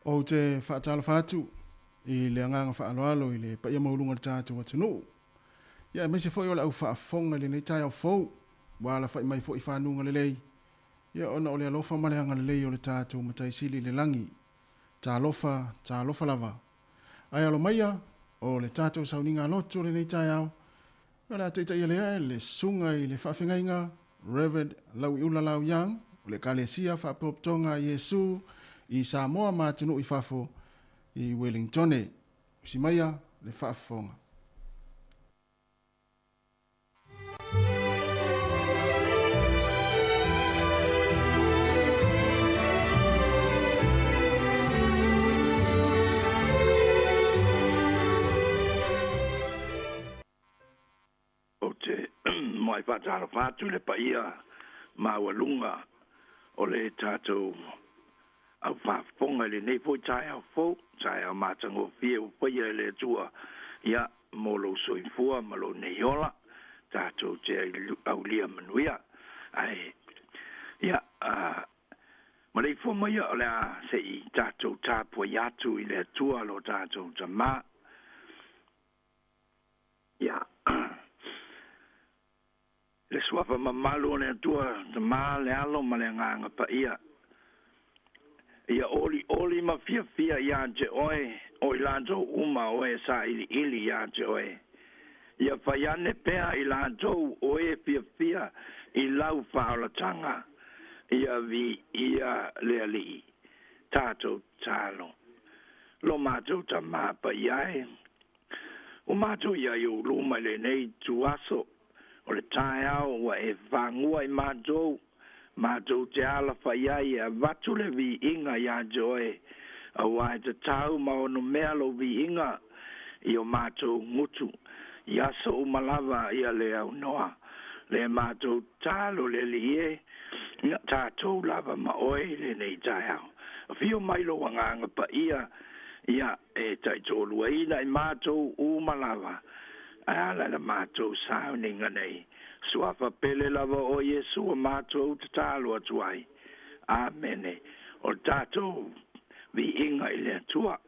Ou te faatalofa atu i le agaga faaaloalo i le paia maualuga o le tatou atunuu, ia aemaise foi o le au faafofoga i lenei taeao fou, ua alafai mai foi i fanuga lelei, ia ona o le alofa ma le agalelei o le tatou Matai Sili i le lagi. Talofa, talofa lava. Ae alo maia, o le tatou sauniga lotu o lenei taeao, o le a taitaia lea e le Susuga i le Faafegaiga Rev. Lauiula Lau Young o le Ekalesia Faapotopotoga a Iesu i Samoa ma atunuu i fafo i Welingtone. Usi maia le faafofoga. Ou te muai faatalofa atu i le paia maualuga o le tatou au faafofoga i lenei foi taeao fou, taeao matagofie ua faia e le Atua, ia, mo lou soifua ma lou nei ola, tatou te aulia manuia. Ae, ia, maleifua maia o le a se i tatou tapuai atu i le Atua lo tatou Tama. Ia, le suafa mamalu o le Atua, Tama, le Alo ma le Agaga Paia, ia olioli ma fiafia iā te oe, o i latou uma o e sailiili iā te oe. Ia fai ane pea i latou o e fiafia i lau faaolataga, ia viia le Alii. Tatou tatalo. Lo matou Tama Paia e, Ua matou i ai ou luma i lenei ituaso o le taeao ua e fagua i matou, matou te alafai ai e avatu le viiga iā te oe, aua e tatau ma ono mea lou viiga i o matou gutu i aso uma lava ia le aunoa le matou tatalo le Alii e, ia tatou lava ma oe i lenei taeao. Afio mai lou Agaga Paia ia e taitoaluaina i matou uma lava, ae ala i la matou sauniga nei. Suafa pele lava o Iesu ua matou tatalo atu ai. Amene. O le tatou viiga i le Atua.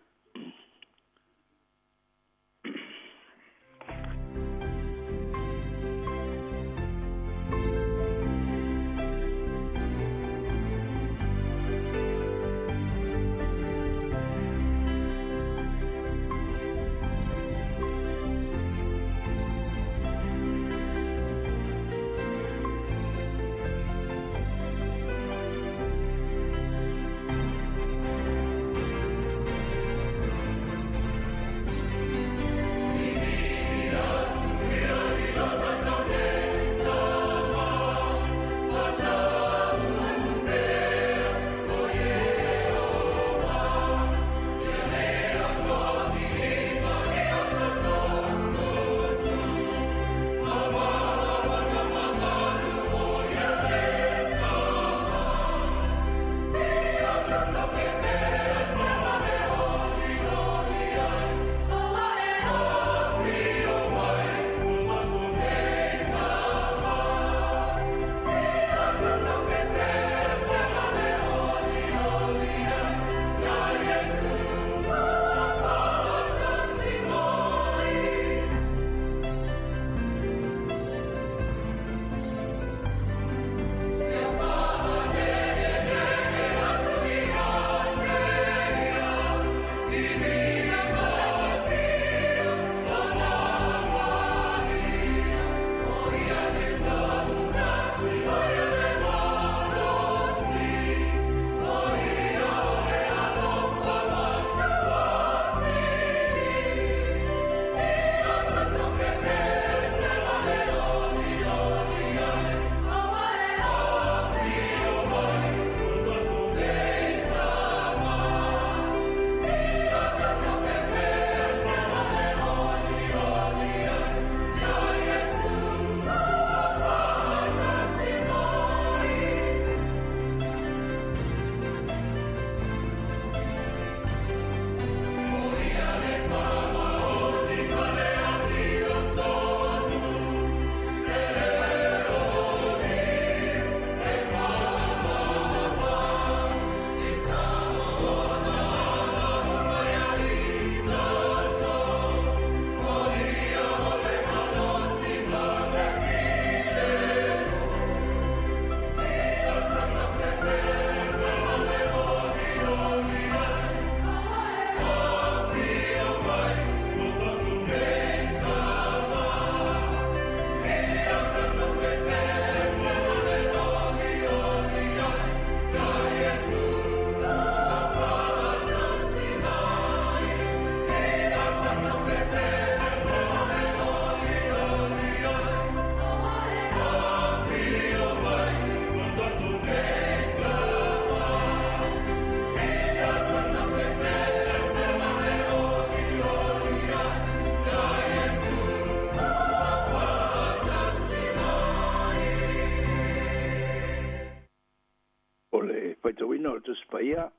Paia,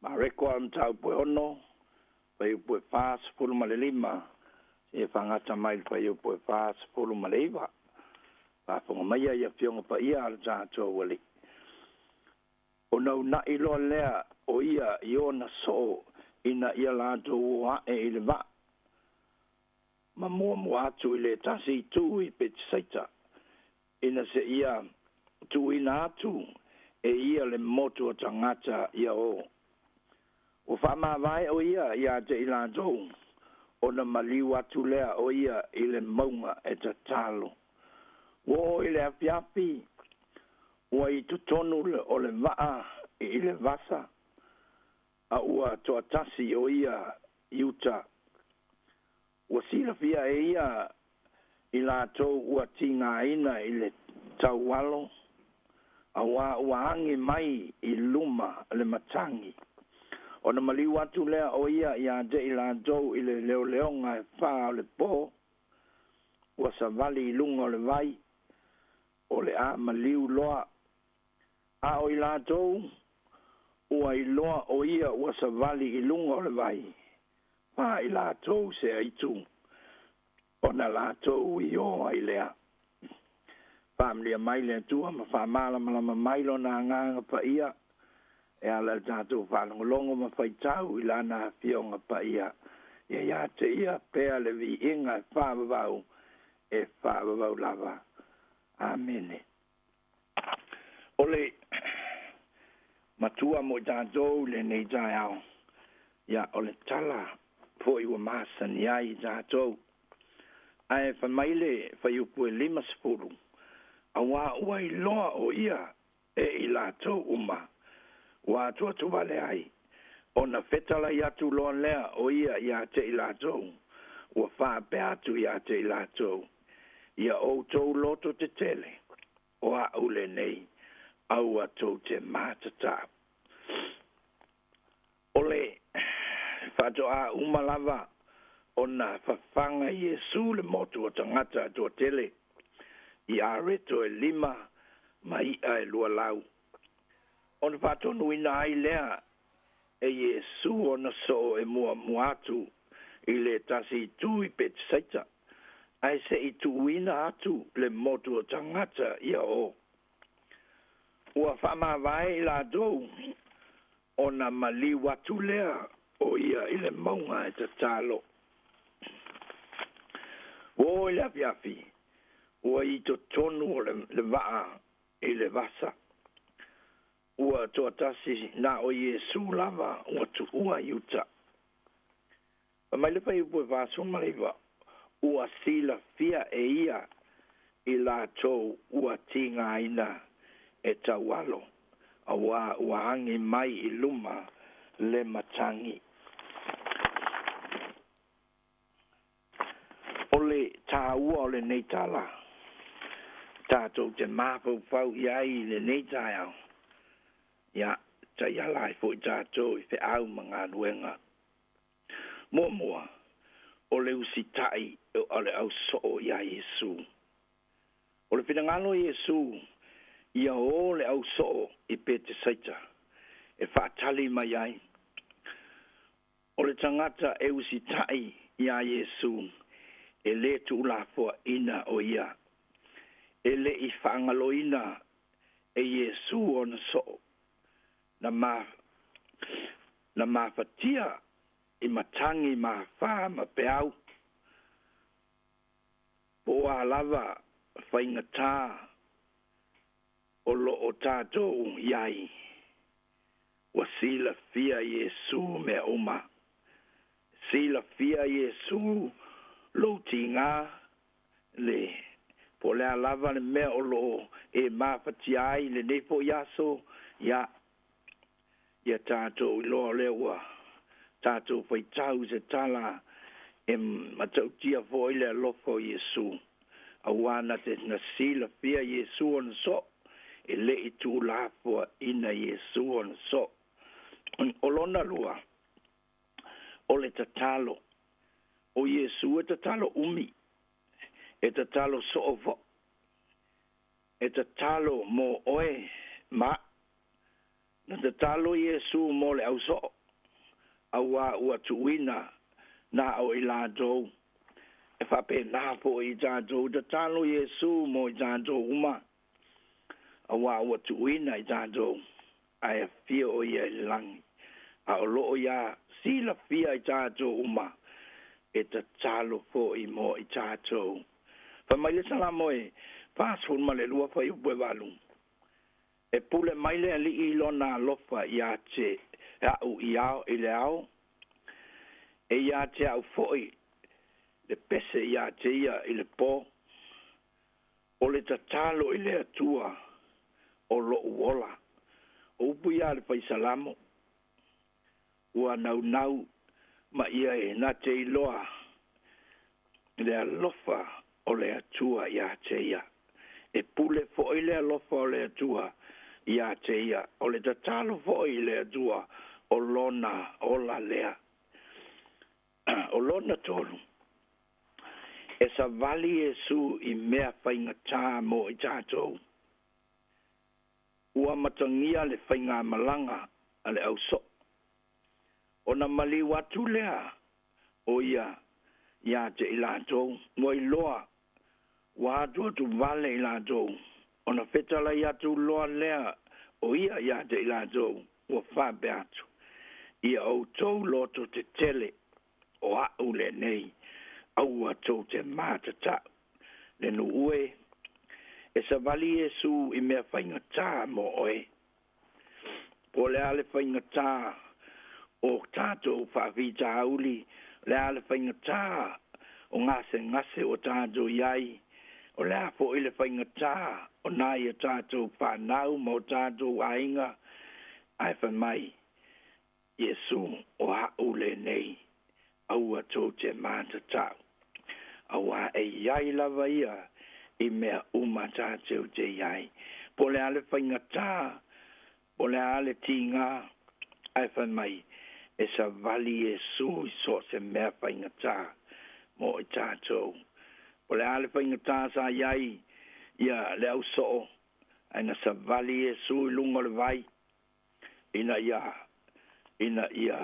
Mareko a le mataupu e 6, fuaiupu e 45, seia faagata mai i le fuaiupu e 49. Faafofoga maia i Afioga Paia a le tatou Alii. Ona una'i loa lea o ia i ona soo ina ia latou o a'e i le vaa ma muamua atu i le tasi itu i Petesaita, ina seia tuuina atu e ia le motu o tagata ia o. Ua faamavae o ia iā te i latou, ona maliu atu lea o ia i le mauga e tatalo. Ua oo i le afiafi, ua i totonu o le vaa i le vasa, a ua toatasi o ia i uta. Ua silafia e ia i latou ua tigaina i le taualo, auā ua agi mai i luma le matagi. Ona maliu atu lea o ia iā te i latou i le leoleoga e fā o le pō, ua savali i luga o le vai, o le a maliu loa. A o i latou ua iloa o ia ua savali i luga o le vai, fā i latou se aitu, ona latou iō ai lea. Faamanuia mai le Atua ma faamalamalama mai Lona Agaga Paia e ala i le tatou faalogologo ma faitau i Lana Afioga Paia. Ia ia te Ia pea le viiga e faavavau e faavavau lava. Amene. O le matua mo i tatou i lenei taeao, ia o le tala foi ua masani ai i tatou. Ae fai mai le fuaiupu e 50, auā ua iloa o ia e i latou uma ua atuatuvale ai, ona fetalai atu loa lea o ia iā te i latou, ua faapea atu iā te i latou, Ia outou loto tetele, o a'u lenei, aua tou te matatau. O le faatoā uma lava ona fafaga Iesu le motu o tagata a toatele i areto e lima ma i'a e 200. Ona faatonuina ai lea e Iesu ona soo e muamua atu i le tasi itu i Petesaita, ae se i tuuina atu le motu o tagata ia o. Ua faamavae i latou ona maliu atu lea o ia i le mauga e tatalo. Ua oo i le afiafi, ua i totonu o le vaa i le vasa. Ua toatasi na o Iesu lava ua tuua i uta. Fai mai le fuaiupu e 49, ua silafia e ia i latou ua tigaina e taualo, auā ua agi mai i luma le matagi. O le tāua o lenei tala, tatou te mafaufau i ai i lenei taeao, ia, taiala ai foi tatou i feau ma galuega. Muamua, o le usitai o le ausoo iā Iesu. O le finagalo o Iesu ia o le ausoo i Petesaita e faatali mai ai. O le tagata e usitai iā Iesu, e lē tuulafoaʻina o ia. E le i faagaloina e Iesu ona soo, na ma na mafatia i matagi mafā ma peau, po o a lava faigatā o lo o tatou i ai. Ua silafia Iesu mea uma. Silafia Iesu lou tigā, le po o le a lava le mea o lo o e mafatia ai i lenei foi aso, ia, ia tatou iloa o lea ua tatou faitau i se tala e matautia foi le alofa o Iesu, auā na te na silafia Iesu ona soo, e le i tuulafoaina Iesu ona soo. O lona lua, o le tatalo. O Iesu e tatalo umi, e tatalo soo foʻi, e tatalo mo oe ma a'u. Na tatalo Iesu mo le ausoo, auā ua tuuina na o i latou. E faapena foʻi i tatou, tatalo Iesu mo i tatou uma, auā ua tuuina i tatou, ae afio o ia i le lagi, a o loo iā silafia i tatou uma, e tatalo foʻi mo i tatou. Fai mai le Salamo e 42 fuaiupu e 8, E pule mai le Alii i lona alofa iā te a'u i ao i le ao, e iā te a'u foʻi le pese iā te ia i le pō. O le tatalo i le Atua o lo'u ola. O upu ia a le Faisalamo, ua naunau ma ia e na te iloa le alofa o le Atua iā te ia. E pule foʻi le alofa o le Atua iā te ia. O le tatalo foʻi i le Atua o lona ola lea. O lona tolu, e savali Iesu i mea faigatā mo i tatou. Ua matagia le faigamalaga a le ausoo, ona maliu atu lea o ia iā te i latou, ua iloa ua atu vale i latou, ona fetalai atu loa lea o ia iā te i latou, ua faapea atu, Ia outou loto tetele, o a'u lenei, aua tou te matata'u. Le nuu e, e savali Iesu i mea faigatā mo oe. Po o le a le faigatā o tatou faafitauli, o le a le faigatā o gasegase ua tatou i ai, o le a foʻi le faigatā o nai a tatou fanau ma o tatou aiga, ae fai mai Iesu, o a'u lenei, aua tou te matatau, auā e i ai lava ia i mea uma tatou te i ai. Po o le a le faigatā, po o le a le tigā, ae fai mai, e savali Iesu i so o se mea faigatā mo i tatou. Po o le a le faigatā sa i ai ia le ausoo, ae na savali Iesu i luga o le vai, ina ia ina ia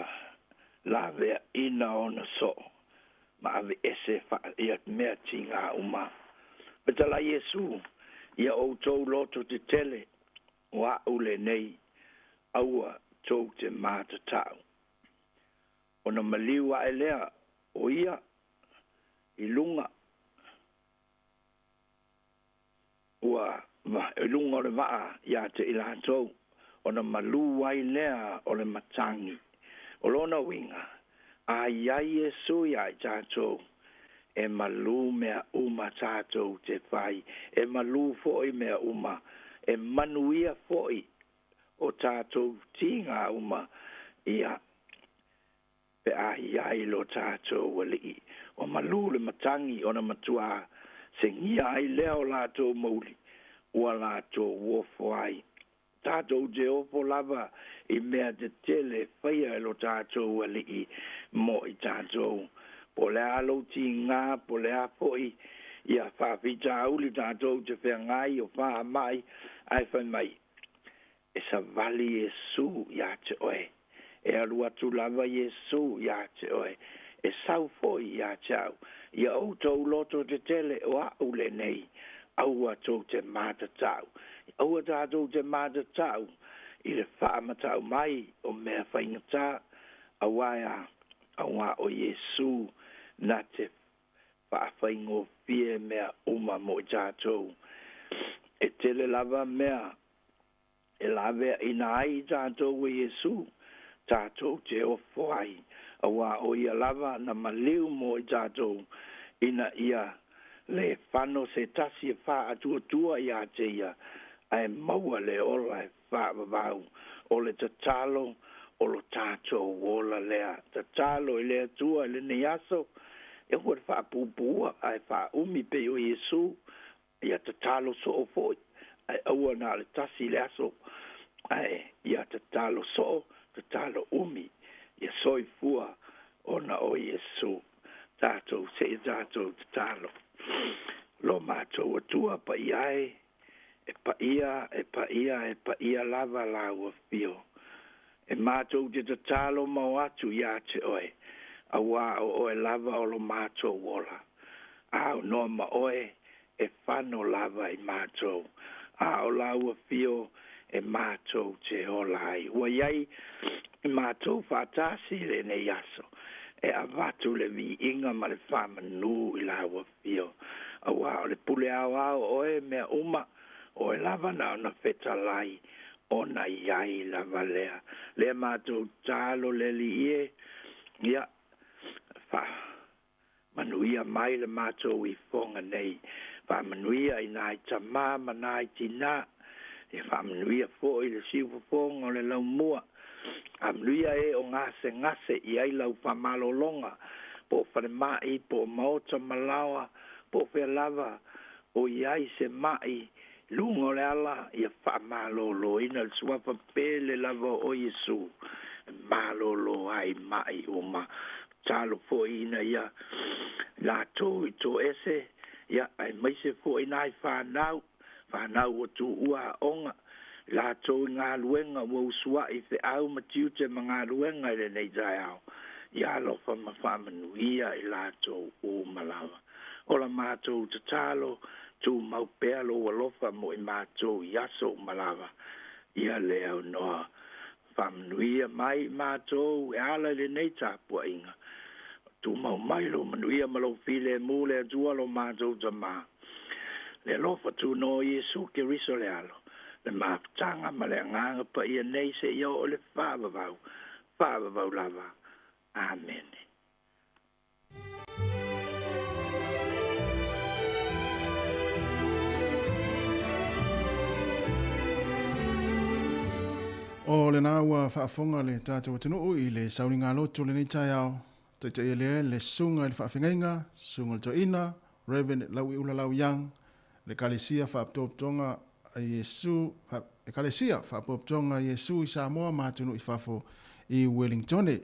laveaina ona soo ma aveese ia mea tigā uma. Fetalai Iesu, ia outou loto tetele, o a'u lenei, aua tou te matatau. Ona maliu ae lea o ia i luga ua i luga o le vaa iā te i latou, ona malū ai lea o le matagi. O lona uiga, a i ai Iesu iā i tatou, e malū mea uma tatou te fai, e malū foʻi mea uma, e manuia foʻi o tatou tigā uma, ia, pe a i ai lo tatou Alii. Ua malū le matagi ona matuā segia ai lea o latou mouli, ua latou ofo ai. Tatou te ofo lava i mea tetele e faia e lo tatou Alii mo i tatou. Po o le a lou tigā, po o le a foʻi ia faafitauli tatou te feagai o faamai, ae fai mai, e savali Iesu iā te oe. E alu atu lava Iesu iā te oe. E sau foʻi iā te au. Ia outou loto tetele, o a'u lenei, aua tou te matatau. Aua tatou te matatau i le faamatau mai o mea faigatā, auā e a, auā o Iesu na te faafaigofie mea uma mo i tatou. E tele lava mea e laveaina ai i tatou e Iesu, tatou te ofo ai, auā o ia lava na maliu mo i tatou, ina ia lē fano se tasi e faatuatua iā te ia, ae maua le ola e faavavau. O le tatalo o lo tatou ola lea. Tatalo i le Atua i lenei aso, e aua le faapuupuu ae faaumi pei o Iesu, ia tatalo soo foʻi, ae aua na o le tasi le aso, ae ia tatalo soo, tatalo umi, ia soifua ona o Iesu. Tatou se i tatou tatalo. Lo matou Atua paia e, e paia, e paia, e paia lava lau afio. E matou te tatalo ma o atu iā te oe, auā o oe lava o lo matou ola. A aunoa ma oe, e fano lava i matou, a o lau afio e matou te ola ai. Ua i ai i matou faatasi i lenei aso, e avatu le viiga ma le faamanū i lau afio. Auā o le pule aoao o oe mea uma, o oe lava na ona fetalai, ona i ai lava lea. Lea matou tatalo le Alii e, ia, faamanuia mai le matou ifoga nei. Faamanuia i nai tamā ma nai tinā. Ia faamanuia foi le siufofoga o le laumua. Faamanuia e o gasegase i ai lau faamalologa, po o falemai, po o maota ma laoa, po o fea lava o i ai se mai luga o le ala, ia faamaloloina le suafa pele lava o Iesu e malolo ai mai uma. Tatalo foi ina ia latou i toese, ia aemaise foi nai fanau, fanau ua tuua aoga, latou i galuega ua usuai feau ma tiute ma galuega i lenei taeao. Ia alofa ma faamanuia i latou uma lava. O la matou tatalo, tumau pea lou alofa mo i matou i aso uma lava. Ia le aunoa faamanuia mai i matou e ala i lenei tapuaiga. Tumau mai lou manuia ma lou filemu le Atua lo matou Tamā. Le alofa tunoa o Iesu Keriso le Alo, le mafutaga ma le Agaga Paia nei seia oo i le faavavau, faavavau lava. Amene. O lena ua faafofoga le tatou atunuu i le sauniga lotu o lenei taeao, taitaia lea le Susuga i le Faafeagaiga, Susuga i le Toeaina, Rev. Lauiula Lau Young, le Ekalesia Faapitoapotoga a Iesu, Ekalesia Faapotopotoga a Iesu i Samoa ma atunuu i fafo i Wellingtone.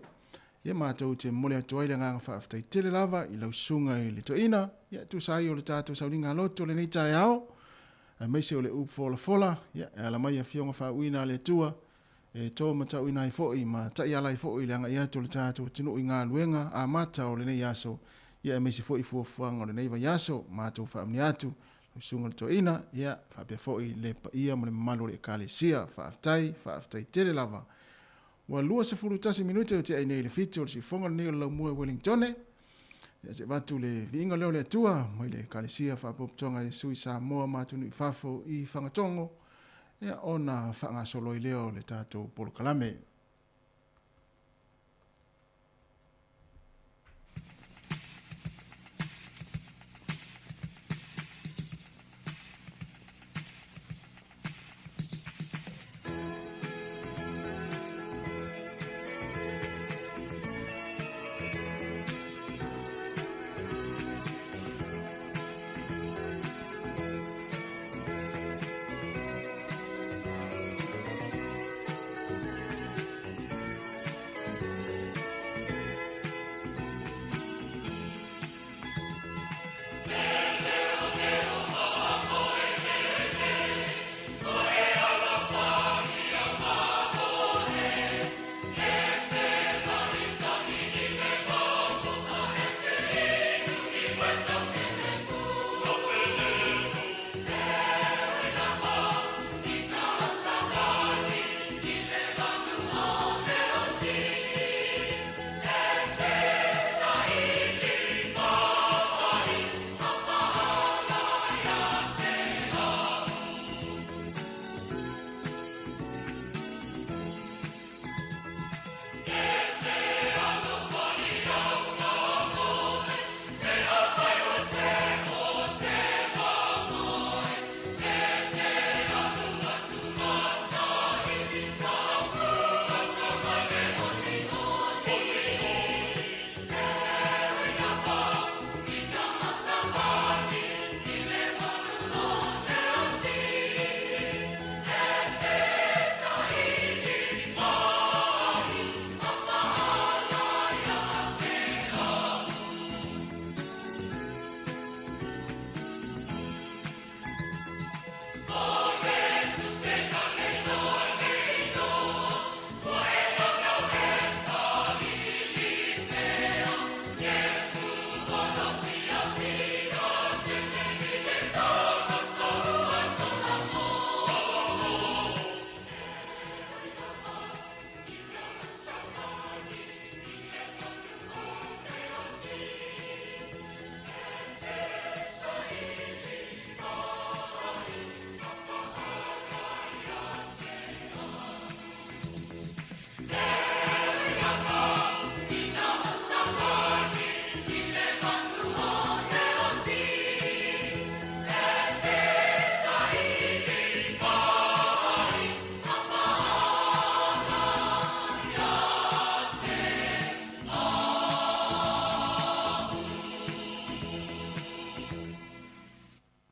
Ia matou te momoli atu ai le agaga faafetai tele lava i lau susuga i le toeaina, ia tusa ai o le tatou sauniga lotu o lenei taeao, aemaise o le upu folafola, ia e ala mai afioga faauuina a le Atua, e to matauina ai foi ma taiala ai foi le agai atu o le tatou atunuu i galuega amata o lenei aso, ia aemaise foi fuafuaga o lenei vaiaso. Matou faamanuia atu lau susuga i le toeaina, ia faapea foi le paia ma le mamalu o le Ekalesia. Faafetai, faafetai tele lava. Ua 21 minute o tea i nei i le 7 o le siufofoga lenei o le Laumua i Wellingtone. Ia se avatu le viiga lea o le Atua mai le Ekalesia Faapotopotoga a Iesu i Samoa ma atunuu i fafo i Fagatogo, ia ona faagasolo ai lea o le tatou polokalame.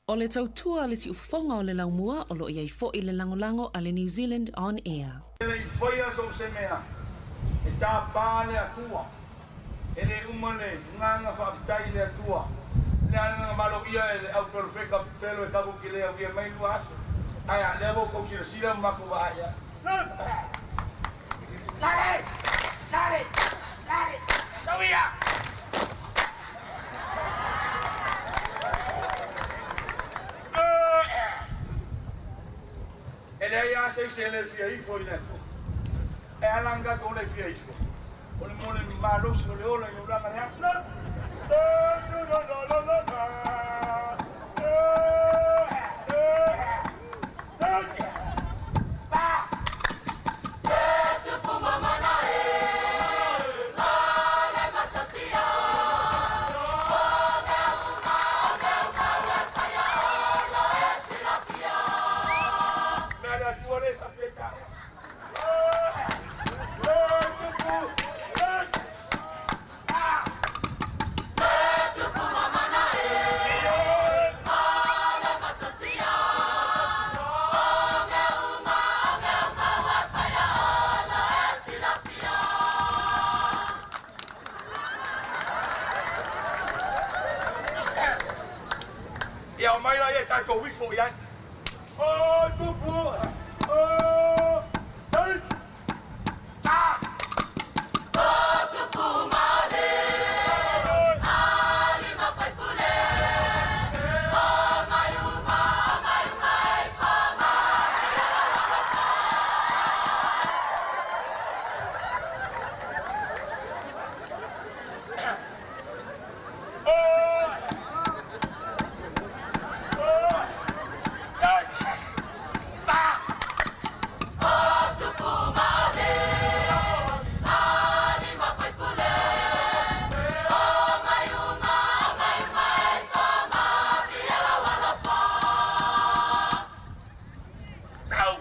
O le tautua a le siufofoga o le laumua o lo o i ai foi le lagolago a le New Zealand On Air. E le i faia so o se mea, e tapa le Atua. E le uma le agaga faafetai i le Atua. Le agaga maloia e le au perofeta pelo e tatou te le aulia mai 2 aso. Ae a lea ua outou silasila ma matou vaai ai. Lale! Lale! Lale! Tauia! E leai lava se isi e le fia ifo i le Atua. E ala ona tatou le fia ifo. O le mo le malosi o le ola i le ulaga le Mea le Atua le sapi ai taua. Ia o mai la ia tatou ifo i ai. O tupu! O! Ei! Ah! Sau!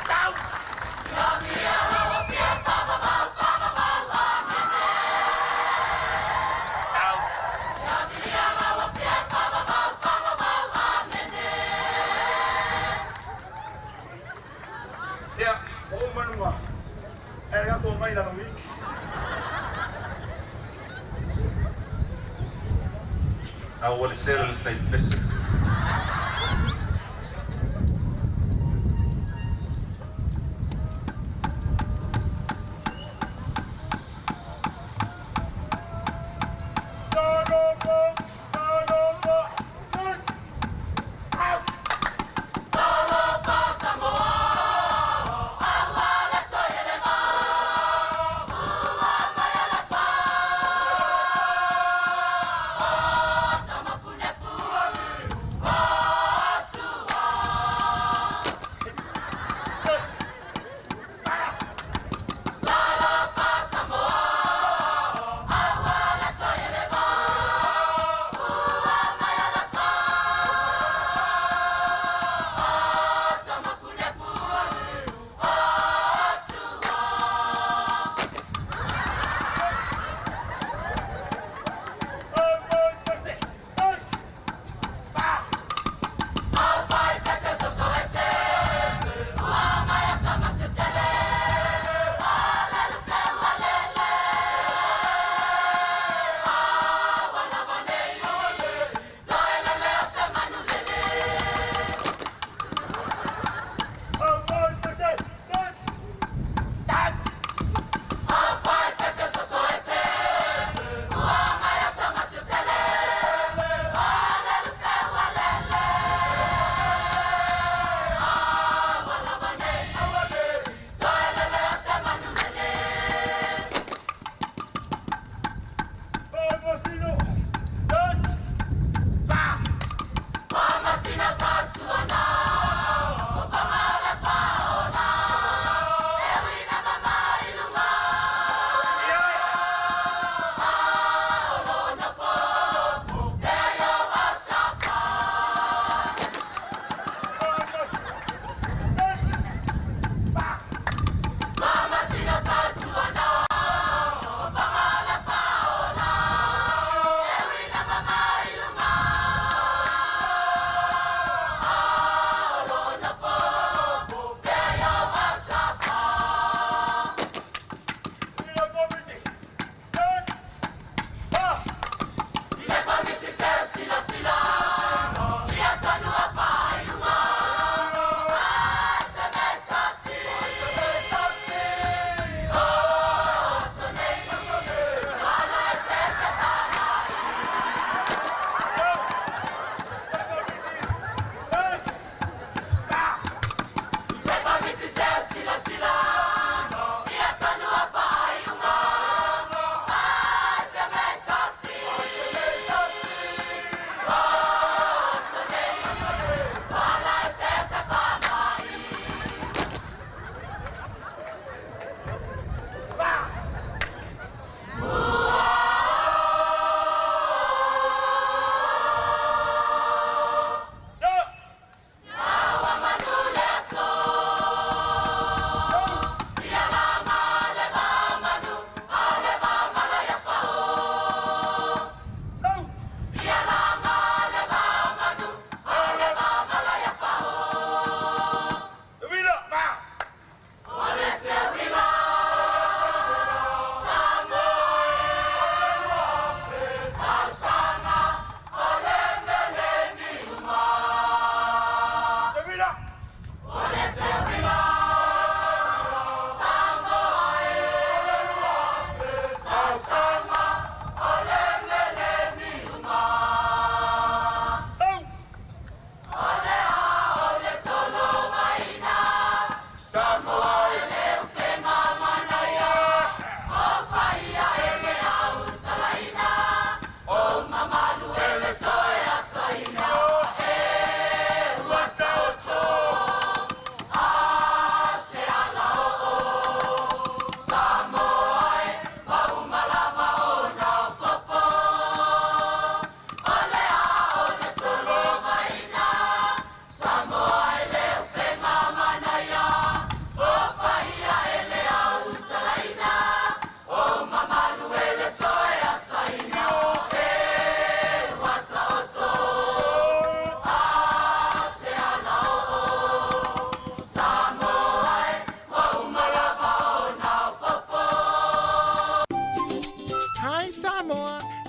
Sau! Sau! Ia, o manuga. E le tatou mai lalo i. Awali sel tai pese. No, no, no, no, no, no. Au!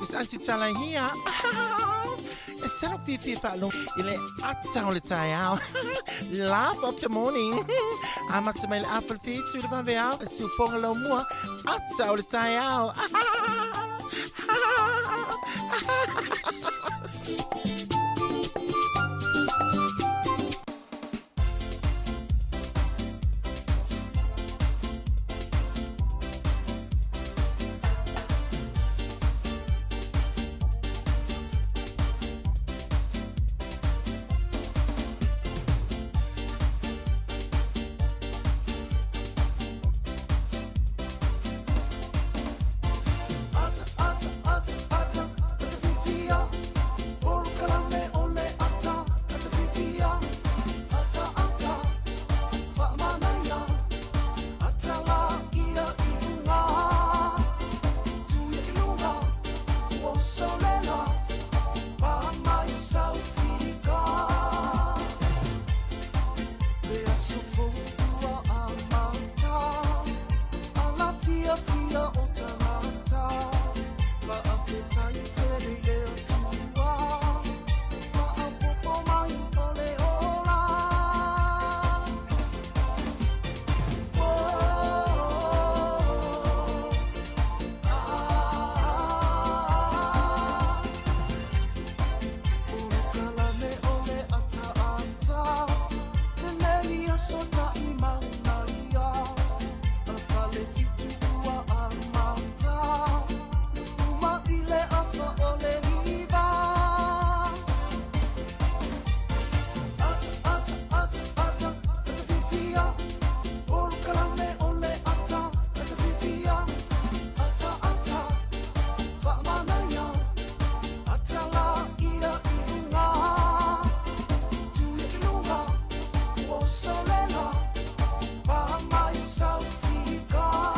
It's Auntie Tala here. E sa fifi whaalogo i le ata o le taeao. Laugh of the morning. Amata mai le afa le whitu le vave ao. Siufoga lau mua. Ata o le taeao.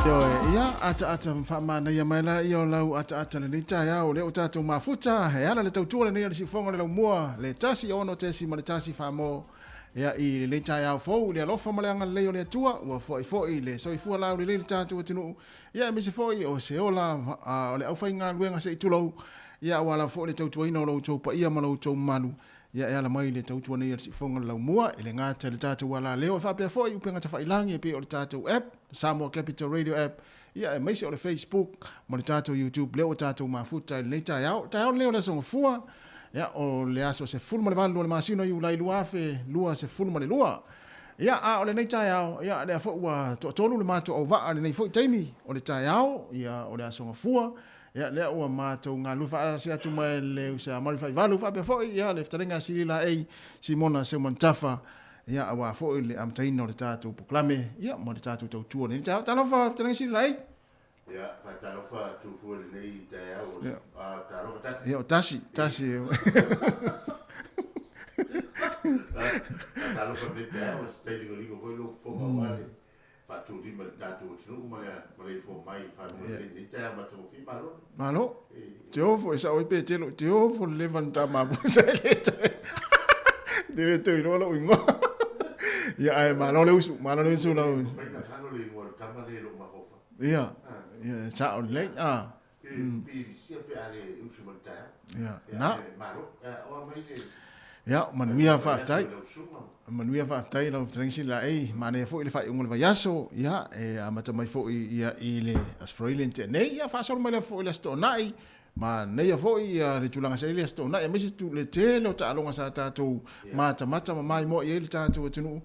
Ioe, ia, ataata faamanaia mai laia o lau ataata lenei taeao, lea ua tatou mafuta, e ala le tautua lenei a le siufoga o le laumua, le 16.1 Samoa, ia, i lenei taeao fou, i le alofa ma le agalelei o le Atua, ua fo'ifo'i le soifua laulelei i le tatou atunuu, ia, aemaise foi o se ola o le aufaigaluega se i tulou, ia, aua lava foi le tautuaina o lo outou paia ma lo outou mamalu, Ia e ala mai le tautua nei a le Siufoga o le Laumua, e le gata i le tatou alaleo, e faapea foi upega tafailagi e pei o le tatou app, Samoa Capital Radio App, ia aemaise o le Facebook ma le tatou YouTube lea ua tatou mafuta i lenei taeao. O le taeao lenei o le Aso Gafua, ia o le aso 18 o le masina o Iulai 2022. Ia a o lenei taeao, ia lea foi ua toatolu le matou auvaa i lenei foi taimi o le taeao, ia o le Aso Gafua, Ia, lea ua matou galulue faatasi atu ma le uso ia Mari Faivalu, faapea foi ia le fetalaiga a Silila A. Simona Seumanutafa, ia, aua foi le amataina o le tatou polokalame, ia, ma le tatou tautua i lenei taeao. Talofa le fetalaiga Silila A. Ia, faatalofa atu foi i lenei taeao, a, talofa tasi. Ia, o tasi, tasi. Faatalofa i lenei taeao, se tai ligoligo foi lou fofoga aua le faatulima i le tatou atunuu ma le maleifua mai i fanua lelei i lenei taeao matagofie. Malo. Malo. Te ofo e sao ai Petelo, te ofo le leva na ta mafuta e le toe. Te le toe iloa lou ingoa. Ia ae malo le usu, malo le usu lau. Faina halo le ingoa o le tama le lou mafaufau. Ia, ia sao lelei. Ah. Pe lisia pe a le usu ma le taeao. Ia, na. Malo. Oa mai le. Ia, manuia faafetai. Manuia faafetai lau fetalaiga Sili Laei. Manaia foi le faaiuga o le vaiaso, ia, e amata mai foi ia i le Aso Faraile na tea nei, ia faasolo mai lava foi i le Aso Toonai. Manaia foi ia le tulaga sa i ai le Aso Toonai, aemaise le tele o taaloga sa tatou matamata ma maimoa i ai le tatou atunuu.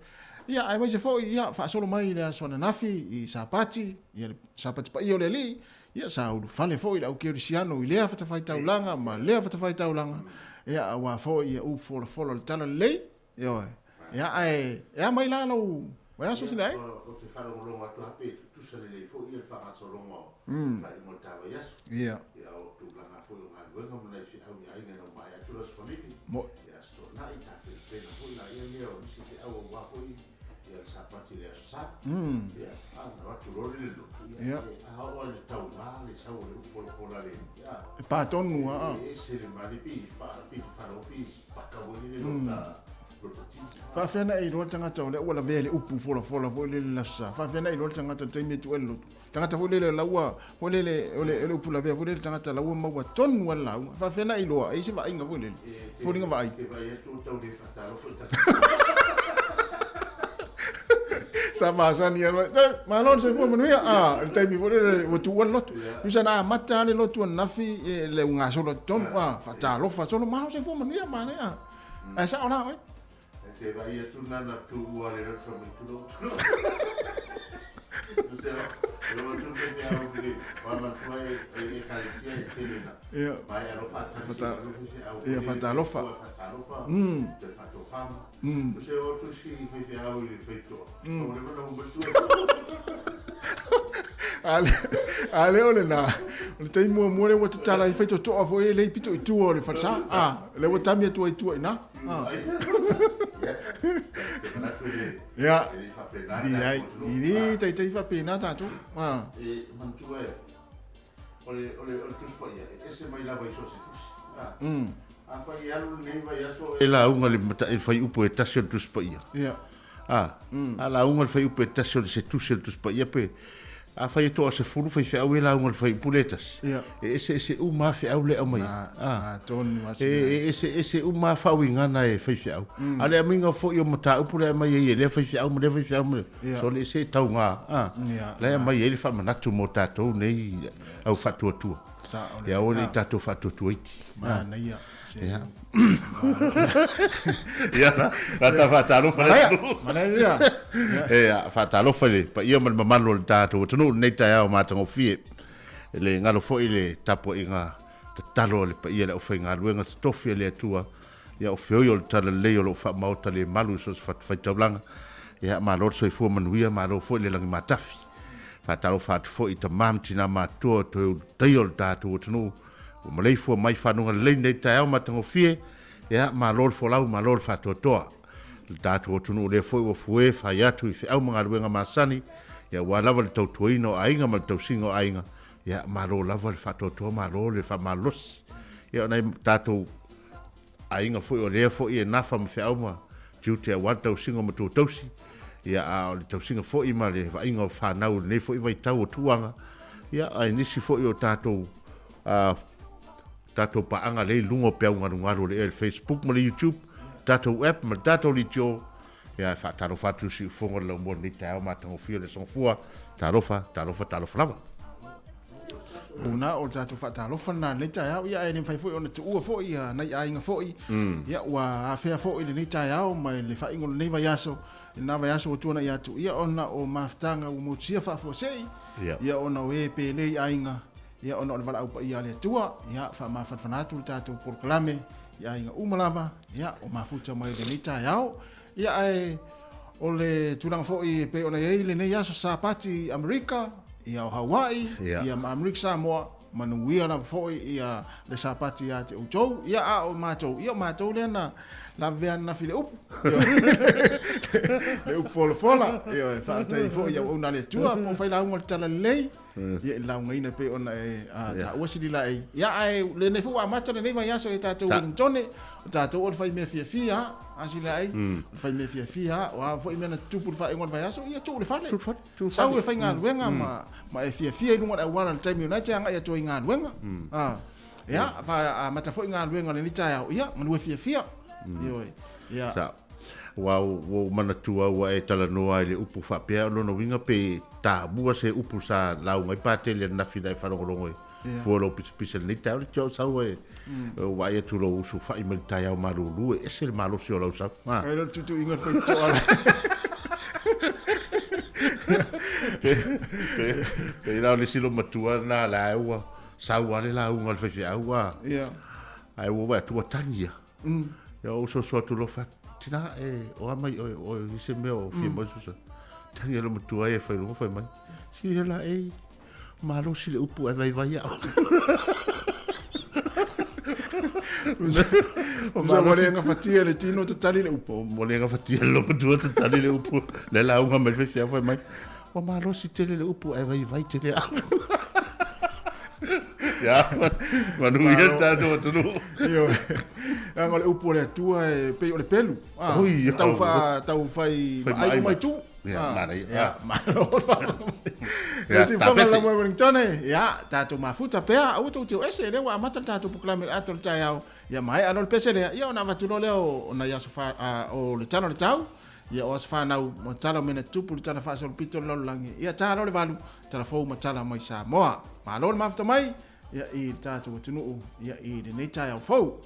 Ia, aemaise foi ia faasolo mai i le aso ananafi i Sapati, ia le Sapati paia o le Alii, Ia, sa ulufale foi le au kerisiano i lea fatafaitaulaga ma lea fatafaitaulaga, ia, aua foi ia upu folafola o le talalelei, ioe. Ia, ae, e a mai la lou vaiaso sina e? Ou te faalogologo atu lava pe tutusa lelei foi ia le faagasologa o faaiuga o le ta vaiaso. Ia. Ia, o tulaga foi o galuega ma nai feau i aiga ina ua maea atu le Aso Faraile. Mo'i. Ia, Aso Toonai, tapenapena foi laia lea o nisi feau aua foi Ia le Sapati i le Aso Sa. Ia, a na avatu loa le lotu, ia, a oo lava i le taugā le sau o le upu folafola le, ia. E pa tonu lava. E ese le mali, pei, pei te wharo, pei paka foi lele lo ta Faafefea na e iloa le tagata o lea ua lavea i le upu folafola foi lele i le Aso Sa? Faafefea na e iloa le tagata i le taimi e tuu ai le lotu? Tagata foi lele o la ua, foi lele, o le, o le upu lavea foi lele tagata la ua maua tonu lava le lauga. Faafefea na e iloa? E i ai se vaaiga foi lele? Foliga vaai. E vaai atu ua tau le faatalofa i tasi. Sa masani lava, eh, malo le soifua manuia. Ah, le taimi foi lele ua tuua le lotu. Tusa na amata lava le lotu ananafi, e, le ugasolo atu tonu, ah, faatalofa solo, malo le soifua manuia, manaia. Ae sao la oe. E te vaai atu na na tuua le lotu mai tulou tulou. Se o o tu te mea o le wa matua e e kalesia e tele na. Ia. Mai alofa Fata, ia fatalofa. Fatalofa. Te fatofama. Se o tu si fai fe au i le faitoa. O le mana o matua. A a le o lena, o le taimi muamua lea ua tatala ai faitotoa foi e le i pito i tua o le falesa. A, lea ua tami atu ai i tua i ina. A. Ia, leai, e le taitai faapena tatou. A. E manatua e, o le, o le, o le Tusi Paia, e ese mai lava i so o se tusi. A. Afai e alu lenei vaiaso e lauga le mata, e fuaiupu e tasi o le Tusi Paia. Ia. A, a lauga le fuaiupu e tasi o le se tusi o le Tusi Paia pe afai e toasefulu faifeau e lauga le fuaiupu lea e tasi. Ia. E eseese uma lava feau lea e aumai ai. A, atonu lava E, e eseese uma lava faauigaga e faifeau. A o le aumaiga foi o mataupu lea e aumai ai e lea faifeau ma lea faifeau ma lea, Ia. sole ese e tauga, a, Ia. la e aumai ai le faamanatu mo tatou nei au faatuatua. Sao lelei. Ia aua ne i tatou faatuatua iti. Manaia. Se. Ia. Ia, la ta faatalofa le atunuu. Manaia. Ia, faatalofa i le paia ma le mamalu o le tatou atunuu i lenei taeao matagofie. E le galo foi le tapuaiga tatalo a le paia i le aufaigaluega totofi a le Atua, ia o feoi o le talalelei o lo o faamaota le malu i so o se fatafaitaulaga. Ia, malo le soifua manuia, malo foi le lagi matafi. Faatalofa atu foi i tama ma tina matutua o toe ulutaia o le tatou atunuu ua maleifua mai fanuga lelei nei taeao matagofie, ia, malo le folau, malo le faatoatoa. Le tatou atunuu lea foi ua fue fai atu i feau ma galuega masani, ia, aua lava le tautuaina o aiga ma le tausiga o aiga, ia, malo lava le faatoatoa, malo le faamalolosi. Ia, o nai tatou aiga foi o lea foi e nafa ma feau ma tiute aua le tausiga o matua tausi, ia, a o le tausiga foi ma le vaaiga o fanau i lenei foi vaitau o tuaga, ia, ae nisi foi o tatou, tatou paaga lea i luga o peau galugalu o le ea i le Facebook ma le YouTube, tatou app ma le tatou litio, ia, e faatalofa atu i siufofoga o le laumua i lenei taeao matagofie o le Aso Gafua, talofa, talofa, talofa lava. Ona o le tatou faatalofa lena i lenei taeao, ia ae le mafai foi ona tuua foi ia nai aiga foi, ia ua afea foi i lenei taeao ma le faaiuga o lenei vaiaso, i lena vaiaso ua tuanai atu, ia ona o mafutaga ua motusia faafuasei, ia ona o e pele i aiga, ia ona o le valaau paia a le Atua, ia faamafanafana atu le tatou polokalame i aiga uma lava, ia o mafuta mai lenei taeao. Ia ae o le tulaga foi e pei ona i ai lenei aso Sapati i Amerika, ia o Hawaii, ia ma Amerika Samoa, manuia lava foi ia le Sapati ia te outou, ia a o matou, ia o matou lea na lavea ananafi i le upu, le upu folafola, ia e faafetai foi i auauna a le Atua po o failauga o le Talalelei, ia i le laugaina e pei ona e taua Sililaei. Ia ae lenei foi ua amata lenei vaiaso i tatou Wellingtone, o tatou o le fai mea fiafia a, a Sililaei, o le fai mea fiafia a, o a foi mea na tutupu i le faaiuga o le vaiaso, ia tuu i le fale. Sau e faigaluega ma e fiafia i luga o le auala i le taimi o lena e te agai atu ai i galuega. Ia, amata foi galuega i lenei taeao, ia, galue fiafia. Ioe. Ia. Ua ou manatua ua e talanoa i le upu faapea, o lona uiga pe tamua se upu sa lauga ai Patele ananafi na e faalogologo ai fua lou pisapisa i lenei taeao, le tio sau e ou vaai atu lou uso fai mai le taeao malulu e ese le malosi o lau sau. Ai lo tutuiga le faitotoa. Pe la o le isi loomatua lena la ua sau lava le lauga a le faifeau a. Ae ua vaai atu ua tagi ia. Ia ou soso atu loa fai atu, tina e o a mai oe, o i se mea o fia mai soso. Tagi le matua e fai luga fai mai. Si le la e malosi le upu ae vaivai au. O malo le gafatia le tino tatali le upu. Mo le gafatia le matua tatali le upu. Le lauga mai le faifeau fai mai. Ua malosi tele le upu ae vaivai tele au. Ia, manuia le tatou atunuu. Ioe. Leaga o le upu a le Atua e pei o le pelu. Ah, Oi, tau fa tau fai Fai maai maai uma ma- i tu. Ia, Ah, manaia. Ia, Ah. malo. Ia, Ia, si ta fonga pese. la mo Wellington. Ia, tatou mafuta pea, aua tou te o ese lea ua amata le tatou polokalame i le ata o le taeao. Ia maea loa le pese lea, ia ona avatu loa lea o nai aso fa, o le tala o le tau. Ia o aso fanau ma tala o mea na tutupu i le tala faasolopito o le lalolagi. Ia ta loa le 8, tala fou ma tala mai Samoa. Malo le mafuta mai ia i le tatou atunuu ia i lenei taeao fou.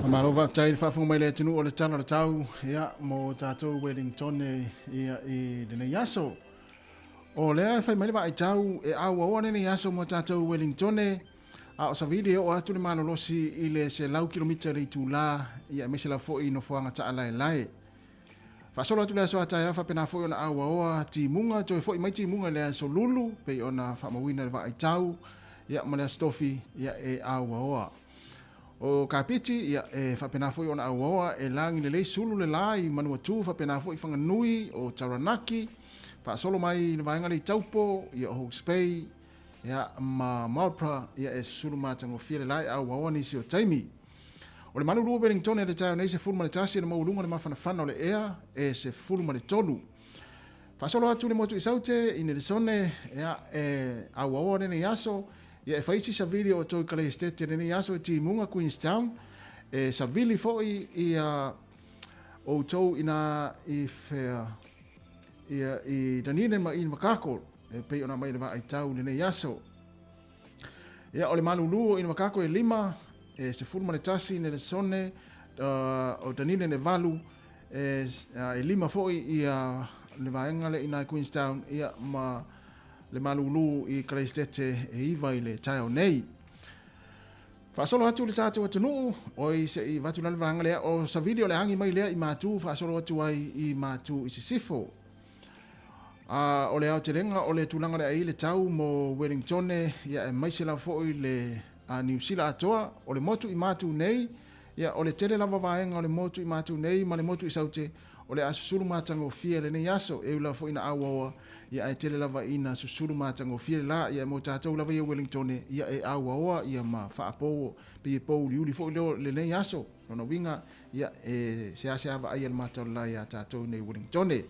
Malo faafetai le faafofoga mai le atunuu o le tala o le tau ia mo tatou Wellington ia i lenei aso. O lea e fai mai le vaai tau e auaoa lenei aso mo tatou Wellington a o savili e oo atu le malolosi i le 100 kilomita i le itula ia aemaise lava foi i nofoaga taalaelae. Faasolo atu le aso a taeao faapena foi ona auaoa timuga toe foi mai timuga i le aso Lulu pei ona faamauina le vaai tau ia ma le aso Tofi ia e auaoa. O Kapiti, ia, e faapena foi ona auaoa e lagi lelei sulu le la i Manuatu faapena foi Whanganui, o Taranaki, faasolo mai i le vaega lea i Taupo, ia o Hawke's Bay, ia, ma Marlborough, ia, e susulu matagofie le la e auaoa nisi o taimi. O le malulu o Wellington i le taeao nei 11 le maualuga o le mafanafana o le ea e 13. Faasolo atu le motu i Saute i Nelesone, ia, e auaoa lenei aso, ia e fai isi savili o outou i Kaleistete lenei aso i Timuga, Queenstown, e savili foi ia outou ina i fea, ia i Dunedin ma Invercargill, e pei ona aumai i le vaaitau i lenei aso. Ia, o le malulu o Invercargill e 5, e 11 i Nelesone, o Dunedin e 8, E 5 foi ia le vaega lea i ina i Queenstown ia ma le malulu i Karaisitete e 9 i le taeao nei. Faasolo atu le tatou atunuu, oi se i avatu la le vaega lea, o Savili o le agi mai lea i Matu faasolo atu ai i Matu i Sisifo. A o le aotelega o le tulaga o le a i ai le tau mo Wellingtone ia aemaise lava foi le a Niu Sila atoa, o le motu i Matu nei, ia o le tele lava vaega o le motu i Matu nei ma le motu i Saute, o le a susulu matagofie lenei aso, e ui lava foi ina auaoa, ia ae tele lava ina susulu matagofie le la, ia mo tatou lava ia Wellingtone, ia e auaoa ia ma faapou, pei e pouliuli foi leo lenei aso, lona uiga, ia e seasea vaaia le mata o le la ia tatou nei Wellingtone.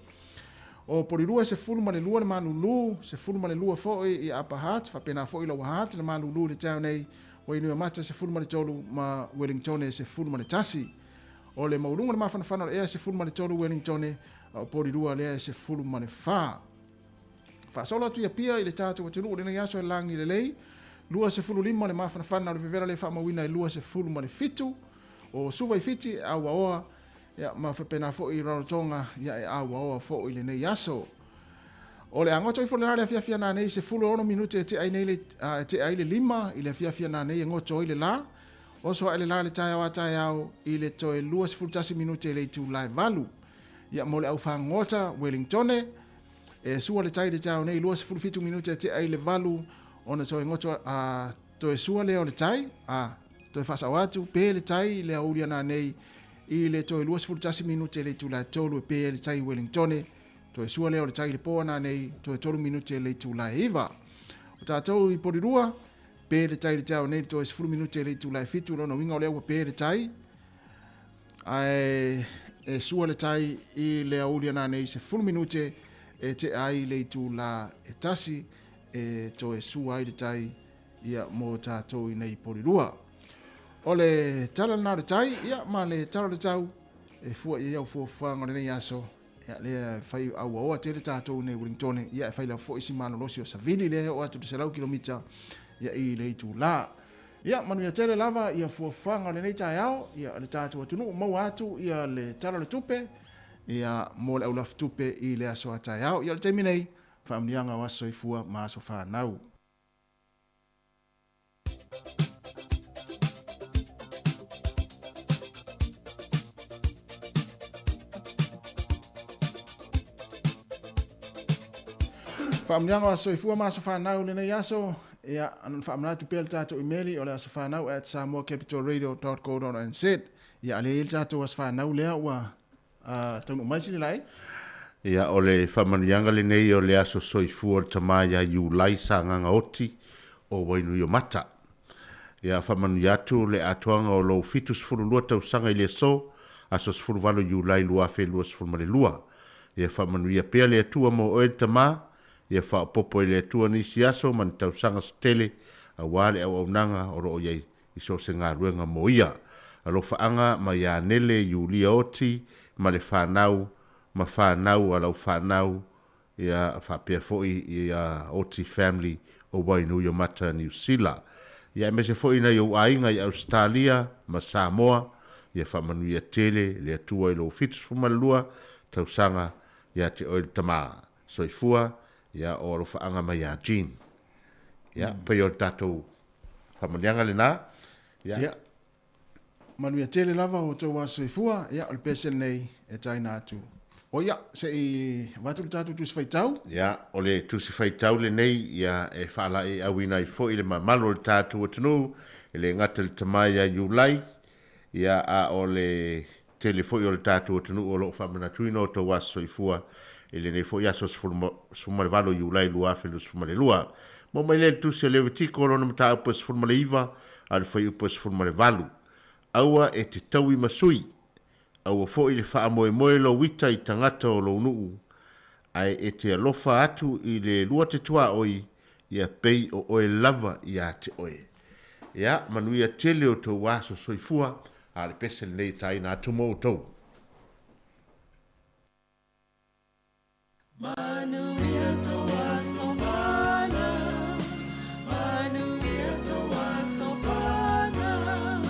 O Polilua e 12 le malulu, 12 foi i Upper Hutt, faapena foi Lower Hutt le malulu i le taeao nei, Wainuiomata 13 ma Wellingtone 11. O le maualuga o le mafanafana o le ea e 13 Wellingtone, a o Polilua lea e 14. Faasolo atu i Apia i le tatou atunuu i lenei aso e lagi lelei, 25 le mafanafana o le vevela le faamauina e 27. O Suva i Fiti e auaoa Ia, ma faapena foi i Rarotonga, ia e auaoa foi lenei aso. O le a goto ifo le la le afiafi ana nei, 16 minute e tea ai nei le, e tea ai le 5 i le afiafi ana nei e goto ai le la. Oso ae le la le taeao a taeao i le toe 21 minute i le itula e 8. Ia, mo le au fagota Wellingtone, e sua le tai i le taeao nei, 27 minute e tea ai le 8 ona toe goto, a, toe sua lea o le tai, a, toe faasao atu, pe le tai i le aouli ana nei I le toe 21 minute le itula e 3 e pē ai le tai i Wellingtone, toe sua lea o le tai i le pō ana nei, toe 3 minute le itula e 9. O tātou i Porirua, pē le tai i le taeao nei le toe 10 minute le itula e 7, lona uiga o lea ua pē le tai, ae e sua le tai i le aouli ana nei 10 minute e tea ai le itula e 1 e toe sua ai le tai ia mō tātou i nei Porirua. O le tala lena o le tai, ia, ma le tala o le tau, e fua i ai au fuafuaga o lenei aso, ia, lea e fai auaoa tele tātou nei Wellingtone, ia, e fai lava foi si malolosi o Savili lea e oo atu i le 100 kilomita, ia, i le itulā. Ia, manuia tele lava ia fuafuaga o lenei taeao, ia, le tātou atunuu, maua atu ia le tala o le tupe, ia, mo le aulafu tupe i le aso a taeao. Ia, o le taimi nei, faamanuiaga o aso soifua ma aso fanau. Faamanuiaga o aso soifua ma aso fanau i lenei aso, ia, ana faamanatu pea le tatou imeli o le asofanau@samoacapitalradio.co.nz. Ia, a lea e i ai le tatou aso fanau lea ua taunuu mai sili lai. Ia, o le faamanuiaga lenei o le aso soifua o le tama ia Iulai Sagaga Oti o Wainuiomata. Ia, faamanuia atu le atoaga o lou 72 tausaga i le aso, aso 18 Iulai 2022. Ia faamanuia pea le Atua mo oe le tama, ia faaopoopo e le Atua nisi aso ma ni tausaga se tele aua le auaunaga o lo o i ai i so o se galuega mo ia. Alofaaga ma ia Nele Iulia Oti ma le fanau ma fanau a lau fanau ia faapea foi ia Oti family o Wainuiomata Niu Sila. Ia aemaise foi nai ou aiga i Ausetalia ma Samoa ia faamanuia tele le Atua i lou 72 tausaga ia te oe le tama. Soifua ia o alofaaga mai ia Jean. Ia pei o le tatou Faamanuiaga lena. Ia. Ia. Manuia tele lava o outou aso soifua. Ia, o le pese lenei e taina atu. O ia, se i avatu le tatou tusi faitau. Ia, o le tusi faitau lenei, ia, e faalaeiauina ai foi le mamalu o le tatou atunuu, e le gata i le tama ia Iulai, ia, a o le tele foi o le tatou atunuu o lo o faamanatuina o outou aso soifua i lenei foi aso 18 o Iulai 2022. Maua mai lea i le Tusi a Levitiko, lona mataupu e 19 a o le fuaiupu e 18. Aua e te taui ma sui, aua foi le faamoemoe lou ita i tagata o lou nuu, Ae e te alofa atu i le lua te tuaoi, ia pei o oe lava ia te oe. Ia, manuia tele o tou aso soifua, a o le pese lenei e taina atu mo outou. Manuia tou aso fanau, manuia tou aso fanau,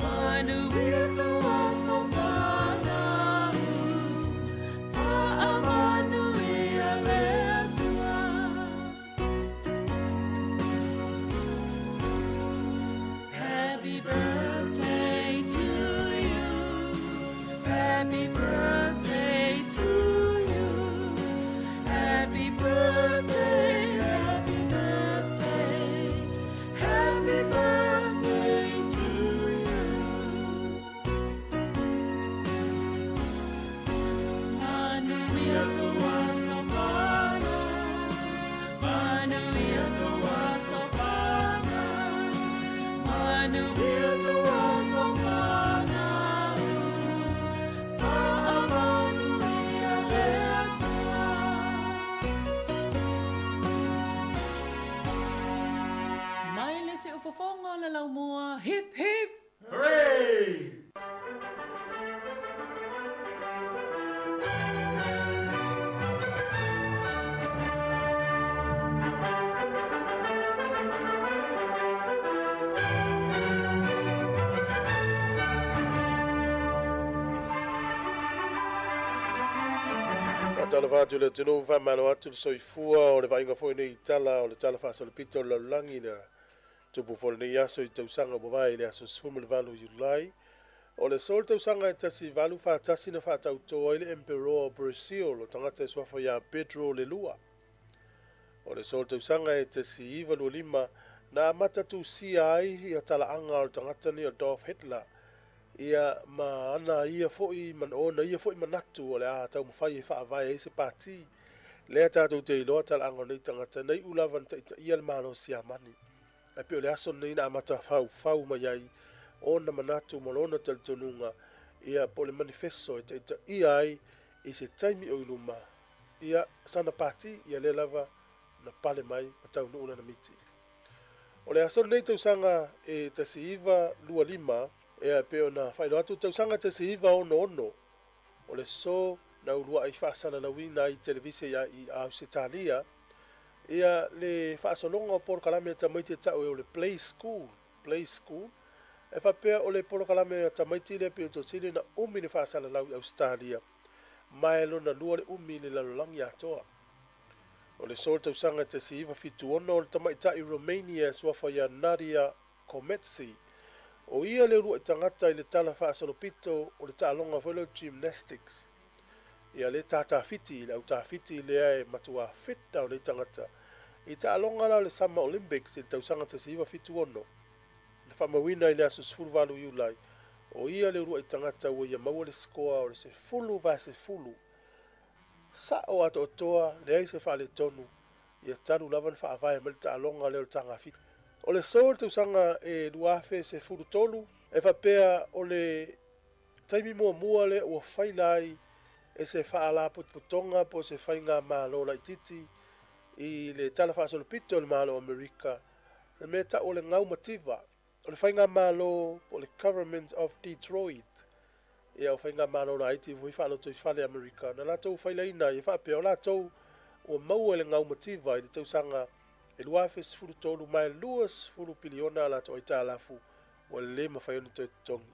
manuia tou aso fanau, faamanuia le Atua. Happy birthday to you, happy birthday to you, happy birthday, happy birthday, happy birthday to you. Manuia tou aso fanau, manuia tou aso fanau, manuia tou aso fanau, faamanuia le Atua. Mai le siufofoga o le laumua, hip hip! Hooray! Faatalofa atu i le atunuu, faamalo atu le soifua o le vaaiga foi nei i tala o le Tala Faasolopito o le Lalolagi na tupu foi lenei aso i tausaga ua mavae i le aso 18 Iulai. O le aso le tausaga e 1841 na faatauto ai le Emperoa o Brazil o tagata e suafa ia Pedro le Lua. O le aso le tausaga e 1925 na amata tusia ai ia talaaga o le tagata nei o Adolf Hitler ia ma ana ia foi ona ia foi manatu o le a taumafai e faavae ai se pati. Lea tatou te iloa talaaga o nei tagata na iu lava na taitaia le Malo o Siamani. Ae pei o le aso lenei na amata faufau mai ai ona manatu ma lona talitonuga ia po o le manifeso e taitaia ai i se taimi o i luma ia sana pati ia lea lava na pale mai ma taunuu lana miti. O le aso lenei tausaga e 1925 ia pei ona faailoa atu tausaga 1966 o le aso na uluai faasalalauina ai i televise i Ausetalia ia le faasologa o polokalame a tamaiti e tau ai o le Play School, Play School, e faapea o le polokalame a tamaiti lea pei o tosili na umi le faasalalau i Ausetalia ma e lona lua le umi i le lalolagi atoa. O le aso o le tausaga 1976 o le tamaitai Romania e suafa ia Nadia Comaneci, o ia le uluai tagata i le tala faasolopito o le taaloga foi lea o gymnastics. Ia le tātāfiti, le autafiti lea e matua fit o nei tagata. I taaloga la o le Summer Olympics i le tausaga 1976, na faamauina i le aso 18 Iulai, o ia le uluai tagata ua ia maua le sikoa o le 10/10. Sa'o atoatoa, leai se faaletonu, ia talu lava na faavae mai le taaloga lea o le tagafiti. O le aso o le tausaga e 2013, e faapea o le taimi muamua lea ua faila ai e se faalapotopotoga po o se faigamalo laitiiti i le Tala Faasolopito o le Malo o Amerika, le mea tau o le gau mativa, o le faigamalo po o le Government of Detroit. Ia, o faigamalo laiti foi faalotoifale Amerika, na latou failaina ai e faapea o latou ua maua i le gau mativa i le tausaga e 2013 ma e 20 piliona a latou aitalafu ua le mafai ona toe totogi.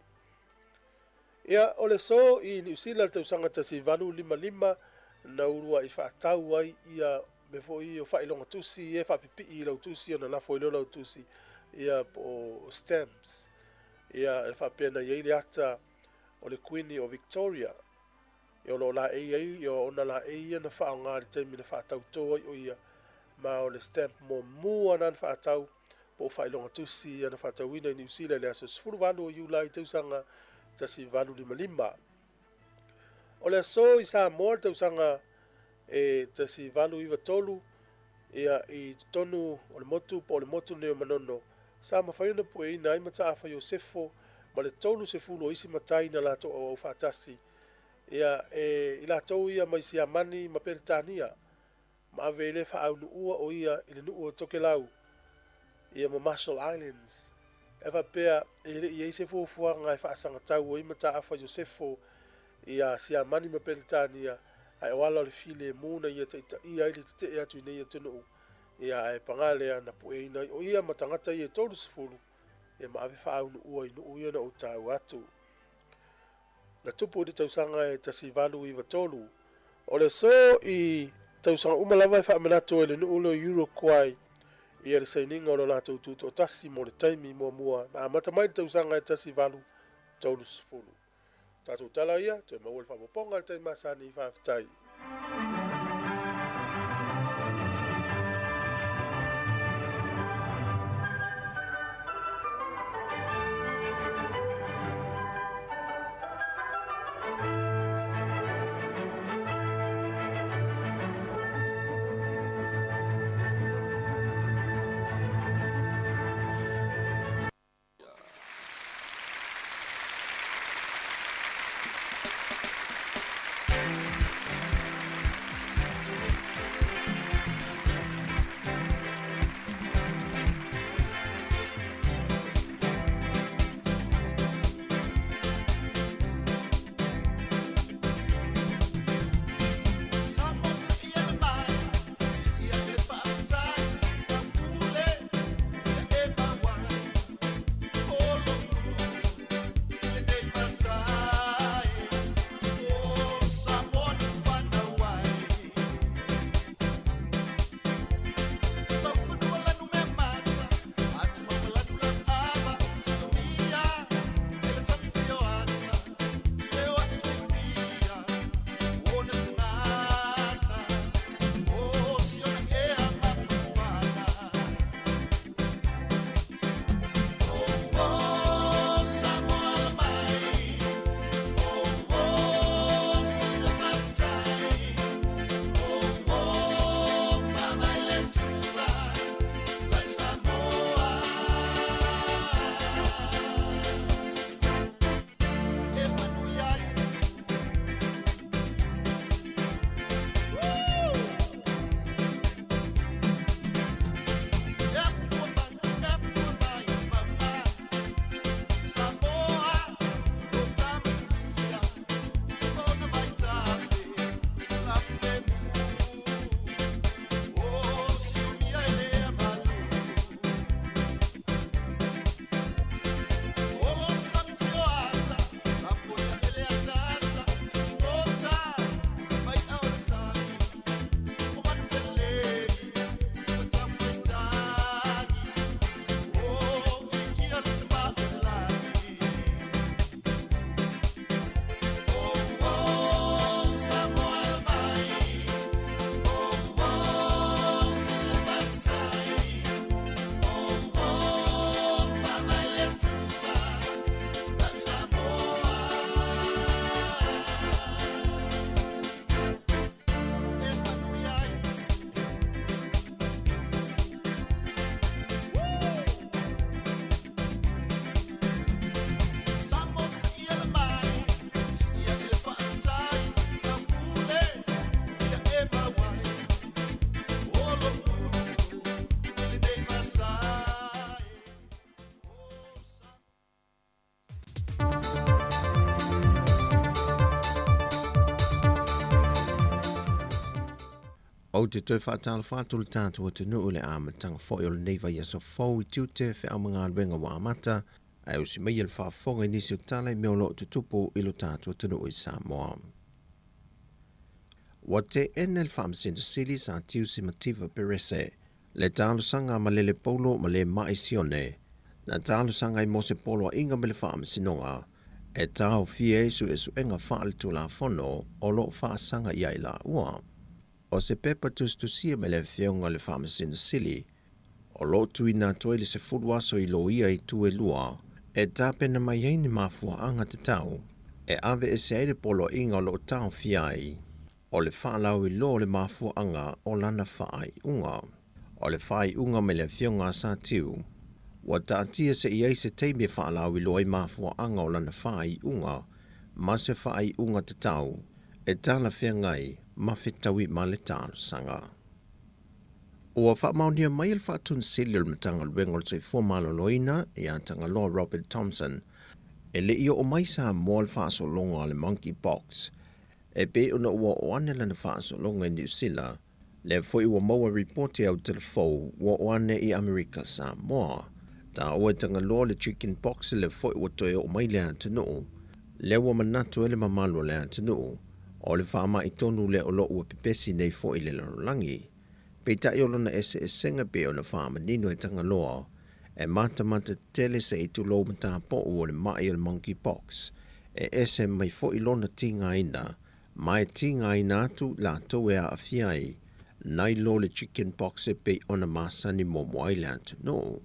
Ia, o le aso i Niu Sila i le tausaga 1855 na uluai faatau ai ia mea foi o faailoga tusi e faapipii i lau tusi ona lafo ai lea o lau tusi ia po o stamps. Ia, e faapea na i ai le ata o le Kuini o Victoria ia o lo o laei ai ia ona laei ia na faaaoga i le taimi na faatauto ai o ia ma o le stamp muamua na na faatau po o faailoga tusi ia na faatauina i Niu Sila i le aso 18 o Iulai tausaga 1855. O le aso i Samoa le tausaga e 1893 ia i totonu o le motu po o le motu nei o Manono sa mafai ona pueina ai Mataafa Iosefo ma le 30 o isi matai na latou auau faatasi. Ia, e i latou ia mai Siamani ma Peretania, ma ave ai le faaunuua o ia i le nuu o Tokelau, ia ma Marshall Islands. E faapea, e le i i ai se fuafuaga e faasagatau ai mataafa Iosefo ia Siamani ma Peretania, ae o ala o le filemu na ia taitaia ai le tetee atu i nei atunuu, ia ae paga lea na pueina ai o ia ma tagata ia e 30, ia ma ave faaunuua i nuu ia na ou taua atu. Na tupu i le tausaga e 1893. O le aso i tausaga uma lava e faamanatu ai le nuu lea o Uruguay ia le sainiga o lo latou tutoatasi mo le taimi muamua na amata mai i le tausaga e 1830. Tatou tala ia, toe maua le faaopoopoga i le taimi masani. Faafetai. Ou te toe faatalofa atu i le tatou atunuu i le amataga foi o lenei vaiaso fou i tiute feau ma galuega ua amata, ae usi maia le faafofoga i nisi o tala i mea o lo o tutupu i lo tatou atunuu i Samoa. Ua teena e le Faamasino Sili Sir Tiusi Mativa Perese le talosaga a Malele Paulo ma le Ma'i Sione na talosaga ai mo se poloaiga mai le Faamasinoga e taofia ai suesuega faaletulafono o lo o faasaga i ai laua. O se pepa tusitusia mai le Afioga i le Faamasino Sili o lo o tuuina atu ai le 10 aso i loia i itu e lua e tapena mai ai ni mafuaaga tatau e aveese ai le poloaiga o lo o taofia ai o le faalauiloa o le mafuaaga o lana faaiuga. O le faaiuga mai le Afioga a Satiu, ua taatia se i ai se taimi e faalauiloa ai mafuaaga o lana faaiuga. ma se faaiuga tatau e talafeagai ma fetaui ma le talosaga. Ua faamaonia mai e le Faatonu Sili o le Matagaluega o le Soifua Maloloina ia Tagaloa Robert Thompson e le i oo mai Samoa le faasologa o le monkeypox e pei ona ua oo ane lana faasologa i Niu Sila, lea foi ua maua ripoti au telefou ua oo ane i Amerika Samoa. Taua e Tagaloa le chickenpox lea foi ua toe oo mai le atunuu, lea ua manatu ai le mamalu o le atunuu o le faamai tonu lea o lo o ua pepesi nei foi i le lalolagi. Peitai o lona eseesega pei ona faamanino e Tagaloa, e matamata tele se i tulou matapou o le mai o le monkeypox, e ese mai foi lona tigaina, ma e tigaina atu latou e aafia ai, nai lo le chickenpox e pei ona masani muamua ai le atunuu.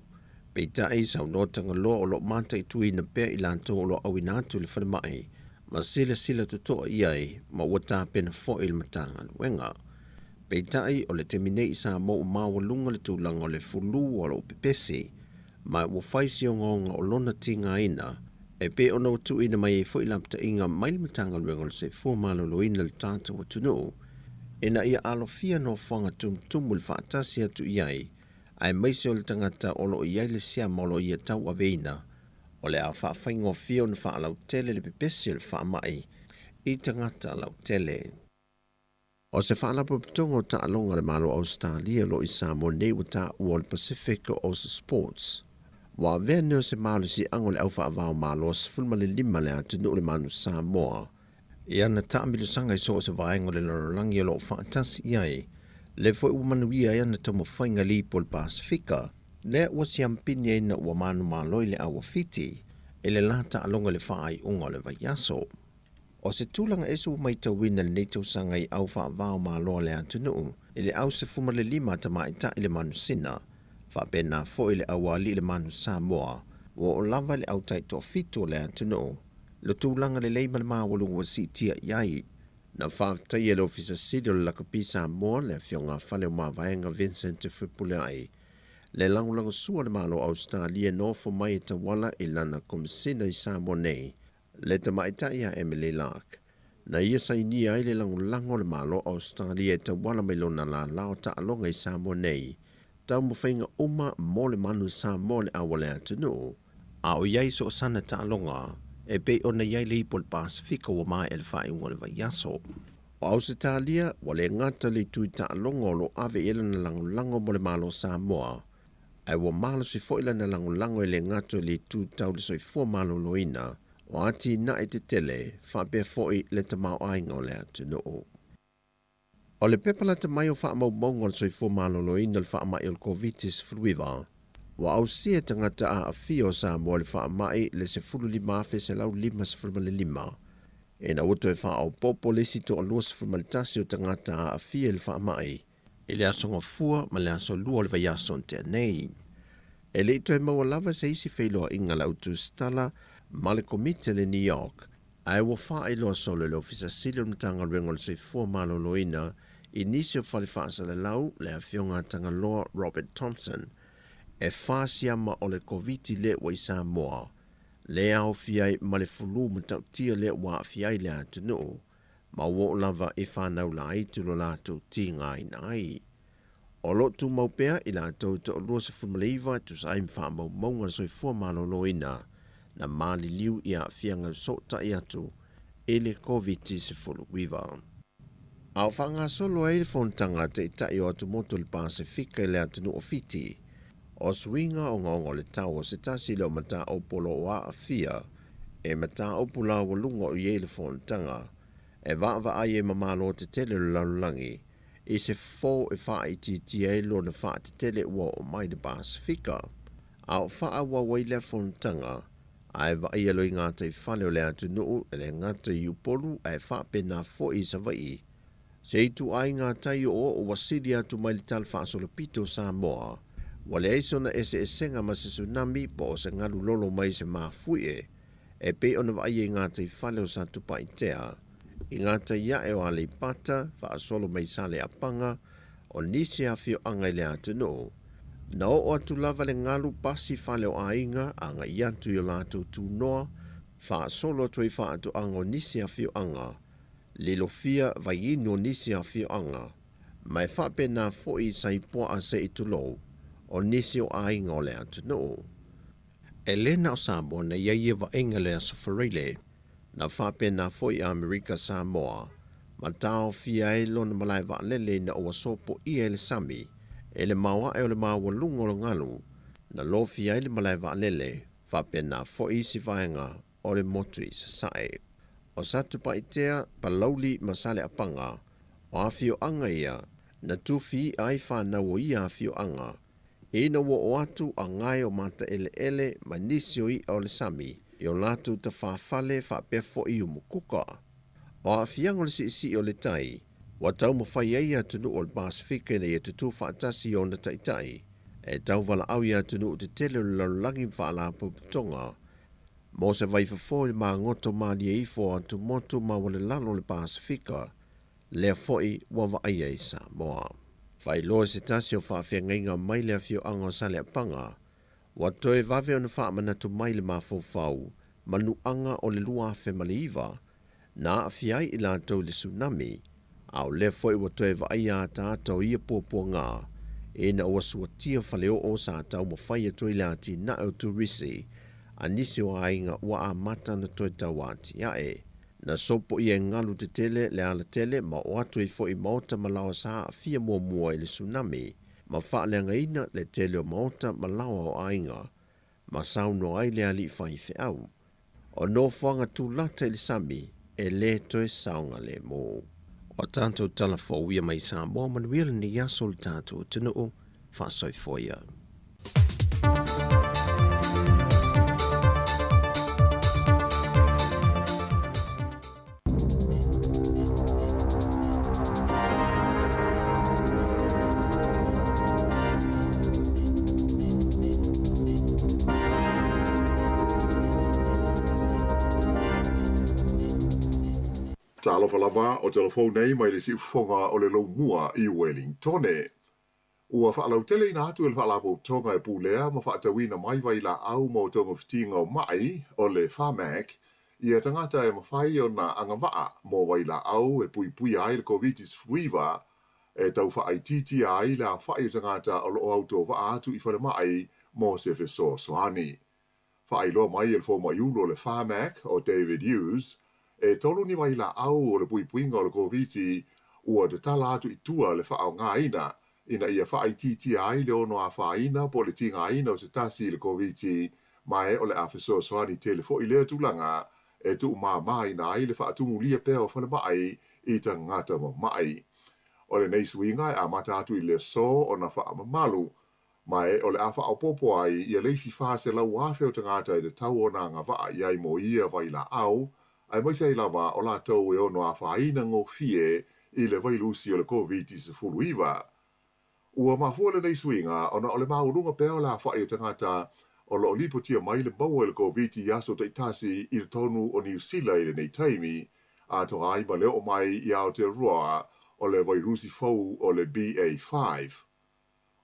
Peitai, saunoa Tagaloa o lo o mataituina pea i latou o lo o auina atu i le falemai, ma silasila totoa i ai ma ua tapena foi le Matagaluega. Peitai, o le taimi nei i Samoa ua maualuga le tulaga o le fulu o lo o pepesi, ma ua fai si ogaoga o lona tigaina, e pei ona ua tuuina mai ai foi lapataiga mai le Matagaluega o le Soifua Maloloina i le tatou atunuu, ina ia alofia nofoaga tumutumu i le faatasi atu i ai, aemaise o le tagata o lo o i ai le siama o lo o ia tauaveina, o le a faafaigofie ona faalautele le pepesi o le faamai i tagata lautele. O se faalapotopotoga o taaloga a le Malo o Ausetalia o lo o i Samoa nei ua taua o le Pacific Ocean Sports. Ua avea nei o se malosiaga o le au faavao Malo 15 le atunuu o le Manu Samoa i ana taamilosaga i so o se vaega o le lalolagi o lo o faatasi i ai, lea foi ua manuia ai ana taumafaiga lipo i le Pasefika, lea ua siampini ai ina ua manumalo i le au a Fiti i le la taaloga i le faaiuga o le vaiaso. O se tulaga ese ua maitauina i lenei tausaga i au faavao Malo a le atunuu i le au 15 a tamaitai i le manusina, faapena foi le aualii i le manu Samoa, ua oo lava i le au taitoafitu o le atunuu le tulaga lelei ma le maualuga ua siitia i ai. Na faafetaia e le Ofisa Sili o le Lakapi Samoa, le Afioga a Faleomavaega Vincent Te Fepuleai, le lagolagosua a le Malo o Ausetalia e nofo mai e tauala i lana Komesina i Samoa nei, le tamaitai ia Emily Lark. Na ia sainia ai le lagolago a le Malo o Ausetalia e tauala mai lona lala o taaloga i Samoa nei, taumafaiga uma mo le manu Samoa le au a le atunuu, a o i ai so o sana taaloga e pei ona i ai le ipu o le Pasefika ua maea le faaiuga o le vaiaso. O Ausetalia, ua le gata le itu i taaloga o lo o ave i ai lana lagolago mo le Malo o Samoa, ae ua malosi foi lana lagolago e le gata i le itu tau le soifua maloloina o atinae tetele faapea foi le tamaoaiga o le atunuu. O le pepa lata mai o faamaumauga o le soifua maloloina o le faamai o le Koviti-19, ua ausia e tagata aafia o Samoa i le faamai le 15,155, ina ua toe faaopoopo le isi toalua 11 o tagata aafia i le faamai i le Aso Gafua ma le Aso Lua o le vaiaso na tea nei. E le i toe maua lava se isi feiloaiga a le autusitala ma le Komiti a le New York, ae ua faailoa solo e le Ofisa Sili o le Matagaluega o le Soifua Maloloina i nisi o fale faasalalau le Afioga a Tagaloa Robert Thompson e fa siama o le Koviti lea ua i Samoa, le aofia ai ma le fulu matautia lea ua aafia ai le atunuu, ma ua oo lava i fanau laiti lo latou tigaina ai. O lo o tumau pea i latou e toalua 19 e tusa ai ma faamaumauga a le Soifua Maloloina na maliliu i aafiaga e fesootai atu i le Koviti-19. A o faagasolo ai le fonotaga a Taitai o Atumotu o le Pasefika i le atunuu o Fiti, o suiga ogaoga o le tau o se tasi lea o mataupu o lo o aafia e mataupu laualuga o i ai le fonotaga e vaavaai ai ma malo tetele o le lalolagi i se fofo e faaitiitia ai lona faatetele ua oo mai le Pasefika. A o faaauau ai lea fonotaga, ae vaaia loa i gataifale o le atunuu e le gata i Upolu ae faapena foi i Savaii, se ituaiga tai oooo ua sili atu mai le tala faasolopito o Samoa, ua leai sona eseesega ma se tsunami po o se galu lolo mai se mafuie e pei ona vaaia i gataifale o Satupaitea, i gatai ae o Aleipata, faasolo mai Saleapaga, o nisi afioaga i le atunuu. Na oo atu lava le galu pasi fale o aiga agai atu i o latou tunoa Faasolo atu ai faatoaga o nisi afioaga, lilofia vaiinu o nisi afioaga, ma e faapena foi i Saipoa se i tulou, o nisi o aiga o le atunuu. E le na o Samoa na i ai ia vaaiga i le Aso Faraile, na faapena foi i Amerika Samoa, ma taofia ai lona malae vaalele ina ua sopoia e le sami, e le maoae o le maualuga o le galu, na lofia ai le malae vaalele, faapena foi isi vaega o le motu i Sasae. O Satupaitea, Palauli ma Saleapaga, o afioaga ia na tufi i'a ai fanau o ia afioaga, ina ua oo atu a gae o mataeleele ma nisi o i'a o le sami i o latou tafafale faapea foi umukuka. O aafiaga o le siisii o le tai, ua taumafai ai atunuu o le Pasefika ina ia tutū faatasi i ona taitai, e tauvalaau i atunuu tetele o le lalolagi ma faalapotopotoga, mo se vaifofo i le magoto malie ifo o atumotu maualelalo o le Pasefika, lea foi ua vaaia i Samoa. Faailoa e se tasi o faafeagaiga mai le afioaga o Saleapaga, ua toe vave ona faamanatu mai le mafaufau manuaga o le 2009, na aafia ai i latou i le tsunami, a o lea foi ua toe vaaia ataata o ia puapuaga ina ua suatia faleoo sa taumafai atu ai le atinae o turisi a nisi o aiga ua amata ona toe tauatiae. Na sopoia e galu tetele le alatele ma oo atu ai foi i maota ma laoa sa aafia muamua i le tsunami ma faaleagaina le tele o maota ma laoa o aiga, ma saunoa ai le alii faifeau. O nofoaga tulata i le sami e lē toe saogalemu. O tatou tala fou ia mai Samoa, manuia lenei aso le tatou atunuu, faasoifua ia. Talofa lava o telefou nei mai le siufofoga o le Laumua i Wellingtone. Ua faalauteleina atu e le Faalapotopotoga e pulea ma faatauina mai vailaau mo togafitiga o ma'i o le Pharmac ia tagata e mafai ona agavaa mo vailaau e puipuia ai le Koviti-19 e tau faaitiitia ai le aofai o tagata o lo o autovaa atu i falemai mo se fesoasoani. Faailoa mai e le fomai-ulu o le Pharmac o David Hughes, e tolu ni vailaau o le puipuiga o le Koviti ua tatala atu i tua le faaaogaina ina ia faaitiitia ai le ono afaina po o le tigaina o se tasi i le Koviti, ma e o le a fesoasoani tele foi lea tulaga e tuumāmāina ai le faatumulia pea o falemai i tagata mama'i. O lenei suiga e amata atu i le aso ona faamamalu, ma e o le a faaopoopo ai ia le isi 400,000 o tagata e tatau ona agavaa i ai mo ia vailaau, aemaise ai lava o latou e ono afaina gofie i le vailusi o le Koviti-19. Ua mafua lenei suiga ona o le maualuga pea o le aofai o tagata o lo o lipotia mai le maua i le Koviti i aso taitasi i totonu o Niu Sila i lenei taimi, atoa ai ma le oo mai i Aotearoa o le vairusi fou o le BA5.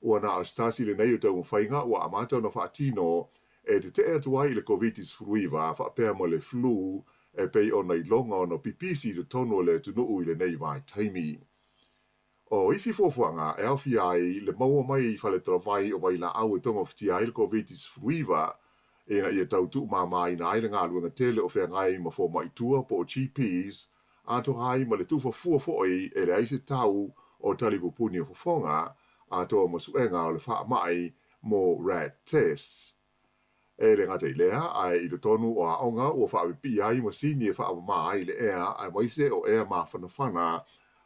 Ua na o se tasi lenei o taumafaiga ua amata ona faatino e tetee atu ai i le Koviti-19 faapea ma le flu e pei ona iloga ona pipisi i totonu o le atunuu i lenei vaitaimi. O isi fuafuaga e aofia ai le maua mai i faletalavai o vailaau e togafitia ai le Koviti-19 ina ia tau tuumāmāina ai le galuega tele o feagai ma fomai tua po o GPs, atoa ai ma le tuufafua foi e leai se tau o talipupuni o fofoga, atoa ma suega o le faamai mo rat tests. E le gata i lea, ae i totonu o aoga ua faapipii ai masini e faamamā ai le ea aemaise o ea mafanafana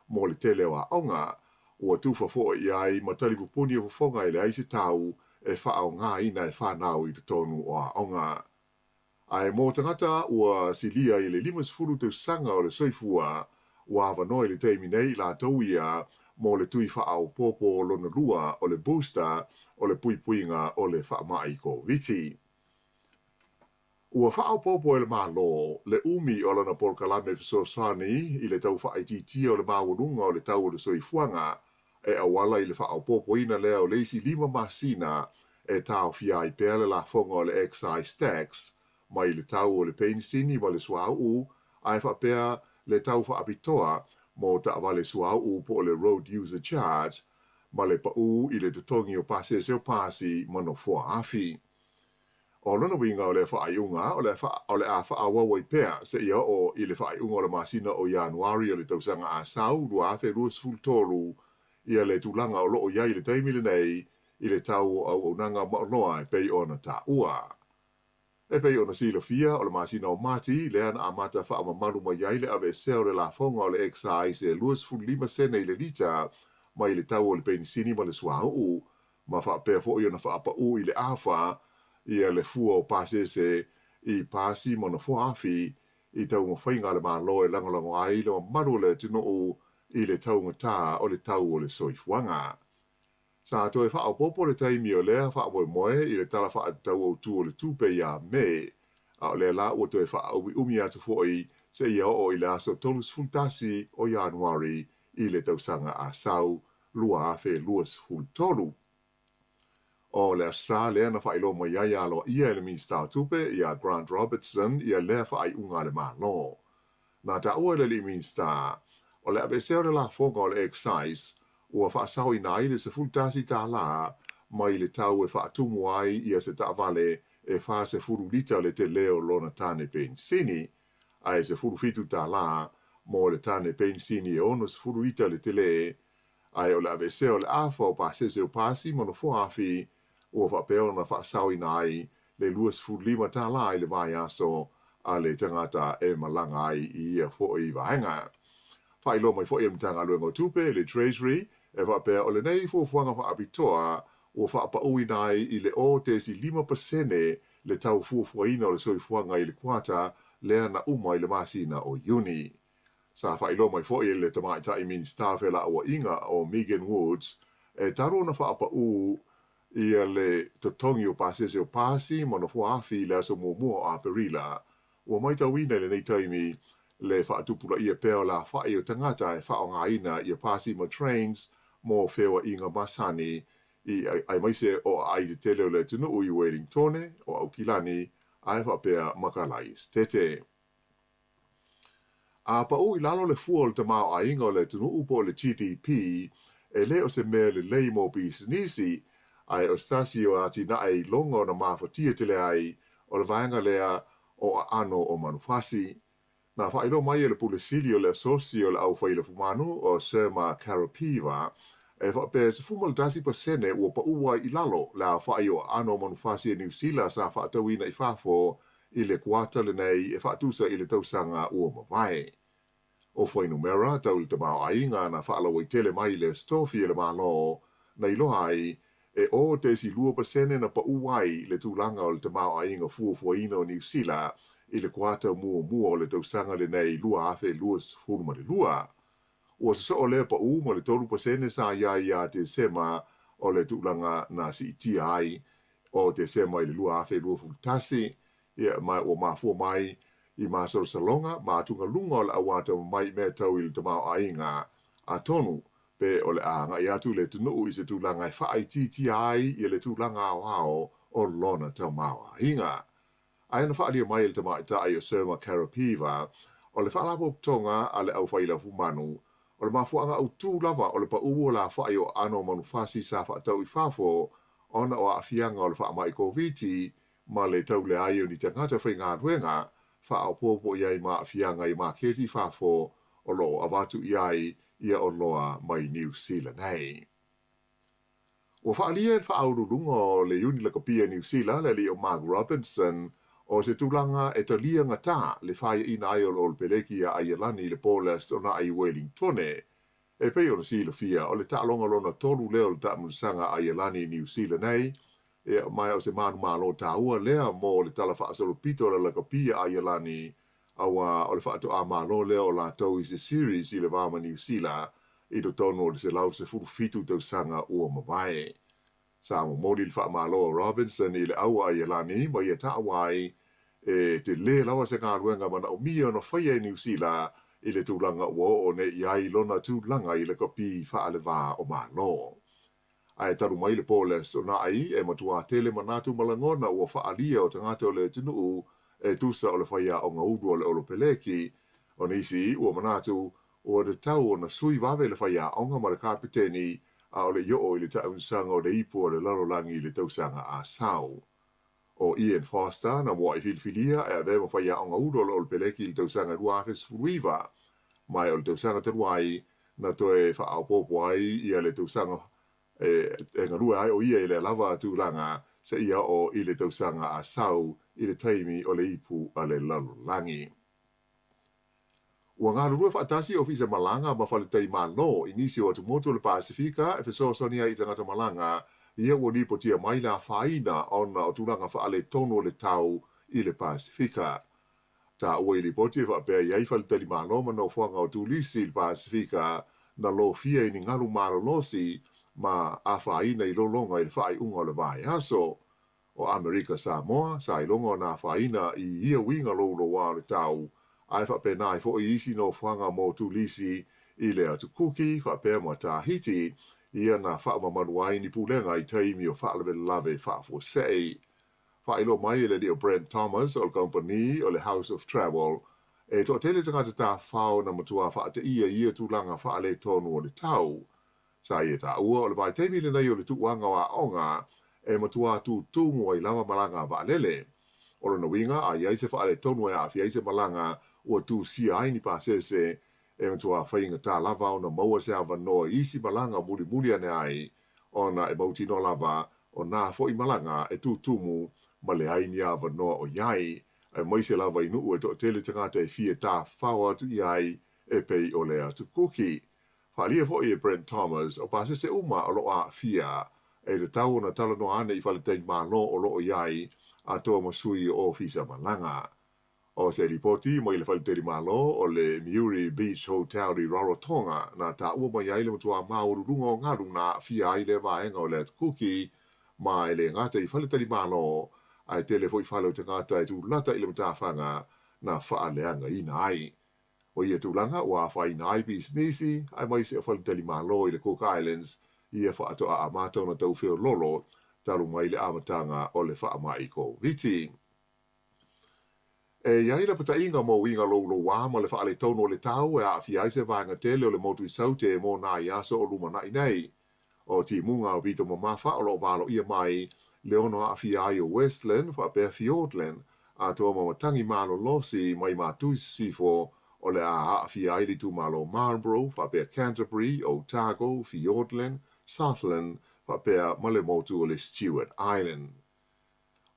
mo le tele o aoga, ua tufa foi i ai ma talipupuni o fofoga e leai se tau e faaaogaina e fanau i totonu o aoga. Ae mo tagata ua silia i le 50 tausaga o le soifua, ua avanoa i le taimi nei i latou ia mo le tui faaopoopo lona lua o le booster o le puipuiga o le faamai Koviti. Ua faaopoopo e le Malo le umi o lana polokalame fesoasoani i le tau faaitiitia o le maualuga o le tau o le soifuaga e auala i le faaopoopoina lea o le isi lima masina e taofia ai pea le lafoga o le excise tax. mai le tau o le penisini ma le suauu ae faapea le tau faapitoa mo taavale suauu po o le road user charge ma le paʻu i le totogi o pasese o pasi ma nofoa afi. O lona uiga o lea faaiuga o le o le a faaauau ai pea seia oo i le faaiuga o le masina o Ianuari o le tausaga a sau 2023 ia le tulaga o lo o i ai i le taimi lenei i le tau o auaunaga ma oloa e pei ona taua. E pei ona silafia, o le masina o Mati lea na amata faamamalu mai ai le aveesea o le lafoga o le excise e 25 sene i le lita mai le tau o le penisini ma le suauu, ma faapea foi ona faapaʻu i le afa ia le fua o pasese i pasi ma nofoa afi i taumafaiga a le Malo e lagolago ai le mamalu o le atunuu i le taugata o le tau o le soifuaga. Sa toe faaopoopo le taimi o lea faamoemoe i le Tala Faatatau Autu o le Tupe ia Me, a o lea la ua toe faaumiumi atu foi seia oo i le aso 31 o Ianuari i le tausaga a sau 2023. O le Aso Sa lea na faailoa mai ai aloaia e le Minisita o Tupe ia Grant Robertson ia lea faaiuga a le Malo. Na taua e le alii Minisita, o le aveesea o le lafoga o le excise ua faasaoina ai le $11 mai le tau e faatumu ai ia se taavale e 40 lita le tele o lona tane penisini, ae $17 mo le tane penisini e 60 lita le tele, ae o le aveesea o le afa o pasese o pasi ma nofoa afi ua faapea ona faasaoina ai le $25 i le vaiaso a le tagata e malaga ai i ia foi vaega. Faailoa mai foi e le Matagaluega o Tupe, le Treasury, e faapea o lenei fuafuaga faapitoa ua faapauina ai i le 0.5% le tau fuafuaina o le soifuaga i le kuata lea na uma i le masina o Iuni. Sa faailoa mai foi e le Tamaitai Minisita o Felauaiga o Megan Woods e talu ona faapaū ia le totogi o pasese o pasi ma nofoa afi i le aso muamua o Aperila. Ua matauina i lenei taimi le faatupulaia pea o le afaʻi o tagata e faaaogaina ia pasi ma trains mo feoaiga masani i aemaise o aai tetele o le atunuu i Wellingtone, o Aukilani, ae faapea ma Kalaisetete. A paʻu i lalo le fua o le tamaoaiga o le atunuu po o le GDP, e le o se mea lelei mo pisinisi, ae o se tasi o atinae iloga ona mafatia tele ai o le vaega lea o aano o manufasi. Na faailoa mai e le Pule Sili o le Asosi o le Au Fai Lafumanu o Sir Karapeeva, e faapea e 11% ua paʻu ai i lalo le aofai o aano o manufasi a Niu Sila sa faatauina i fafo i le kuata lenei e faatusa i le tausaga ua mavae. O fuainumera tau le tamaoaiga na faalauaitele mai i le Aso Tofi e le Malo na iloa ai e 0.2% na paʻu ai le tulaga o le tamaoaiga fuafuaina o Niu Sila i le kuata muamua o le tausaga lenei 2022. Ua sosoo lea paʻu ma le 3% sa i ai ia Tesema o le tulaga na siitia ai o Tesema i le 2021, ia, ma ua mafua mai i masalosaloga ma atugaluga o le auatamamai i mea tau i le tamaoaiga. Atonu, pe o le a agai atu le atunuu i se tulaga e faaitiitia ai ia le tulaga aoao o lona tamaoaiga. Ae na faaalia mai e le tamaitai o Sir Karapeeva, o le faalapotopotoga a le au fai lafumanu, o le mafuaaga autū lava o le paʻu o le afaʻi o aano o manufasi sa faatau i fafo ona o aafiaga o le faamai Koviti ma le tauleai o ni tagata faigaluega faaopoopo i ai ma aafiaga i maketi i fafo o lo o avatu i ai ia oloa mai Niu Sila nei. Ua faaalia e le faauluuluga o le Iuni Lakapi a Niu Sila le alii o Mark Robinson o se tulaga e talia gata le faiaina ai o le Olopeleki ia Aialani i le po o le Aso Toonai i Wellingtone. E pei ona silafia, o le taaloga lona tolu lea o le taamilosaga a Aialani i Niu Sila nei, ia, ma o se manumalo taua lea mo le tala faasolopito o le lakapi a Aialani, auā o le faatoā malo lea o latou i se series i le va ma Niu Sila i totonu o le 117 tausaga ua mavae. Sa momoli le faamalo a Robinson i le au a Aialani ma ia taua ai e telē lava se galuega manaomia ona faia e Niu Sila i le tulaga ua oo nei i ai lona tulaga i lakapi faalevā o Malo. Ae talu mai le po o le Aso Toonai, e matuā tele manatu ma lagona ua faaalia o tagata o le atunuu e tusa o le faiaoga ulu o le Olopeleki. O nisi ua manatu ua tatau ona sui vave le faiaoga ma le kapeteni a o le i oo i le taamilosaga o le Ipu a le Lalolagi i le tausaga a sau. O Ian Foster na mua'i filifilia e avea ma faiaoga ulu o le Olopeleki i le tausaga 2019, ma o le tausaga talu ai na toe faaopoopo ai ia le tausaga e galue ai o ia i lea lava tulaga seia oo i le tausaga a sau i le taimi o le Ipu a le Lalolagi. Ua galulue faatasi Ofisa Malaga ma Faletali Malo i nisi o atumotu o le Pasefika e fesoasoani ai i tagata malaga ia ua lipotia mai le afaina ona o tulaga faaletonu o le tau i le Pasefika. Taua i lipoti e faapea i ai Faletali Malo ma nofoaga o turisi i le Pasefika na lofia i ni galu malolosi ma afaina i lologa i le faaiuga o le vaiaso. O Amerika Samoa, sa iloga ona afaina i ia uiga louloua o le tau, ae faapena ai foi isi nofoaga mo turisi i le Atu Kuki faapea ma Tahiti, ia na faamamalu ai ni pulega i taimi o faalavelave faafuasei. Faailoa mai e le alii o Brent Thomas o le kamupani o le House of Travel, e toatele tagata tafafao na matua faateia i ia tulaga faaletonu o le tau. Sa ia taua o le vaitaimi lenei o le tuuaga o aoga e matua tutumu ai lava malaga a vaalele. O lona uiga, a i ai se faaletonu e aafia ai se malaga ua tusia ai ni pasese, e matua faigata lava ona maua se avanoa i isi malaga mulimuli ane ai, ona e mautinoa lava o nā foi malaga e tutumu ma leai ni avanoa o i ai, aemaise lava i nuu e toatele tagata e fia tafafao atu i ai e pei o le Atu Kuki. Faaalia foi e Brent Thomas, o pasese uma o loo aafia, e tatau ona talanoa ane i faletali Malo o loo i ai atoa ma sui o ofisa malaga. O se lipoti mai le faletali Malo o le Miuri Beach Hotel i Rarotonga na taua mai ai le matua maualuluga o galu na aafia ai lea vaega o le Atu Kuki, ma e le gata i faletali Malo, ae tele foi fale o tagata e tulata i le matafaga na faaleagaina ai. O ia tulaga ua afaina ai pisinisi aemaise o faletali Malo i le Cook Islands ia faatoa amata ona tau feololo talu mai le amataga o le faamai Koviti. E i ai lapataiga mo uiga louloua ma le faaletonu o le tau e aafia ai se vaega tele o le motu i Saute mo nai aso o lumanai nei. O timuga o pito mamafa o loo valoia mai le ono aafia ai o Westland faapea Fiordland atoa ma matagi malolosi mai Matui Sisifo o le a aafia ai le itumalo Marlborough faapea Canterbury, Otago, Fiordland, Southland faapea ma le motu o le Stewart Island.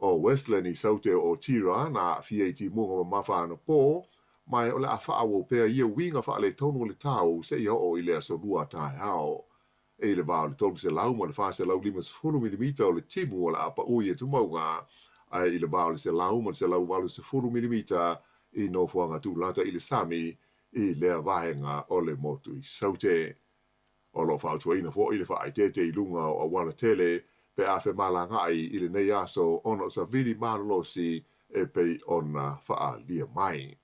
O Westland i Saute o Otira na aafia i timuga mamafa anapo, ma o le a faaauau pea ia uiga faaletonu o le tau seia oo i le aso Lua taeao. E i le va o le 300 ma le 450 milimita o le timu o le a paui i atumauga, ae i le va o le 100 ma le 180 milimita i nofoaga tulata i le sami i lea vaega o le motu i Saute. O lo o fautuaina foi le faaeteete i luga o auala tele pe a femalagaai i lenei aso ona o savili malolosi e pei ona faaalia mai.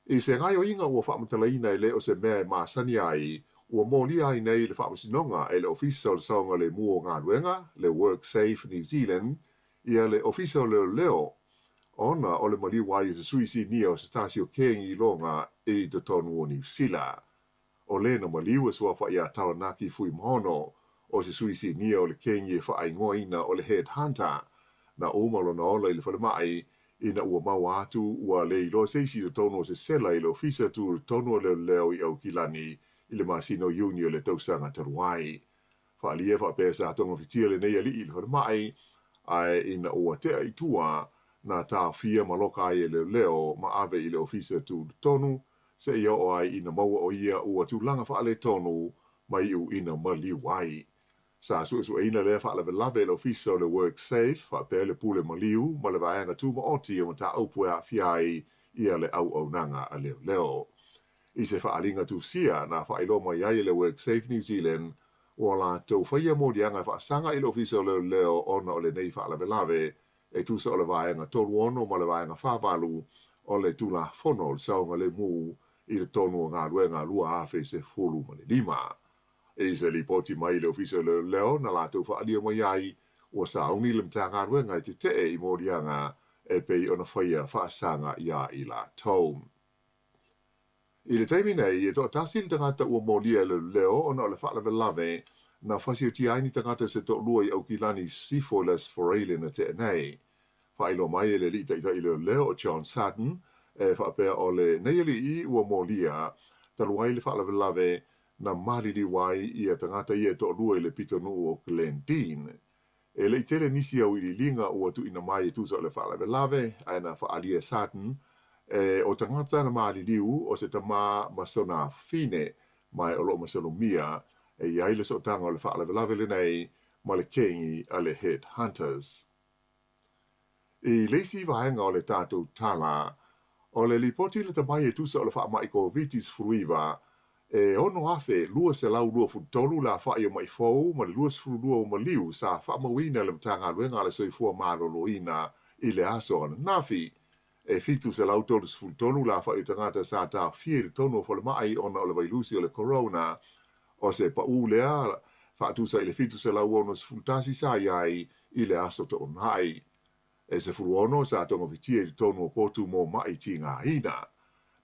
I se gaoioiga ua faamatalaina e le o se mea e masani ai, ua molia ai nei le Faamasinoga e le Ofisa o le Saogalemu o Galuega, le WorkSafe New Zealand, ia le Ofisa o Leoleo, ona o le maliu ai o se sui sinia o se tasi o kengi iloga i totonu o Niu Sila. O le na maliu e suafa iā Taranaki Fuimaono, o se sui sinia o le kengi e faaigoaina o le Head Hunter, na uma lona ola i le falemai ina ua maua atu ua le iloa se isi i totonu o se sela i le ofisa tutotonu o leoleo i Aukilani i le masina o Iuni o le tausaga talu ai. Faaalia faapea sa togafitia lenei alii i le falemai, ae ina ua tea i tua, na taofia ma loka ai e leoleo ma ave i le ofisa tutotonu seia oo ai ina maua o ia ua tulaga faaletonu ma iu ina maliu ai. Sa suesueina lea faalavelave e le Ofisa o le WorkSafe faapea le Pule Maliu ma le Vaega Tumaoti o Mataupu e aafia ai ia le auaunaga a leoleo. I se faaaliga tusia na faailoa mai ai e le WorkSafe New Zealand, ua latou faia moliaga e faasaga i le Ofisa o Leoleo ona o lenei faalavelave e tusa o le Vaega 36 ma le Vaega 48 o le Tulafono o le Saogalemu i totonu o Galuega 2015. I se lipoti mai le Ofisa o Leoleo na latou faaalia mai ai, ua sauni le Matagaluega e tetee i moliaga e pei ona faia faasaga iā i latou. I le taimi nei, e toatasi le tagata ua molia e le leo ona o le faalavelave na fasiotia ai ni tagata se toalua i Aukilani Sisifo i le Aso Faraile na tea nei. Faailoa mai e le alii taitai leoleo o John Sutton, e faapea o lenei alii ua molia talu ai le faalavelave na maliliu ai ia tagata ia e toalua i le pitonuu o Glendene. E le i tele nisi auiliiliga ua tuuina mai e tusa o le faalavelave, ae na faaalia e Sutton, e o tagata na maliliu o se tama ma sona afafine, ma o lo o masalomia e i ai le sootaga o le faalavelave lenei ma le kengi a le Head Hunters. I le isi vaega o le tatou tala, o le lipoti lata mai e tusa o le faamai Koviti-19, e 6,223 le afa'i o ma'i fou ma le 22 o maliu sa faamauina e le Matagaluega a le Soifua Maloloina i le aso ananafi. E 733 le afa'i o tagata sa taofia i totonu o falemai ona o le vailusi o le corona. O se pa'ū lea faatusa i le 761 sa i ai i le aso Toonai. E 16 sa togafitia i totonu o potu mo ma'i tigaina.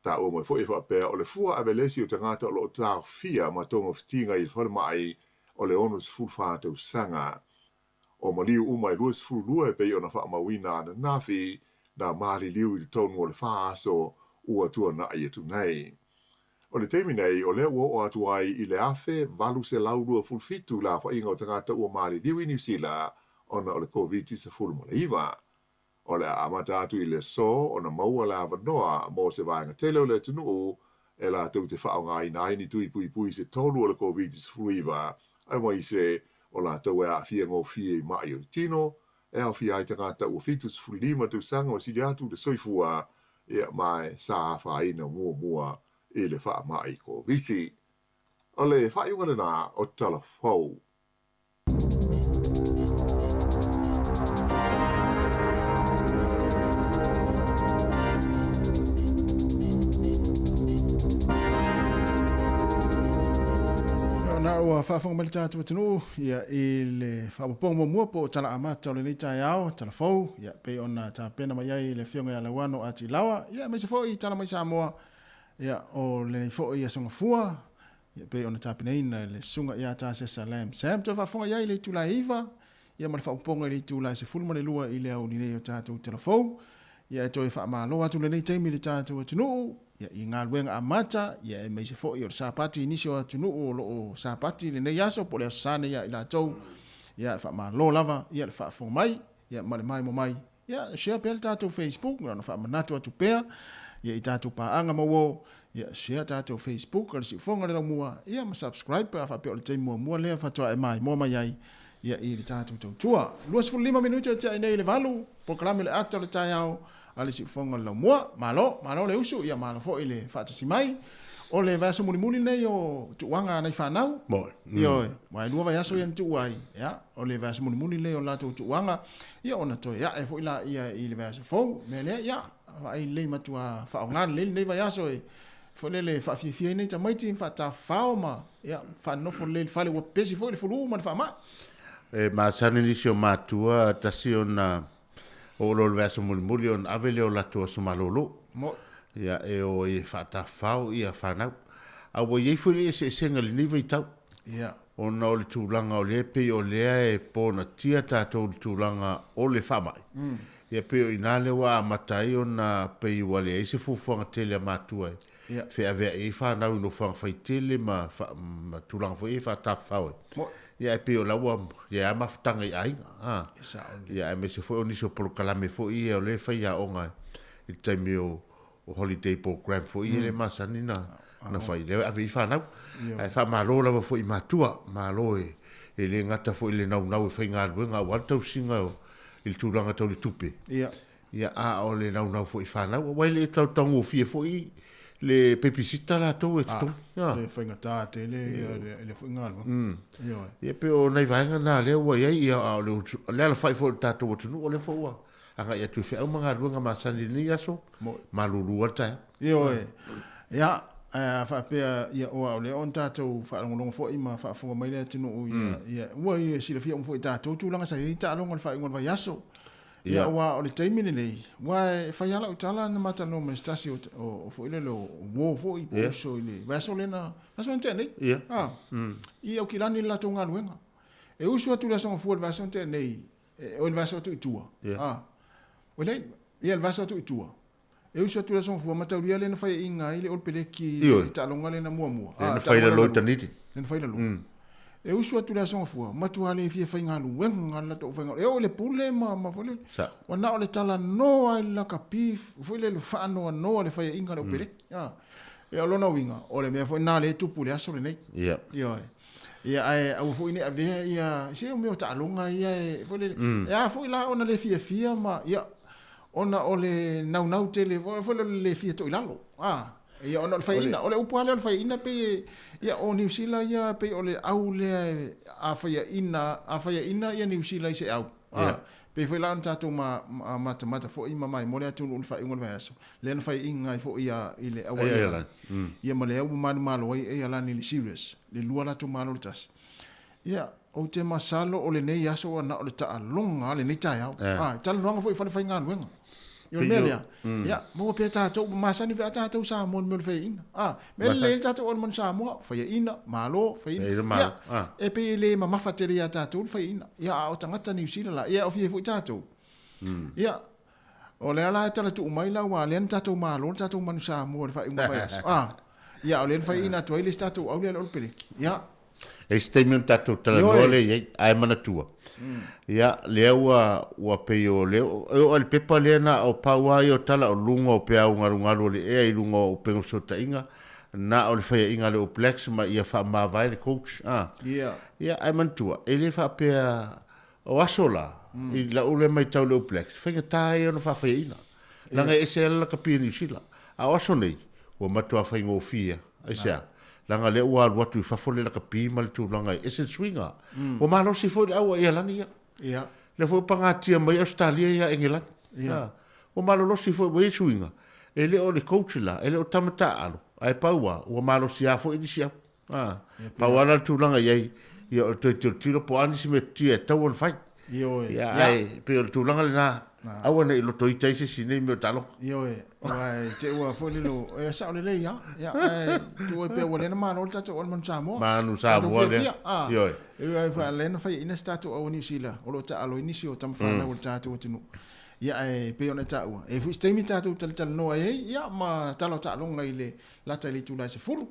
Taua mai foi e faapea o le fua avelesi o tagata o lo o taofia ma togafitiga i le falemai o le 64 tausaga. O maliu uma e 22 e pei ona faamauina ananafi na maliliu i totonu o le 4 aso ua tuana'i atu nei. O le taimi nei, o lea ua oo atu ai i le 1,827 le aofaiga o tagata ua maliliu i Niu Sila ona o le Koviti-19. O le a amata atu i le aso ona maua le avanoa mo se vaega tele o le atunuu e latou te faaaogaina ai ni tui puipui se tolu o le Koviti-19, aemaise o latou e aafia gofie i ma'i o le tino, e aofia ai tagata ua 75 tausaga ma sili atu le soifua, ia, ma e sa afaina muamua i le faamai Koviti. O le faaiuga lena o Tala Fou. Na ua faafofoga mai le tatou atunuu ia, i le faaopoopoga muamua po o tala amata o lenei taeao, tala fou, ia, pei ona tapena mai ai le afioga ia Lauano Atilawa, ia, aemaise foi tala mai Samoa, ia, o lenei foi aso Gafua, ia, pei ona tapenaina e le susuga ia Tasesa Lam Sam. Toe faafofoga i ai i le itula e 9, ia ma le faaopoopoga i le itula e 12 i le aoauli nei o tatou tala fou. Ia, e toe faamalo atu lenei taimi i le tatou atunuu, ia, i galuega amata, ia, aemaise foi o le Sapati i nisi o atunuu o lo o Sapati i lenei aso po o le Aso Sa nei ia i latou. Ia, e faamalo lava, ia, le faafofoga mai, ia, ma le maimoa mai. Ia, share pea le tatou Facebook, na ona faamanatu atu pea, ia, i tatou paaga ma uo, ia, share tatou Facebook a le Siufofoga le Laumua, ia, ma subscribe pe a faapea o le taimi muamua lea faatoa e maimoa mai ai, ia, i le tatou tautua. 25 minute e tiai nei i le 8, polokalame o le ata o le taeao a le Siufofoga le Laumua. Malo, malo le usu, ia, malo foi le faatasi mai. O le vaiaso mulimuli lenei o tuuaga a nai fanau. Moi. Ioe, aua e 2 vaiaso ia na tuu ai, ia, o le vaiaso mulimuli lenei o le latou tuuaga, ia ona toe ae foi laia i le vaiaso fou. O le mea lea, ia, vaai lelei matua faaaoga lelei lenei vaiaso e foi lele faafiafia ai nei tamaiti ma faatafafao ma, ia, faanonofo lelei i le fale ua pepesi foi le fulu ma le faamai. E masani nisi o matua tasi ona oo loa i le vaiaso mulimuli ona ave lea o latou aso malolo. Moi. Ia, e o ai e faatafafao ia fanau. A ua i ai foi le eseesega i lenei vaitau. Ia. Ona o le tulaga o lea e pei o lea e ponatia tatou i le tulaga o le faamai, ia pei o i ina lea ua amata ai ona pei ua leai se fuafuaga tele a matua e feaveai ai fanau i nofoaga faitele ma ma tulaga foi ia e faatafafao ai. Ia ae pei o la ua i ai lava mafutaga i aiga, a. Ia aemaise foi o nisi o polokalame foi ia o lea e faiaoga i le taimi o o holiday program foi ia le masani na na fai lea e ave i fanau. Ae faamalo lava foi i matua, malo e e le gata foi i le naunau e faigaluega aua le tausiga o i le tulaga tau le tupe. Ia. Ia a o le naunau foi i fanau aua e le tau taugofie foi le babysitter latou e totogi. Ah, le faigata tele ia le foi galuega. Ioe. Ia pei o nai vaega na lea ua i ai ia a o le le alafai foi o le tatou atunuu o lea foi ua agai atu i feau ma galuega masani i lenei aso, malulu lava le taeao. Ioe. Ia, ae a faapea, ia, aua o lea ona tatou faalogologo foi ma faafofoga mai le atunuu, ia, ia, ua ia silafia uma foi e tatou tulaga sa i ai taaloga i le faaiuga o le vaiaso. Ia, aua o le taimi lenei, aua e fai lava lau tala na ma talanoa ma se tasi o, o, o foi lele o uo foi po uso i le vaiaso lea na, vaiaso na tea nei. Ah, i Aukilani le latou galuega. E usu atu i le Aso Gafua i le vaiaso na tea nei, e, oi le vaiaso atu i tua. Ah, oi le, ia le vaiaso atu i tua. E usu atu i le Aso Gafua, mataulia lea na faiaina ai le Olopeleki i le taaloga lea na muamua. Lea na fai lalo i Taniti. Lea na fai lalo. E usu atu i le Aso Gafua, matua le fia faigaluega le latou aufaigaluega. E oo i le pule ma, ma foi lele. Ua na o le talanoa i le lakapi, foi lele faanoanoa le faiaina o le Olopeleki. Ah. Ia o lona uiga, o le mea foi lena lea e tupu i le aso lenei. Ioe. Ia ae aua foi ne i avea ia, se o mea o taaloga ia e, foi lele, e a foi la ona le fiafia ma, ia, ona o le naunau tele foi lele o le le fia toilalo. A, ia ona o le faiaina, o le upu lava lea o le faiaina pei e, ia o Niu Sila ia pei o le au lea a faiaina, a faiaina ia Niu Sila i se au. A, pei foi la ona tatou matamata foi ma maimoa le atunuu i le faaiuga o le vaiaso, lea na faiaina ai foi ia i le au Aialani. Ia ma lea ua manumalo ai Aialani i le series, le lua latou malo i le tasi. Ia, ou te masalo o lenei aso ua na o le taaloga lava lenei taeao. A, e talanoaga foi i falefaigaluega. Ia o le mea lea, ia, maua pea tatou, ua masani foi a tatou Samoa i le mea o le faiaina. A, mea lelei ai le tatou auala manu Samoa, faiaina, malo, faiaina. Ia, e pei e le mamafa tele ia tatou le faiaina. Ia, a o tagata Niu Sila la, ia e aofia ai foi tatou. Ia, o lea la e tala tuu mai la, aua o lea na tatou malo le tatou manu Samoa i le faaiuga o le vaiaso. A, ia, a o lea na faiaina atu ai le isi tatou au lea le Olopeleki. Ia. E se taimi ona tatou talanoa lea i ai, ae manatua, ia, lea ua, ua pei o lea, e oo lava i le pepa lea na o pau lava ia o tala o luga o peau galugalu o le ea i luga o upega fesootaiga, na o le faiaina a le All Blacks ma ia faamavae le coach, a. Ia, ae manatua, e le faapea, o aso la, i lau lea matau i le All Blacks, faigata ia ona faafaiaina, leaga e ese lava le lakapi a Niu Sila. A o aso nei, ua matua faigofie, aisea? Leaga lea ua alu atu i fafo le lakapi ma le tulaga e ese le suiga. Ua malosi foi le au a Ialani ia. Lea foi ua pagatia mai Ausetalia ia Engelani. Ua malolosi foi ua i ai suiga. E le o le coach la, e le o tama taaalo, ae pau lava, ua malosi lava foi nisi au. Pau lava la le tulaga i ai, ia o le toe tilotilo po o a nisi metotia e tatau ona fai. Ioe. Ia, ae pei o le tulaga lena, aua ne i lotoita ai se isi i nei mea o taaloga. Ioe, aua e te ua foi lele o, e sao lelei lava. Ia, ae tuu ai pea ua lea na malo le tatou auala Manu Samoa. Manu Samoa lea. Ioe. Ioe, ae lea na faiaina se tatou au a Niu Sila, o lo o taalo ai nisi o tama fanau o le tatou atunuu. Ia, ae pei ona e taua, e i ai foi se taimi tatou talatalanoa ai, ia, ma tala o taaloga i le lata i le itula e 10.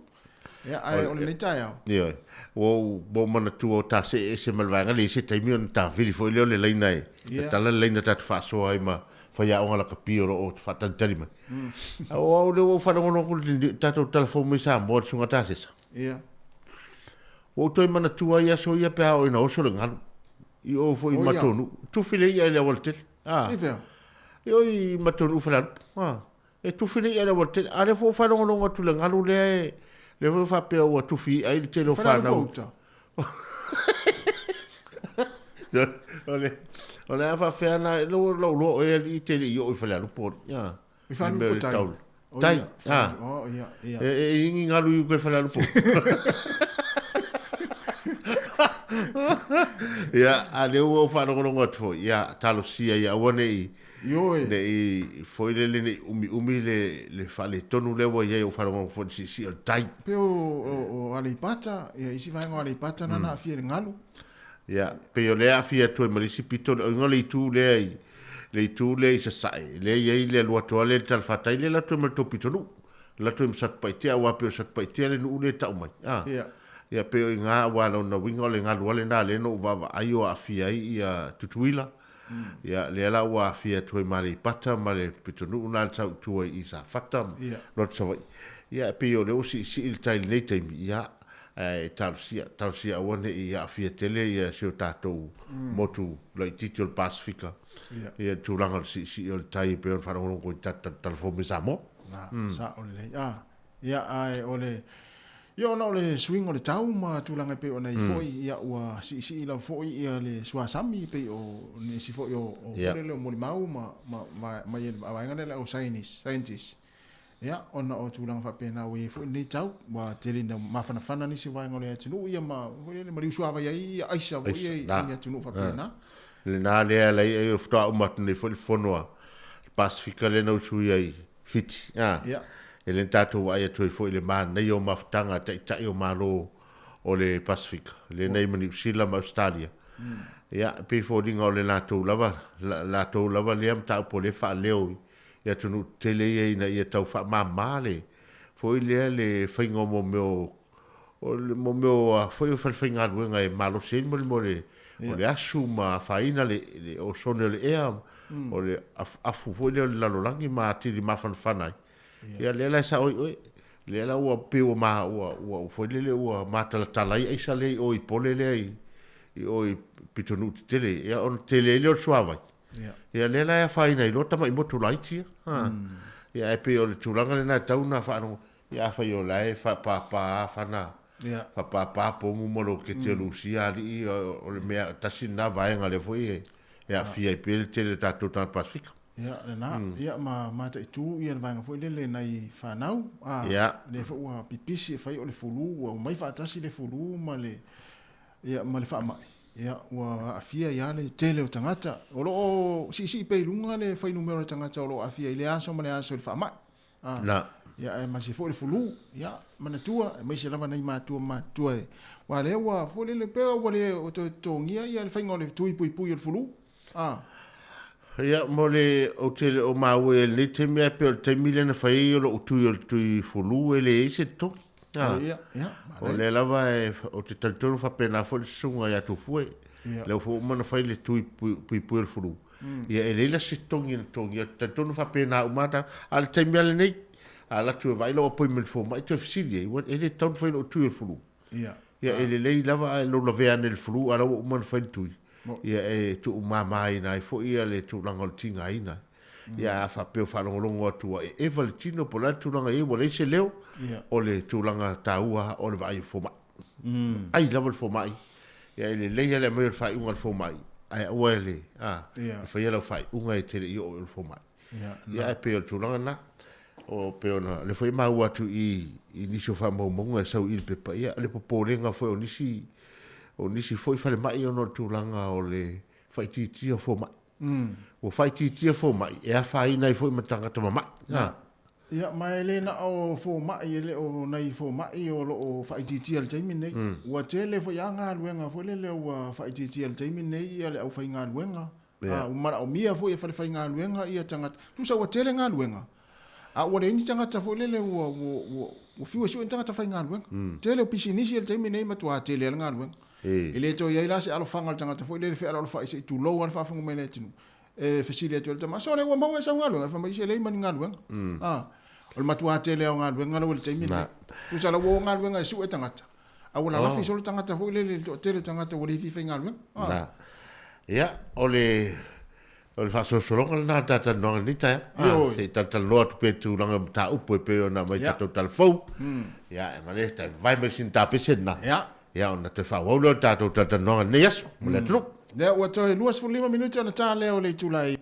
Ia, ae o lenei taeao. Ioe. Ua ou, ua ou manatua o ta see ese ma le vaega lea i se taimi ona tavili foi lea o le laina e tatala le laina ta te faasoa ai ma faiaoga lakapi o lo o faatalitali mai. A o au lea ua ou faalogologo atu i le tatou tala fou mai Samoa le Susuga Tasesa. Ua ou toe manatua ai aso ia pe a oo ina oso le galu i o foi i matou nuu. Tufi le i'a i le aualatele. I fea? I o i matou nuu Falealupo. E tufi le i'a i le aualatele. A lea foi ua faalogologo atu i le galu lea e, lea foi ua faapea ua tufi i'a ai le tele o fanau. Uta. O le, o le a faapefea na, lou, lou loa oe alii e te le i oo i Falealupo. Ia. I Falealupo tai. Tai. Ah. Oh, ia, ia. E, e ingi galu i uka i Falealupo. Ia, a lea ua ou faalogologo atu foi, ia, talosia ia aua ne i, Ioe. Ne i foi lele ne i umiumi le, le faaletonu lea ua i ai ou faalogologo foi i le siisii o le tai. Pei o, o, o Aleipata, ia isi vaega o Aleipata na na aafia i le galu. Ia, pei o lea e aafia atu ai ma le isi pito, o le le itu lea i, le itu lea i Sasae, lea e i ai le alu atu lava lea i le talafatai lea e alu atu ai ma le tou pitonuu, alu atu ai ma Satupaitea, aua pei o Satupaitea le nuu lea e tau mai. A. Ia. Ia, pei o i ina, aua lona uiga o le galu lava lena lea na ou vaavaai o aafia ai ia Tutuila. Ia, lea la ua aafia atu ai ma Aleipata ma le pitonuu lena le sau i tua i Safata ma Lotu Savaii. Ia, e pei o lea ua siisii le tai i lenei taimi, ia, ae talosia, talosia aua ne i aafia tele ia si o tatou motu laitiiti o le Pasefika i le tulaga o le siisii o le tai e pei ona faalogologo i tatou talafou mai Samoa. Na, sao lelei. Ah, ia, ae o le, Ia ona o le suiga o le tau ma tulaga e pei ona i ai foi, ia ua siisii lava foi ia le suasami e pei o nisi foi o o yeah. o molimau ma ma ma ma ia vaega lea o scientist scientist. Ia ona o tulaga faapena ua i ai foi lenei tau, ua tele ina mafanafana nisi vaega o le atunuu ia ma foi lele maliu suavai ai ia aisa foi ia i atunuu faapena. Lena lea e alai ai o faatoa uma atu nei foi le fono a le Pasefika lea na usuia i Fiti, a. Ia. E le na tatou vaai atu ai foi i le manaia o mafutaga a Taitai o Malo o le Pasefika, lea na i ai ma Niu Sila ma Ausetalia. Ia, e pei e foliga o le latou lava, latou lava lea mataupu o lea e faaleo i atunuu tetele ia ina ia tau faamama le foi lea le faiga o mea o o le mo mea o a foi o falefaigaluega e malosi ai mo le mo le o le asu ma afaina le le osone o le ea o le afuafu foi lea o le lalolagi ma atili mafanafana ai. Ia lea la e sao ai oe. Lea la ua pei ua ma ua ua foi lele ua matalatala ai aisa lea i o i pole lea i i o i pitonuu tetele ia ona tele ai lea o le suavai. Ia lea la e afaina ai loa tamai motu laiti ia. Ha. Ia ae pei o le tulaga lena e tatau ona faalogo Ia afai o la e faapapa fana, faapapa pomu ma loketi o Lusia alii, o le mea tasi lena vaega lea foi e aafia ai pea le tele o tatou tagata Pasefika. Ia, lena. Ia, ma mataitu ia le vaega foi lele nai fanau, a, lea foi ua pipisi e fai o le fulu, ua omai faatasi le fulu ma le, ia, ma le faamai. Ia, ua aafia ai lava le tele o tagata. O lo o siisii pea i luga le fuainumera o tagata o lo o aafia i lea aso ma lea aso i le faamai. Ah, Na. Ia, ae masi foi le fulu. Ia, manatua, aemaise lava nai matua matutua e. Aua lea ua foi lele pea ua le ua toe totogia ia le faiga o le tui puipui o le fulu. Ah. Ia, mo le, ou te le o maua i lenei taimi, ae pei o le taimi lea na fai ai o lou tui o le tui fulu e leai se totogi. Ah. Ia, ia, O lea lava e, ou te talitonu faapena foi le susuga ia Tufue. Ia. Lea foi ua uma ona fai le tui puipui o le fulu. Ia e leai la se totogi na totogi atu, talitonu faapena uma lava A o le taimi lava lenei, a alu atu e vaai lou appointment fomai toe fesili ai, ua e le tatau ona fai lou tui o le fulu. Ia. Ia e lelei lava ae lou lavea ane i le fulu a o la ua uma ona fai le tui. Ia e tuumamaina ai foi ia le tulaga o le tigaina. Ia a faapea o faalogologo atu ua eva le tino po o le a le tulaga e i ai ua leai se leo, o le tulaga taua o le vaai o fomai. Ai lava le fomai, ia e lelei lava le aumai o le faaiuga a le fomai, ae aua e le, a, e faia lau faaiuga e te le i oo i le fomai. Ia ae pei o le tulaga lena, o pei ona, o lea foi e maua atu i i nisi o faamaumauga e sau i le pepa, ia le popolega foi o nisi, o nisi foi falemai ona o le tulaga o le faaitiitia o fomai. Ua faaitiitia fomai e afaina ai foi ma tagata mamai. A. Ia, ma e le na o fomai, e le o nai fomai o lo o faaitiitia i le taimi lenei. Ua tele foi lava galuega foi lele ua faaitiitia i le taimi lenei ia le aufaigaluega. A, ua manaomia foi e falefaigaluega ia tagata. Tusa ua tele galuega, a ua leai ni tagata foi lele ua, ua, ua, ua fiu e sue ni tagata faigaluega. Tele o pisinisi i le taimi lenei e matua tele lava le galuega. E le toe i ai la se alofaga o le tagata foi lele fealoalofai se i tulou lava le faafofoga mai a le atunuu. E fesili atu ai le tama, sole ua maua e sau galuega? Fai mai, se leai ma ni galuega. A, o le matua tele lava o galuega lau i le taimi lenei. Tusa la ua o galuega e sue tagata, a ua lalafi solo tagata foi lele i le toatele o tagata ua le fia faigaluega. Na. Ia, o le o le faasolosologa lena o le ta talanoaga i lenei taeao. A, se i talatalanoa atu pea i tulaga o mataupu e pei ona aumai i tatou tala fou. Ia, e manaia se vae mai sina tapese lena. Ia, ona toe faaauau lea o le tatou talatalanoaga i lenei aso ma le atunuu. Lea ua toe 25 minute ona ta lea o le itula e 9.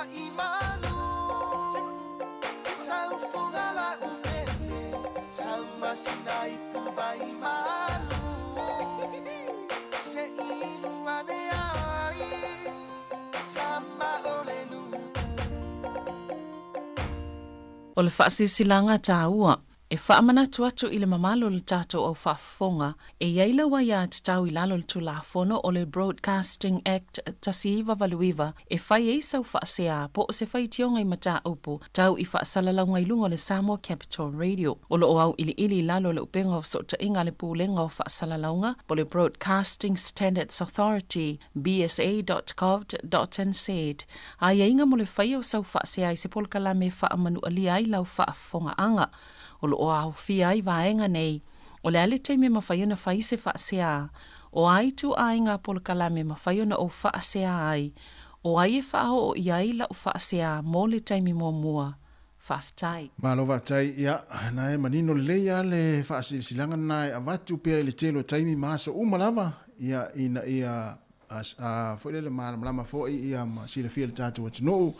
Vaimanu Sau foga la upele Sau masina ipu vaimalu Se inu ane ai Tama o le nuu. O le faasilasilaga taua E faamanatu atu i le mamalu o le tatou au faafofoga, e i ai lau aiatatau i lalo o le Tulafono o le Broadcasting Act 1989 e fai ai sau faasea po o se faitioga i mataupu tau i faasalalauga i luga o le Samoa Capital Radio. O lo o auiliili i lalo o le upega o fesootaiga a le Pulega o Faasalalauga po o le Broadcasting Standards Authority, bsa.govt.nz, aiaiga mo le faia o sau faasea i se polokalame e faamanualia ai lau faafofogaaga. O lo o aofia ai vaega nei, o le a le taimi e mafai ona fai se faasea, o a ituaiga polokalame e mafai ona ou faasea ai, o ai e faaoo i ai lau faasea mo le taimi muamua. Faafetai. Malo faafetai, ia na e manino lelei a le faasilasilaga lena e avatu pea i le tele o taimi ma aso uma lava, ia ina ia a foi lele malamalama foi ia ma silafia e le tatou atunuu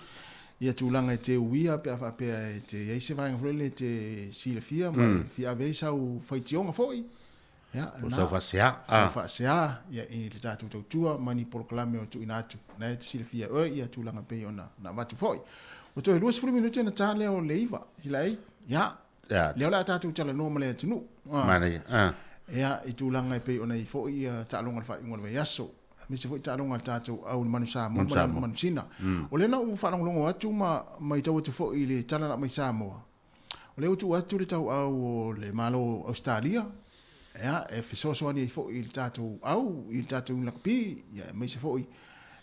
ia tulaga e te uia pe a faapea e te i ai se vaega foi lele e te silafia ma e fia ave ai sau faitioga foi ia Po o sau faasea. Sau faasea ia i le tatou tautua ma ni polokalame o tuuina atu na e te silafia e oe ia tulaga pei ona na avatu foi. Ua toe 20 minute ona ta lea o le 9 sila ei ia lea o le a tatou talanoa ma le atunuu. Manaia. Ia, i tulaga e pei ona i foi ia taaloga o le faaiuga o le vaiaso, aemaise foi taaloga a le tatou au i le Manu Samoa ma le Manu Sina. O lea na ou faalogologo atu ma matau atu foi i le tala na aumai Samoa, o lea ua tuu atu le tauau o le Malo o Ausetalia, ia, e fesoasoani ai foi i le tatou au, i le tatou lakapi, ia, aemaise foi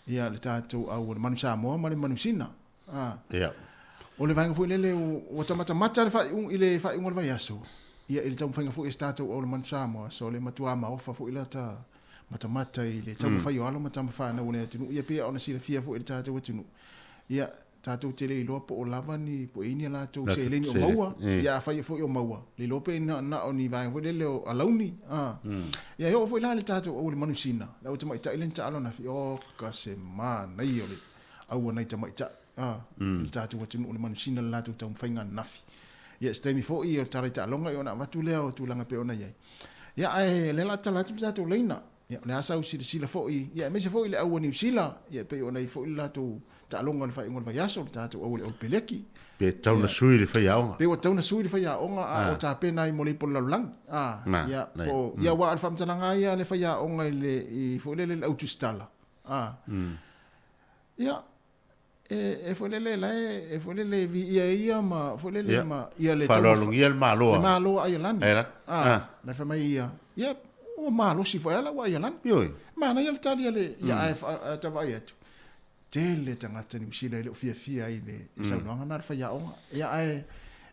ia le tatou au o le Manu Samoa ma le Manu Sina. Ia. O le vaega foi lele ua tamatamata le faaiuga i le faaiuga o le vaiaso, ia i le taumafaiga foi a si tatou au le Manu Samoa, so le matua maofa foi lata matamata i le taumafai o alo ma tama fanau o le atunuu, ia pei ona silafia foi e le tatou atunuu, ia tatou te le iloa po o lava ni po o i ai ni a latou seleni o maua, ia afai foi o maua, le iloa pe na o ni vaega foi lele o alauni, ia e oo foi la i le tatou au o le manusina, le au tamaitai lea na taalo ananafi, oka se manaia o le aua nai tamaitai a le tatou atunuu o le manusina le latou taumafaiga ananafi. Ia se taimi foi o le tala i taaloga ia ona avatu lea o tulaga pei ona i ai. Ia ae lea la tala atu le tatou laina. Ia o le a sau silasila foi ia aemaise foi le au a Niu Sila ia pei ona i foi le latou taaloga i le faaiuga o le vaiaso le tatou au a le Olopeleki. Pe tau na sui le faiaoga. Pe ua tau na sui le faiaoga a o tapena ai mo le ipu o le lalolagi. A ia po ia aua o le faamatalaga lava ia a le faiaoga i le i foi lele i le autusitala. A Ia, e, e foi lele la e, e foi lele viia e ia ma foi lele Ia. ma ia le Faaaloalogia le Malo a. Le Malo a Aialani. Aialani. A, la fai mai ia, ia ua malosi foi ala ua Aialani. Ioe. Manaia le tali a le, ia ae a ta vaai atu, tele tagata Niu Sila e le o fiafia ai i le i saunoaga na a le faiaoga. Ia ae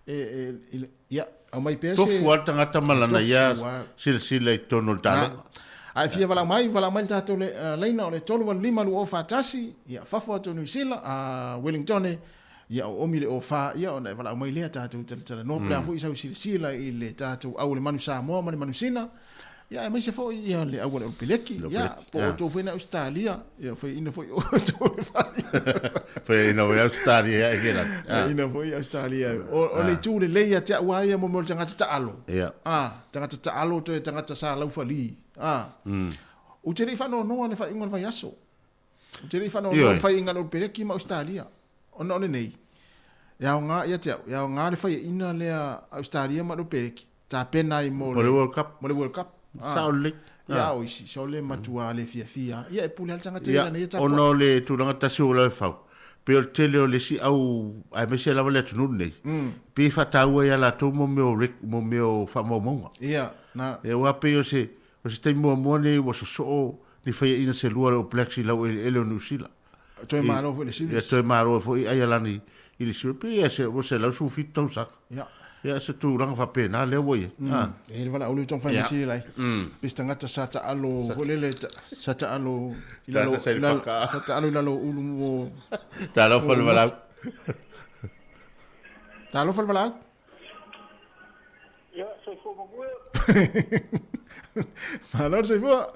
e, e, i le, ia, aumai pea se. Tofu lava le tagata ma lana ia silasila i totonu o le taaloga. A e fia valaau mai, valaau mai le tatou laina o le 385 2041, ia, fafo atu o Niu Sila, a Wellingtone, ia o omi le 04, ia ona e valaau mai lea tatou talatalanoa, po o le a foi sau silasila i le tatou au o le Manu Samoa ma le Manu Sina, Ia, aemaise foi ia le auala o le peleki, ia, po o outou foi na Ausetalia, ia, faiaina foi outou le fai. Faiaina foi Ausetalia ia e kela. Faiaina foi Ausetalia. O le itu lelei ia te au lava ia mo mea o le tagata taalo. Ia. A, tagata taalo toe tagata sa laufali. A. Ou te le i faanoanoa i le faaiuga o le vaiaso. Ou te le i faanoanoa i le faiaina o le peleki ma Ausetalia. Ona o lenei, e aoga ia te au, e aoga le faiaina lea a Ausetalia ma le peleki, tapena ai mo le World Cup. Mo le World Cup. Sao lelei. Ia, o isi, so le matua le fiafia. Ia, e pule lava le tagata i lana ia tapuai. Ona o le tulaga tasi ua lawe fau, pei o le tele o le isi au, aemaise lava le atunuu lenei, pei e faataua ia latou mo mea o mo mea o faamaumauga. Ia, na. Aua pei o se, o se taimi muamua lenei ua sosoo ni faiaina se lua o le All Blacks i laueleele o Niu Sila. Toe malo foi le series. Ia, toe malo foi Aialani i le series. Pei e se, ua 117 tausaga. Ia. Ia, se tulaga faapena lea ua i ai. E i ai le valaau lea ua taumafai mai sili lai. Pe se tagata sa taalo foi lele, sa taalo i lalo, sa taalo i lalo o ulu mo. Talofa le valaau. Talofa le valaau. Ia, soifua manuia. Malo le soifua.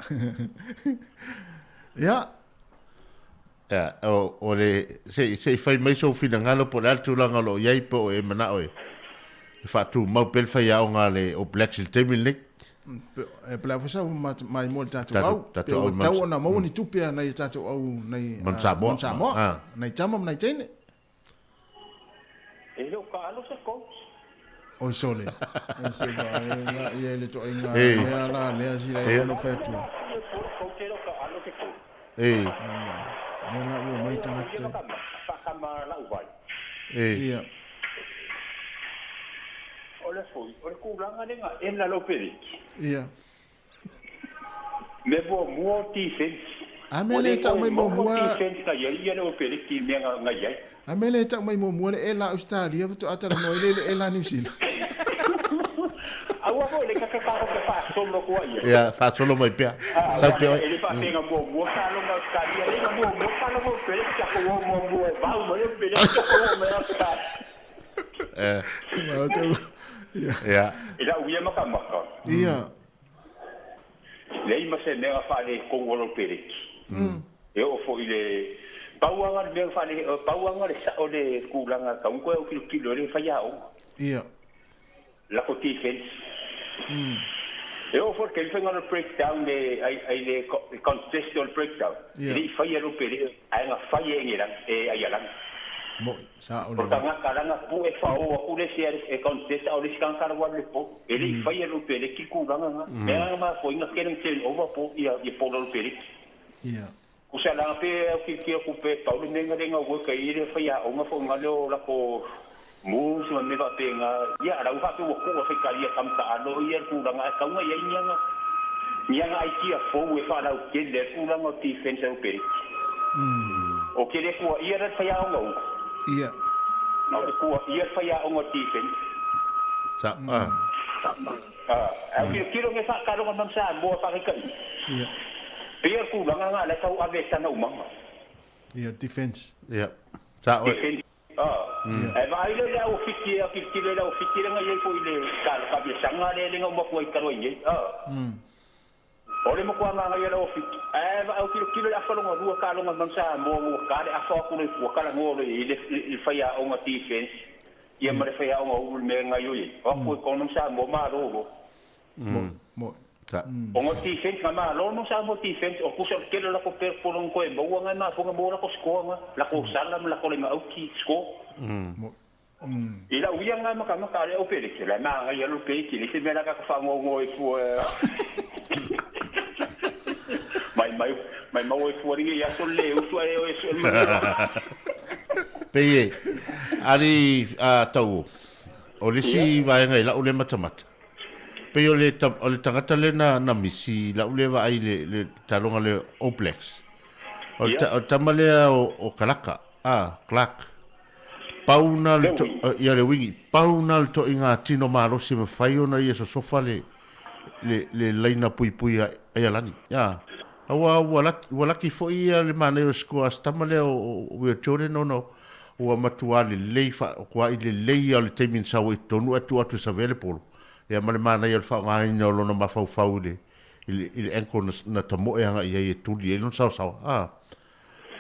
Ia. Ia, o le, se i fai mai sou finagalo po o le a le tulaga o lo o i ai po o e manao e faatumau pea le faiaoga a le All Blacks i le taimi lenei. E pe le a foi sau maimoa i le tatou au, pe ua tatau ona maua ni tupe a nai a tatou au nai Manu Samoa, nai tama ma nai teine. E le o taalo se coach. Oi sole. Oi se va e nga ia le to inga mea la lea sila e no fai atu. E. Lea la ua mai tagata. E. Ia. O le foi, o le tulaga lea na ela lou peleti. Ia. Mea muamua o defense. A mea lea e tau mai muamua. Defense na iai ia le peleti i mea na iai. A mea lea e tau mai muamua le ela Australia faatoa talanoa ai lea i le ela Niu Sila. Aua foi le kakakaka ke faasolo atu ai ia. Ia, faasolo mai pea. Sau pea oe. E le faapea na muamua taaloga Australia, lea na muamua taaloga o peleti tatou o muamua e vau mai o peleti tatou oo mai Australia. Ia. I lau ia makamaka. Ia. Leai ma se mea na faaletonu o lou peleti. E oo foi i le pau lava le mea na faale, pau lava le sao o le tulaga tau toe au tilotilo ai le faiaoga. Ia. Lako defense. E oo foi i le taimi faiga o le breakdown le ai ai le contest o le breakdown. E le i faia e lou peleti ae na fai e Engelana e Aialani. Moi, sao le. O tagata la na pue faaoo atu le isi e contest a o le isi tagata la ua alu i le po. E le i faia e lou peleti le tulaga na. Mea na mafua ai na tele na turn over po ia polo lou peleti. Ia. Kusa la pe au tilotilo atu pe pau le mea na le na work ai le faiaoga foi na lea o lako moves ma mea faapena. Ia la ua faapea ua tuu a faitalia tama taalo ia le tulaga ae tau na i ai ni ana ni ana idea fou e faalautele ai le tulaga o defense a lou peleti. O ke le tuaia la le faiaoga uma. Ia. Na o le tuaia le faiaoga o defense. Sa a. Ae o tilotilo nei faataloga mai ma Samoa faataitaiga. Ia. Pei o le tulaga na la e tau ave e tana umaga. Ia, defense. Ia. Sa oe. Defense. Ae vaai lea i le au Fiti, au tilotilo i le au Fiti lea na i ai foi i le taamilosaga lea na uma atu ai talu ai nei. O le matua manaia lea o Fiti. Ae vaai au tilotilo i le afa lona lua taaloga mai ma Samoa ua ta le afa atu le ua talanoa loa i le faiaoga defense ia ma le faiaoga ulu i le mea na gaoioi ai. O atu e kono ma Samoa malo loa. Mo. Ona o le defense na malo no Samoa defense o tusa o le tele o latou polo na toe maua na e mafua ona maua latou score na, latou sala ma latou laimauti score. I lau ia na matamata a le au peleti, o la e manaia lou peleti, leai se mea la tatou faanoanoa ai fua mai mai mai maua ai fua lenei aso le usu ae o e sue le manuia. Pei e, ali a tau o le isi vaega i lau lea matamata, Pei o le o le tagata lea na na misi i lau lea vaai i le le taaloga lea All Blacks. O le o le tama lea o o Kalaka, a, Clark. Pau na le to, ia le wingi, pau na le toaiga tino malosi e mafai ona ia sosofa le le le laina puipui a Aialani. A, aua ua laki ua laki foi ia le manaia o le score a si tama lea o o Will Jordan ona ua matua lelei fa kuai lelei ia o le taimi na sau ai i totonu ae tuu atu e savea le polo. Ia ma le manaia o le faaaogaina o lona mafaufau i le, i le, i le ankle na, na tamoe agai i ai e tuli ai lona saosaoa. A,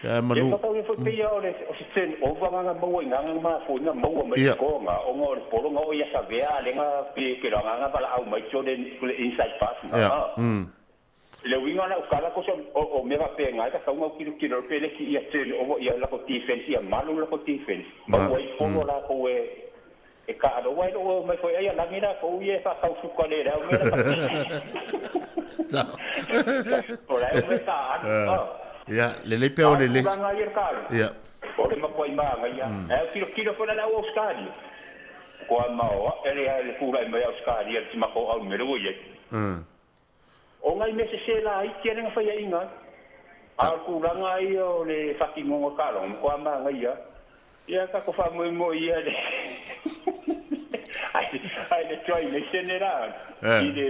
ia manu. Ia matau ia foi pei o le, o se turn over nga na maua i nga nga mafuaiga maua mai le score nga ona o le polo nga o ia savea a le nga pe pe nga nga valaau mai tso le le inside pass nga. Ia. A. Le uiga o lau tala ko se o, o mea faapena e tatau ona tilotilo ai pe le ki ia turn over ia lako defense ia malu lako defense maua ai polo lakou e e kaalo aua e le o omai foi ai alagi lakou ia e faatau suka le lau mea o la e omai taalu a Ia, lelei pea o a o le le. tulaga ia le kaalo Ia. o le matua i magaia ae o tilotilo foi la le au Australia koa maoae le le tulai mai Australia le matou au mea le ua iai. O nai mea sese laiti lea na faiaina ai. A o le tulaga ia o le faatinoga o taaloga, matua manaia lava. Ia tatou faamoemoe ia le ai le Tri Nation le la i le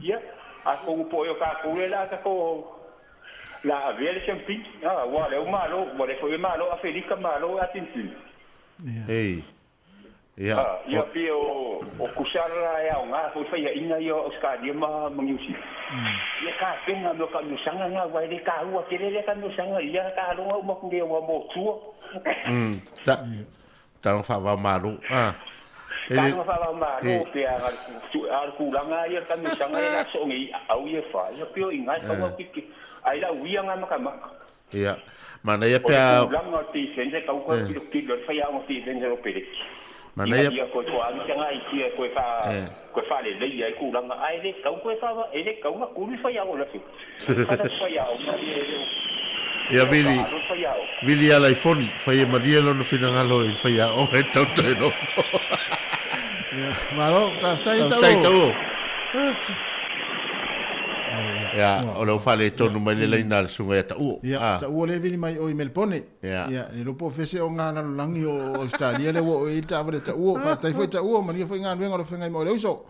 ia atonu po o ea o tatou lea o le a tatou la avea le siamupini aua o lea ua malo, ua lea foi ua malo Afelika, malo Atenetina. Ei. Ia. Ia pei o kusala e aoga foi faiaʻiga ia o Ausetalia ma Niu Sila. Ia tapena mo taamilosaga ga ua e lē taua tele lea taamilosaga ia taaloga uma atu lea ua motua. Ta taloga faavaomalo a. Taloga faavaomalo pe a le tulaga ia le taamilosaga ia la soogei aau ia fa ia pei o iga e tau atu ai lauia ga makamaka. Ia. Manaia O pe a le tulaga o le defense e tau toe tilotilo le faiaoga defense o Peleti. Manaia Ina ia toe toaga se gaitia e toe fa toe faaleleia ai tulaga ae le tatau toe fa e le tatau ona tuli le faiaoga o le atunuu. Fai faiaoga ia e le o Ia e le o vili taalo le faiaoga. Vili ala i foni fai e malie lona finagalo i le faiaoga e tau toe nofo. Ia, malo, faafetai Faafetai Tauo. Tauo. Ia, o lea ua faaletonu mai le laina a le susuga ia Tauo. Ia, Ah. Tauo lea e vili mai o i Melbourne. Ia. Ia, le iloa po o fese o ngā lalolagi o Australia lea ua oo i ai le taavale a Tauo. Faafetai foi Tauo, manuia foi galuega o lo feagai ma oe le uso.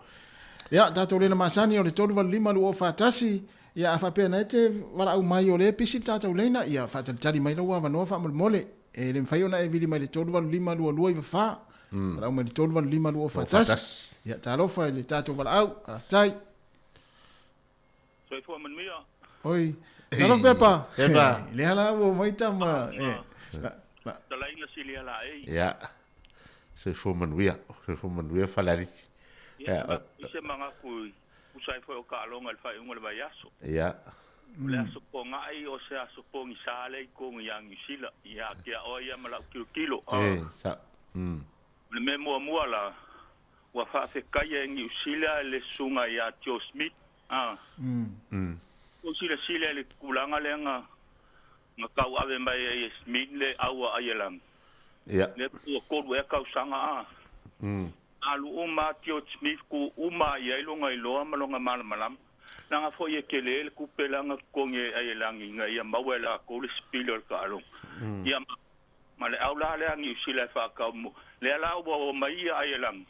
Ia, tatou lena masani o le 385 2041. Ia, a faapea na e te valaau mai o lea e pisi le tatou laina, ia faatalitali mai lou avanoa faamolemole. E le mafai ona e vili mai le 385 2294. Valaau mai le 385 2041. Ia, talofa i le tatou valaau. Faafetai. Soifua manuia. Oi, talofa Pepa. Pepa. Lea la ua mai tama. Talaiga silia laei. Ia. Soifua manuia. Soifua manuia Falealiki. Ia, i se manatu tusa ai foi o taaloga i le faaiuga o le vaiaso. Ia. O le aso Pogai o se aso pogisa lea i totonu ia Niu Sila, ia te aoa ia ma lau tilotilo. E, sa. O le mea muamua la, ua faafetaia e Niu Sila le susuga ia Joe Smith. Ua silasila i le tulaga lea na na tauave mai ai e Smith le au a Aielani. Ia. Lea ua 3 ea tausaga a. Alu uma a George Smith ku uma i ai lona iloa ma lona malamalama. Leaga foi e tele le tupe la na totogi e Aielani ina ia maua e latou le sipili o le taaloga. Ia ma le au la lea Niu Sila e faatau mo. Lea la ua o mai ia Aielani.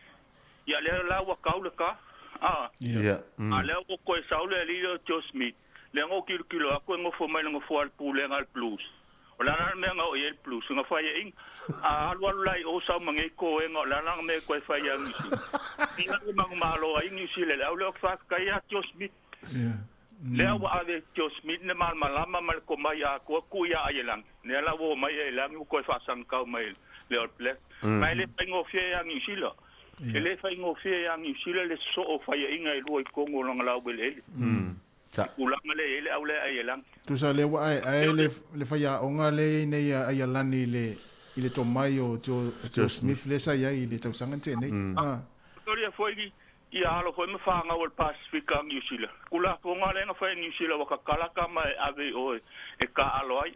Ia lea la ua tau le ta. A. Ia. A lea ua toe sau le alii lea o George Smith. Lea na ou tilotilo atu e nofo mai le nofoa a le pulega a le Blues. O le a la le mea na oo i ai le Blues? Na faiaina. A alualu la i o sau ma nei koega, o le a la le mea e toe fai ai Niu Sila? Lea e manumalo ai Niu Sila i le au lea o te faafetai ia George Smith. Lea ua ave e George Smith le malamalama ma le tomai atoa tuu ia Aielani. Lea la ua omai Aielani ua toe faasagatau mai le All Blacks. Ma e le faigofie ia Niu Sila. E le faigofie ia Niu Sila le sosoo o faiaina e lua i totonu o lona laueleele. Tulaga lea e i ai le au lea Aielani. Tusa lea ua aeae le faiaoga lea e i ai nei a Aielani i le tomai o Joe Smith lea sa i ai i le tausaga na tea nei. Solia foi ia alo foi ma fanau a le Pasifika a Niu Sila. Tulafono lea na fai e Niu Sila ua tatala tama e ave i o e taaalo ai.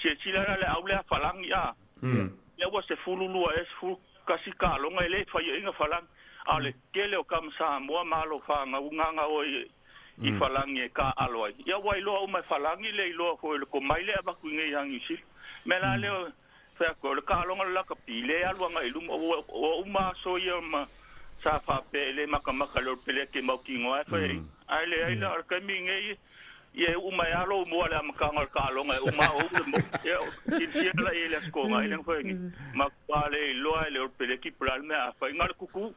Silasila la le au lea falagi a. Lea ua 12 ea 11 taaloga e le faiaina falagi. A o le tele o tama Samoa ma alo fanau gagao i falagi e taaalo ai. Ia ua iloa uma e falagi le iloa foi o le tomai lea e avatu i nei ia Niu Sila. Mea la lea fai atu o le taaloga le lakapi le alu agai i luma ua uma aso ia ma sa faapea e le makamaka le o le peleke mautinoa e fai ai. Ae leai la o le taimi nei ia e uma e alo mua le amataga o le taaloga e uma ou le mo. Ia silasila la i ai le Aso Toonai lea na fai nei. Matua le iloa e le o le peleki po o le a le mea a fai na o le tutu.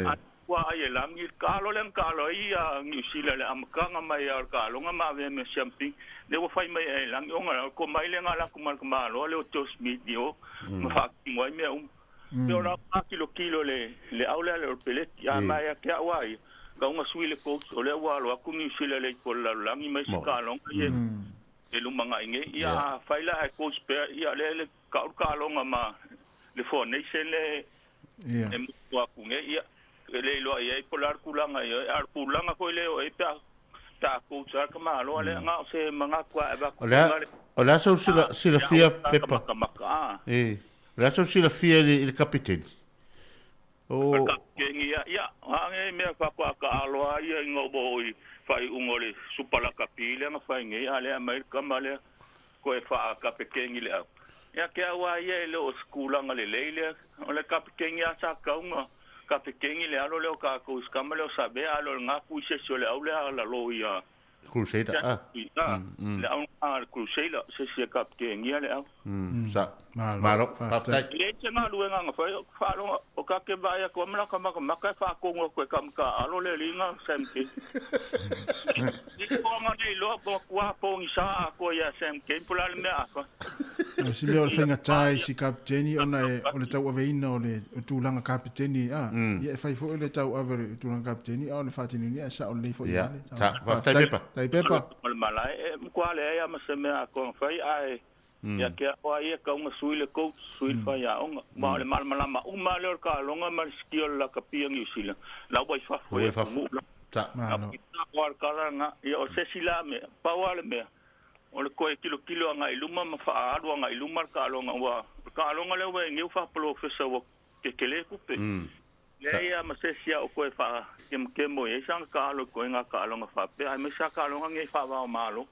A ua ai e lagi le taalo lea na taalo ai ia Niu Sila i le amataga mai lava o le taaloga ma avea ma siampi lea ua fai mai e lagi ona o le tomai lea na alu atu ma le tamaloa lea o Joe Smith i o ma faatino ai mea uma. Pei o la tilotilo le au lea le o le peleti a ma ia te au a ia tau na sui le coach o lea ua alo atu Niu Sila i le ipu o le lalolagi ma isi taaloga ia e lumanai nei. Ia a fai la ae coach pea ia lea le tau le taaloga ma le Four Nation le e motu atu nei, ia, e le iloa i ai po o le a le tulaga i ai, a o le tulaga foi lea o i ai pe a pe a coach lava le tamaloa lea, na o se manatu lava e avatu O le a, i le o le a sou sila, silafia a Pepa? makamaka a. E, o le a sou silafia i le, i le kapiteni? O le O, kapiteni ia, ia, a nei mea faatoa taalo lava ia ina ua oo i faaiuga o le Supa Lakapi lea na fai nei, a o lea e aumai le tama lea toe faakapeteni le au. Ia te au lava ia e le o se tulaga lelei lea. O le kapeteni lava sa tatau ona kapeteni le alo lea o tatou i si tama lea o Savea, a le o lena tui se isi o le au lea a lalo ia Crusader a. Le au a le Crusader se se kapiteni le au. Sa. Malo, faafetai. Le te galuega ga fai faaloga o ka ke vaai atu ma ka maka maka faakogo aku e kamaka alo le liga Sam K. I koga nei loa po kua pogisa akoa ia Sam K po la le mea afa. O si mea o le faigata i si kapiteni ona e o le tauaveina o le tulaga kapiteni a ia e fai foi le tauave o le tulaga kapiteni a o le faatinoina e sao lelei foi i le Faafetai Pepa. Tai Pepa. O le malae e matua leai a ma se mea atoa fai ae ia ke o ia kaunga sui le coach sui le faiaoga ma o le malamalama uma lea o le kaaloga ma le sikia o le lakapia Niu Sila la ua i fafo i atunuu la. O le kala lena ia o se isi la mea pau lava le mea o le toe tilotilo agai i luma ma faaalu agai i luma le kaaloga aua o le kaaloga lea ua i ai nei ua faapolofesa ua tetele tupe. Leai lava ma se isi a o toe faakemokemo i ai sana taalo i ituaiga taaloga faapea, aemaise lava taaloga nei faava o Malo.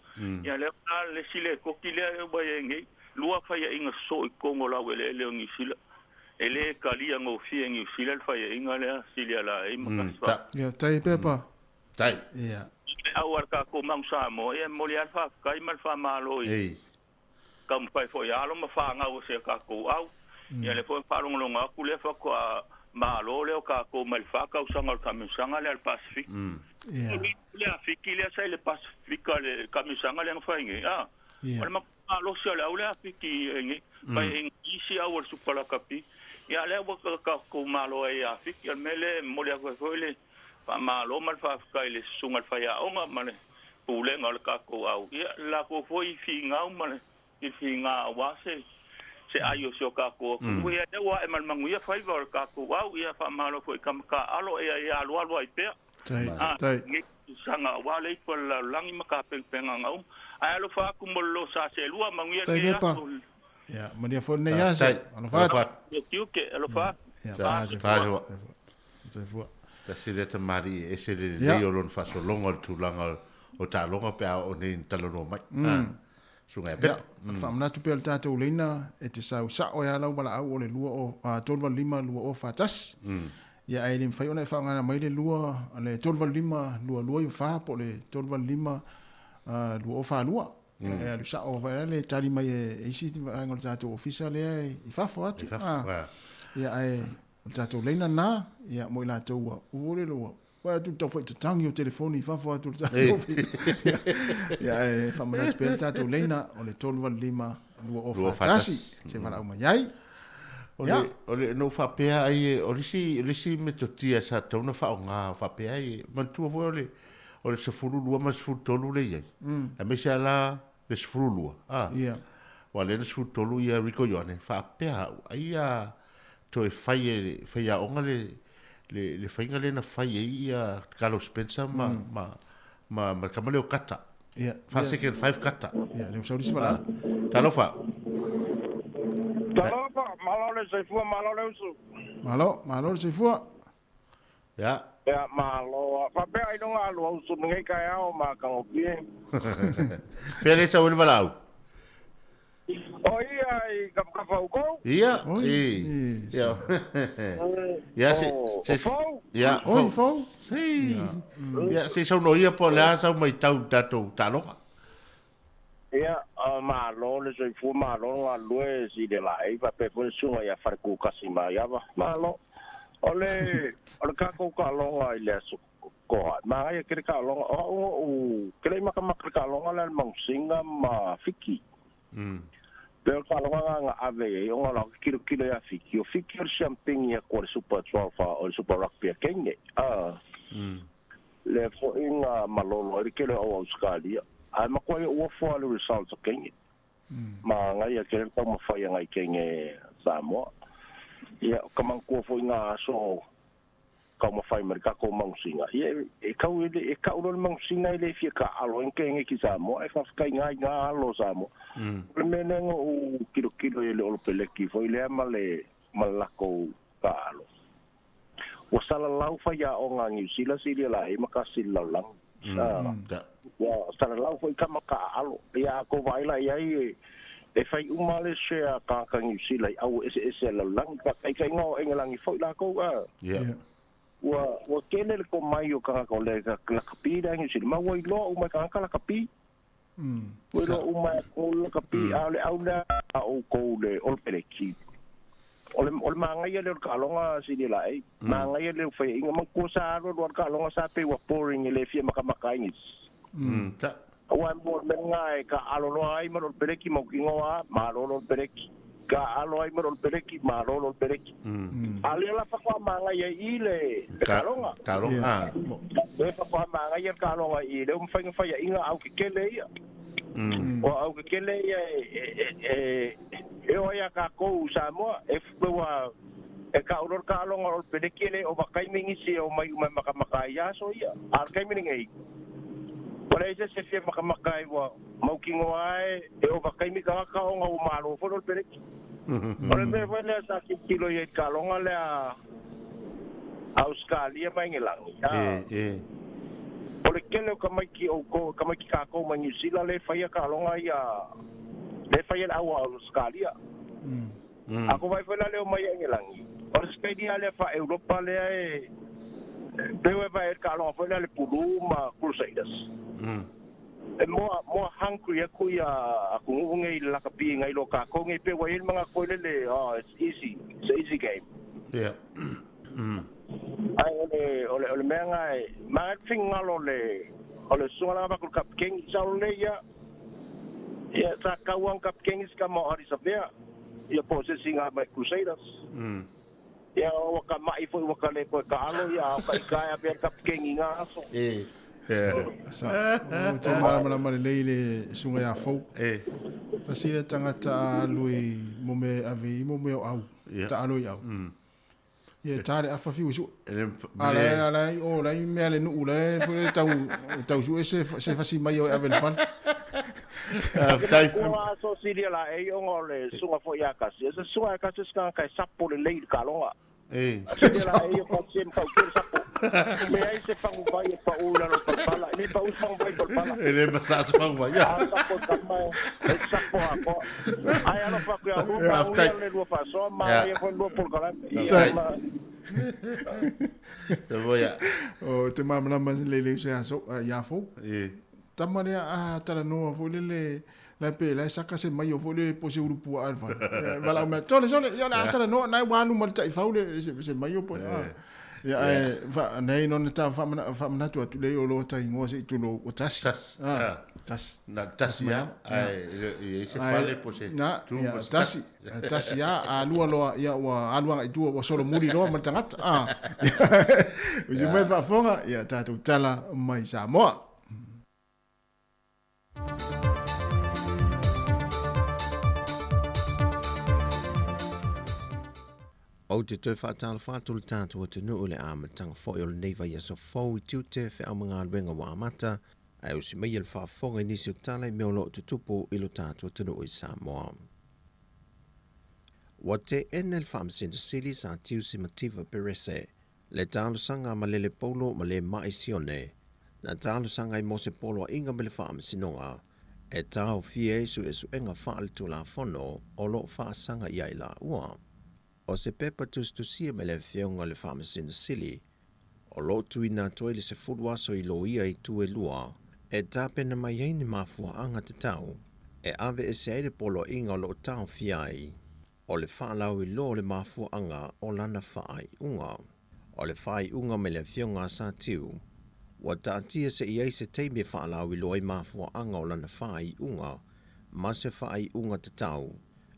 Ia lea la le isi lekoti lea ua i ai nei, lua faiaiga sosoo i totonu o laueleele o Niu Sila. E le talia gofie e Niu Sila le faiaiga lea, silia laei ma kasi faa. Ia, tai pepa. Tai. Ia. Le au a le tatou Manu Samoa, ia e momoli lava le faafetai ma le faamalo i taumafai foi alo ma fanau o si a tatou au. Ia lea foi e faalogologo atu lea faatoa malo lea o tatou mai le fa tausaga o le taamilosaga lea a le Pasefika. Le Afiki lea sa i le Pasefika le taamilosaga lea na fai nei, a. O le matua malosi o le au lea Afiki i nei, fai ai isi au o le Super Lakapi. Ia lea ua tatou malo ai ia Afiki. O le mea lea e momoli atu ai foi le faamalo ma le faafetai i le susuga i le faiaoga ma le pulega o le tatou au, ia, le latou foi finau ma le filifiliga aua se se ai o si o tatou atunuu. Ia, lea ua ae ma le manuia faiva o le tatou au, ia, faamalo foi i tama taaalo, ia, ia alualu ai pea. Tai, tai. Nei tausaga aua le ipu a le lalolagi ma tapenapenaga uma. Ae alofa atu mo le losa seelua, manuia Tai lenei pepa. aso. Ia, manuia foi lenei aso. Alofa atu. Ia tiute, alofa atu. Ia, fa soifua. Tasi lea tamalii e ese le lelei o lona faasologa o le tulaga o taaloga pe a oo nei ina talanoa mai. Susuga ia Pepa. Ia, faamanatu pea le tatou leina e te sau sao ai lava lau valaau o le 385 2041. Ia ae le mafai ona e faaaogaina mai le 2 le 385 2294 po o le 385 2042. E alu sao foi la le tali mai e isi vaega o le tatou ofisa lea i fafo atu. Ia ae o le tatou leina lena, ia mo i latou ua ua le ua vaai atu le tau faitatagi o telefoni i fafo atu o le tatou ofisa. Ia ae faamanatu pea le tatou leina o le 385 2041 e te valaau mai ai. O le, o le, na ou faapea ai, o le isi, o le isi metotia sa tatau ona faaaoga faapea ai, manatua foi o le, o le 12 ma le 13 lea e i ai, aemaise lava la le 12, a, aua o lea na 13 ia Rieko Ioane, faapea au, ai ia toe fai e le faiaoga le, le, le faiga lea na fai ai ia Carlos Spencer ma, ma, ma, ma le tama lea o Kata. Fa second, five Kata. Ia, lea ua sau le isi valaau. Talofa. Talofa, malo le soifua, malo le usu. Malo, malo le soifua. Ia. Ia, malo. Faapea ailoga alu au usu lenei taeao ma tagofie. Fea le sau ai le valaau? O ia i kafakafa outou. Ia, i. Ia. Ia se se Fou. Ia, Oi, fou. Si. Ia, se sau no ia po o le a sau maitau i le tatou taaloga. Ia, malo le soifua, malo le galulue sili laei faapea foi le susuga ia Falekukasi Maiava. Malo. O le o le tatou taaloga i le aso Toa, manaia tele taaloga. O au na ou ke le i makamaka i le taaloga lea a le Manusina ma Fiti. Pei o le taaloga lena na ave i ai ona o lau tilotilo ia Fiti, o Fiti o le siampini atu a le Super 12 o le Super Rugby a Kenya. Lea foi na malolo ai le tele o au Ausetalia. Ae matua ou ofo lava i le results a Kenya. Manaia tele le taumafai a nai Kenya Samoa. Ia, ka manatua foi na aso taumafai mai le tatou manusina, ia e tau e e kau loa le manusina e le fia taaalo ai ni kenge ki Samoa, ae faafetai na i na alo o Samoa. O le mea lea na ou tilotilo i ai i le Olopeleki foi lea ma le ma le latou taaalo, ua salalau faiaoga a Niu Sila silia laei ma kasi i le lalolagi. Ua salalau foi tama taaalo. Ia a tou vaai la i ai e e fai uma le share a tagata Niu Sila i aua eseese a le lalolagi, faataitaiga o Engelagi foi latou a. Ua ua tele le komai o tagata o le lakapi la Niu Sila ma ua iloa uma e tagata lakapi. Ua iloa uma e atunuu le lakapi a o le au lea a outou le o le peleki. O le o le magaia lea o le taaloga sili laei. Magaia lea o faiaina manatua sa alu alu lava le taaloga sa pei ua boring e le fia makamaka ai nisi. Aua e mo le mea lena e taaalo loa ai ma le peleki mautinoa a malolo le peleki. Taaalo ai ma le peleki malolo le peleki. A lea la faatoa magaia i i le taaloga. Taaloga. Lea faatoa magaia le taaloga i i lea ua mafai ona faiaina au tetele ia. O au tetele ia e e oo ai ia tatou Samoa e ua e tau loa le taaloga o le peleki e le ovataimi nisi e omai uma e matamata ai i aso ia. A o le taimi lenei, ua leai se isi e fia matamata ai ua mautinoa lava e ovataimi tagata ona ua malo foi le peleki. O le mea foi lea sa tilotilo i ai i le taaloga lea a Ausetalia ma Engelagi, a o le tele o tamaiti outou, tamaiti tatou mai Niu Sila lea e faia taaloga ia, lea e faia le au a Ausetalia. A ko vai foi la lea o mai Engelagi, o le Australia lea faa-Europa lea e pei ua e vaai ai i le taaloga foi lea a le Pulu ma Crusaders. E more, more hungry atu ia atunuu nei i le lakapi nai lo tatou nei, pei ua i ai le manatu foi lele, oh it's easy, it's a easy game. Ae o le, o le, o le mea lena e manaia le finagalo o le, o le susuga la na avatu i le kapikeni, sao lelei ia, ia sa tatau lava ona kapikeni si tama o Ardie Savea, ia po o se isi na mai Crusaders. Ia ua ka ma'i foi ua ka le toe taalo ia a o ka ika e ave ai le kapikeni i na aso. Sa, o te malamalama lelei le susuga ia Fou. Tasi le tagata a alu i mo mea e ave i mo mea o au, taalo i au. Ia e ta le afa fiu e sue. A la a la o la i mea le nuu la e foi le tau tau sue se se fasi mai o e ave le fale. Faafetai. Ua aso silia la ei ona o le susuga foi ia Kasi. O se susuga ia Kasi o se tagata e sapo lelei i le taaloga. Silia la ei o Kasi e matautia le sapo. Leai se faguvai e pau i lalo o le palapala. E le pau se faguvai i le palapala. E le masaa se faguvai. A sapo e tama e sapo atoa. Ae alofa atu ia oulua, manuia le lua faasoa, manaia foi le lua polokalame. Ia ma. O te malamalama lelei se aso ia fou. Tama lea a talanoa foi lele la pe la saka se mai o foi le po se ulu puaa le fale. Valaau mai, sole sole, ia o le a talanoa, na ua alu ma le taifau le se mai o po. Ia ae fa nei no na ta faamanatu atu lei o lo ta ingoa se i tulou o tasi. Tasi. Ah, tasi. Na tasi a, ae e i se fale po se na, tu ia, po se tasi. Tasi a, a lua loa, ia ua alu agai i tua, ua solomuli loa ma le tagata. Ah. Usi mai faafofoga, ia tatou tala mai Samoa. Ou te toe faatalofa atu i le tatou atunuu i le amataga foi o lenei vaiaso fou i tiute feau ma galuega ua amata, ae usi maia le faafofoga i nisi o tala i mea o lo o tutupu i lo tatou atunuu i Samoa. Ua teena e le Faamasino Sili Sā Tiusi Mativa Perese le talosaga a Malele Paulo ma le Ma'i Sione, na talosaga ai mo se poloaiga me le Faamasinoga e taofia ai suesuega faaletulafono o lo o faasaga i ai laua. O se pepa tusitusia mai le Afioga i le Faamasino Sili o lo o tuuina atu ai le 10 aso i loia i tu e lua e tapena mai ai ni mafuaaga tatau e aveese ai le poloaiga o lo o taofia ai O le faalauiloa o le mafuaaga o lana faaiuga. O le faaiuga mai le Afioga a Satiu, ua taatia se i ai se taimi e faalauiloa ai mafuaaga o lana faaiuga ma se faaiuga tatau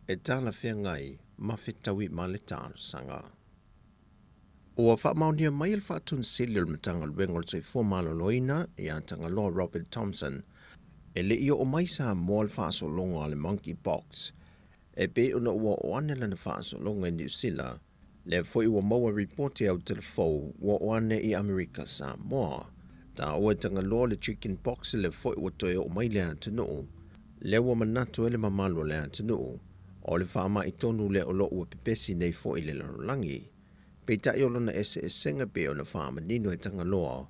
e talafeagai ma fetaui ma le talosaga. Ua faamaonia mai e le Faatonu-sili o le Matagaluega o le Soifua Maloloina ia Tagaloa Robert Thompson, e le i oo mai Samoa le faasologa o le monkeypox E pei ona ua oo ane lana faasologa i Niu Sila, lea foi ua maua ripoti au telefou ua oo ane i Amerika Samoa. Taua e Tagaloa le chicken pox lea foi ua toe oo mai le atunuu. Lea ua manatu ai le mamalu o le atunuu, o le faamai tonu lea o lo o ua pepesi nei foi i le lalolagi. Peitai o lona eseesega pei ona faamanino e Tagaloa,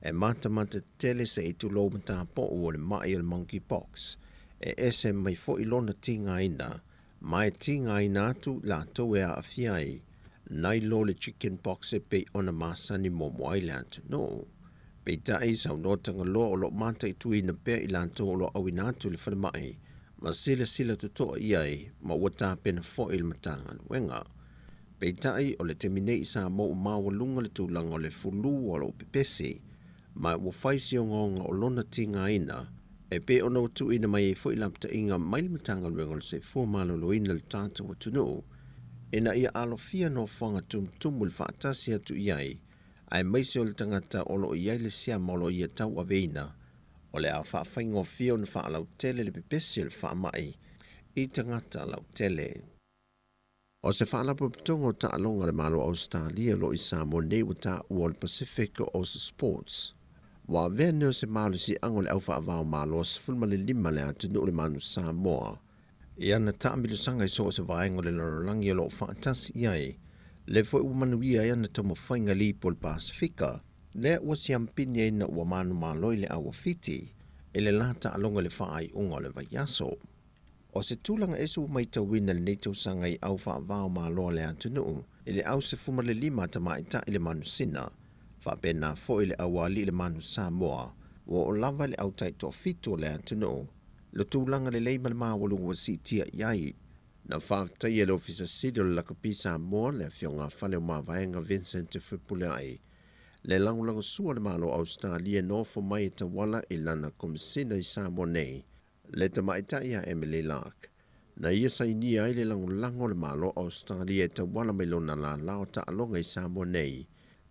e matamata tele se i tulou matapou o le maʻi o le monkey pox, e ese mai foi lona tigaina, ma e tigaina atu latou e aafia ai. Nai lo le chicken pox e pei ona masani muamua ai le atunuu. Peitai, saunoa Tagaloa o lo o mataituina pea i latou o lo o auina atu i le falemai ma silasila totoa i ai ma ua tapena foi le Matagaluega. Peitai, o le taimi nei i Samoa ua maualuga le tulaga o le fulu o lo o pepesi ma ua fai si ogaoga o lona tigaina e pei ona ua tuuina mai ai foi lapataiga mai le Matagaluega o le Soifua Maloloina i le tatou atunuu ina ia alofia nofoaga tumutumu i le faatasi atu i ai aemaise o le tagata o lo o i ai le siama o lo o ia tauaveina, o le a faafaigofie ona faalautele le pepesi o le faamai i tagata lautele. O se faalapotopotoga o taaloga a le Malo o Ausetalia o lo o i Samoa nei ua taua o le Pacific Oz Sports. Ua avea nei o se malosiaga o le au faava-o-Malo 15 le atunuu o le Manu Samoa i ana taamilosaga i so o se vaega o le lalolagi o lo o faatasi i ai, lea foi ua manuia ai ana taumafaiga lipo o le Pasefika, lea ua siampini ai ina ua manumalo i le au a Fiti i le la taaloga i le faaiuga o le vaiaso. O se tulaga ese ua maitauina i lenei tausaga i au faava-o-Malo a le atunuu i le au 15 a tamaitai i le manusina, faapena foi le aualii i le manu Samoa, ua oo lava i le au taitoafitu o le atunuu le tulaga lelei ma le maualuga ua siitia i ai. Na faafetaia e le Ofisa Sili o le Lakapi Samoa, le Afioga a Faleomavaega Vincent Fepuleai, le lagolagosua o le Malo o Ausetalia e nofo mai e tauala i lana Komesina i Samoa nei, le tamaitai a Emily Lark. Na ia sainia ai le lagolago o le Malo o Ausetalia e tauala mai lona lala o taaloga i Samoa nei,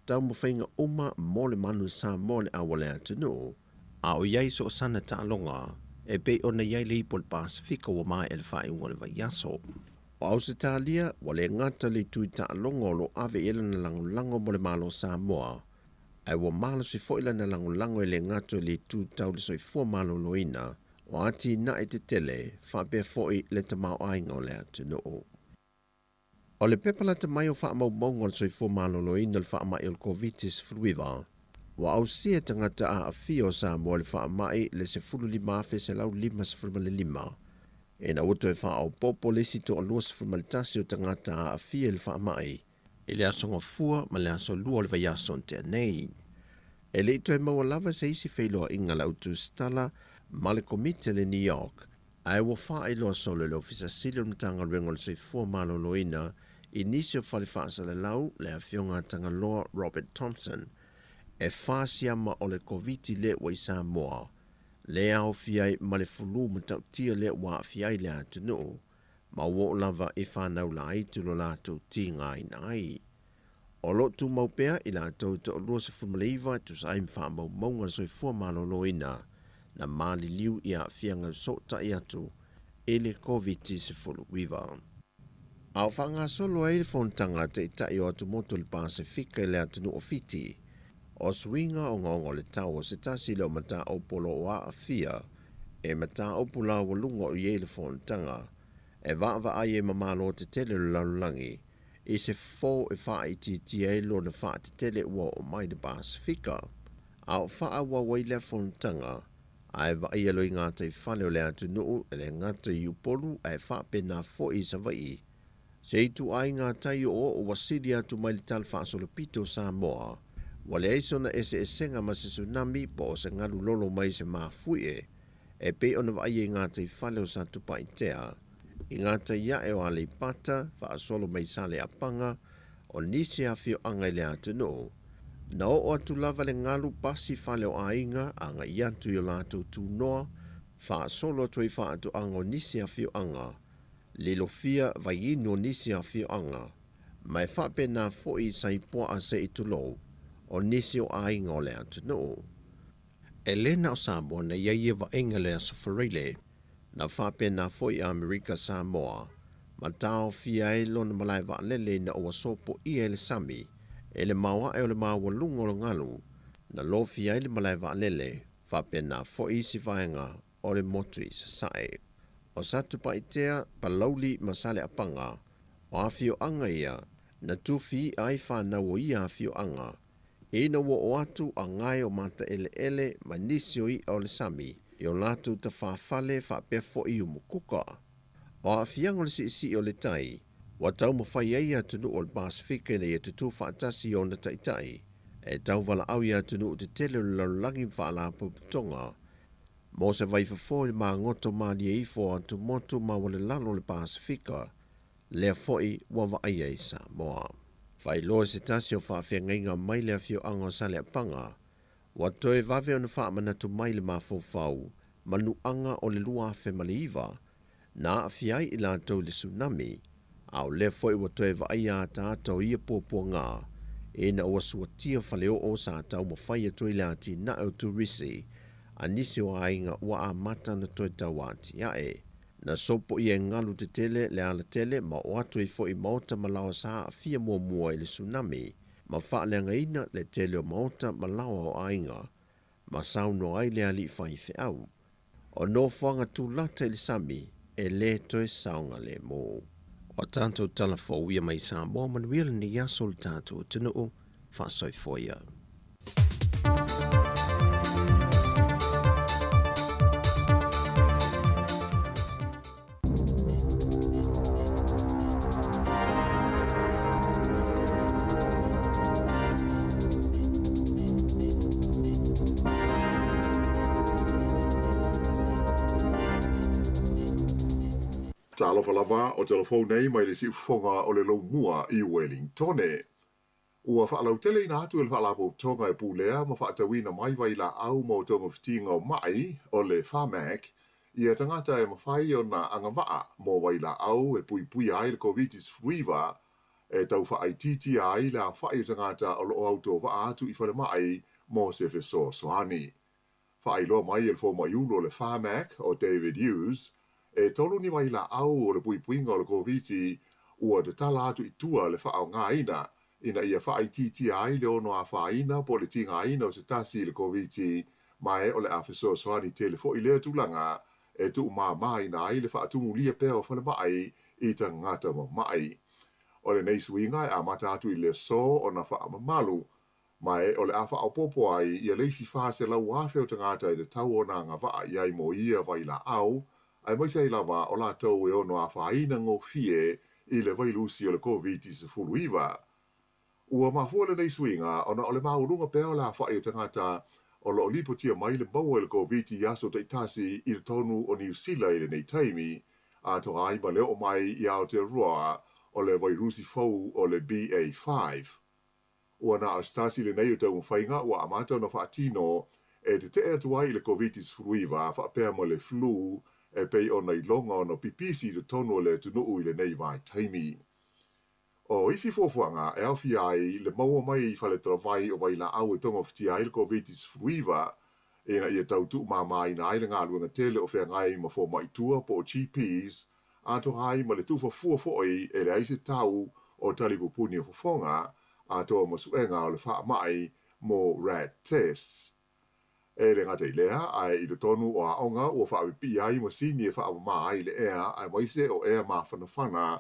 taumafaiga uma mo le manu Samoa le au a le atunuu. A o i ai so o sana taaloga, e pei ona i ai le ipu o le Pasefika ua maea le faaiuga o le vaiaso. O Ausetalia, ua le gata le itu i taaloga o lo o ave i ai lana lagolago mo le Malo o Samoa, ae ua malosi foi lana lagolago e le gata i le itu tau le soifua maloloina o atinae tetele faapea foi le tamaoaiga o le atunuu. O le pepa lata mai o faamaumauga o le soifua maloloina o le faamai o le Koviti-19, ua ausia e tagata aafia o Samoa i le faamai le 15,155, ina ua toe faaopoopo le isi toa-21 o tagata aafia i le faamai i le Aso Gafua ma le Aso Lua o le vaiaso na tea nei. E le i toe maua lava se isi feiloaiga a le autusitala ma le Komiti a le NEOC, ae ua faailoa solo e le Ofisa Sili o le Matagaluega o le Soifua Maloloina i nisi o fale faasalalau le Afioga a Tagaloa Robert Thompson e fa siama o le Koviti lea ua i Samoa, lea aofia ai ma le fulu matautia lea ua aafia ai le atunuu ma ua oo lava i fanau laiti lo latou tigaina ai. O lo o tumau pea i latou e toa-29 e tusa ai ma faamaumauga a le soifua maloloina na maliliu i aafiaga fesootai atu i le Koviti-19. A o faagasolo ai le fonotaga a Taitai o Atumotu o le Pasefika i le atunuu o Fiti, o suiga ogaoga o le tau o se tasi lea o mataupu o lo o aafia e mataupu laualuga o i ai le fonotaga e vaavaai ai ma malo tetele o le lalolagi i se fofo e faaitiitia ai lona faatetele ua oo mai le Pasefika. A o faaauau ai lea fonotaga, ae vaaia loa i gataifale o le atunuu e le gata i Upolu ae faapena foi i Savaii, se ituaiga tai oooo ua sili atu mai le tala faasolopito o Samoa, ua leai sona eseesega ma se tsunami po o se galu lolo mai se mafuie e pei ona vaaia i gataifale o Satupaitea, i gatai ae o Aleipata, faasolo mai Saleapaga, o nisi afioaga i le atunuu. Na oo atu lava le galu pasi fale o aiga agai atu i o latou tunoa, faasolo atu ai faatoaga o nisi afioaga, lilofia vaiinu o nisi afioaga, ma e faapena foi i Saipoaa se i tulou, o nisi o aiga o le atunuu. E le na o Samoa na i ai ia vaaiga le Aso Faraile, na faapena foi i Amerika Samoa, ma taofia ai lona malae vaalele ina ua sopoia e le sami e le maoae o le maualuga o le galu, na lofia ai le malae vaalele, faapena foi isi vaega o le motu i Sasae. O Satupaitea, Palauli ma Saleapaga, o afioaga ia na tufii'a ai fanau o ia afioaga, ina ua oo atu a gae o mataeleele ma nisi o i'a o le sami i o latou tafafale faapea foi i umukuka. O aafiaga o le siisii o le tai, Ua taumafai ai atunuu o le Pasefika ina ia tutū faatasi i ona taitai e tauvalaau i atunuu tetele o le lalolagi ma faalapotopotoga mo se vaifofo i le magoto malie ifo o atumotu maualelalo o le Pasefika, lea foi ua vaaia i Samoa. Faailoa se tasi o faafeagaiga mai le afioaga o Saleapaga, ua toe vave ona faamanatu mai le mafaufau ma nuaga o le 2009 na aafia ai i latou i le tsunami, a o lea foi ua toe vaaia ataata o ia puapuaga ina ua suatia faleoo sa taumafai atu ai le atinae o turisi a nisi o aiga ua amata ona toe tauatiae. Na sopoia e galu tetele le alatele ma oo atu ai foi i maota ma laoa sa aafia muamua i le tsunami ma faaleagaina le tele o maota ma laoa o aiga, ma saunoa ai le alii faifeau. O nofoaga tulata i le sami e lē toe saogalemu. O tatou tala fou ia mai Samoa, manuia lenei aso o le tatou atunuu, faasoifua ia. Talofa lava o telefou nei mai le siufofoga o le Loumua i Wellingtone. Ua faalauteleina atu e le Faalapotopotoga e pulea ma faatauina mai vailaau mo togafitiga o ma'i o le Pharmac ia tagata e mafai ona agavaa mo vailaau e puipuia ai le Koviti-19 e tau faaitiitia ai le aofa'i o tagata o lo'o autovaa atu i falemai mo se fesoasoani. Faailoa mai e le fomai-ulu o le Pharmac o David Hughes, e tolu ni vailaau o le puipuiga o le Koviti ua tatala atu i tua le faaaogaina ina ia faaitiitia ai le ono afaina po o le tigaina o se tasi i le Koviti, ma e o le a fesoasoani tele foi lea tulaga e tuumāmāina ai le faatumulia pea o falemai i tagata mama'i. O lenei suiga e amata atu i le aso ona faamamalu, ma e o le a faaopoopo ai ia le isi 400,000 o tagata e tatau ona agavaa i ai mo ia vailaau, aemaise ai lava o latou e ono afaina gofie i le vailusi o le Koviti-19. Ua mafua lenei suiga ona o le maualuga pea o le aofa'i o tagata o loo lipotia mai le maua i le Koviti i aso taitasi i totonu o Niu Sila i lenei taimi, atoa ai ma le oo mai i Aotearoa o le vairusi fou o le BA5. Ua na o se tasi lenei o taumafaiga ua amata ona faatino e tetee atu ai i le Koviti-19 faapea ma le flu e pei ona iloga ona pipisi i totonu o le atunuu i lenei vaitaimi. O isi fuafuaga e aofia ai le maua mai i faletalavai o vailaau e togafitia ai le Koviti-19 ina ia tau tuumāmāina ai le galuega tele o feagai ma fomai tua po o GPs, atoa ai ma le tuufafua foi e leai se tau o talipupuni o fofoga, atoa ma suega o le faamai mo rat tests. E le gata i lea, ae i totonu o aoga ua faapipii ai masini e faamamā ai le ea aemaise o ea mafanafana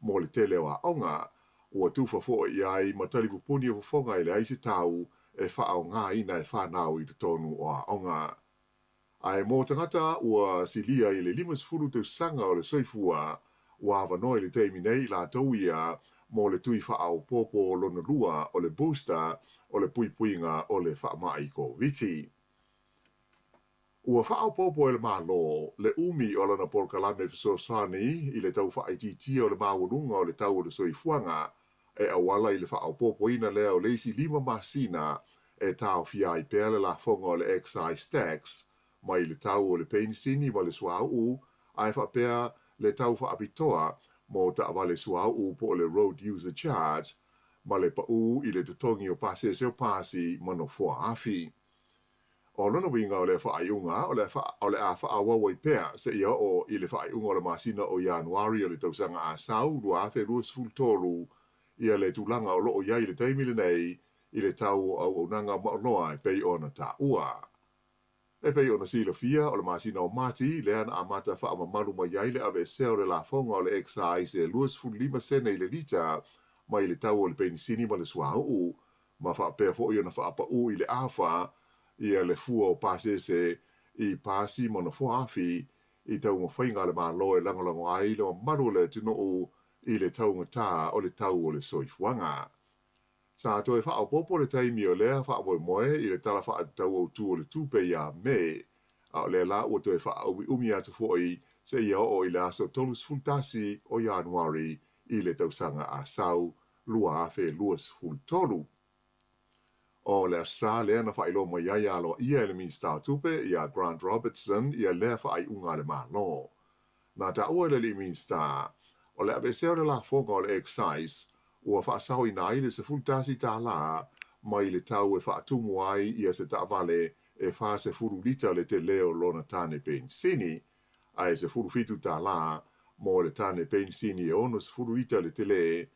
mo le tele o aoga, ua tufa foi i ai ma talipupuni o fofoga e leai se tau e faaaogaina e fanau i totonu o aoga. Ae mo tagata ua silia i le 50 tausaga o le soifua, ua avanoa i le taimi nei i latou ia mo le tui faaopoopo lona lua o le booster o le puipuiga o le faamai Koviti. Ua faaopoopo e le Malo le umi o lana polokalame fesoasoani i le tau faaitiitia o le maualuga o le tau o le soifuaga e auala i le faaopoopoina lea o le isi 5 masina e taofia ai pea le lafoga o le excise tax mai le tau o le penisini ma le suauu ae faapea le tau faapitoa mo taavale suauu po o le road user charge ma le paū i le totogi o pasese o pasi ma nofoa afi. O lona uiga o lea faaiuga o le a faaauau ai pea seia oo i le faaiuga o le masina o Ianuari o le tausaga a sau 2023 ia le tulaga o loo i ai i le taimi lenei i le tau o auaunaga ma oloa e pei ona taua. E pei ona silafia o le masina o Mati lea na amata faamamalu mai ai le aveesea o le lafoga o le excise e 25 sene i le lita mai le tau o le penisini ma le suauu, ma faapea foi ona faapaū i le afa ia le fua o pasese i pasi ma nofoa afi i taumafaiga a le Malo e lagolago ai le mamalu o le atunuu i le taugatā o le tau o le soifuaga. Sa toe faaopoopo le taimi o lea faamoemoe i le Tala Faatatau Autu o le Tupe ia Me, a o lea la ua toe faaumiumi atu foi seia oo i le aso 31 o Ianuari i le tausaga a sau 2023. O le Aso Sa lea na faailoa mai ai aloaia e le Minisita o Tupe ia Grant Robertson ia lea faaiuga a le Malo. Na taua e le alii Minisita, o le aveesea o le lafoga o le excise ua faasaoina ai le $11 mai le tau e faatumu ai ia se taavale e 40 lita le tele o lona tane penisini, ae $17 mo le tane penisini e 60 lita le tele,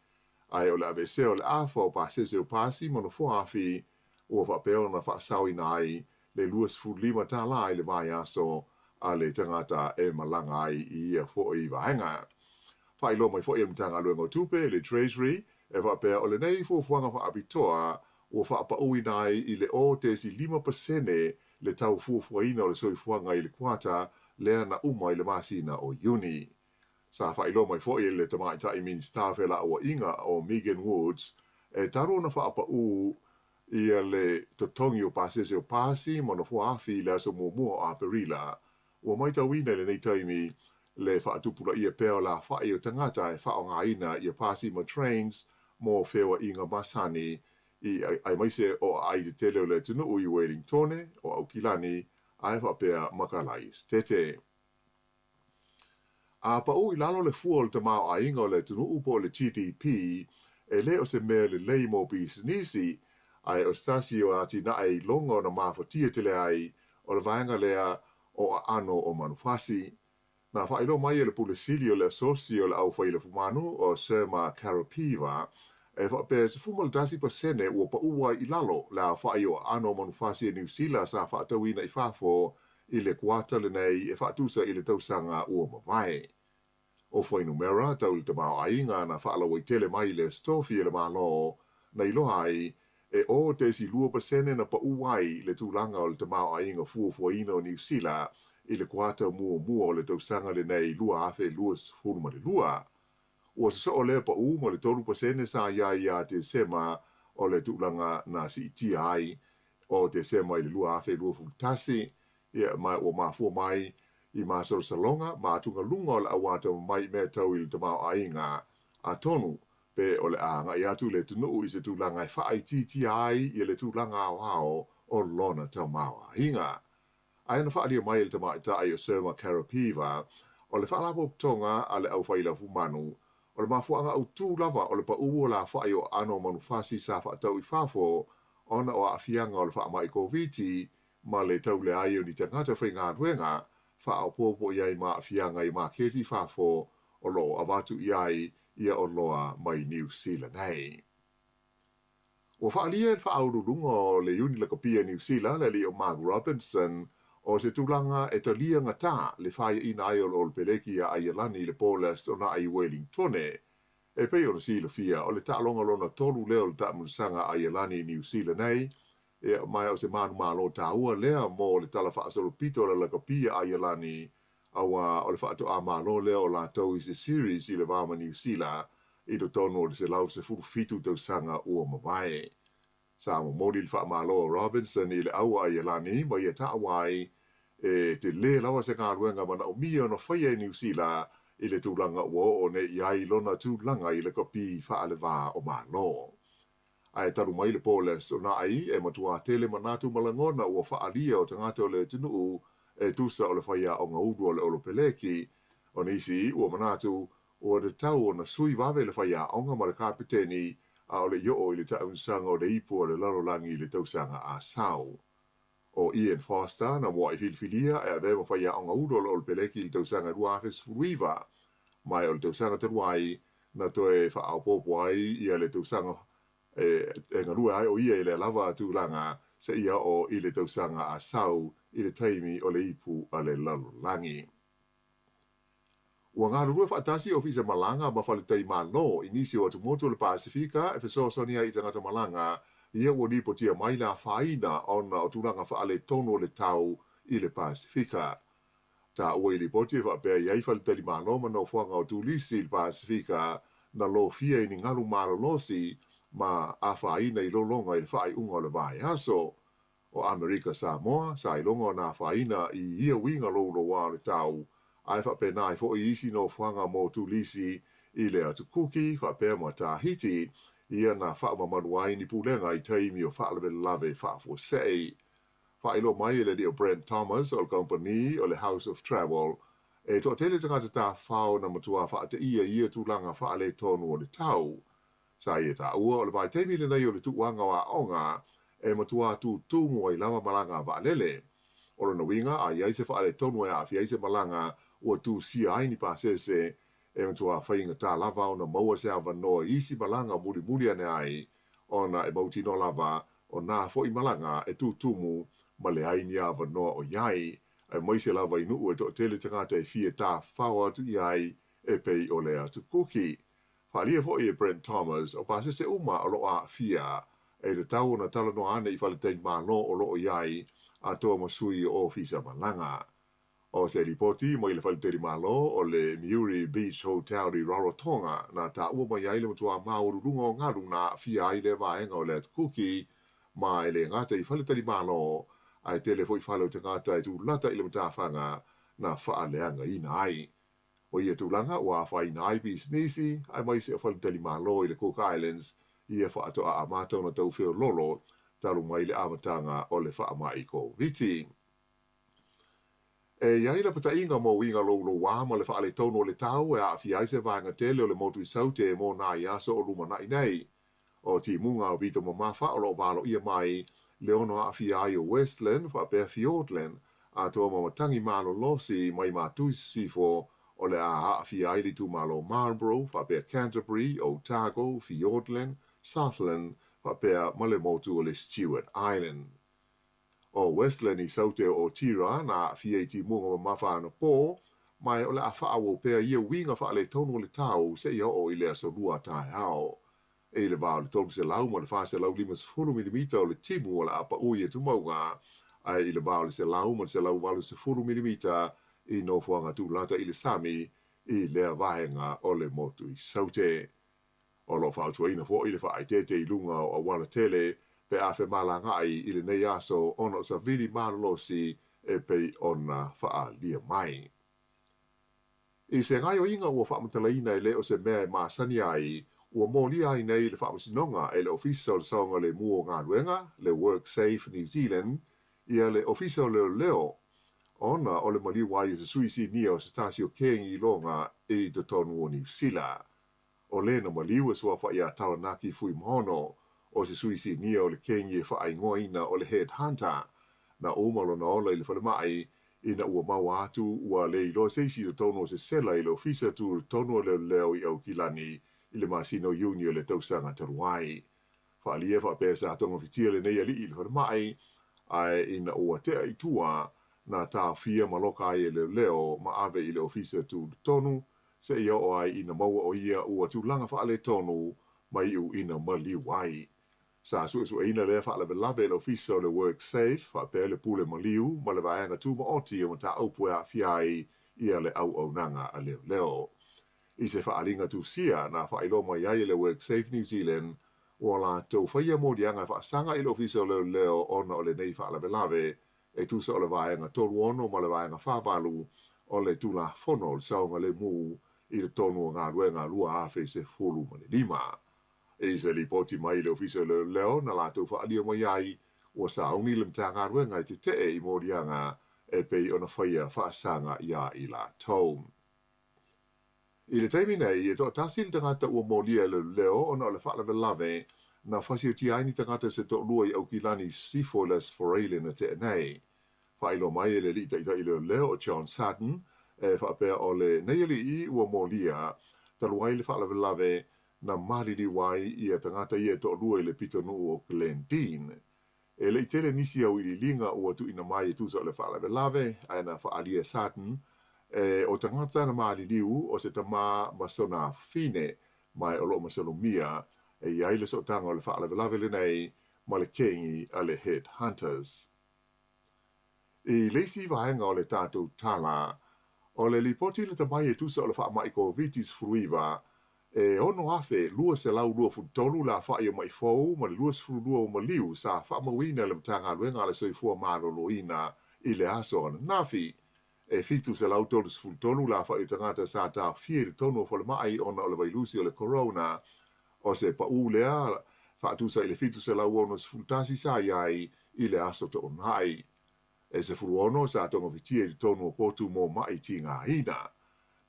ae o le aveesea o le afa o pasese o pasi ma nofoa afi ua faapea ona faasaoina ai le $25 i le vaiaso a le tagata e malaga ai i ia foi vaega. Faailoa mai foi e le Matagaluega o Tupe, le Treasury, e faapea o lenei fuafuaga faapitoa ua faapauina ai i le 0.5% le tau fuafuaina o le soifuaga i le kuata lea na uma i le masina o Iuni. Sa faailoa mai foi e le Tamaitai Minisita o Felauaiga o Megan Woods e talu ona faapaū ia le totogi o pasese o pasi ma nofoa afi i le aso muamua o Aperila. Ua matauina i lenei taimi le faatupulaia pea o le afa'i o tagata e faaaogaina ia pasi ma trains mo feoaiga masani i aemaise o aai tetele o le atunuu i Wellingtone, o Aukilani, ae faapea ma Kalai Esetete. A paʻu i lalo le fua o le tamaoaiga o le atunuu po o le GDP, e le o se mea lelei mo pisinisi, ae o se tasi o atinae iloga ona mafatia tele ai o le vaega lea o aano o manufasi. Na faailoa mai e le Pule Sili o le Asosi o le Au Failafumanu o Sir Karapiva, e faapea e 11% ua paʻu ai i lalo le aofaʻi o aano o manufasi a Niu Sila sa faatauina i fafo i le kuata lenei e faatusa i le tausaga ua mavae. O fuainumera tau i le tamaoaiga na faalauaitele mai i le Aso Tofi e le Malo na iloa ai e 0.2% na paʻu ai le tulaga o le tamaoaiga fuafuaina o Niu Sila i le kuata muamua o le tausaga lenei 2022. Ua sosoo lea paʻu ma le 3% sa i ai ia Tesema o le tulaga na siitia ai o Tesema i le 2021, ia, ma ua mafua mai i masalosaloga ma atugaluga o le auatamamai i mea tau i le tamaoaiga. Atonu, pe o le a agai atu le atunuu i se tulaga e faaitiitia ai ia le tulaga aoao o lona tamaoaiga. Ae na faaalia mai e le tamaitai o Sir Karapiva, o le faalapotopotoga a le au failafumanu, o le mafuaaga autū lava o le paʻu o le afaʻi o aano o manufasi sa faatau i fafo ona o aafiaga o le faamai Koviti ma le tauleai o ni tagata faigaluega faaopoopo i ai ma aafiaga i maketi i fafo o loo avatu i ai ia oloa mai Niu Sila nei. Ua faaalia e le faauluuluga o le Iuni Lakapi a Niu Sila le alii o Mark Robinson o se tulaga e talia gatā le faiaʻina ai o le Olopeleki iā Aialani i le po o le Aso Toonai i Wellingtone. E pei ona silafia, o le taaloga lona tolu lea o le taamilosaga a Aialani i Niu Sila nei, ia, ma o se manumalo taua lea mo le tala faasolopito o le lakapi a Aialani, auā o le faatoā malo lea o latou i se series i le va ma Niu Sila i totonu o le 117 tausaga ua mavae. Sa momoli le faamalo a Robinson i le au a Aialani ma ia taua ai e telē lava se galuega manaomia ona faia e Niu Sila i le tulaga ua oo nei i ai lona tulaga i lakapi faalevā o Malo. Ae talu mai le po o le Aso Toonai, e matuā tele manatu ma lagona ua faaalia o tagata o le atunuu e tusa o le faiaoga ulu o le Olopeleki. O nisi ua manatu ua tatau ona sui vave le faiaoga ma le kapeteni a o le i oo i le taamilosaga o le Ipu o le Lalolagi i le tausaga a sau. O Ian Foster na muaʻi filifilia e avea ma faiaoga ulu o le Olopeleki i le tausaga 2019, ma o le tausaga talu ai na toe faaopoopo ai ia le tausaga e galue ai o ia i lea lava tulaga seia oo i le tausaga a sau i le taimi o le Ipu a le Lalolagi. Ua galulue faatasi Ofisa Malaga ma Faletalimalo i nisi o atumotu o le Pasefika e fesoasoani ai i tagata malaga ia ua lipotia mai le afaina ona o tulaga faaletonu o le tau i le Pasefika. Taua i lipoti e faapea i ai faletalimalo ma nofoaga o turisi i le Pasefika na lofia i ni galu malolosi ma afaina i lologa i le faaiuga o le vaiaso. O Amerika Samoa sa iloga ona afaina i ia uiga louloua o le tau, ae faapena ai foi isi nofoaga mo Tulisi i le Atu Kuki faapea ma Tahiti, ia na faamamalu ai ni pulega i taimi o faalavelave faafuasei. Faailoa mai e le alii o Brent Thomas o le kamupani o le House of Travel, e toatele tagata tafafao na matuā faateia i ia tulaga faaletonu o le tau. Sa ia taua o le vaitaimi lenei o le tuuaga o aoga e matuā tutumu ai lava malaga a vaalele. O lona uiga, a i ai se faaletonu e aafia ai se malaga ua tusia ai ni pasese, e matuā faigata lava ona maua se avanoa i isi malaga mulimuli ane ai, ona e mautinoa lava o nā foi malaga e tutumu ma leai ni avanoa o i ai, aemaise lava i nuu e toatele tagata e fia tafafao atu i ai e pei o le Atu Kuki. Faaalia foi e Brent Thomas, o pasese uma o loo aafia, e tatau ona talanoa ane i faletalimalo o loo i ai atoa ma sui o ofisa malaga. O se lipoti mai le faletalimalo o le Miuri Beach Hotel i Rarotonga na taua mai ai le matuā maualuluga o galu na aafia ai lea vaega o le Atu Kuki, ma e le gata i faletalimalo, ae tele foi fale o tagata e tulata i le matafaga na faaleagaina ai. O ia tulaga ua afaina ai pisinisi, aemaise o faletalimalo i le Cook Islands, ia faatoa amata ona tau feoloolo talu mai le amataga o le faamai Koviti. E i ai lapataiga mo uiga louloua ma le faaletonu o le tau e aafia ai se vaega tele o le motu i Saute mo nai aso o lumanai nei. O timuga o pito mamafa o loo valoia mai le ono aafia ai o Westland faapea Fiordland, atoa ma matagi malolosi mai Matui Sisifo o le a aafia ai le itumalo Marlborough faapea Canterbury, Otago, Fiordland, Southland faapea ma le motu o le Stewart Island. O Westland i Saute o Otira na aafia i timuga mamafa anapo, ma o le a faaauau pea ia uiga faaletonu o le tau seia oo i le aso Lua taeao. E i le va o le 300 ma le 450 milimita o le timu o le a paʻu i atumauga, ae i le va o le 100 ma le 180 milimita i nofoaga tulata i le sami i lea vaega o le motu i Saute. O lo o fautuaina foi le faaeteete i luga o auala tele pe a femalagaai i lenei aso ona o savili malolosi e pei ona faaalia mai. I se gaoioiga ua faamatalaina e le o se mea e masani ai, ua molia ai nei le Faamasinoga e le Ofisa o le Saogalemu o Galuega, le WorkSafe New Zealand, ia le Ofisa o Leoleo, ona o le maliu ai o se sui sinia o se tasi o kengi iloga i totonu o Niu Sila. O le na maliu e suafa iā Taranaki Fuimaono, o se sui sinia o le kengi e faaigoaina o le Head Hunter, na uma lona ola i le falemai ina ua maua atu ua le iloa se isi i totonu o se sela i le ofisa tutotonu o leoleo i Aukilani i le masina o Iuni o le tausaga talu ai. Faaalia faapea sa togafitia lenei alii i le falemai, ae ina ua tea i tua, na taofia ma loka ai e leoleo ma ave i le ofisa tutotonu seia oo ai ina maua o ia ua tulaga faaletonu ma iuina maliu ai. Sa suesueina lea faalavelave e le Ofisa o le WorkSafe faapea le Pule Maliu ma le Vaega Tumaoti o Mataupu e aafia ai ia le auaunaga a leoleo. I se faaaliga tusia na faailoa mai ai e le WorkSafe New Zealand, ua latou faia moliaga e faasaga i le Ofisa o Leoleo ona o lenei faalavelave e tusa o le Vaega 36 ma le Vaega 48 o le Tulafono o le Saogalemu i totonu o Galuega 2015. I se lipoti mai le Ofisa o Leoleo na latou faaalia mai ai, ua sauni le Matagaluega e tetee i moliaga e pei ona faia faasaga iā i latou. I le taimi nei, e toatasi le tagata ua molia e leoleo ona o le faalavelave na fasiotia ai ni tagata se toalua i Aukilani Sisifo i le Aso Faraile na tea nei. Faailoa mai e le alii taitai leoleo o John Sutton e faapea o lenei alii ua molia talu ai le faalavelave na maliliu ai ia tagata ia e toalua i le pitonuu o Glendene. E le i tele nisi auiliiliga ua tuuina mai e tusa o le faalavelave, ae na faaalia e Sutton e o tagata na maliliu o se tamā ma sona afafine, ma e o loo masalomia e i ai le sootaga o le faalavelave lenei ma le kengi a le Head Hunters. I le isi vaega o le tatou tala, o le lipoti lata mai e tusa o le faamai Koviti-19, E 6,223 le afa'i o ma'i fou ma le 22 o maliu sa faamauina e le Matagaluega a le Soifua Maloloina i le aso ananafi. E 733 le afa'i o tagata sa taofia i totonu o falema'i ona o le vailusi o le corona. O se pa'ū lea faatusa i le 761 sa i ai i le aso Toonai. E 16 sa togafitia i totonu o potu mo ma'i tigaina.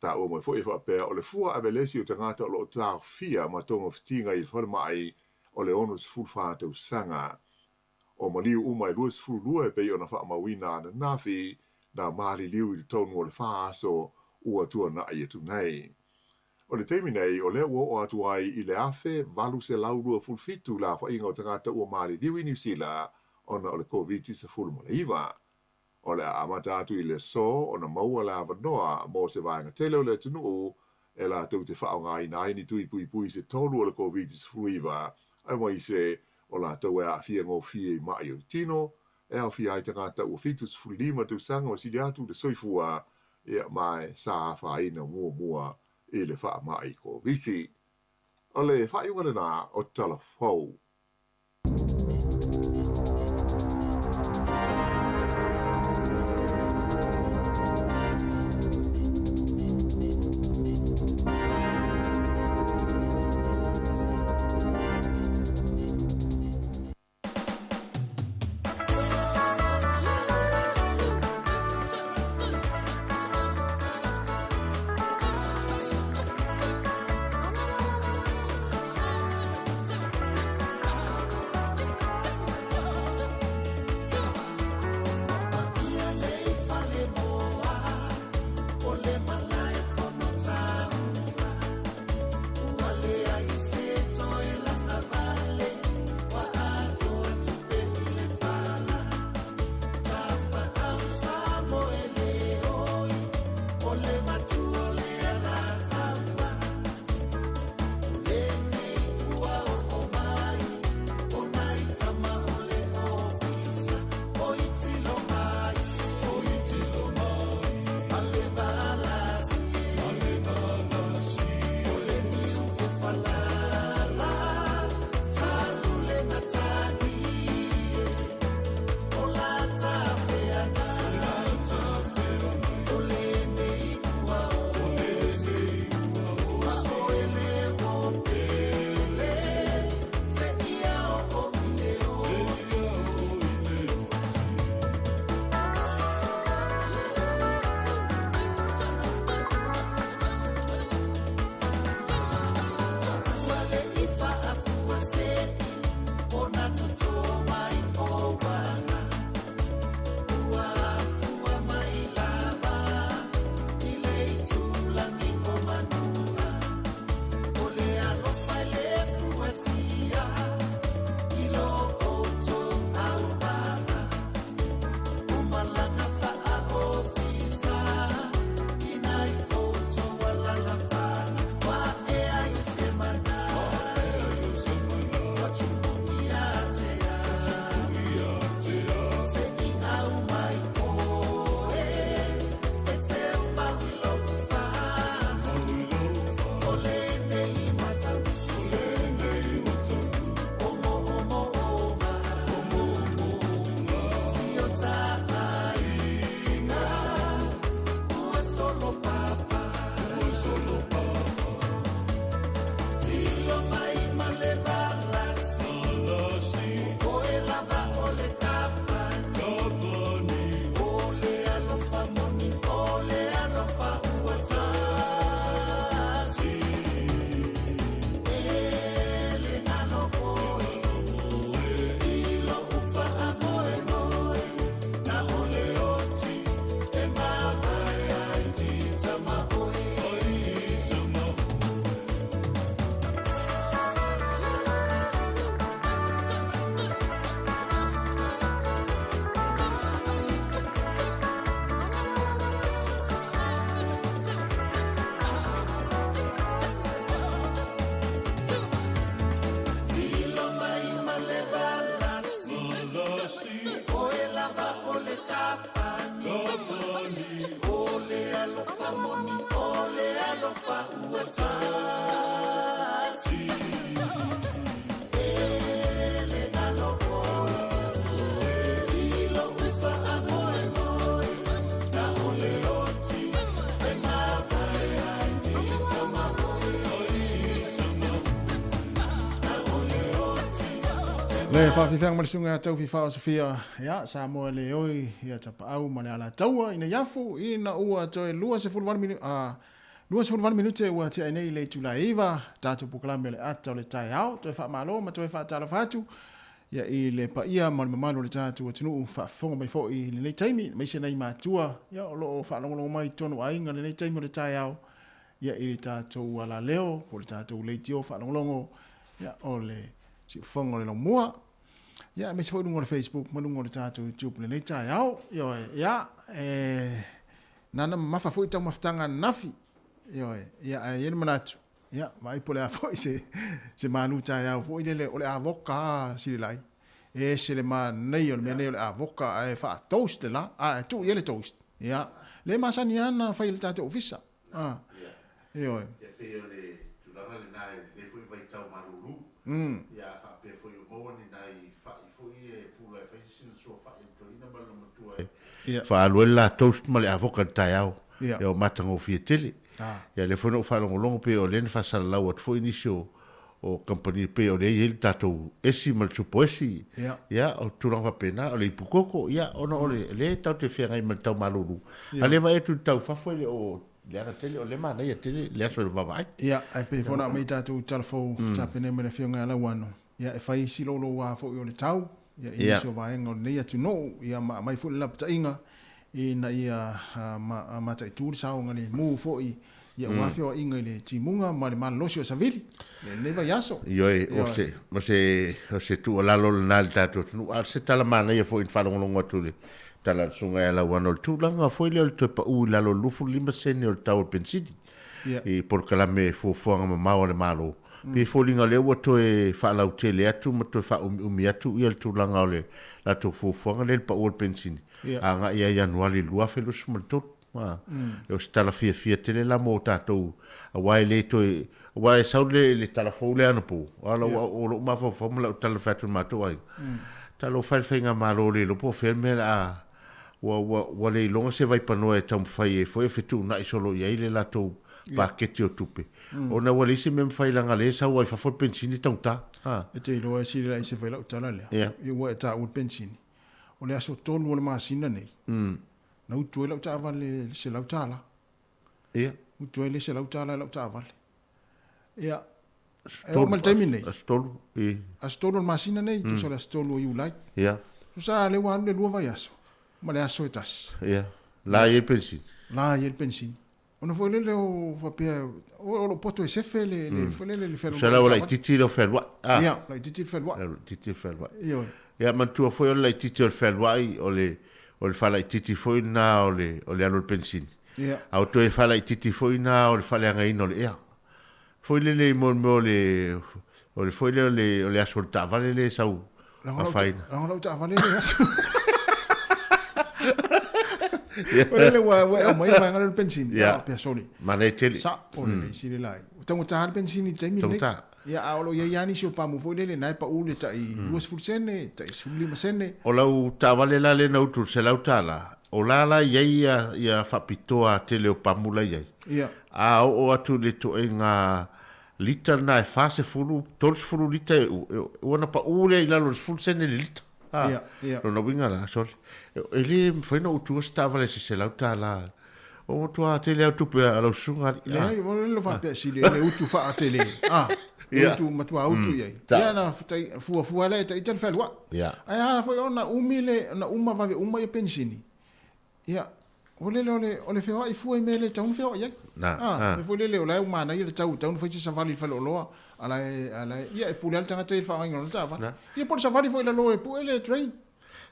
Taua mai foi e faapea o le fua avelesi o tagata o loo taofia ma togafitiga i le falemai o le 64 tausaga. O maliu uma e 22 e pei ona faamauina ananafi na maliliu i totonu o le 4 aso ua tuana'i atu nei. O le taimi nei o lea ua oo atu ai i le 1827 le afa'iga o tagata ua maliliu i Niu Sila ona o le Koviti-19. O le a amata atu i le aso ona maua le avanoa mo se vaega tele o le atunuu e latou te faaaogaina ai ni tui puipui se tolu o le Koviti-19, aemaise o latou e aafia gofie i ma'i o le tino, e aofia ai tagata ua 75 tausaga ma sili atu le soifua, ia ma e sa afaina muamua i le faama'i Koviti. O le faaiuga lena o Tala Fou. Le faafiafiaga ma le susuga ia Taufi Faaosofia, ia, Samoa e le oi ia Tapaau ma le Alataua ina iafu ina ua toe 28 minu, a, 28 minute ua tiai nei le itula e 9, tatou polokalame o le ata o le taeao, toe faamalo ma toe faatalofa atu ia i le paia ma le mamalu o le tatou atunuu faafofoga mai foi i lenei taimi, aemaise nai matua ia o lo o faalogologo mai i totonu o aiga i lenei taimi o le taeao ia i le tatou alaleo po o le tatou leitio faalogologo ia o le siufofoga o le laumua. Ia aemaise foi luga o le Facebook ma luga o le tatou YouTube i lenei taeao. Ioe, ia e nana mamafa foi taumafataga ananafi. Ioe, ia ae i ai le manatu, ia vaai po o le a foi se se malu taeao foi lele o le avoka a Sililai. E ese le manaia o le mea nei o le avoka ae faa-toast le la, a e tuu i ai le toast. Ia, le masani lava ona fai e le tatou ofisa. Ah, ioe. Ia pei o le tulaga lena i lenei foi vaitau malulu. Ia a faapea foi o maua ni nai fai foi e pula e fai se sina sua fai a le toeaina ma lona matua e faaalu ai le la toast ma le avoka i le taeao. Ia ua matagofie tele. Ia lea foi na ou faalogologo pei o lea na faasalalau atu foi nisi o o kamupani pei o lea e i ai le tatou esi ma le supo esi, ia, o tulaga faapena, o le ipu koko, ia, ona o le, lea tatou te feagai ma le tau malulu. A o lea e vaai atu i le tau fafo e le o leaga tele, o lea e manaia tele le aso i le vaavaai. Ia, ae pei foi ona aumai tatou tala fou tapena mai le Afioga ia Lauano, ia, e fai isi louloua foi o le tau, ia, i nisi o vaega o lenei atunuu, ia, ma aumai foi le lapataiga ina ia mataitu le saogalemu foi ia aua feoaiga i le timuga ma le malolosi o savili i lenei vaiaso. Ioe, o se, o se, o se tuualalo lena i le tatou atunuu, a o se tala manaia foi na faalogologo atu i le tala a le Susuga ia Lauano, o le tulaga foi lea o le toe pau i lalo o le 25 sene o le tau o le penisini i polokalame fuafuaga mamao a le Malo. Pei e foliga o lea ua toe faalautele atu ma toe faaumiumi atu ia le tulaga o le latou fuafuaga lea i le pau o le penisini agai ia Ianuari 2023. O se tala fiafia tele la mo tatou aua e le toe aua e sau le le tala fou lea anapo a o o lou mafaufau ma lau tala fai atu i le matou aiga talo fai le faigamalo le iloa po o fea le mea o le a ua ua ua le iloga se vaipanoa e taumafai ai foi e fetuunai solo i ai le latou paketi o tupe ona ua leai se mea mafai leaga lea e sau ai fafo le penisini e taugata. E te iloa e sili la se fai lau tala lea. Ua e taua le penisini. O le aso 3 o le masina nei. Na utu ai lau taavale i le $100. Ia. Utu ai le $100 i lau taavale. Ia, e oo mai le taimi nei. Aso 3, i. Aso 3 o le masina nei, tusa o le aso 3 o Iulai. Ia. Tusa la lea ua alu le 2 vaiaso ma le aso e tasi. Ia. La i ai le penisini. La i ai le penisini. Ona foi lele o faapea, o lou poto e sefe le, le, foi lele le fealuai. Tusa la ua laitiiti le fealuai. Ah. Ia, laitiiti le fealuai. Laitiiti le fealuai. Ioe. Ia, manatua foi o le laitiiti o le fealuai, o le, o le faalaitiiti foi lena o le, o le alu o le penisini. Ia. A o toe faalaitiiti foi lena o le faaleagaina o le ea. Foi lele i mo le mea o le, o le foi lea o le, o le aso o le taavale lea e sau afaina. Leaga o lau taavale le aso. O lele ua ua e aumai vaega lea o le penisini. Ia. Pea sole. Manaia tele. Sa, o le isi le lai. Ua taugata le penisini i le taimi lenei. Taugata. Ia, a o lo o i ai lava nisi o pamu foi lele, na e pau le tai 20 sene, tai 15 sene. O lau taavale la lea na utu i le $100, o la la i ai ia, ia faapitoa tele o pamu la i ai. Ia. A oo atu i le ituaiga lita lena e 40, 30 lita e, ua na pau lea i lalo o le 10 sene le lita. Ha. Ia, ia. Lona uiga la, sole. E le mafai ona utua se taavale se $100. O matua tele au tupe a lau susuga alii. Leai, o le faapea sili le utu faatele. Ah, utu matua utu i ai. Ia na fuafua lea e taita le fealuai. Ia. Ae ala foi ona umi le, ona uma vave uma ia penisini. Ia, o lele o le, o le feoai fua i mea e le tatau ona feoai ai. Na, ah. Mea foi lele o la e ua manaia le tau, e tatau ona fai se savali i le faleoloa, a la e, a la e, ia e pule lava le tagata i le faaaogaina o lana taavale. Ia po o le savali foi i lalo e pue le train.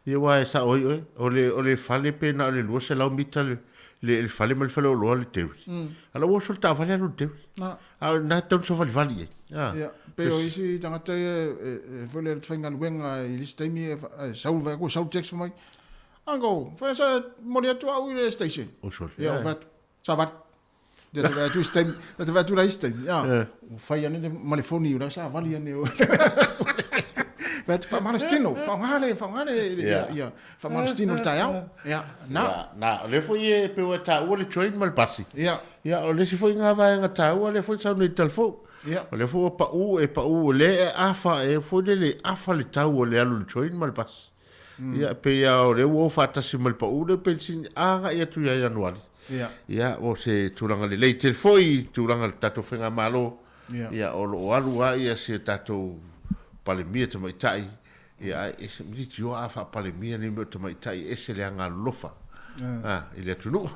Ia aua e sao ai oe, o le, o le fale pe na o le 200 mita le, le, le fale ma le faleoloa le Terry. A la ua oso le taavale alu i le Terry. Na. A o lena e tatau ona savalivali i ai. Ah. Ia, pei o isi tagata ia e, e, foi lele faigaluega i le isi taimi e, e sau, vaai atu sau le text mai, Uncle, fai sa momoli atu au i le station. Oh, sorry. Ia, ou fai atu, savali. Ia te vaai atu isi taimi, ia te vaai atu la isi taimi. Ia, ua fai ane le ma le foni, la savali ane. Fai atu, faamalositino, faaaoga le, faaaoga le, ia, faamalositino le taeao. Ia, na. Na, o lea foi e pei ua e taua le train ma le pasi. Ia. Ia, o le isi foi lena vaega taua lea foi na sau nei i le tala fou. Ia. O lea foi ua pau, e pau, o lea e afa, e foi lele, afa le tau o le alu i le train ma le bus. Ia, pei lava o lea ua o faatasi ma le pau lea o le penisini, agai atu ia Ianuari. Ia. Ia, o se tulaga lelei tele foi i tulaga o le tatou faigamalo. Ia. Ia, o lo o alu lava ia si a tatou Palemia tamaitai, ia, ae ese, leitioa a faa-Palemia nei mea o tamaitai, e ese le agalolofa, a, i le atunuu.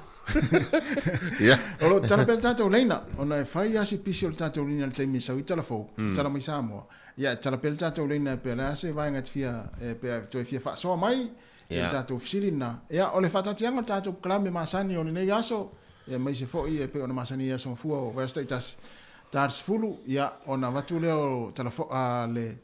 Ia. O lo o tala pea le tatou laina, ona e fai lava si pisi o le tatou laina i le taimi e sau ai tala fou, tala mai Samoa. Ia, e tala pea le tatou laina pe o le a se vaega e te fia, e, pe a toe fia faasoa mai, ia le tatou fesili lena. Ia, o le faataatiaga o le tatou polokalame masani o lenei aso, ia aemaise foi e pei ona masani i aso mafua o vaiaso taitasi, ta le 10, ia, ona avatu lea o tala fo, a, le,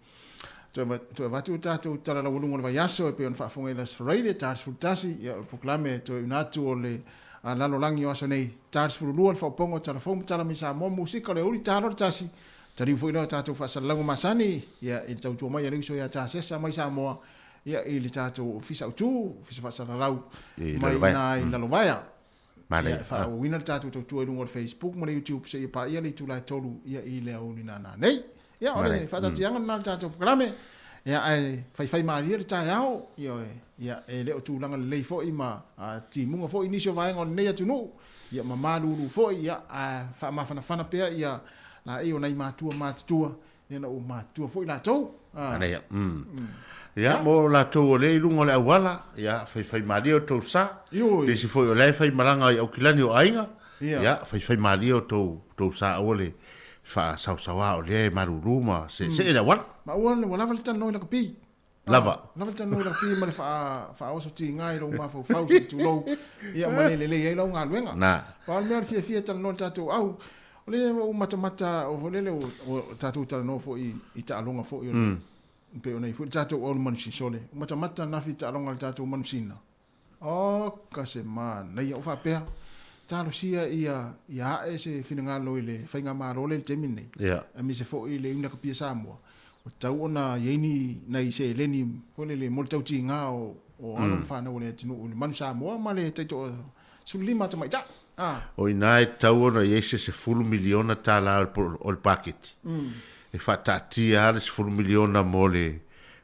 toe, toe avatu le tatou tala laualuga o le vaiaso e pei ona faafofoga i le Aso Faraile, ta le 11, ia, o le polokalame e toe una atu o le a, lalolagi o aso nei, ta le 12, le faaopoopoga o tala fou ma tala mai Samoa, musika o le aoauli, ta loa le tasi, Taliu foi lea o tatou faasalalauga masani, ia, i le tautua mai a le uso ia Tasesa mai Samoa, ia, i le tatou Ofisa Autu, Ofisa Faasalalau, I mai Lalovaea. ina i Lalovaea. Manaia. Ia, e faaauauina le tatou tautua i luga o le Facebook ma le YouTube seia paia le itula e 3, ia, i le aoauli nana nei. Ia, o le Manaia. faataatiaga lena o le tatou polokalame. Ia, ae faifaimalie le taeao, ioe, ia, e le o tulaga lelei foi ma timuga foi nisi o vaega o lenei atunuu, ia, ma malulu foi, ia, ae faamafanafana pea ia laei o nai matua matutua, ia na ua matutua foi latou. A. Manaia. Ia, mo latou o lea i luga o le auala, ia, faifaimalie outou sa. Ioe. Le isi foi o la e faimalaga i Aukilani o aiga, Ia. ia, faifaimalie outou, outou sa aua le faasaosaoa o lea e malulu ma seesee le auala. Ma ua, ua lava le talanoa i lakapi. Lava. Lava le talanoa i lakapi ma le faa, faaoso tiga i lou mafaufau se i tulou, ia ma le lelei ai lau galuega. Na. Pau le mea o le fiafia e talanoa i le tatou au, o lea ua ou matamata, o foi lele o, o tatou talanoa foi i taaloga foi o le, pei ona i ai foi le tatou au i le manusina, sole, ua matamata ananafi i taaloga a le tatou manusina. Oka se manaia o faapea, talosia ia ia ae se finagalo i le faigamalo lea i le taimi lenei, aemaise foi le Iuni Lakapi a Samoa, ua tatau ona i ai ni nai seleni foi lele mo le tautiga o o alo ma fanau a le atunuu i le Manu Samoa ma le taitoa 15 tamaitai. A. O i ina e tatau ona i ai se $10 miliona o le paketi e faataatia lava le $10 miliona mo le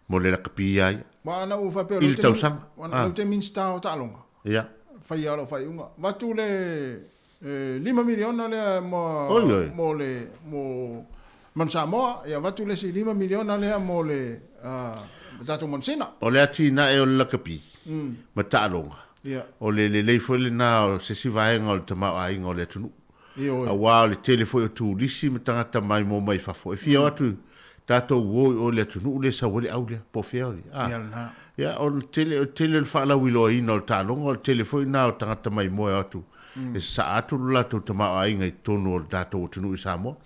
mo le lakapi ia ia. Aua ana ou faapea o I le tausaga. Ana ou te Minista o taaloga. Ia. Fai lava lau faaiuga. Avatu le $5 miliona lea mo mo le mo Manu Samoa, ia avatu le isi $5 miliona lea mo le tatou manusina. O le atinae o le lakapi ma taaloga, o le lelei foi lena o se isi vaega o le tamaoaiga o le atunuu. Aua o le tele foi o turisi ma tagata maimoa mai fafo e fia o atu tatou o i o i le atunuu lea e sau ai le au lea po o fea o a. Ia o le tele o le tele o le faalauiloaina o le taaloga o le tele foi lena o tagata maimoa e o atu e sasaa atu lo latou tamaoaiga i totonu o le tatou atunuu i Samoa.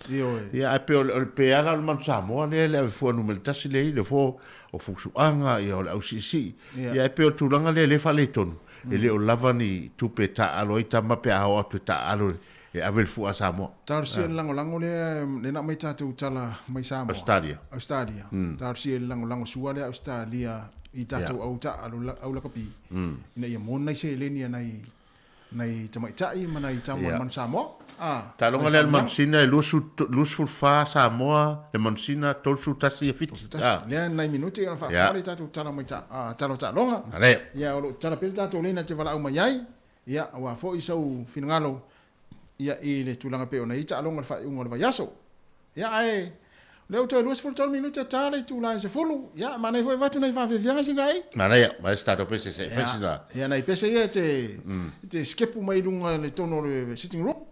Ia ae pei o le pe ala o le Manu Samoa lea e le ave fua numera tasi lea i le fo o fusuaga ia o le ausiisii. Ia ae pei o le tulaga lea lea e faaletonu E le o lava ni tupe e taaalo ai tama pe a oo atu e taaalo e ave le fua a Samoa. Talosia le lagolago lea lena aumai tatou tala mai Samoa. Australia. Australia. Talosia le lagolago sua lea Australia i tatou au taaalo au lakapi ina ia maua nai seleni a nai nai tamaitai ma nai tama o le Manu Samoa. A. Taaloga lea a le Manusina e 24 Samoa le Manusina, 31 Fiti. A. Lea nai minute ona faafofoga lea i tatou tala mai tala o taaloga. Ia o lo o tala pea le tatou lena te valaau mai ai. Ia aua foi sou finagalo ia i le tulaga pei ona i ai taaloga i le faaiuga o le vaiaso. Ia ae o lea ua toe 23 minute a ta le itula e 10. Ia manaia foi avatu nai faafiafiaga sina ai. Manaia, manaia se tatou pese se fai sina. Ia nai pese ia e te skepu mai i luga i le totonu o le sitting room.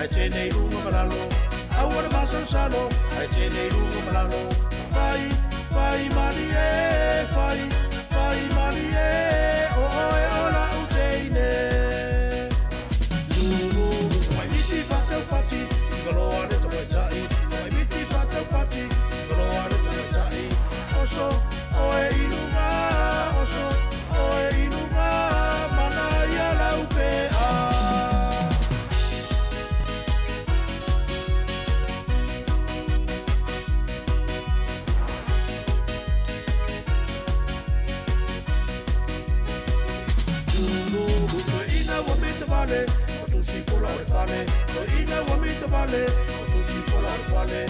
Ae tene i luga ma lalo. Aua le masalosalo ae tene i luga ma lalo. Fai, fai malie, fai, fai malie, o oe o la'u teine. Lulu, tamaimiti fa'ataupati, igaloa le tamaita'i. Tamaimiti fa'ataupati, igaloa le tamaita'i. Oso, oe i luga, oso, oe i luga, mana ia lau pe'a. Lulu, toe'ina ua mita vale, o tusi pola o le fale. Toe'ina ua mita vale, o tusi pola o le fale.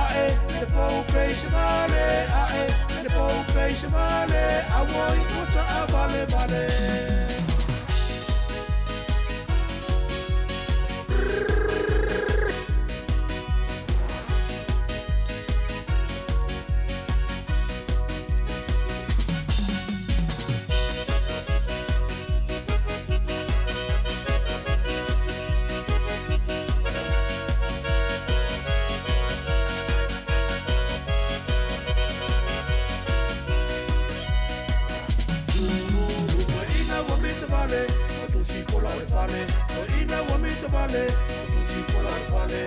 A'e le pou peisa vale, a'e le pou peisa vale, auoi ua ta'a vale vale. Lulu, toe'ina ua mita vale, o tusi pola o le fale. Toe'ina ua mita vale, o tusi pola o le fale.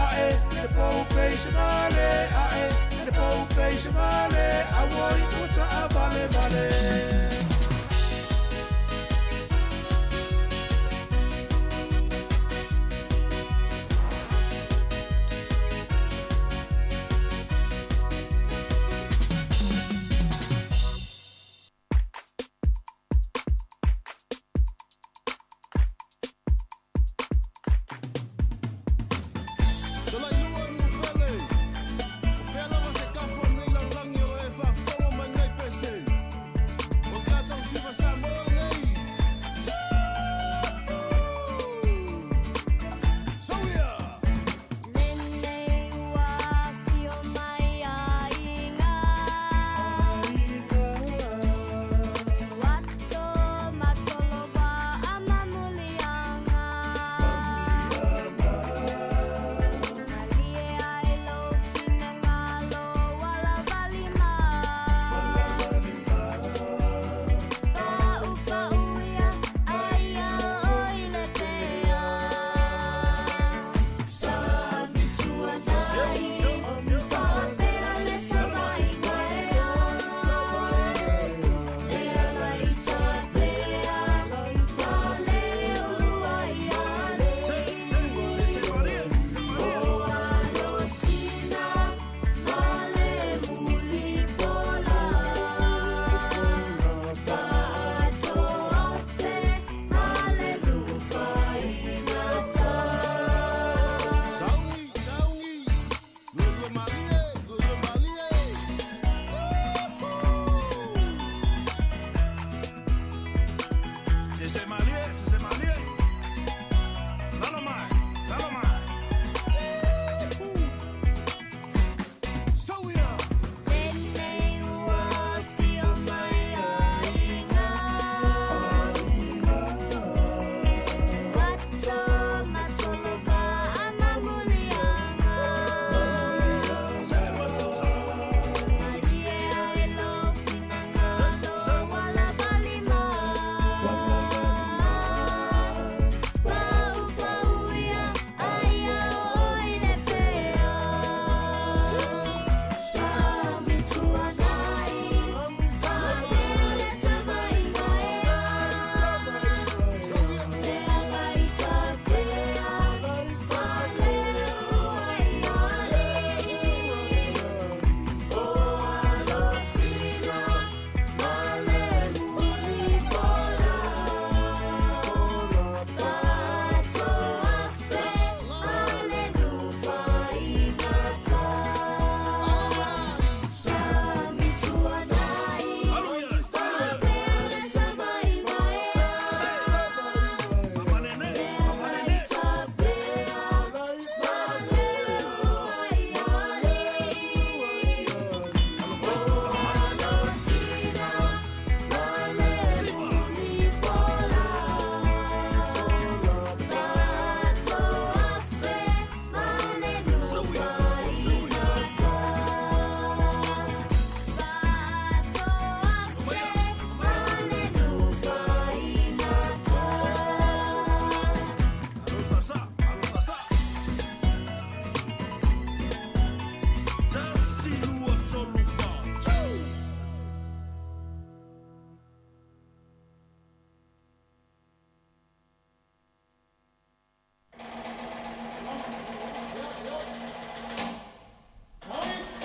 A'e le pou peisa vale, a'e le pou peisa vale, auoi ua ta'a vale vale. Solailua nupele, o fea lava se kafa o nei lalolagi o lo e faafofoga mai nei pese.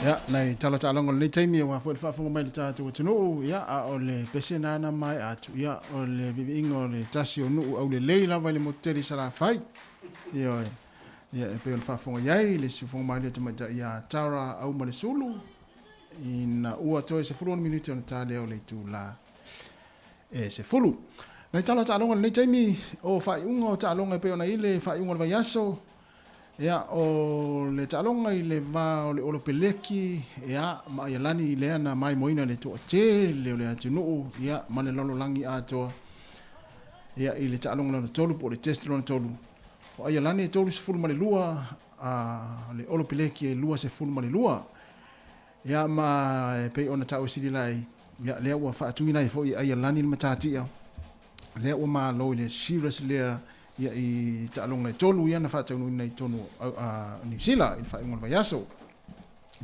Ia, nai tala taaloga o lenei taimi aua foi le faafofoga mai i le tatou atunuu, ia, a o le pese nana maea atu, ia, o le viiviiga o le tasi o nuu aulelei lava i le motu tele i Salafai. Ioe. Ia, e pei ona faafofoga i ai le siufofoga malie o tamaitai ia Tara Aumalesulu, ina ua toe 16 minute ona ta lea o le itula e 10. Nai tala taaloga o lenei taimi, o faaiuga o taaloga e pei ona i le faaiuga o le vaiaso, Ia, o le taaloga i le va o le Olopeleki, ia, ma Aialani lea na maimoaina le toatele o le atunuu, ia, ma le lalolagi atoa, ia, i le taaloga lona tolu po o le test lona tolu. O Aialani e 32, a le Olopeleki e 22. Ia, ma e pei ona taua sili lai, ia, lea ua faatuina ai foi e Aialani le matatia, lea ua malo i le series lea ia i taaloga e tolu ia na faataunuuina i totonu o Niu Sila i le faaiuga o le vaiaso.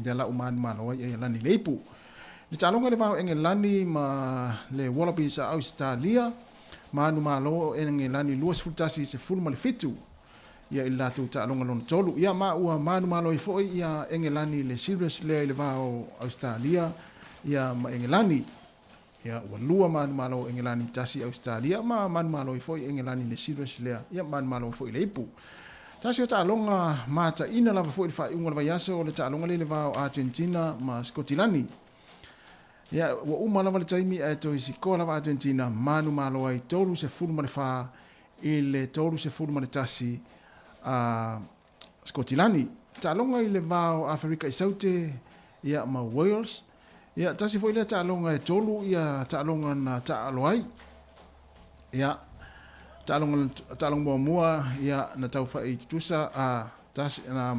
Lea la ua manumalo ai Aialani i le ipu. I le taaloga i le va o Engelani ma le Wallabies a Ausetalia, manumalo o Engelani 21 17 ia i le latou taaloga lona tolu. Ia ma ua manumalo ai foi ia Engelani i le series lea i le va o Ausetalia ia ma Engelani. Ia, ua lua manumalo o Engelani, tasi Ausetalia, ma manumalo ai foi Engelani i le series lea, ia manumalo foi i le ipu. Tasi o taaloga mataina lava foi i le faaiuga o le vaiaso o le taaloga lea i le va o Argentina ma Sikotilani. Ia, ua uma lava le taimi ae toe sikoa lava Argentina, manumalo ai 34 i le 31 a Sikotilani. Taaloga i le va o Aferika i Saute, ia, ma Wales. Ia, tasi foi lea taaloga e tolu ia taaloga na taaalo ai. Ia, taaloga, taaloga muamua, ia, na taufai tutusa, a, tasi, na,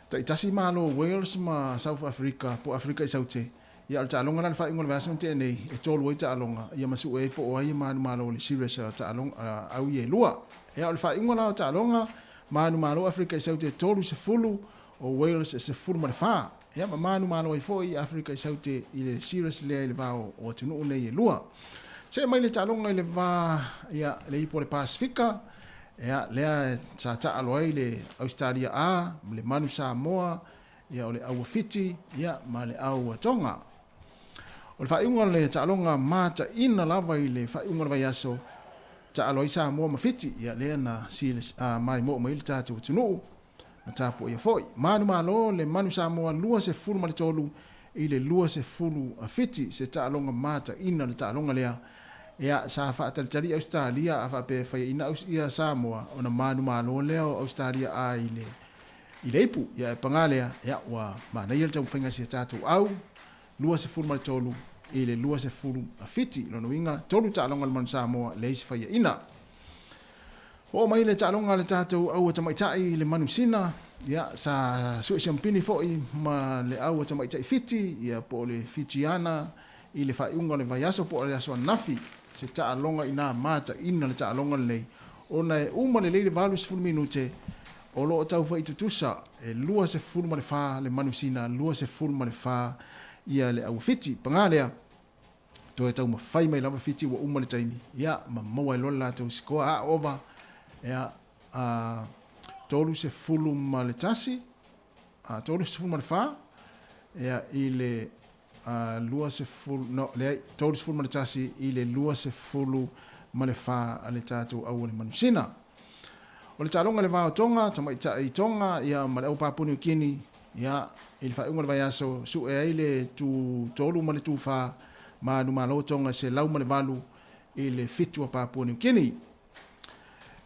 taitasi malo Wales ma South Africa, po Aferika i Saute. Ia, o le taaloga la le faaiuga o le vaiaso na tea nei, e tolu ai taaloga, ia ma sue ai po o ai e manumalo i le series a taaloga, au ia e lua. Ia, o le faaiuga la o taaloga, manumalo Aferika i Saute e 30, o Wales e 14. Ia, ma manumalo ai foi Aferika i Saute i le series lea i le va o atunuu nei e lua. Se'e mai le taaloga i le va, ia, le ipu o le Pasifika, ia, lea sa taalo ai le Ausetalia A, ma le Manu Samoa, ia o le au a Fiti, ia ma le au a Tonga. O le faaiuga o le taaloga mataina lava i le faaiuga o le vaiaso, taalo ai Samoa ma Fiti, ia lea na maimoa mai ai le tatou atunuu, ma tapuaia foi. Manumalo le Manu Samoa 23 i le 20 a Fiti, se taaloga mataina le taaloga lea. Ia, sa faatalitali Ausetalia a faapea e faiaina ia Samoa ona manumalo lea o Ausetalia a i le I le ipu, ia e pagā lea, ia ua manaia le taumafaiga a si a tatou au, 23 i le 27, lona uiga, tolu taaloga a le Manu Samoa, leai se faiaina. Oo mai le taaloga a le tatou au a tamaitai i le Manu Sina, ia sa sue siampini foi ma le au a tamaitai Fiti, ia po o le Fijiana i le faaiuga o le vaiaso po o le aso ananafi, se taaloga inā mataina le taaloga lenei, ona e uma lelei le 80 minute, O lo o taufai tutusa e 24 le manusina, 24 ia le auafiti. Paga lea, toe taumafai mai lava Fiti ua uma le taimi, ia, ma maua ai loa le latou sikoa. A ova, ia, a, 31, a, 34, ia, i le, a, 20, no, leai, 31 i le 24 a le tatou au o le manusina. O le taaloga i le va o Tonga, tamaitai Tonga, ia, ma le au Papua Niu Kini, ia, i le faaiuga o le vaiaso, sue ai le tu tolu ma le tu fa, manumalo Tonga 108 i le fitu a Papua Niu Kini.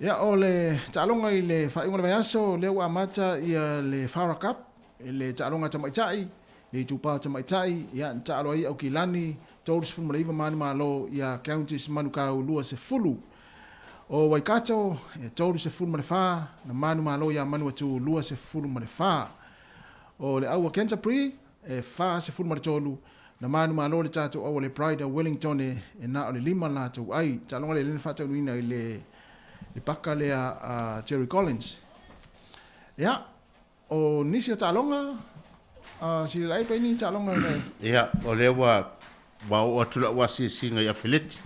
Ia, o le taaloga i le faaiuga o le vaiaso, lea ua amata ia le Farah Cup, i le taaloga a tamaitai, le itupa tamaitai, ia, na taalo ai Aukilani, 39 manumalo, ia Counties Manukau 20. O Waikato, e 34, na manumalo iā Manuatū 24. O le au a Canterbury, e 43, na manumalo le tatou au a le Pride a Wellingtone, e na o le lima latou ai. Taaloga lea lea na faataunuuina i le le paka lea a Jerry Collins. Ia, o nisi o taaloga, a sili lai pe ni taaloga le... Ia, o lea ua ua oo atu lau asiasiga i Afeleti,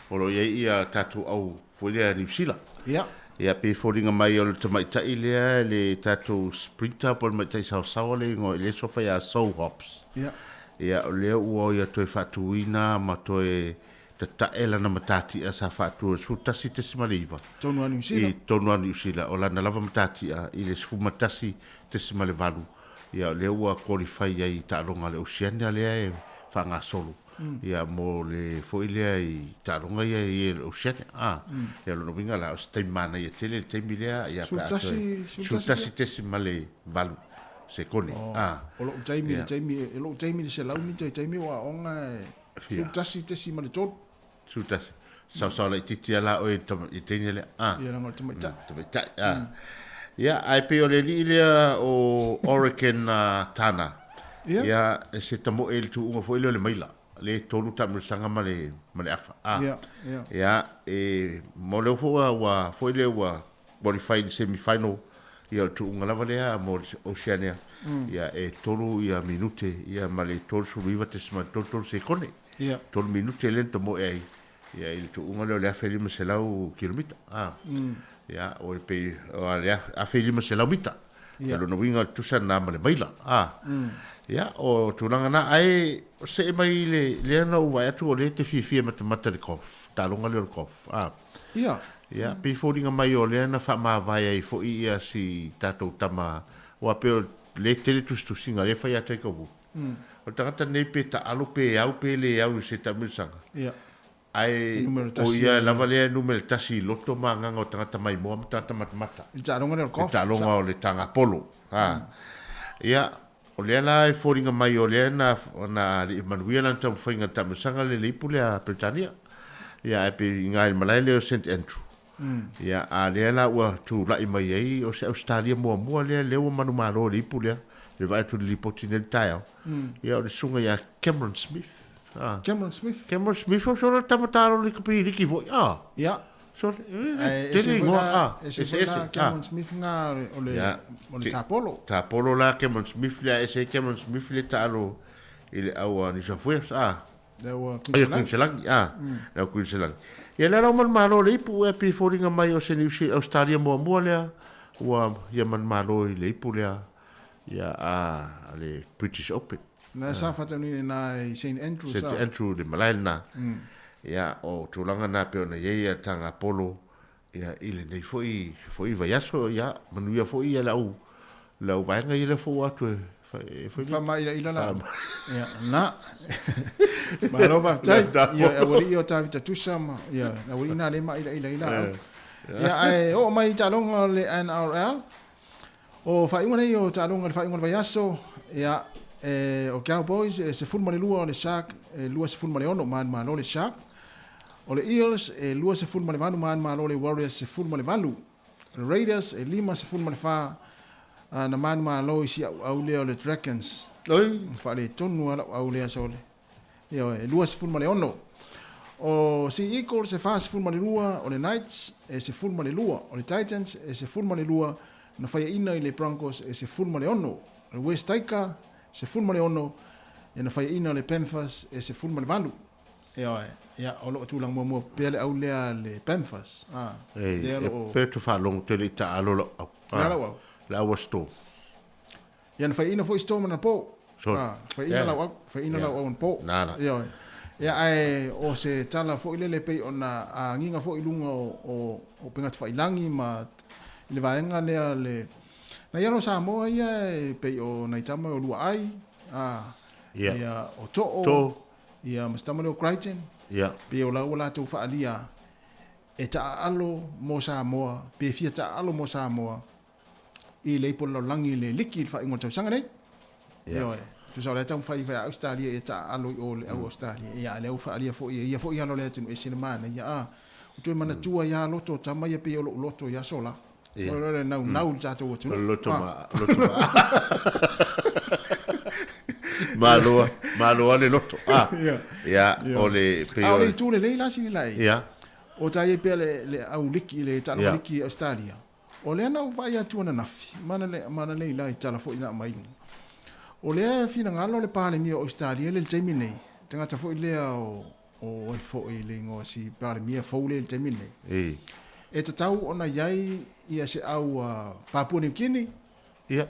o lo o i ai ia tatou au foi lea Niu Sila. Ia. Ia pe foliga mai o le tamaitai lea le tatou sprinter po o le tamaitai saosaoa le igoa i le sofa ia Sol Hobbs. Ia. Ia o lea ua ia toe faatuina ma toe tatae lana matatia sa faatu i le 11.9. Tonu a Niu Sila. I tonu a Niu Sila. O lana lava matatia i le 11.8. Ia o lea ua qualify ai i taaloga a le Oceania lea e faagasolo. Ia mo le foi lea i taaloga ia i le Oceania. A, ia o lona uiga la, o se taimi manaia tele le taimi lea, ia pe a toe 11.8 sekone. A. O lou taimi i le taimi, e lou taimi i le 100 mita i taimi o aoga e 11.3. 11. Saosaoa laitiiti lava la oe i le teine lea. A. Ia leaga o le tamaitai. Tamaitai, a. Ia, ae pei o le alii lea o Oregon Tana. Ia. Ia, e se tamoe i le tuuga foi lea o le maila. Lea e tolu taamilosaga ma le, ma le afa. A. Ia, ia. Ia, e, mo lea foi ua, ua, foi lea ua qualify i le semi final, ia o le tuuga lava lea mo le Oceania. Ia, e tolu ia minute, ia ma le 39.33 sekone. Ia. Tolu minute lea na tamoe ai, ia i le tuuga lea o le 1500 kilomita. A. Ia, o le pei, o le 1500 mita. Ia. O lona uiga o le tusa lena ma le maila. A. Ia, o tulaga na, ae see mai le, lea na ou vaai atu o lea e te fiafia e matamata i le golf, taaloga lea o le golf. A. Ia. Ia, pei foliga mai o lea na faamavae ai foi ia si tatou tama, aua pei o lea e tele tusitusiga lea e fai ia Tiger Woods. O le tagata lenei pe taalo pe au pe le au i se taamilosaga. Ia. Ae o ia lava lea e numera tasi i loto ma agaga o tagata maimoa ma tagata matamata. I le taaloga lea o le golf. I le taaloga o le tagapolo. Ha. Ia, o lea la e foliga mai o lea na na alii manuia lana taumafaiga i le taamilosaga lea i le ipu lea a Peretania. Ia, ae pei i ina i le malae lea o Saint Andrew. Ia, a lea la ua tulai mai ai o se Ausetalia muamua lea, lea ua manumalo i le ipu lea, le vaai atu i le lipoti nei i le taeao. Ia, o le susuga ia Cameron Smith. Ah. Cameron Smith. Cameron Smith, o sona tama tāro le kapiriki foi. Ah. Ia. So, tele ingoa, ah. Ese ese, ese. Cameron Smith ngā o le, o le tāpolo. Tāpolo la Cameron Smith lea, ese Cameron Smith le taalo i le au a New South Wales. Ah. Le au a Queensland. Ah. Le au Queensland. Ia le ala o manumalo le ipu e pei foliga mai o se New Zealand, Australia muamua lea, ua ia manumalo i le ipu lea, ia a le British Open. Na sa whataunui na i St Andrews. St Andrew le malae lena. Ia, o tulaga na pei ona i ai ia tanga polo, ia, i lenei foi, foi vaiaso, ia, manuia foi ia le au, le au vaega ia lea foi ua atu e, e foi. Whaamairaira la. Ia, na. Malo faafetai. Ia, aualii o Tavita Tusa ma, ia, aualii na le maairaira i la au. Ia, ae oo mai i taaloga o le NRL. O faaiuga nei o taaloga i le faaiuga o le vaiaso, ia, e, o Cowboys e 12 o le Shark e 26 manumalo le Shark. O le Eels e 28 manumalo le Warriors 18. O le Raiders e 54 na manumalo i si auau lea o le Dragons. Oi. Faaletonu lava lau au lea sole. Ioe, e 26. O Sea Eagles e 42, o le Knights e 12, o le Titans e 12, na faiaina i le Broncos e 16, o le West Taika 16, ia na faiaina le Panthers e 18. Ioe, ia o lo o tulaga muamua pea le au lea le Panthers. A, Ei, lea e o lo o pe te faalogo tele i taalo lau au. Lea lau au. Le au a Storm. Ia na faiaina foi Storm anapo. Sorry. Ah, faiaina Yeah. lau au, faiaina Yeah. lau au anapo. Nā, nā. Ioe. Ia ae o se tala foi lele pei ona agiga foi i luga o o o Pegatafailangi ma i le vaega lea le nai alo Samoa ia e pei o nai tama o Luaai, a Ia. ia o Too, Too. ia ma se tama lea o Crichton. Ia. Pei o laua latou faaalia e taaalo mo Samoa, pe fia taaalo mo Samoa. i le ipu o le lalolagi i le liki i le faaiuga o le tausaga nei. Ia. Ioe. Tusa o lea taumafai fai a Australia ia taaalo i o le au Australia. Ia, a o lea ua faaalia foi e ia foi alo o le atunuu ese le manaia. A, ua toe manatua ia loto o tama ia pei o lou loto i aso la. Ia. O le naunau i le tatou atunuu. O le loto A. ma, loto ma. Malo, malo lava le loto. A. Ia. Ia, Ia. o le pei A o o le itu lelei la sili la e. Ia. O ta iai pea le, le au liki, le taaloga Ia. liki i Australia. O lea na ou vaai atu ananafi, mana le, mana nei la i tala foi na aumai luga. O lea e finagalo le Palemia o Ausetalia le taimi nei, tagata foi lea o, o ai foi le igoa si Palemia fou lea i le taimi nei. E. E tatau ona i ai ia se au Papua New Guinea Ia.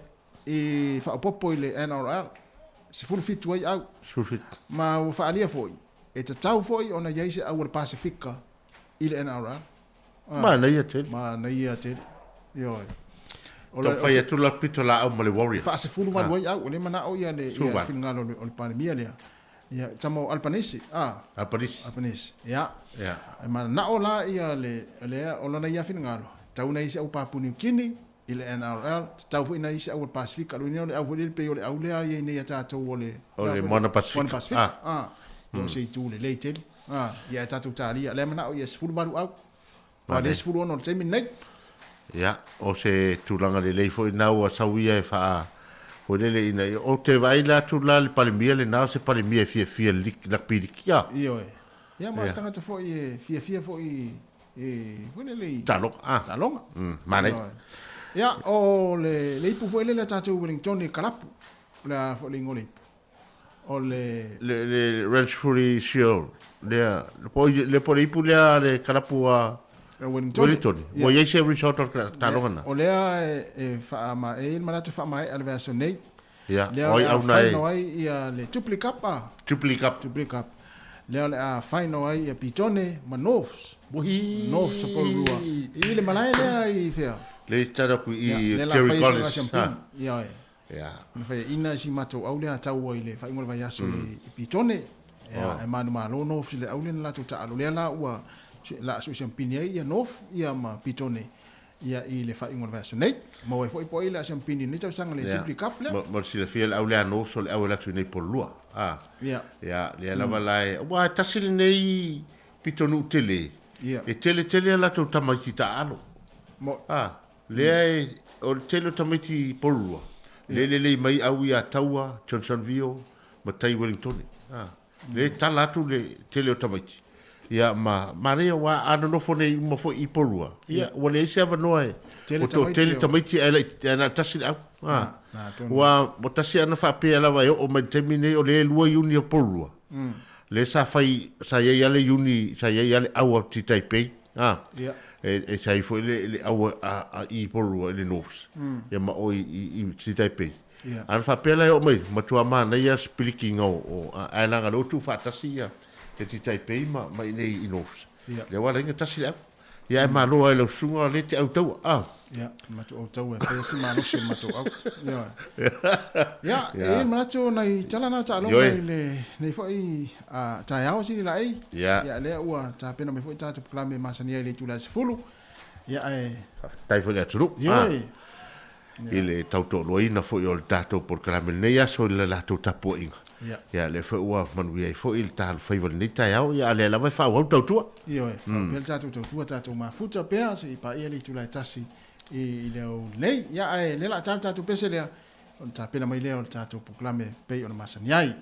i faaopoopo i le NRL, 17 ai au. 17. Ma ua faaalia foi, e tatau foi ona i ai se au a le Pasefika i le NRL. Manaia tele. Manaia tele. Ioe. Taumafai atu la pitolaau ma le Warriors. Faasefuluvalu ai au, o lea manao ia le finagalo o le Palemia lea. Ia, tama o Albanese, a. Albanese. Albanese, ia. Ia. E manao la ia le, lea, o lona ia finagalo, tatau ona i ai se au Papua New Guinea i le NRL, tatau foi ona i ai se au o le Pasefika. O le uiga o le au foi lele pei o le au lea e i ai nei a tatou o le... O le Moana Pasefika. Moana Pasefika, a. Ia o se itu lelei tele. A, ia e tatou talia. Lea manao ia 18 au. Aua lea 16 o le taimi lenei. Ia, o se tulaga lelei foi lena ua sau ia e faa foi lele ina ia, ou te vaai la atu la le Palemia lena o se Palemia e fiafia i le lakapi liki a. Ioe. Ia ma o se tagata foi e fiafia foi i foi lele i Taaloga. A. Taaloga. Manaia. Ioe. Ia, o le le ipu foi lele a tatou Wellington i Kalapu, o le a foi le igoa o le ipu? O le. Le le Ransfuri Shield lea, po le po le ipu lea a le kalapu a Wellington. Ua i ai se result o le taaloga na? O lea e faama e i ai le manatu e faamaea le vaiaso nei. Ia, Lea o le a final ai ia le Jubilee Cup a. Jubilee Cup. Jubilee Cup. Lea o le a final ai ia Pitone ma Norths. Uhi. Norths Porirua. I le malae lea i fea? Le tala ku i Terry Collins. Ia, Ia. Na faiaina si matou au lea taua i le faaiuga o le vaiaso i Pitone. Ia, e manumalo North i le au lea na latou taalo lea la ua la sui siampini ai ia North ia ma Pitone ia i le faaiuga o le vaiaso nei. Maua ai foi po o ai le a siampini i lenei tausaga le Jubilee Cup lea. Mo le silafia le au lea a North o le au e alu atu i nei Porirua. A. Ia. Ia, lea lava la e, aua e tasi lenei pitonuu tele. Ia. E tele tele a latou tamaiti taalo. Mo. A. Lea e, o le tele o tamaiti Porirua, lea e lelei mai au ia Taua, Johnsonville, ma tai Wellingtone. A, lea e tala atu le tele o tamaiti. Ia, ma, manaia aua a nonofo nei uma foi i Porirua, ia, ua leai se avanoa e, ua toatele tamaiti ae laiti, ae na o le tasi le au. A, ua, ua tasi ana faapea lava e oo mai le taimi nei o lea e lua iuni o Porirua, lea sa fai, sa i ai lava le iuni, sa i ai lava le au a Taipei. A, Ia. e, e sa ai foi le, le au a, a i Porirua i le North, ia ma o i, i, i si Taipei. Ia. A na faapea la e oo mai, matua manaia sipilikiga o, o a, ae leaga lea ua tuufaatasi ia e ti Taipei ma, ma inei i North. Ia. Lea ua ala ai ona tasi le au. Ia ae malo lava i lau susuga o lea e te au taua, a. Ia, le matou au taua e fai lava si malosi o le matou au. Ioe. Ia, e i ai le manatu o nai tala na taaloga i lenei foi taeao sili laei. Ia. Ia, lea ua tapena mai foi tatou polokalame masani ai i le itula e 10. Ia, ae. Faafetai foi i le atunuu. Ioe. I le tautoaluaina foi o le tatou polokalame i lenei aso i le latou tapuaiga. Ia. Ia, lea foi ua manuia ai foi le talofaiva i lenei taeao, ia, a lea lava e faaauau le tautua. Ioe, faaauau pea le tatou tautua, tatou mafuta pea se i paia le itula e tasi i le au nei. Ia, ae lea o le a ta le tatou pese lea, ona tapena mai lea o le tatou polokalame pei ona masani ai.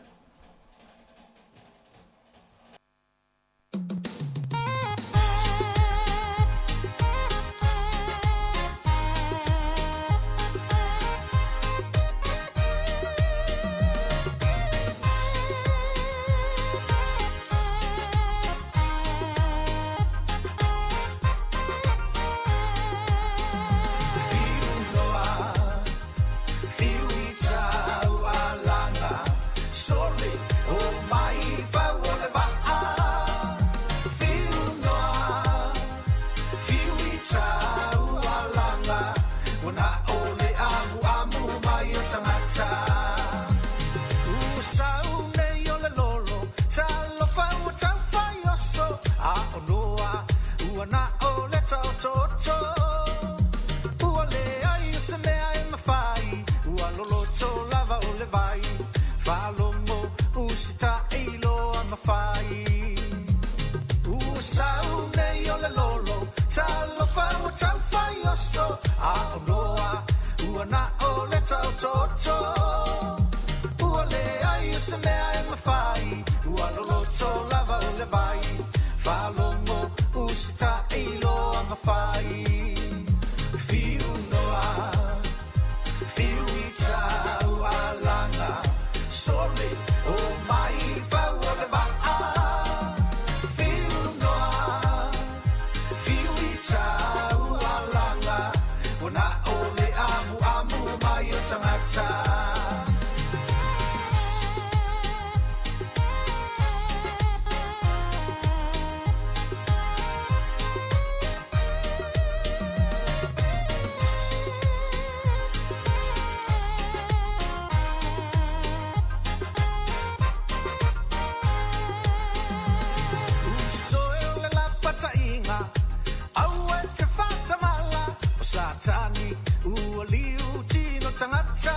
tagata.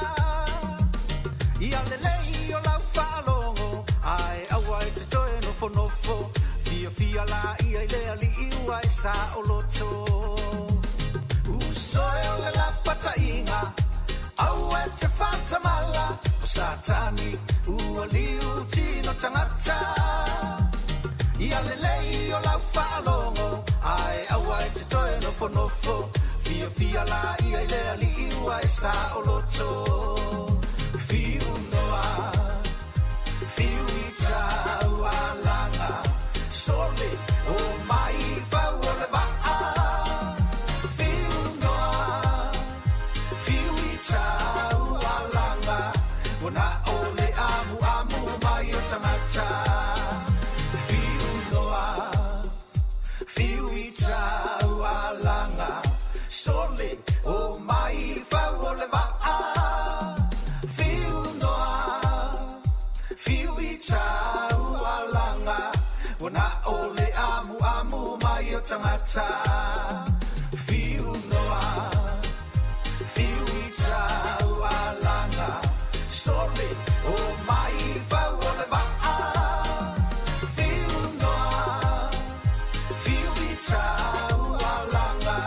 Ia lelei o lau faalogo, ae aua e te toe nofonofo. Fiafia laia i le alii ua e saoloto. Usoe o le lapataiga, aua e te faatamala. O Satani ua liu tino tagata. Ia lelei o lau faalogo, ae aua e te toe nofonofo. Fiafia laia i le alii ua e saoloto. Fiu noa, fiu i taualaga, sole o mai fau o le vaa. Fiu noa, fiu i taualaga, ua na o le amuamu mai o tagata. Fiu noa, fiu i taualaga, sole o mai fau o le vaa. Fiu noa, fiu i taualaga, ua na o le amuamu mai o tagata. Fiu noa, fiu i taualaga, sole o mai fau o le vaa. Fiu noa, fiu i taualaga,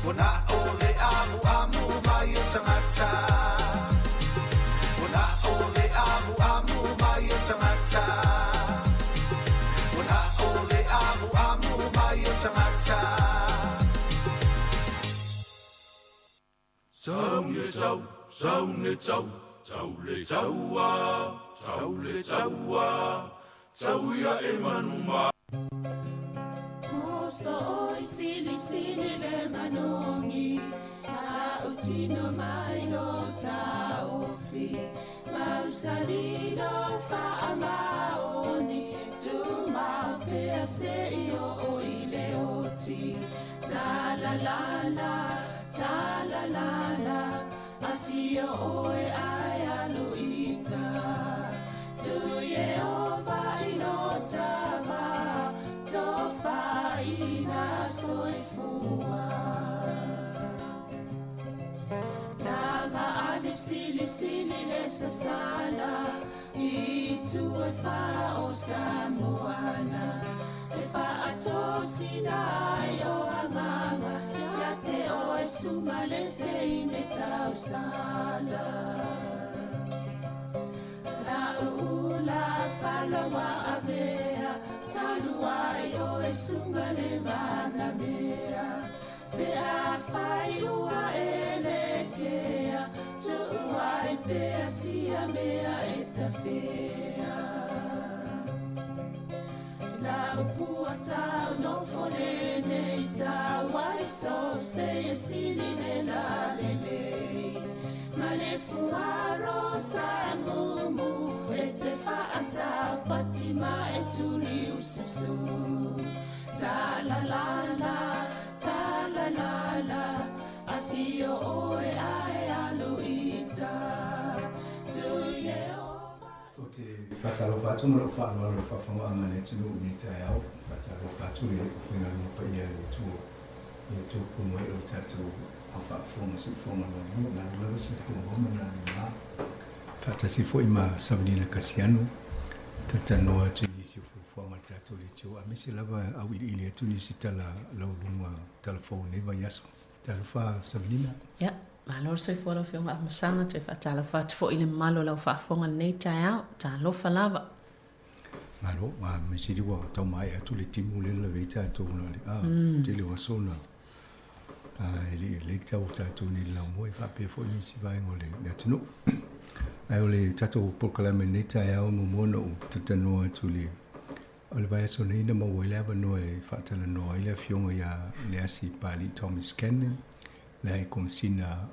ua na o le amuamu mai o tagata. Ua na o le amuamu mai o tagata. Ua na o le amuamu mai o tagata. Sau le tau, sau le tau, tau le taua, tau le taua, tau ia e manuma. Moso oi sili sili le manongi, ta utino mai lo ta ofi, mausali lo fa amaoni, tu mau pea se i o i le oti, ta la la la, ta la la la, afio oe ai aluita, tu ye o vai lo tama, to faina soifua. Langa ali sili sili le sasala, i tu e fa o Samoana, e fa atosina ai o anganga, ia te o e sunga le te ine tausala. La ula falawa avea, talu ai o e sunga le mana mea. Pe a fai ua e le kea, tu ai pe a sia mea e tawhea. La upua tau no fone nei tau ai so se e sili le la le le. Ma le fuaro sa mumu e te whaata pati ma e tuli usasu. Ta la la la, ta la la la, a fio oe ae alu ita. Tu ye o. O te whatalofa atu ma lou faaaloalo le faafofogaga le atunuu i lenei taeao. Faatalofa atu le faigaluega paia i le Atua ia taupumu ai o tatou au faafofoga siufofoga malu malu lava se tumau ma na lima. Faatasi foi ma Savanina Kasiano talatalanoa atu i nisi o fuafuaga a le tatou leitio aemaise lava auiliili atu nisi tala laualuga talafou o lenei vaiaso. Talofa Savanina. Ia, malo le soifua lau Afioga Afamasaga, toe faatalofa atu foi i le mamalu o lau faafofoga i lenei taeao. Talofa lava. Malo, ma me sili ua tau maea atu le timu lea na lavea ai tatou na le a tele o aso na e le i late tau tatou nei i le laumua e faapea foi nisi vaega o le atunuu. Ae o le tatou polokalame i lenei taeao muamua ona ou talatalanoa atu i le o le vaiaso nei na maua ai le avanoa e faatalanoa ai le afioga ia Leasi Papalii Thomas Cannon, le High Komesina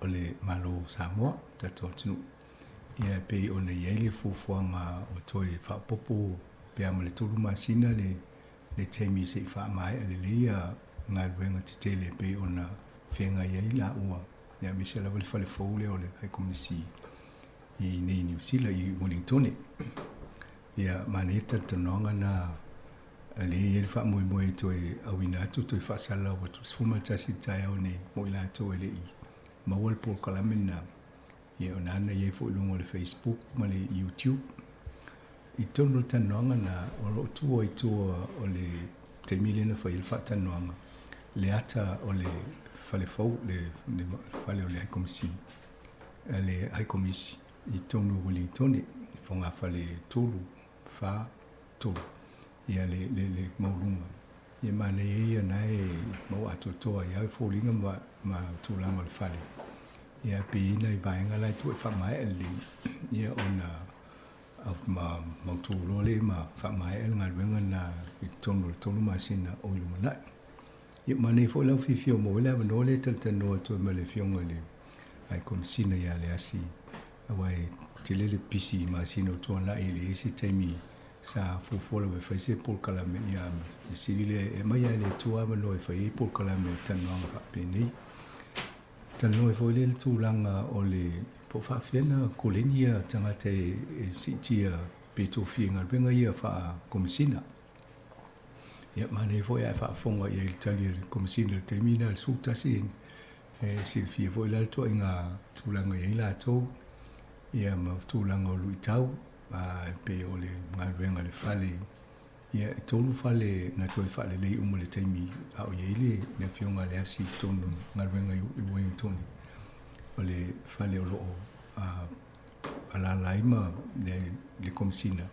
o le Malo o Samoa, tatou atunuu. Ia e pei ona i ai le fuafuaga o toe faaopoopo pe a ma le 3 masina le le taimi se i faamaea lelei ia galuega tetele e pei ona feagai ai laua, ia aemaise lava le fale fou lea o le High Komisi i nei Niu Sila i Wellingtone. Ia manaia le talatalanoaga na lea e i ai le faamoemoe e toe auina atu toe faasalalau atu 11 i le taeao nei mo i latou e le i maua le polokalame lena. Ia o lena na i ai foi i luga o le Facebook ma le YouTube. I totonu o le talanoaga lena, o lo o tua i tua o le taimi lea na fai ai le faatalanoaga, le ata o le fale fou, le fale o le High Commission, le High Komisi i totonu o Uelintone, fogafale 3, 4, 3, ia le, le, le maualuga. Ia manaia ia na e maua atoatoa ai lava foliga ma, ma tulaga o le fale. Ia pe i ai nai vaega la e tuu e faamaea lelei, ia ona ma mautu loa lea ma faamaea le galuega lena i totonu o le 3 masina o i lumanai. Ia manaia foi lau fiafia ua maua ai le avanoa lea e talatalanoa atu ai ma le Afioga i le High Komesina ia Leasi, aua e tele le pisi i masina o tuanai e leai se taimi sa fuafua lava e fai se polokalame. Ia le sili lea e aumai lava e le Atua avanoa e fai ai polokalame o talanoaga faapenei. Talanoa ai foi lea i le tulaga o le po o faafefea ona koleni ia tagata e siitia pe tofia i galuega ia faa-Komesina. Ia manaia foi ae faafofoga i ai i le tali a le Komesina i le taimi lena i le 11, e silafia foi la le ituaiga tulaga e i ai latou, ia ma tulaga o luitau, e pei o le galuega i le fale. Ia e 3 fale na toe faalelei uma i le taimi a o i ai le Afioga a Leasi i totonu o galuega i Wellington. O le fale o lo o alaala ai ma le Komesina,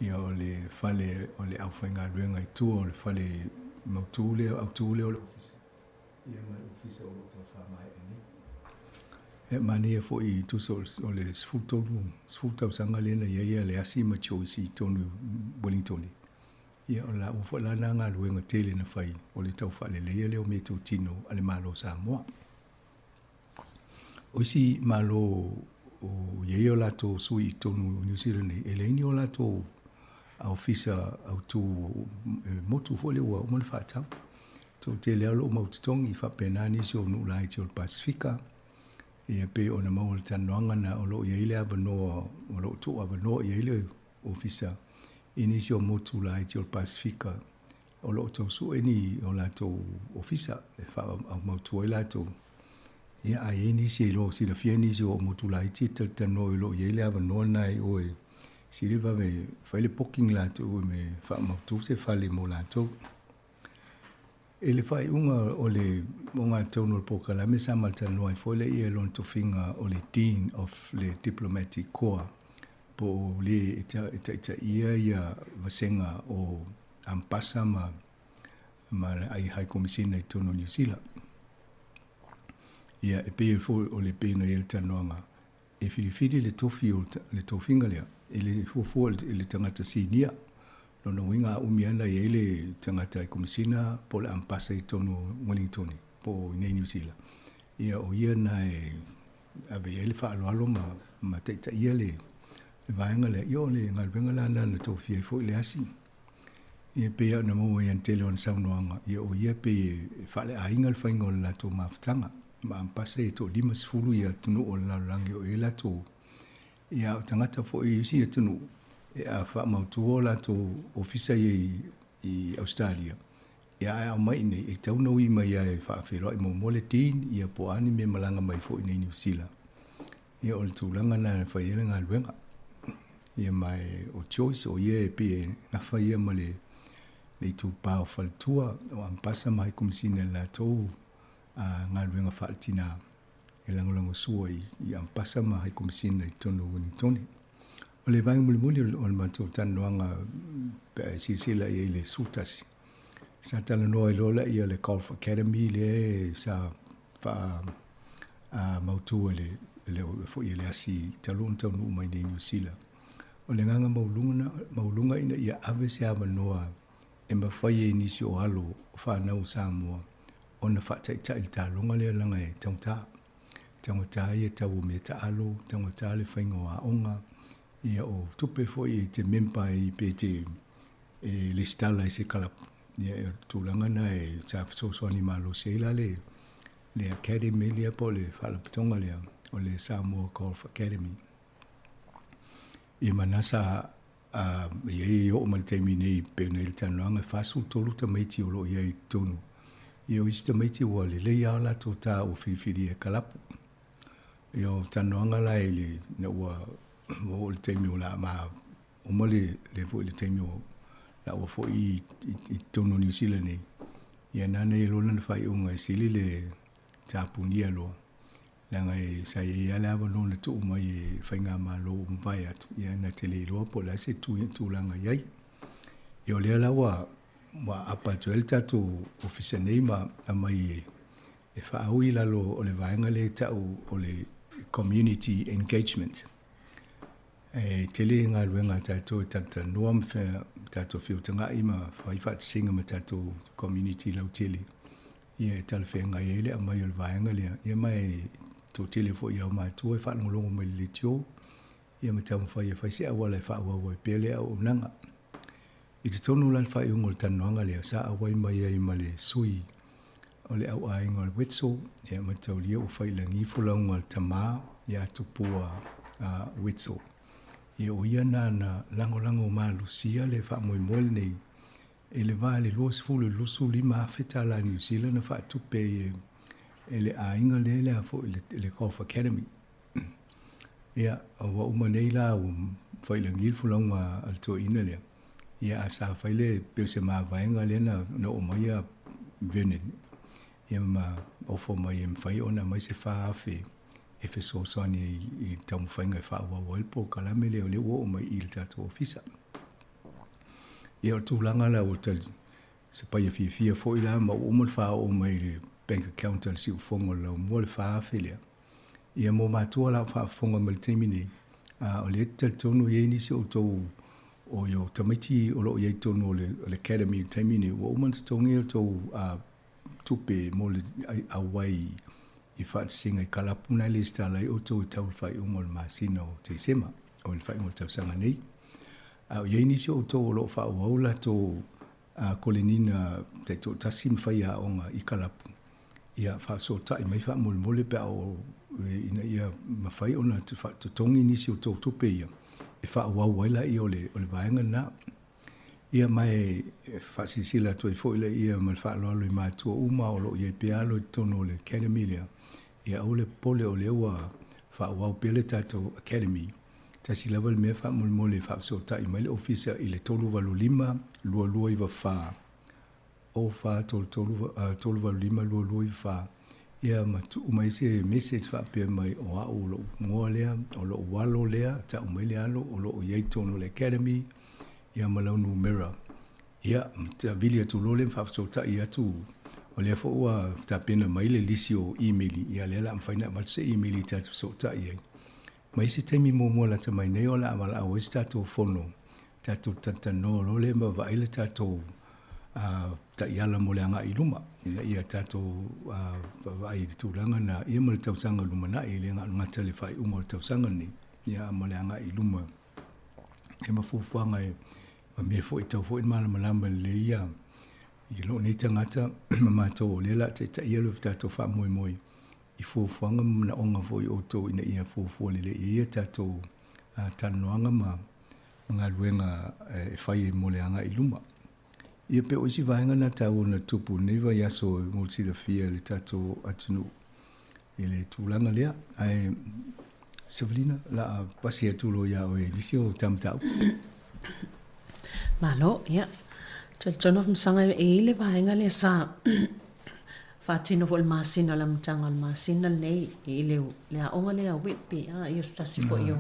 ia o le fale o le aufaigaluega i tua o le fale mautu lea, autu lea o le ofisa, ia ma le ofisa o lo o tau faamaea nei. E manaia foi tusa o le 13, 10 tausaga lea na i ai a Leasi ma Joyce i totonu i Wellington. Ia o laua foi la na galuega tele na fai o le tau faaleleia lea o meatotino a le Malo o Samoa. O isi Malo o i ai o latou sui i totonu o Niu Sila nei, e leai ni o latou ofisa autu motu foi lea ua uma ona faatau. Toatele lava o lo o mau totogi faapena nisi o nuu laiti o le Pasefika. Ia pei ona maua i le talanoaga na o lo o i ai le avanoa o lo o tuu avanoa i ai le ofisa i nisi o motu laiti o le Pasefika o lo o tau sue ni o latou ofisa e faamautu ai latou. Ia a i ai nisi e iloa silafia nisi o motu laiti e talatalanoa o lo o i ai le avanoa lena i o e sili vave fai le booking latou me faamautu se fale mo latou. I le faaiuga o le ogatotonu o le polokalame sa matalanoa ai foi lea i lona tofiga o le Dean of le Diplomatic Corps po o le e taitaia ia vasega o Ampasa ma le High Komesina i totonu o Niu Sila. Ia e pei foi o le pei ona i ai le talanoaga e filifili le tofi o le tofiga lea e le fuafua i le tagata sinia. Lona uiga a umi ana i ai le tagata e Komesina po o le Ampasa i totonu o Wellington po o i inei i Niu Sila, ia o ia na e ave i ai le faaaloalo ma taitaia le vaega lea. Ia o le galuega la lena na tofia ai foi le asi. Ia pei lava ona maua i ana tele o ana saunoaga, ia o ia pei e faaleaiga le faiga o le latou mafutaga. Ma Ampasa e toa-50 ia atunuu o le lalolagi o i ai latou. Ia a o tagata foi i isi atunuu e a faamautua o latou ofisa ia i Ausetalia, ia ae aumai i inei, e tatau ona ui mai lava e faafeiloai muamua le Dean, ia po o a ni mea malaga mai foi i inei i Niu Sila. Ia o le tulaga lena na fai ai le galuega. Ia ma o Joyce, o ia e pei e gafa ia ma le itupa o faletua, o Ampasa ma High Komesina i le latou galuega faaletina e lagolagosua i Ampasa ma High Komesina i totonu o Wellington. O le vaega mulimuli o le matou talanoaga pe a e silasila i ai i le 11, sa talanoa ai loa lea le Golf Academy lea sa faa mautu e le foi e le asi talu ona taunuu mai nei i Niu Sila. O le agaga maualuga ina ia ave se avanoa e mafai ai nisi o alo o fanau o Samoa ona faataitai le taloga lea leaga e taugata. Taugata ia tau o mea taalo, taugata le faiga o aoga, ia o tupe foi e te member ai pe te e lesitala i se kalapu. Ia o le tulaga lena e sa fesoasoani malosi ai la le academy lea po o le faalapotopotoga lea o le Samoa Golf Academy. Ia ma na sa i ai oo mai le taimi nei pei ona i ai le talanoaga e 43 tamaiti o lo o i ai i totonu. Ia o isi tamaiti ua lelei lava o latou ta ua filifilia e kalapu. Ia o talanoaga la i le ina ua ua oo i le taimi o le a ma uma le le foi le taimi o la ua foi i i totonu o Niu Sila nei, ia nana ia loa lana faaiuga e sili le tapunia loa, leaga e sa i ai lava le avanoa na tuu mai e faigamalo ua mavae atu, ia na te le iloa po o le a se tulaga e i ai. Ia o lea la ua ua apa atu ai le tatou ofisa nei ma aumai e faaui i lalo o le vaega lea e tau o le community engagement. E tele galuega a tatou e talatalanoa ma tatou feutagai ma fai faatasiga ma tatou community lautele ia e talafeagai ai le aumai o le vaega lea. Ia ma e toatele foi i aumatua e faalogologo mai i le leitio ia ma taumafai e fai se auala e faaauau ai pea lea auaunaga. I totonu la le faaiuga o le talanoaga lea, sa auai mai ai ma le sui o le au aiga o le Wetzel, ia mataulia ua failagi folauga a le tamā ia Tupua Wetzel. Ia o ia na na lagolago malosia le faamoemoe lenei i le va i le 20 i le 25 afe tala Niu Sila na faatupe ai e le aiga lea le a foi le Golf Academy. Ia, ua uma nei la ua failagi le folauga a le toeaina lea. Ia, a sa fai le pei o se mavaega lea na na oo mai ia Vernon ia ma ofo mai e mafai ona aumai se 4,000 e fesoasoani ai i taumafaiga e faaauau ai le polokalame lea o lea ua oo mai i le tatou ofisa. Ia, o le tulaga la ua tali se paia fiafia foi la ma ua uma le faaoo mai i le bank account a le siufofoga o le laumua le 4,000 lea. Ia mo matua la o faafofoga mai le taimi nei, a o lea e talitonu i ai nisi o outou o i o tamaiti o lo o i ai i totonu o le, o le academy i le taimi nei, ua uma ona totogi a outou tupe mo le auai i faatasiga i kalapu na e lesitala ai outou i tau le faaiuga o le masina o Tesema, o le faaiuga o le tausaga nei. A o i ai nisi o outou o lo o faaauau latou kolenina taitoatasi ma faiaoga i kalapu, ia faafesootai mai faamolemole pe a oo ina ia mafai ona totogi nisi o tou tupe ia e faaauau ai laia o le vaega lena. Ia ma e faasilasila atu ai foi laia ma le faaaloalo i matua uma o lo o i ai pea alo i totonu o le academy lea, ia aua le popole o lea ua faaauau pea le tatou academy. Tasi lava le mea faamolemole e faafesootai mai le ofisa i le 385 224 o 4 3 3 8 5 2 2 4 ia ma tuu mai se message faapea mai o au o lou igoa lea, o lou alo lea, tau mai le alo o lo o i ai i totonu o le academy, ia ma lau numera. Ia, ma vili atu loa lea ma faafesootai atu, o lea foi ua tapena mai le lisi o imeli, ia lea o le a mafai ona avatu se imeli tatou fesootai ai. Ma isi taimi muamua lata mai nei o le a valaau ai se tatou fono, tatou talatalanoa loa lea ma vaai le tatou taiala mo le agai i luma, ina ia tatou vaavaai i le tulaga lena, ia ma le tausaga lumanai, e le gata i le faaiuga o le tausaga lenei, ia ma le agai i luma, ia ma fuafuaga e ma mea foi e tatau foi ona malamalama lelei ia i lou nei tagata ma matou o lea o le a taitaia le tatou faamoemoe i fuafuaga ma manaoga foi o outou ina ia fuafua lelei ai a tatou talanoaga ma galuega e fai ai mo le agai i luma. Ia pe o isi vaega na taua na tupu i lenei vaiaso mo le silafia e le tatou atunuu i le tulaga lea. Ae Savalina, o le a pasi atu loa ia oe i nisi o ta mataupu. Malo, ia. Talitonu Afamasaga e i ai le vaega lea sa faatino foi i le masina o le amataga o le masina lenei i le, le aoga lea a Whitby, a, ia se tasi foi o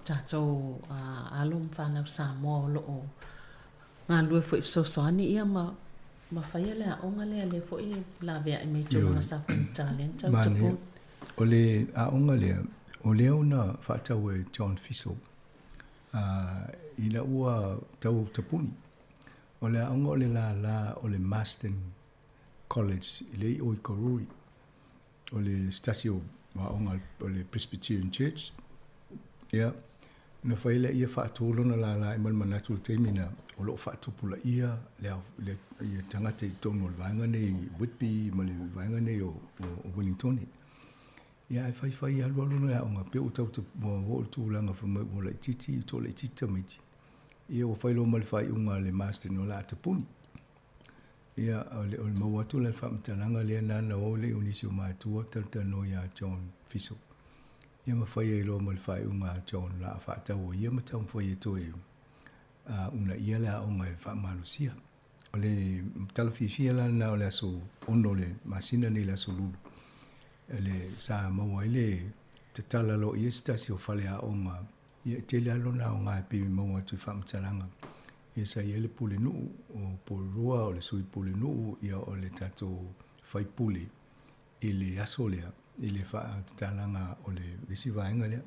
tatou alo ma fanau Samoa o lo o galulue foi i fesoasoani ia ma ma faia le aoga lea lea foi e laveai mai tulaga sa faigata lea na tau tapuni. O le aoga lea, o lea ona faatau e John Fiso ina ua tau tapuni. O le aoga o le lala o le Marsden College i le i o i Karori. O le se tasi o aoga o le Presbyterian Church. Ia, na fai lea ia faatu lona lala ai ma le manatu i le taimi na o lo o faatupulaia le, le, ia tagata i totonu o le vaega nei Whitby ma le vaega nei o, o, o Wellingtone. Ia, ae faifai alualu le aoga, pei ua tau ua oo i le tulaga fai mai ua laitiiti, toa laitiiti tamaiti. Ia, ua fai loa ma le faaiuga a le Marsden o le a tapuni. Ia, o le, o le maua atu la le faamatalaga lea na na o le o nisi o matua talatalanoa ia John Fiso. Ia ma fai ai loa ma le faaiuga a John o le a faatau e ia ma taumafai e toe uunaia le aoga e faamalosia. O le tala fiafia la lena o le aso 6 o le masina nei i le aso Lulu, le sa maua ai le tatala loa i ai se tasi o faleaoga. Ia e tele lava lona aoga e pei e maua atu i faamatalaga. Ia sa i ai le pulenuu o Porirua, o le sui pulenuu, ia o le tatou faipule i le aso lea, i le faatatalaga o le isi vaega lea.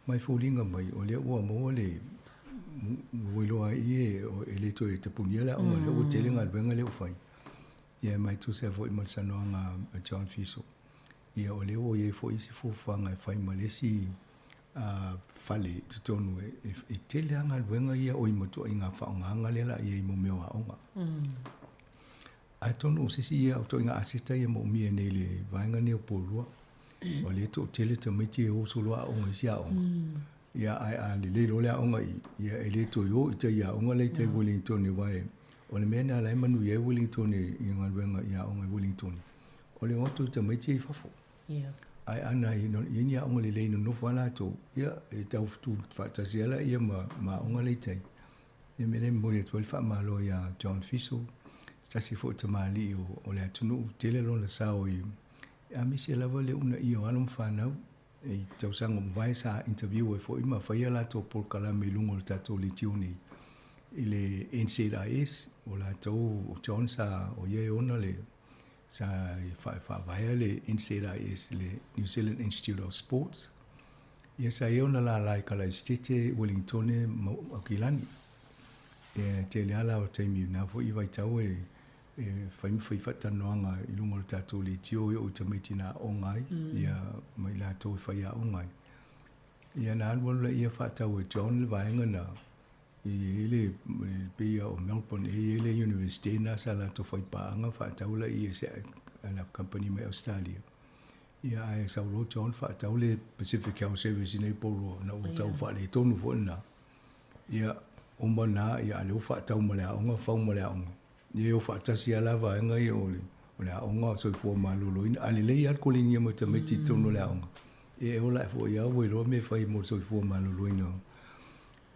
Ma e foliga mai o lea ua maua le ua iloa ai e e le toe tapunia le aoga lea ua tele galuega lea ua fai. Ia ma e tusa foi ma le saunoaga a John Fiso. Ia o lea ua i ai foi isi fuafuaga e fai ma le isi fale i totonu e tele lava galuega ia oi ma ituaiga faaaogaga lea la i ai mo mea o aoga. Atonu o se isi ia o ituaiga aseta ia moomia nei i le vaega nei o Porirua. O lea e toatele tamaiti e o solo aoga i isi aoga. Ia ae a lelei loa le aoga i i, ia e le toe o i tai aoga la i tai Wellington aua o le mea lena la e manuia ai Wellington i galuega i aoga i Wellington. O le o atu o tamaiti ia i fafo. Ae ana i ai ni aoga lelei e nonofo lava latou, ia e tau faatasi lava laia ma aoga la i tai. Ia mea lea e momoli atu ai le faamalo ia John Fiso, se tasi foi o tamalii o le atunuu, tele lona sao i aemaise lava le uunaia o alo ma fanau. I tausaga ua mavae sa interview ai foi ma fai a latou polokalame i luga o le tatou leitio nei i le NZIS, o latou o John sa o ia e ona le sa faavaea le NZIS, le New Zealand Institute of Sports. Ia sa i ai ona lala i Kalaesetete, Wellingtone ma Aukilani. Ia tele lava la o taimi i na foi vaitau e fai ma fai faatalanoaga i luga o le tatou leitio e oo i tamaiti na aoga ai, ia ma i latou e fai aoga ai. Ia na alualu laia faatau e John le vaega na e i ai le pei o Melbourne e i ai le University na sa latou fai paaga faatau laia i se ana kamupani mai Australia. Ia ae sau loa John faatau le Pacific Health Service i nei Porirua na ua tau faaletonu foi lena. Ia uma na ia a o lea ua faatau ma le aoga fau ma le aoga. Ia e o faatasi lava la vaega ia o le o le aoga soifua maloloina. A lelei lava le kolenia mai o tamaiti i totonu o le aoga, ia e ola ae foi lava ua iloa mea e fai mo le soifua maloloina.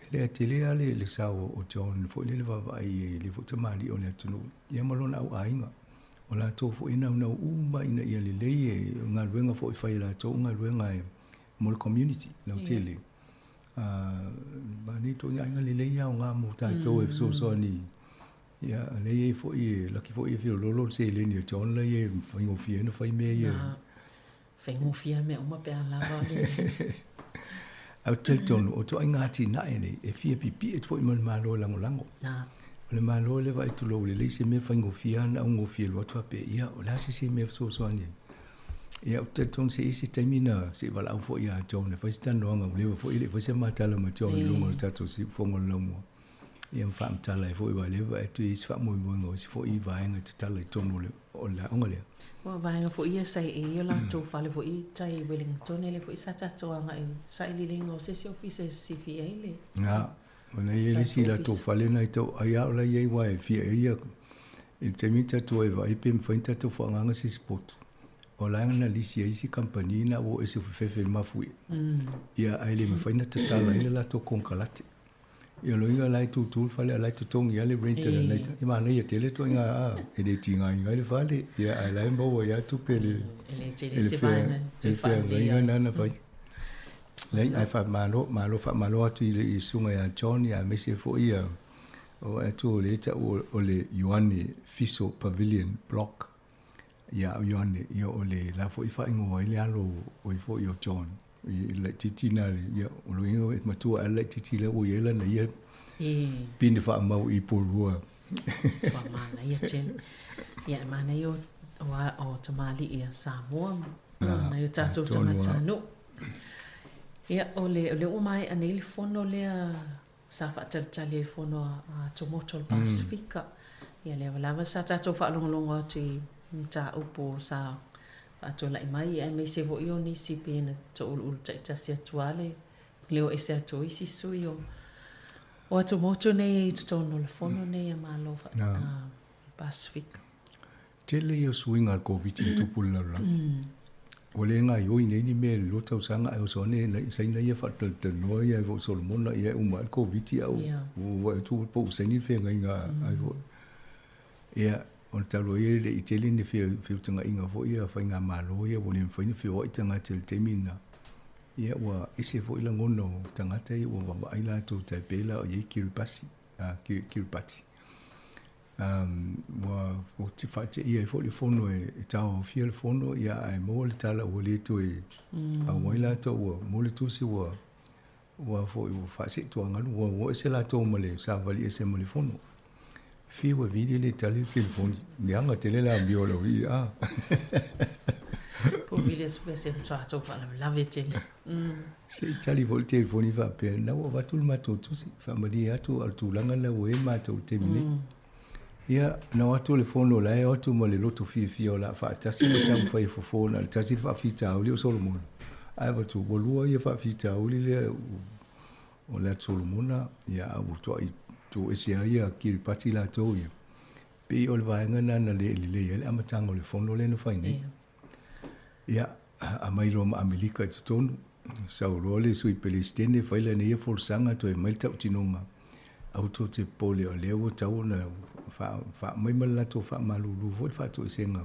E le tele lava le sao o John foi lele vaavaai i le foi tamalii o le atunuu, ia ma lona au aiga. O latou foi e naunau uma ina ia lelei e galuega foi e fai e latou o galuega e mo le community lautele. Manaia ituaiga aiga lelei e aoga mo tatou e fesoasoani. Ia, lea e i ai foi, e laki foi e feoloolo le seleni a John la e faigofie ai ona fai mea ia. Na, faigofie mea uma pe a lava le. Ae ou te talitonu, o ituaiga atinae nei, e fia piipii atu foi ma le Malo e lagolago. Na. O le Malo lea e vaai atu loa ua lelei se mea faigofie lava ona augofie loa atu faapea, ia, o le a se isi mea e fesoasoani ai. Ia, ou te talitonu se i ai se taimi na se i valaau foi ia John e fai se talanoaga, ua leva foi e le i fai se ma tala ma John i luga o le tatou siufofoga o le laumua. Ia ma faamatala ai foi aua o lea e vaai atu e i ai se faamoemoega o isi foi vaega e tatala i totonu o le aoga lea. Ua vaega foi ia sa i ai o latou fale foi i tai i Wellington, lea foi sa tatou agai i sailiiliga o se isi ofisa e sisifia ai le. Na, o la e i ai le isi latou fale na i tau ai a o la e i ai aua e fia ai ia i le taimi tatou e vaai pe mafai ona tatou faaaogaina se isi potu. O la na lisi ai isi kamupani na ua oo ese fefefe i le mafuie. Ia ae le mafai ona tatala ai le latou konekarate. Ia loiga la e tūtū le fale a la e totogi lava le rent a lenei ta. Ia manaia tele ituaiga a e le tigaina ai le fale, ia ae la e maua ai lava tupe le E le tele se vaega e le feagaiga na na fai. Leai, ae faamalo, malo faamalo atu i le i susuga ia John ia aemaise foi ia o atu o le ta'u o le Ioane Fiso Pavilion Block. Ia o Ioane, ia o le la foi faaigoa ai le alo o i foi o John. I le laitiiti na le, ia, o lo inga e matua ae le laitiiti lea ua i ai lana ia pine faamau i Porirua. Ua manaia tele. Ia, e manaia o, o, o tamalii a Samoa, nai o tatou tagatanuu. Ia, o le, o le ua maea nei le fono lea sa faatalitali ai fono a Tumotu o le Pasefika. Ia lea lava sa tatou faalogologo atu i mataupu sa faatulai mai, aemaise foi o nisi pei ona touluulu taitasi atu lava le leo ese atu o isi sui o o atumotu nei i totonu o le fono nei a Malo Pasefika. Tele ia o suiga a le Koviti na tupu i le lalolagi. Ua le gaoioi nei ni mea i le 2 tausaga ae oso ane nai Saina ia faatalatalanoa ia ai foi o Solomona ia e uma ai le Koviti a ua vaai atu po ua saini le feagaiga ai foi. Ia, o le talu ai e le i tele ni feutagaiga foi ia faigamalo ia ua le mafai ona feoai tagata i le taimi lena. Ia ua ese foi lagona o tagata ia ua vaavaai latou tai pei la o i ai Kiribati, Kiribati. Ua faateia ai foi le fono e tauaofia le fono, ia ae maua le tala ua le toe auai latou, ua maua le tusi ua ua foi ua faaseetuagalu, ua o ese latou ma le savali ese ma le fono. Fiu e vili le tali le telefoni, leaga tele le amio o le aualii a. Po vili atu pea se matua faalavelave tele. Se i tali foi le telefoni faapea, na ua avatu le matou tusi, faamalie atu a o le tulaga lena ua i ai matou i le taimi nei. Ia, na o atu le fono la e o atu ma le loto fiafia o le a faatasi ma taumafai e fofo na o le tasi le faafitauli o Solomona. Ae avatu, ua lua ia faafitauli lea o le atu Solomona, ia a ua tuai toese ai ia Kiripati latou ia. Pei o le vaega lena na le lelei ai le amataga o le fono lea na fai nei. Ia, aumai loa ma Amerika i totonu, sau loa le sui Peresetene fai lana ia folasaga toe aumai le tautinoga, aua tou te popole o lea ua tatau ona faaumai ma le latou faamalulu foi le faatoesega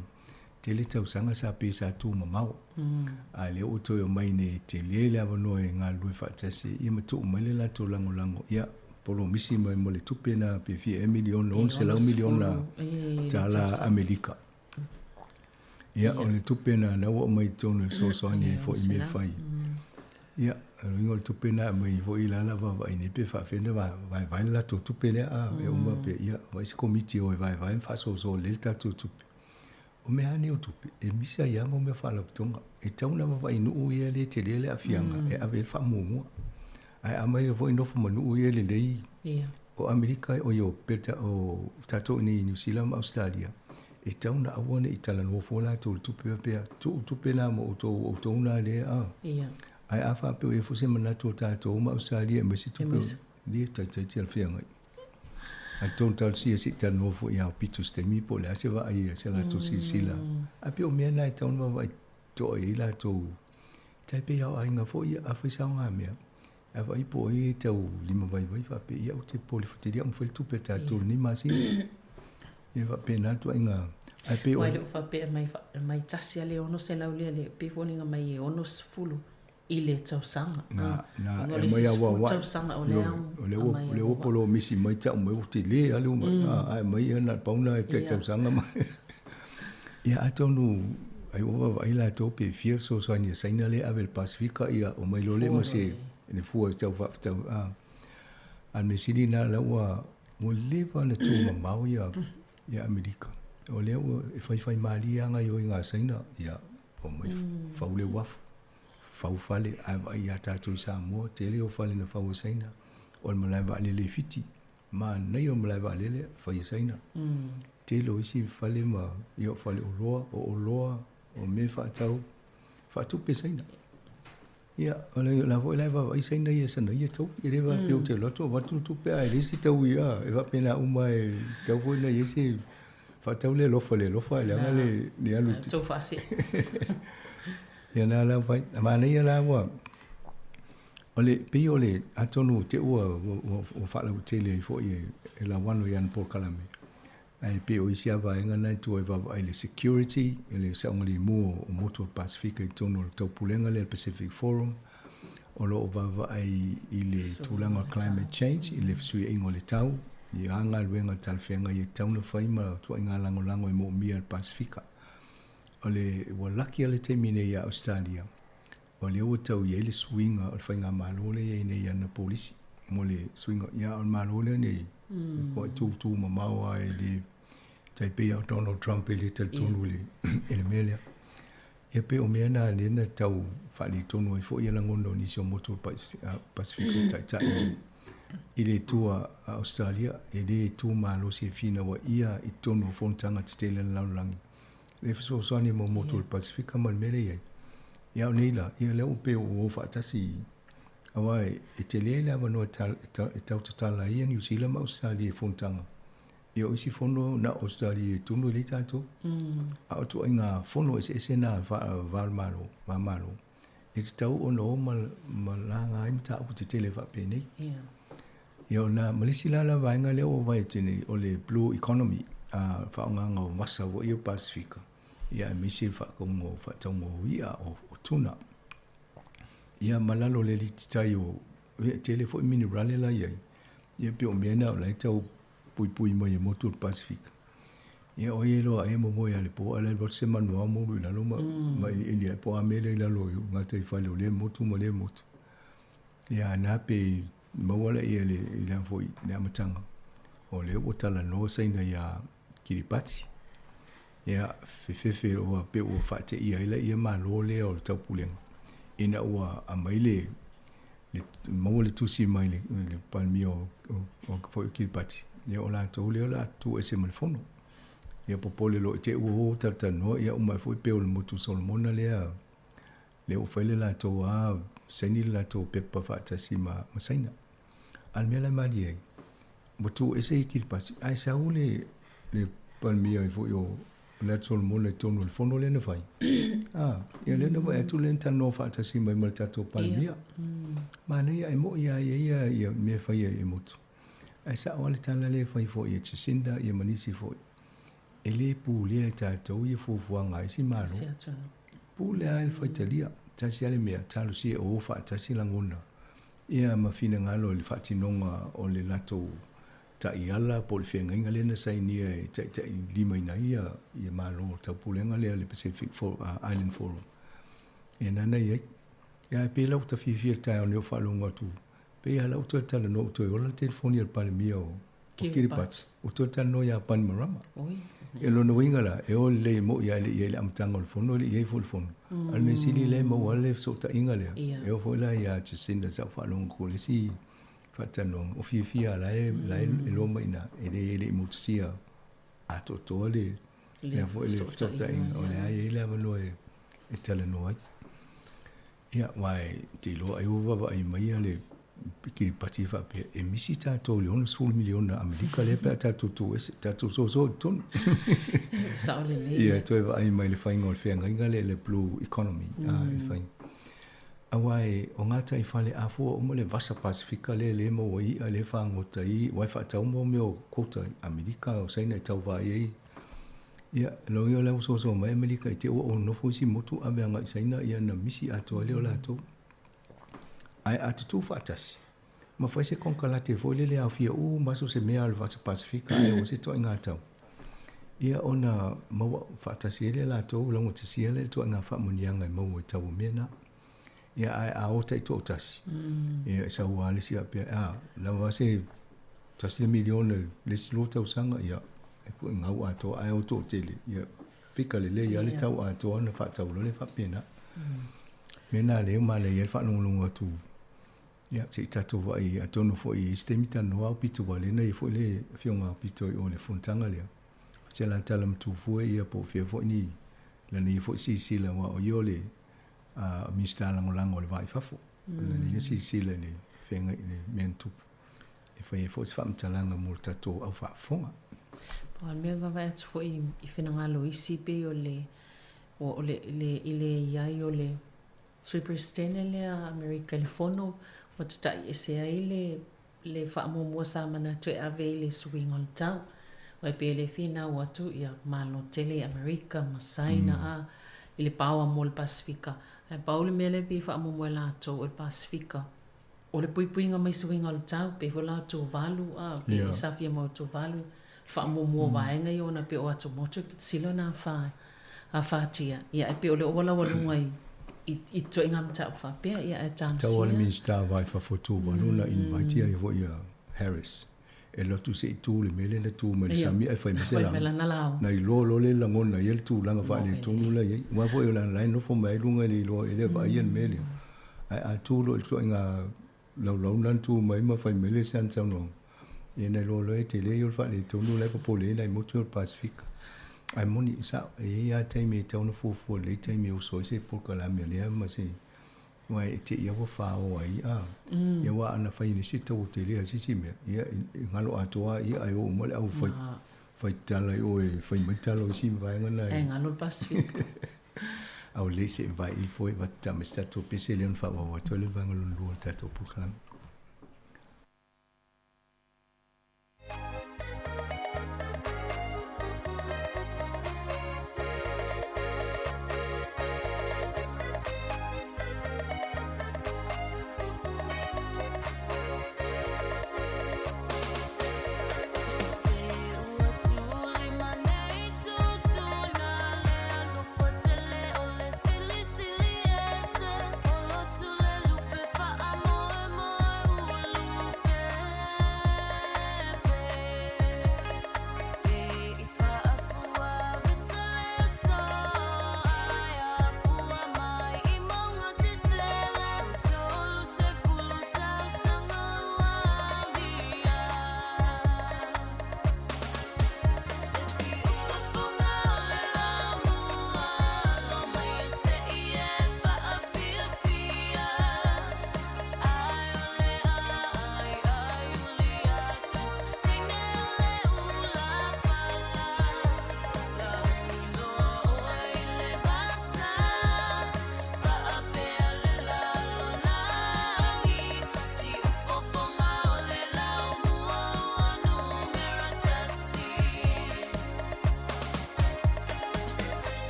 tele tausaga sa pei sa tumamao. A o lea ua toe omai nei e tele le avanoa e galulue faatasi ia ma tuu mai le latou lagolago, ia polomisi mai mo le tupe na pe fia ea miliona, $600 miliona tala Amerika. Ia, o le tupe na na ua aumai i totonu e fesoasoani ai foi i mea e fai. Ia, o le uiga o le tupe na aumai foi la la vaavaai nei pe faafefea ona vaevae le latou tupe lea a e uma pe ia vaai se komiti e o e vaevae ma faasoasoa lelei le tatou tupe. O mea lava nei o tupe, e misi ai lava mea o faalapotopotoga. E tatau ona vaavaai i nuu ia le tele le aafiaga e ave i ai le faamuamua. Ae a aumai foi nofo ma nuu ia lelei o Amerika, oi o Pelta, o tatou i inei i Niu Sila ma Ausetalia, e tatau ona aua ne i talanoa fua latou i le tupe faapea, tuu tupe na mo outou, o outou na lea a. Ae a faapea o i ai foi se manatu o tatou ma Ausetalia e aumai se tupe, le taitai talafeagai. Ae tonu talosia se i talanoa foi ia Aupito i se taimi po o le a se vaai, se latou silasila. Ae pei o mea na e tatau ona vaavaai toa i ai latou. Tai pei lava o aiga foi ia, a fai saogamea, a vaai po o ai e tau limavaivai faapea, ia ou te popole fetele au ma fai le tupe a tatou i lenei masina. Ia faapena le tuaiga. Ae pei o. Aua e le o faapea mai, mai tasi lava le 600 lea, le pei foliga mai e 60 i le tausaga. Na, na, e aumai auauai. Tausaga o lea o lea ua, o lea ua polomisi mai tau mai ua tele lava le uma, ae aumai ia na o le pau lena i le tai tausaga ma. Ia atonu ai ua vaavaai latou pe fia fesoasoani a Saina lea e ave i le Pasefika ia omai loa lea ma se le fua e tau faafetau a. A o le mea sili lena la ua ua leva ona tumamao ia ia Amerika. O lea ua e faifai malie lava gaoioiga a Saina ia omai fau le uafu, fau fale ae vaai ia tatou i Samoa tele o fale na fau e Saina. O le malae vaalele i Fiti Manaia o malae vaalele fai e Saina. Tele o isi fale ma ia o faleoloa, o oloa, o mea faatau, faatupe e Saina. Ia, o le la foi la e vaavaai Saina ia sana ia taui. E le faapea ou te alu atu avatu le tupe ae leai se taui a, e faapena uma e tatau foi ona i ai se faatau le alofa le alofa leaga le le alu. Tou faasee. Ia na la fai, manaia la ua O le, pei o le, atonu te ua, ua, ua faalautele ai foi e, e Lauano i ana polokalame, ae pei o isi lava vaega na e tua e vaavaai i le security, i le saogalemu o motu o le Pasefika i totonu o le taupulega lea le Pacific Forum, o lo o vaavaai i le tulaga o climate change, i le fesuiaiga o le tau, i a galuega talafeagai e tatau ona fai ma ituaiga lagolago e moomia e le Pasefika. O le, ua laki lava le taimi nei ia Ausetalia, O lea ua tau i ai le suiga o le faigamalo lea e i ai nei i ana polisi mo le suiga. Ia, o le Malo lea nei, e tūtū mamao lava e le tai pei o Donald Trump e le talitonu i le mea lea. Ia pei o mea na lea na tau faaletonu ai foi ia lagona o nisi o motu o le Pasefika o taitai i le itu a Ausetalia e le tu malosi e finauaia i totonu o fonotaga tetele a le lalolagi le fesoasoani mo motu o le Pasefika ma le mea lea e i ai. Ia o nei la, ia lea ua pei ua o faatasi aua e tele le avanoa e tau tatala ai ia Niu Sila ma Ausetalia i fonotaga. Ia o isi fono na o Australia e tonu e lei tātou. A o tuaiga fono eseese na va o le Malo, va Malo, e tatau ona o ma, ma laga ai mataupu tetele faapenei. Ia ona ma le isi la la vaega lea ua vaai atu nei, o le blue economy, a faaaogaga o vasa foi ia o Pasefika, ia aemaise le faatauga o faatauga o i'a o, o tuna. Ia ma lalo o le alititai o, ia e tele foi minerale la i ai, ia pei o mea na o la e tau puipui mai e motu o le Pasefika. Ia o ia loa e momoe a le po ala alu atu se manu ao moulu i lalo ma, ma elieli ai po a mea lea i lalo i gataifale o lea motu ma lea motu. Ia ana pe maua laia le i le foi le amataga o lea ua talanoa Saina iā Kiripati. Ia fefefe ua pe ua faateia ai laia Malo lea o le taupulega ina ua aumai le le maua le tusi mai le, le Palemia o, o, o foi o Kiripati. Ia o latou lea o le a tutu ese ma le fono. Ia popole loa i te i ua o talatalanoa ia uma ai foi pe o le motu Solomona lea lea ua fai le latou a saini le latou pepa faatasi ma, ma Saina. A o le mea la e malie ai, ua tuu ese i Kiripati, ae sau le, le Palemia ai foi o le Atu Solomona i totonu o le fono lea na fai. A, ia lea na vaai atu lea na talanoa faatasi mai ma le tatou Palemia. Manaia, e moni lava e i ai ia, ia mea e faia e motu. Ae sao lava le tala lea e fai foi e Jacinda ia ma nisi foi, e le pulea e tatou ia fuafuaga a isi Malo. Pule lava i le faitalia. Tasi lava le mea, talosia e o faatasi lagona ia ma finagalo i le faatinoga o le latou taiala po o le feagaiga lea na sainia e taitailimaina ai ia, ia Malo o le Taupulega lea le Pacific For, Island Forum. Ia nana i ai. Ia ae pei la ua ta fiafia i le taeao nei o faalogo atu, pei lava la ua toe talanoa ua toe ola le telefoni a le Palemia o o Kiribati, ua toe talanoa iā Bainimarama. Ia lona uiga la, e o lelei e mo'i lava e le i ai le amataga o le fono, e le i ai foi le fono. A o le mea sili lea e maua ai le fesootaiga lea, e oo foi la iā Jacinda sa ou faalogo atu i le isi faatalanoaga, o fiafia lava la e, la e iloa mai i ina, e le, e le i motusia atoatoa le, lea foi le fesootaiga, o lea e i ai le avanoa e, e talanoa ai. Ia, aua e te iloa ai ua vaavaai mai ia le Kiripati faapea, e misi tatou i le 60 miliona Amerika lea pe a tatou tu ese, tatou soso i totonu. Sao lelei. Ia, toe vaai mai le faiga o le feagaiga lea, le blue economy, a, i le faiga. Aua e, o gataifale afua uma le vasa Pasefika lea lea e maua ai i'a lea e fagota ai, aua e faatau mo mea o quota i Amerika, o Saina e tauva ai ai. Ia, lau ia o la ua soasoa mai Amerika i te i ua ou nofo isi motu ave agai i Saina, ia na misi atoa ai lea o latou. Ae a tutū faatasi, ma fai se konekarate foi lele e aofia uma so se mea o le Vasa Pasefika ae o se ituaiga tau. Ia ona maua faatasi ai lea latou laugatasia lea i le ituaiga faamanuiaga e maua i tau o mea na. Ia ae a ota i toatasi, ia e sau lava le isi faapea, a, lava se tasi le miliona i le isi 2 tausaga, ia e pue gau atoa, ae o toatele, ia fika lelei lava le tau atoa ona faatau loa lea faapena. Mea na lea ua manaia ai le faalogologo atu, ia se i tatou vaai, atonu foi i isi taimi talanoa au pito aua o lea na i ai foi le afioga a Pito i o i le fonotaga lea. Se la tala matufua ia po o fea foi ni lana ia foi silasila aua o ia o le Minisita Lagolago o le Va i Fafo. Lana ia silasila i le feagai i le mea na tupu. E fai ai foi se faamatalaga mo le tatou au faafofoga. O le mea vaavaai atu foi i finagalo o isi pei o le o le le i le i ai o le Sui Peresetene lea a Amerika i le Fono ua tata'i ese ai le le faamuamua sa manatu e ave i le suiga o le tau. Aua e pei e le finau atu ia Malo tele i Amerika ma Saina a i le paoa mo le Pasefika. Ae pau le mea lea pei e faamuamua e latou o le Pasefika o le puipuiga mai suiga o le tau, pei foi la o Tuvalu a, pei e safia mai o Tuvalu, le faamuamua o vaega ia ona pei o atumotu e pitisilo na afatia. Ia ae pei o le oo laualuga i i ituaiga mataupu faapea, ia ae talosia. Tau a le Minisita vai fafo Tuvalu na invite ai foi ia Harris e alu atu se i tu le mea lea na tu mai le sami ae fai mai se lauga. Na iloa loa lea e lagona ai le tulaga faaletonu la e i ai. Aua foi o lana la e nofo mai ai luga e le iloa e le vaaia le mea lea. Ae a tu loa i le ituaiga laulau lena na tu mai ma fai mai le sana saunoaga, ia na iloa loa e tele ia o le faaletonu la e popole ai nai motu ia o le Pasefika. Ae moni, e sao, e i ai lava taimi e tatau ona fuafua lelei taimi e oso ai se polokalame a lea ma se Ua e te ia ua whāo ai, a. Ia wā ana whai ni si tau te lea sisi mea. Ia i ngalo atoa ia ai o umale au whai, whai tala i oe, whai mai tala o si mvaenga nai. E ngalo Pacific. Au le se vai i foi va ta me tatou pese le on fa wa to le vaenga lona lua o le tatou polokalame.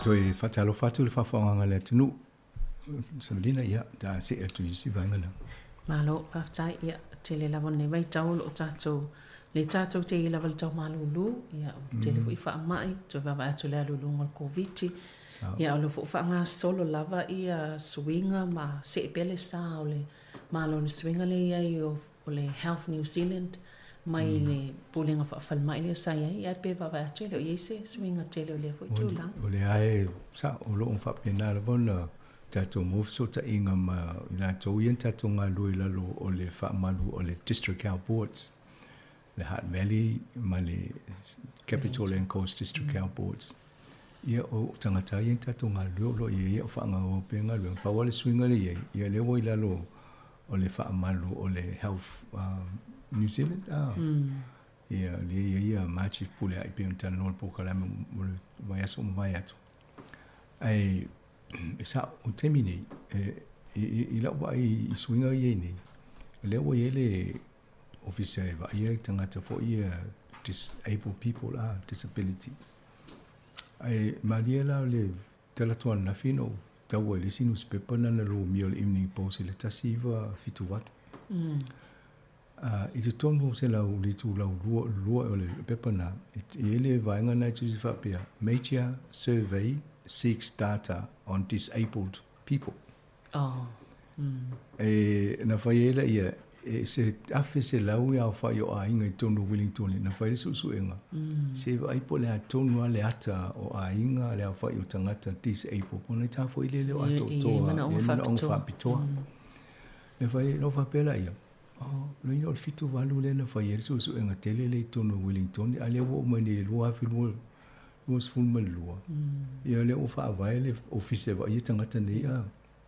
Toe faatalofa atu i le faafofogaga a le atunuu. Samalina, ia, ta see atu i isi vaega na. Malo, faafetai, ia, tele lava lenei vaitau o loo tatou, le tatou te i lava le tau malūlū, ia, ua tele foi faamai, toe vaavaai atu i le aluluga o le Koviti, ia, o lo o foi faagasolo lava ia suiga ma see pea le sa o le Malo i le suiga lea i ai o le Health New Zealand mai le Pulega Faafalemai lea sa i ai, ae pe vaavaai atu e le o i ai se suiga tele o lea foi tulaga. O lea e sao, o lo o faapena lava ona tatou maua fesootaiga ma i latou ia na tatou galulue i lalo o le faamalu o le District Health Boards, le Hutt Valley ma le Capital and Coast District Health Boards. Ia, o tagata ia na tatou galulue o lo o i ai ia o faagaoa pea galuega. Pau lava le suiga lea i ai, ia lea ua i lalo o le faamalu o le Health New Zealand, ah. Ia, lea e i ai ia ma Chief Pule ai pei ona talanoa i le polokalame o le vaiaso ua mavae atu. Ae e sao, o le taimi nei, i lau vaai i suiga ia i nei, lea ua i ai le ofisa e vaaia tagata foi ia disabled people, ah, disability. Ae malie la le tala atu ananafi na ou tau ai i le isi nusipepa na na lumia o le Evening Post i le 1978. I totonu o se lau le itulau lua, lua o le pepa na, e i ai le vaega na e tusi faapea, Major Survey Seeks Data on Disabled People. Oh. E na fai ai laia, e se 1,100 e aofai o aiga i totonu o Wellington na fai le suesuega. Se vaai po o le a tonu lava le ata o aiga, le aofai o tagata disabled, po o nai tā foi lele o atoatoa, e i ai manaoga faapitoa. Na fai, na ou faapea laia, oh, loina o le 78 lea na fai ai le suesuega tele lea i totonu o Wellington, a lea ua oo mai nei i le 2022, ia lea ua faavae le ofisa e vaaia tagata nei a.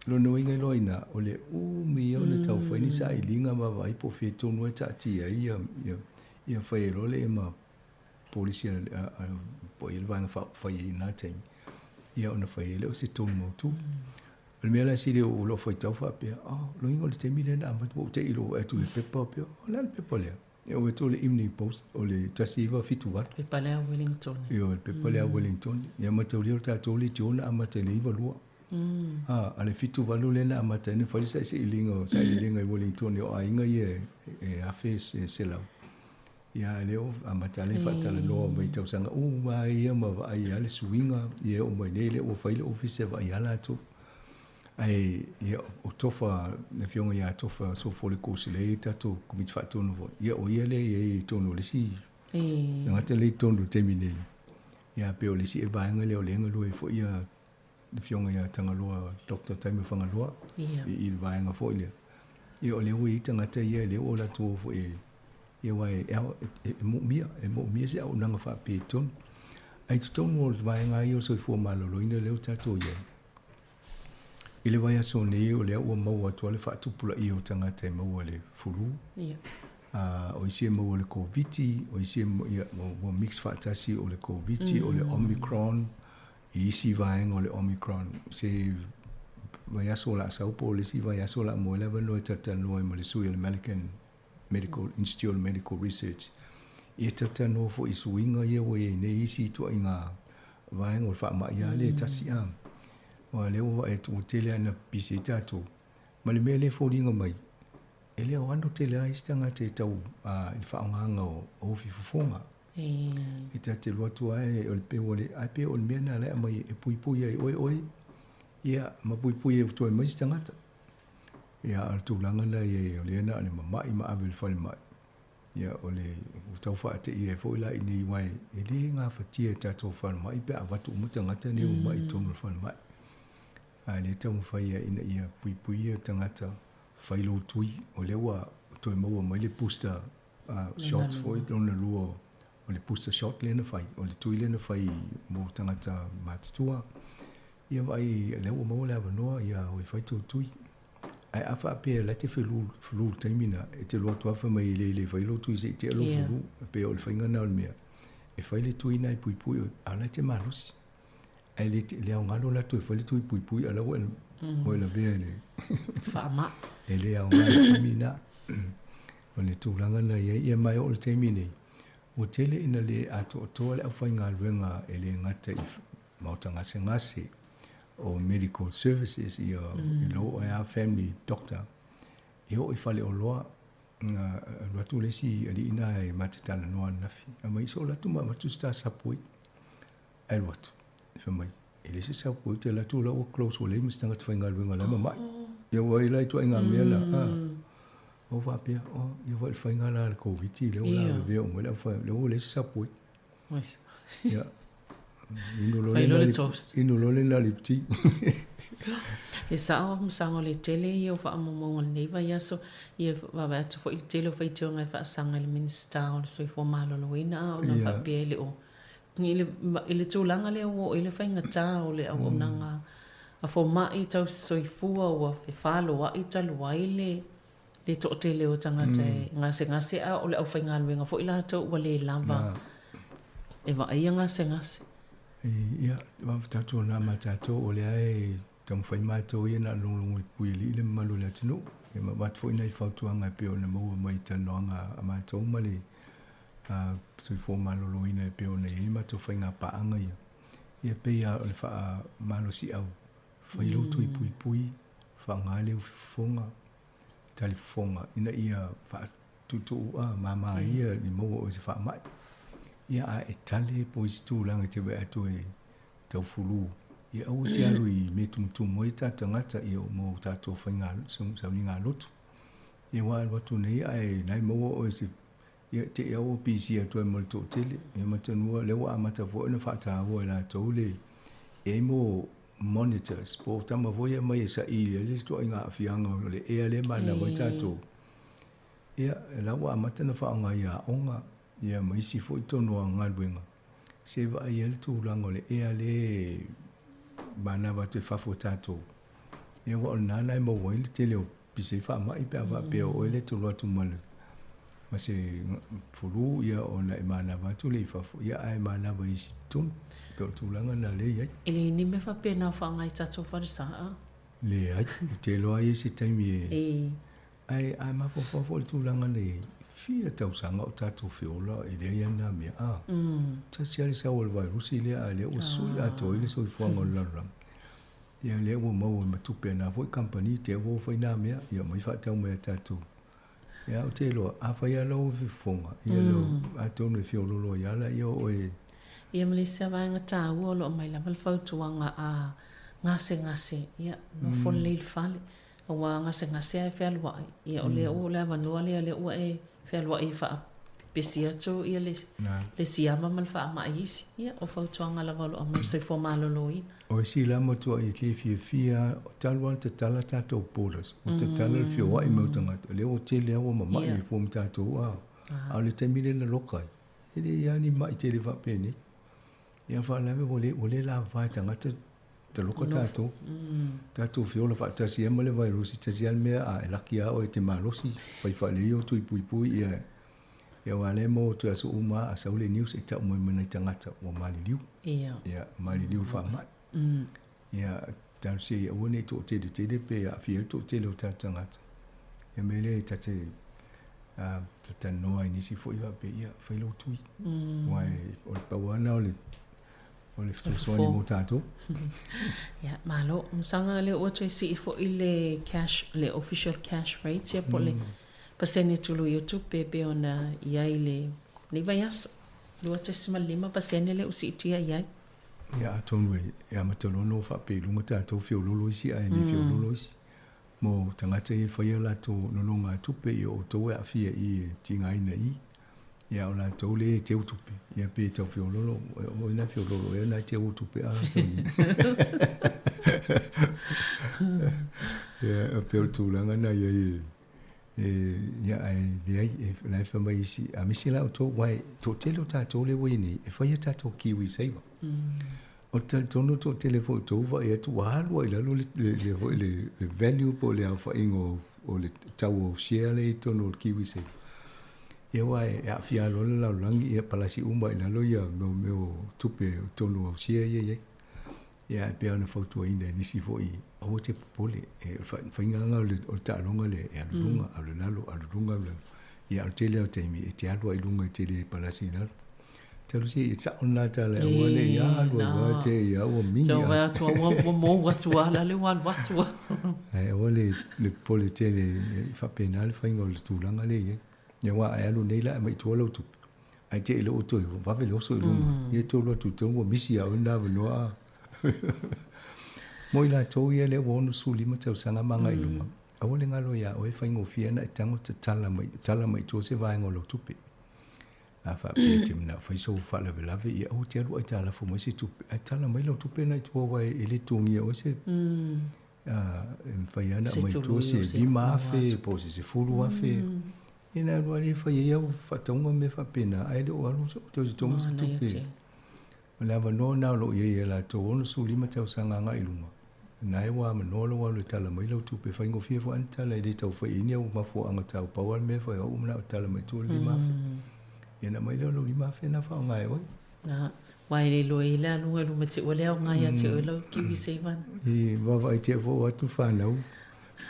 Lona uiga e iloa i ina, o le umi ia ona taufai ni sailiga ma vaai po o fea tonu ai taatia ai ia, ia, ia fai ai loa le ema polisi a, a, a, po o ai le vaega faaupufai ai i lena taimi, ia ona fai ai lea o se tonu mautu. O le mea la sili o lou faitau faapea, oh, loiga o le taimi lea na amata, ua ou te i lou vaai atu i le pepa, pea, o le a le pepa lea? E ou atu o le Evening Post, o le 1978. Pepa lea Wellington. Ia, o le pepa lea Wellington. Ia mataulia o le tatou leitio na amata i le 92. A, a le 78 lea na amata ai ona fai le sailiiliga o sailiiliga i Wellington o aiga ia e 1100. Ia, a lea ua amata lea faatalanoa mai tausaga uma lava ia ma vaai lava le suiga ia e oo mai nei lea ua fai le ofisa e vaai lava latou. Ae ia o Tofa, le afioga ia Tofa Sofoleko lea e i ai tatou Komiti Faatonu foi, ia o ia lea e i ai i totonu o le isi tagata lea i totonu i le taimi nei. Ia pei o le isi vaega lea o lea e galue ai foi ia le afioga ia Tagaloa, Dr. Taima Fagaloa, i le vaega foi lea. Ia o lea ua i ai tagata ia lea ua latou o foi e ia aua e e moomia, e moomia se auaunaga faapea i totonu. Ae i totonu o le vaega ia o le soifua maloloina lea ua tatou i ai, I le vaiaso nei, o lea ua maua atu lava le faatupulaia o tagata e maua i le fulu. O isi e maua i le Koviti, o isi e, ia, ua mix faatasi o le Koviti, o le Omicron, i isi vaega o le Omicron. Se vaiaso o le a sau po o le isi vaiaso o le a maua ai le avanoa e talatalanoa ai ma le sui o le American Medical Institute of Medical Research. Ia talatalanoa foi i suiga ia ua i ai nei isi ituaiga vaega o le faamai lava lea e tasi. A. Aua o lea ua vaai atu ua tele lava ina pisi ai tatou. Ma le mea lea e foliga mai, e le o ano tele lava isi tagata e tau i le faaaogaina o ofi fofoga. E ta te alu atu lava o le peu o le, ae pei o le mea lena o la e aumai e puipui ai oe oe, ia ma puipui ai toe mai isi tagata. Ia a o le tulaga lena i ai o lea na o le mamai ma ave i le falemai. Ia o le ua tau faateia ai foi la i inei aua e le gafatia e tatou falemai pe a avatu uma tagata nei ua mai i totonu o le falemai. A lea e taumafai ai ina ia puipuia tagata fai lou tui, o lea ua toe maua mai le booster shot foi lona lua o le booster shot lea na fai, o le tui lea na fai mo tagata matutua. Ia vaai lea ua maua le avanoa ia o e fai tou tui. Ae a faapea la e te felu flu i le taimi lena, e te alu atu lava fai mai e le le fai lou tui se i tea lou flu. E pei o le faiga lena o le mea. E fai le tui lena e puipui oe, a o la e te malosi. Ae le le aoga lo latou e fai le tui puipui a o la ua e lavea i le faamai. E le aoga i le taimi lena. O le tulaga lena e i ai. Ia ma e oo i le taimi lenei, ua tele ina le atoatoa le aufaigaluega e le gata i maota gasegase o medical services ia i lou oe a family doctor e oo i faleoloa na alu atu le isi alii na e ma te talanoa ananafi a mai so alu atu ma avatu se ta Subway ae alu atu fai mai e le se Subway te alu atu la ua close ua leai ma se tagata faigaluega la e mamai ia ua i la ituaiga mea la a o faapea o ia foi le faiga la a le Koviti lea ua lavevea uma ai le aufai lea ua leai se Subway. Ia. Inu loa le Fai loa le toast. Inu loa le Lipti. E sao ma saogalele ia o faamaumauga o lenei vaiaso, ia vaavaai atu foi i le tele o faitioga e faasaga i le Minisita o le Soifua Maloloina a ona faapea e le o i le, i le tulaga lea ua oo i ai le faigata o le auaunaga a fomai tausi soifua ua fefaloai talu ai le le toatele o tagata e gasegase a o le aufaigaluega foi latou ua le lava e vaaia gasegase. Ia, faafetai atu ona ma tatou o lea e taumafai matou ia na o le logologo i Puialii le mamalu o le atunuu. Ia ma avatu foi nai fautuaga e pei ona maua mai i talanoaga a matou ma le soifua maloloina e pei ona i ai matou faiga paaga ia. Ia pei lava o le faamalosiau, fai lou tui puipui, faaaoga le ufifofoga, talifofoga ina ia faatuutuu a mama ia ni maua oe se faamai. Ia a e tale po o isi tulaga e te vaai atu e tau fulu, ia aua te alu i mea tumutumu ai tatou tagata ia mo tatou faiga sauniga lotu. Ia aua a alu atu nei ae la e maua oe se ia te i ua pisi atu ai ma le toatele. Ia matanua lea ua amata foi ona faataua e latou le e ai mo monitors po o tama foi ia mai e saili ai le ituaiga aafiaga o le ea lea e manava ai tatou. Ia, la ua amata ona faaaoga i aoga ia ma isi foi tonu o galuega se i vaai ai le tulaga o le ea lea e manava atu i fafo e tatou. Ia ua o lena na e maua ai le tele o pisa i faamai pe a faapea o oe le tolo atu ma le ma se fulu ia ona e manava atu lea i fafo ia ae manava i isi totonu. Pei o le tulaga lena lea e i ai. E leai ni mea faapena o faaaoga i tatou falesa. Leai, ou te iloa ai se taimi e Ae a mafaufau foi i le tulaga na i ai, fia tausaga o tatou feola e leai lava na mea, a. Tasi lava le sau o le vairusi lea a lea ua sui atoa ai le soifuaga o le lalolagi. Ia lea ua maua ma tupe a na foi kamupani te ua fai na mea, ia aumai faatau mai ia tatou. Ia ou te iloa, afai lava lau fofoga, ia lau, atonu e feololo ai lava laia o oe. Ia ma le isi lava vaega taua o lo o aumai lava le fautuaga a gasegase, ia nofo lelei i le fale. Aua gasegase ae fealuai, ia o lea ua o le avanoa lea lea ua e fealuai e faapepesi atu ia le le siama ma le faamai isi. Ia o fautuaga lava o lo o aumai le soifua maloloina. O isi la matuai e le fiafia talu lava ona tatala tatou borders, ua tatala le feoai mai o tagata, lea ua tele lava ua mamai ai fua ma tatou a o le taimi lea na loka ai, e leai lava ni mai tele faapenei. Ia faalavelave ua le ua le lavava e tagata Taloka tatou. Tatou feola faatasi ai ma le vairusi, tasi lava le mea a e laki lava oe e te malosi, fai faalelei ou tui puipui ia ia aua lea e maua atu i aso uma a sau le news e tau mai ma nai tagata ua maliliu. Ia. Ia maliliu i le faamai. Ia talosia ia aua ne i toateletele pe aafia ai le toatele o tatou tagata. Ia mea lea e ta te talanoa ai i nisi foi faapea ia fai lou tui. Aua o le pau lava lena o le O le fesoasoani mo tatou. Ia, malo. Masaga lea ua toe sii foi le cash, le official cash rate ia po o le pasene tului o tupe e pei ona i ai i lenei vaiaso. 2.5% lea ua siitia i ai. Ia, atonu e amata loa ona faapea i luga tatou feololo isi ae le feololo isi. Mo tagata ia e faia latou nonogatupe ia o outou e aafia i i e tigaina i i. Ia o latou lea e teu tupe, ia pe tau feololo, o ai na feololo ea na teu tupe a soni. Ia, pei o le tulaga na i ai e, ia ae leai, e, la e fai mai isi, a misi la outou, aua e toatele o tatou lea ua i nei, e fai a tatou kiwi saver. O le talitonu toatele foi o outou vaai atu ua alu lava i lalo le, le, le, foi le, le value po o le aofaiga o, o le tau o share lea i totonu o le kiwi saver. Ia aua e aafia loa le lalolagi, ia palasi uma i lalo ia mea mea o tupe o totonu o share ia i ai. Ia ae pei ona fautuaina e nisi foi, aua te popole, e o le faiga lava o le o le taaloga lea, e alu luga, alu lalo, alu luga, alu lalo. Ia a o le tele lava o taimi, e te alu lava i luga e te le palasi i lalo. Talu se i sao lena tala e aua ne i alu alu a te ia ua mingi. Tau vai atu ua ua mou atu a la le ua alu atu a. Ae aua le le popole tele e faapena le faiga o le tulaga lea i ai. Ia aua a e alu nei la e aumai i tua lau tupe, ae te i lou toe vave le oso i luga. Ia e tolu atu i totonu ua misi ia oe lena avanoa a. Mo i latou ia lea ua 65 tausaga ma agai i luga, aua le galo ia oe e faigofie ana e tago tatala mai tala mai i tua se vaega o lau tupe. A faapea e te manao fai sou faalavelave, ia aua te alu aitalafu mai se tupe, ae tala mai lau tupe na i tua aua e le totogia oe se e mafai lava ona aumai i tua se 5,000 po o se 10,000. Ia na alu lava lea e fai ai au faatauga ma mea faapena, ae le o alu toe totogi se tupe. O le avanoa lena o lo o i ai ia latou 65 tausaga agai i luga, na e ua avanoa lou alu e tala mai lau tupe. Faigofie foi lava ona tala e le tau fai i ai ni au mafuaaga tau. Pau lava le mea e fai, o au ua manao e tala mai tua le 5,000. Ia ona aumai lea o lou 5,000 lena faaaoga e oe. Aua e le iloa i le aluga i luma te ua le aoga ia te oe lau kiwi saver. I vaavaai tea foi o atu fanau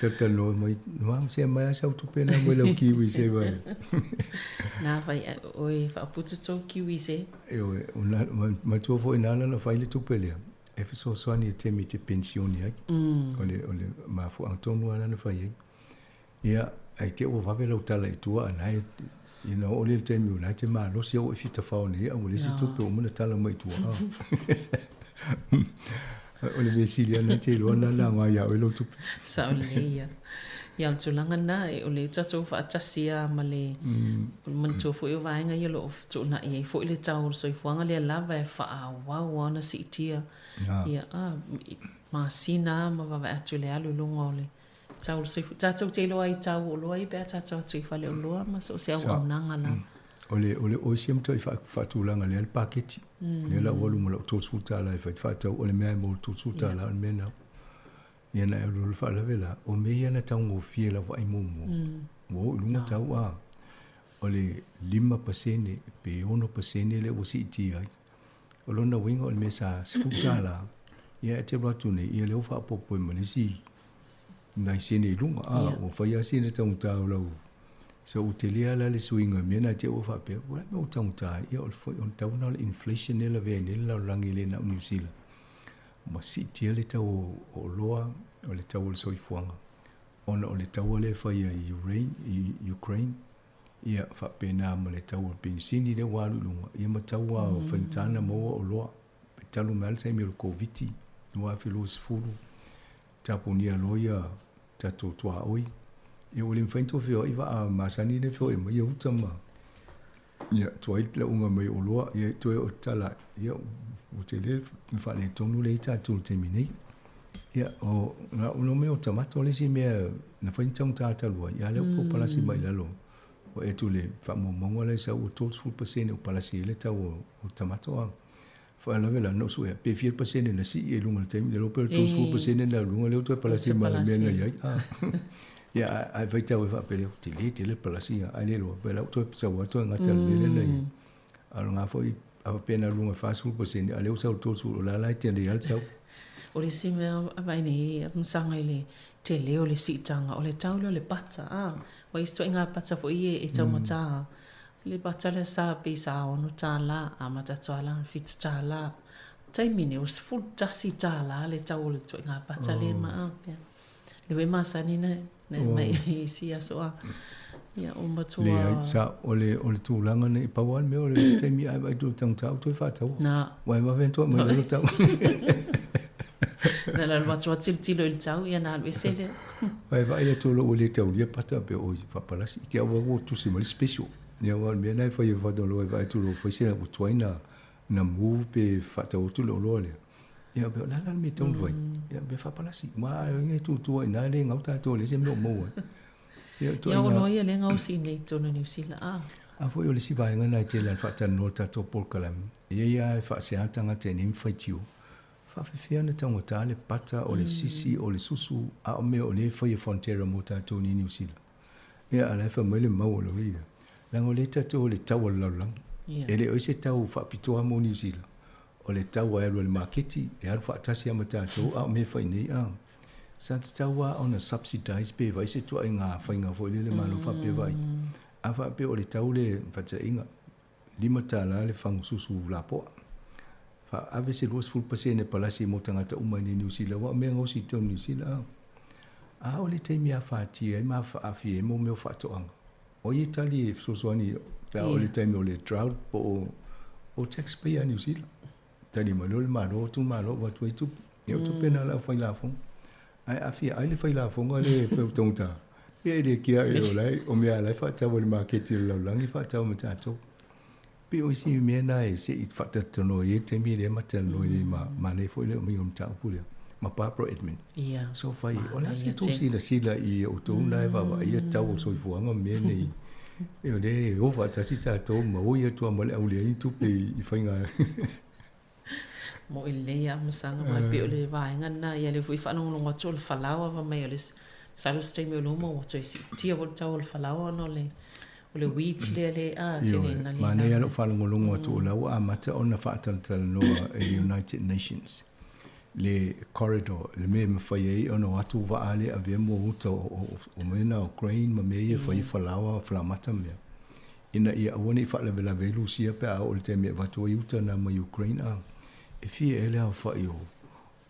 talatalanoa mai, Mom, se aumai lava sau tupe na mai lau kiwi saver. Na fai oe faaputu tou kiwi saver. Ioe, manatua foi na ala ona fai le tupe lea, e fesoasoani i le taimi e te penisione ai. O le, o le mafuaaga tonu lava lena na fai ai. Ia, ae te i ua vave lau tala i tua a na e, ina oo lea i le taimi o la e te malosi au e fita fao nei a ua leai se tupe ua uma ona tala mai i tua. O le mea sili lava na te iloa na la aoga ia oe lau tupe. Sao lelei ia. Ia o le tulaga lena, o lea tatou faatasi lava ma le manatua foi o vaega ia o lo o fetuunai ai foi le tau o le soifuaga lea lava e faaauau lava ona siitia ia masina lava ma vaavaai atu i le alu i luga o le tau o le soifua. Tatou te iloa i tau o oloa ia pe a tatou atu i faleoloa ma so o se auaunaga lava. O le o le o isi mea matua faatulaga lea le paketi. Lea la ua alu ma lau $30 e fai faatau o le mea e mo le $30 o le mea lena. Ia na e alu le faalave la, o mea ia na taugofie lau vaai muamua. Ua oo i luga tau a. O le 5% pe 6% lea ua siitia ai. O lona uiga o le mea sa $10, ia e te alu atu nei, ia lea ua faaopoopo ai ma le isi nai sene i luga. A, ua fai lava sina taugata o lau. So ua tele lava la le suiga i mea na te i ua faapea, ua le a le mea ua taugata ai. Ia o le foi o le tau lena o le inflation lea e lavea ai nei le lalolagi e le na o Niu Sila. Ma siitia le tau o oloa, o le tau o le soifuaga, ona o le taua lea e faia i i Ukraine, ia faapena ma le tau o le penisini lea ua alu i luga, ia ma tau lava o faigata ona maua oloa. Talu mai lava le taimi o le Koviti 2020, tapunia loa ia tatou tuaoi, ia ua le mafai ona toe feoai vaa masani lea e feoai mai ia uta ma ia tuai lauga mai o oloa, ia toe o tala, ia ua tele le faaletonu lea i tatou i le taimi nei. Ia o no mea o tamato le isi mea na fai ni taugata talu ai, ia lea ua palasi mai i lalo. O e tu le faamaumauga lea sau ua 30% o palasi ai le tau o tamato a. Faalavelave la na ou suea, pe fia le pasene na sii ai i luga i le taimi lea, pe o le 30% na luga lea ua toe palasi ma le mea na i ai. Ia, ae faitau ai faapea lea, tele tele le palasi, ae le iloa, pe la ua toe sau lava toe gata i le mea lea na i ai. A o lena foi, a faapea na luga i le 40%, a o lea ua sau i le 30, o la la e tele lava le tau. O le isi mea vaai nei masaga i le tele o le siitaga, o le tau lea o le pata, a, ua isi ituaiga pata foi ia e taugata. Le pata lea sa pei sa $6, amata atu lava la $7. Taimi nei ua $11 le tau o le ituaiga pata lea ma a pea. Le foi masani na mai i isi aso a. Ia o matua. Leai, sa o le o le tulaga nei pau lava le mea o le isi taimi a e vaai atu i le taugata ua toe faataua. Na. Ua e vave atu aumai lalo tau. Na alu atu lava tilotilo i le tau, ia na alu ese lea. Ae vaai atu loa ua le taulia pata pe oi faapalasi. Ke au ua tusi mai le special. Ia aua o le mea lena e fai e faatalaloa e vaai atu loa ua fai se ua tuai na na move pe faatau atu le oloa lea. Ia pe o le a la le mea e tatau ona fai? Ia pe faapalasi. Aua a e tutua i ina le gau tatou e leai se mea o maua ai. Ia Ia oloa ia lea e gaosi nei i totonu o Niu Sila a. A foi o le isi vaega lena e tele lava ona faatalanoa i le tatou polokalame, e i ai lava e faasea tagata e nei faitio Faafefea ona taugata le pata, o le sisi, o le susu, a o mea o lea e fai e Fonterra mo tatou nei Niu Sila. Ia, a o la e fai mai le mau o le ia. Leaga o lea tatou o le tau a le lalolagi. E le o i se tau faapitoa mo Niu Sila. O le tau e alu ai le maketi, e alu faatasi lava ma tatou, a o mea e fai nei, a. Sa tatau lava ona subsidise pe vaai se tuaiga faiga foi lele Malo faapea vaai. A faapea o le tau le faataitaiga, $5 le fagu susu lapoa. Faaave se 20% palasi mo tagata uma i Niu Sila, aua o mea gaosi i totonu o Niu Sila. A o le taimi e afatia ai ma aafia ai mo mea o faatoaga. O ai e tali e fesoasoani pe a oo i le taimi o le drought po o tax payer a Niu Sila. Tali mai loa le Malo, tu le Malo avatu ai tupe. Ia o tupe na o le aufai lafoga. Ae aafia ai le fai lafoga lea e taugata, ia e le kea e o la e, o mea la e faatau e le maketi o le lalolagi faatau ma tatou. Pei o isi mea na e se i faatalatalanoa i ai le taimi lea ma talanoa i ai ma manaia foi le aumaiga o le mataupu lea ma Barbara Edmond. So fai, o le a se tou silasila i outou na e vaavaaia tau o le soifuaga ma mea nei. E o lea e o faatasi tatou ma oi atu lava ma le au leai ni tupe i faiga. Moʻi lelei lava masaga mai pei o le vaega lena ia lea foi faalogologo atu o le falaoa fai mai o le masalo se taimi o luma ua toe siitia foi le tau o le falaoa ona o le o le wheat lea le a tele ina le Manaia lou faalogologo atu o la ua amata ona faatalatalanoa e le United Nations le corridor le mea e mafai ai ona o atu vaa lea e avea mo uta o mea na o grain ma mea ia e fai ai falaoa falaoamata ma mea ina ia aua ne i faalavelave ai Lusia pe a oo i le taimi e avatu ai uta na mai Ukraine a e fia ea le aofai o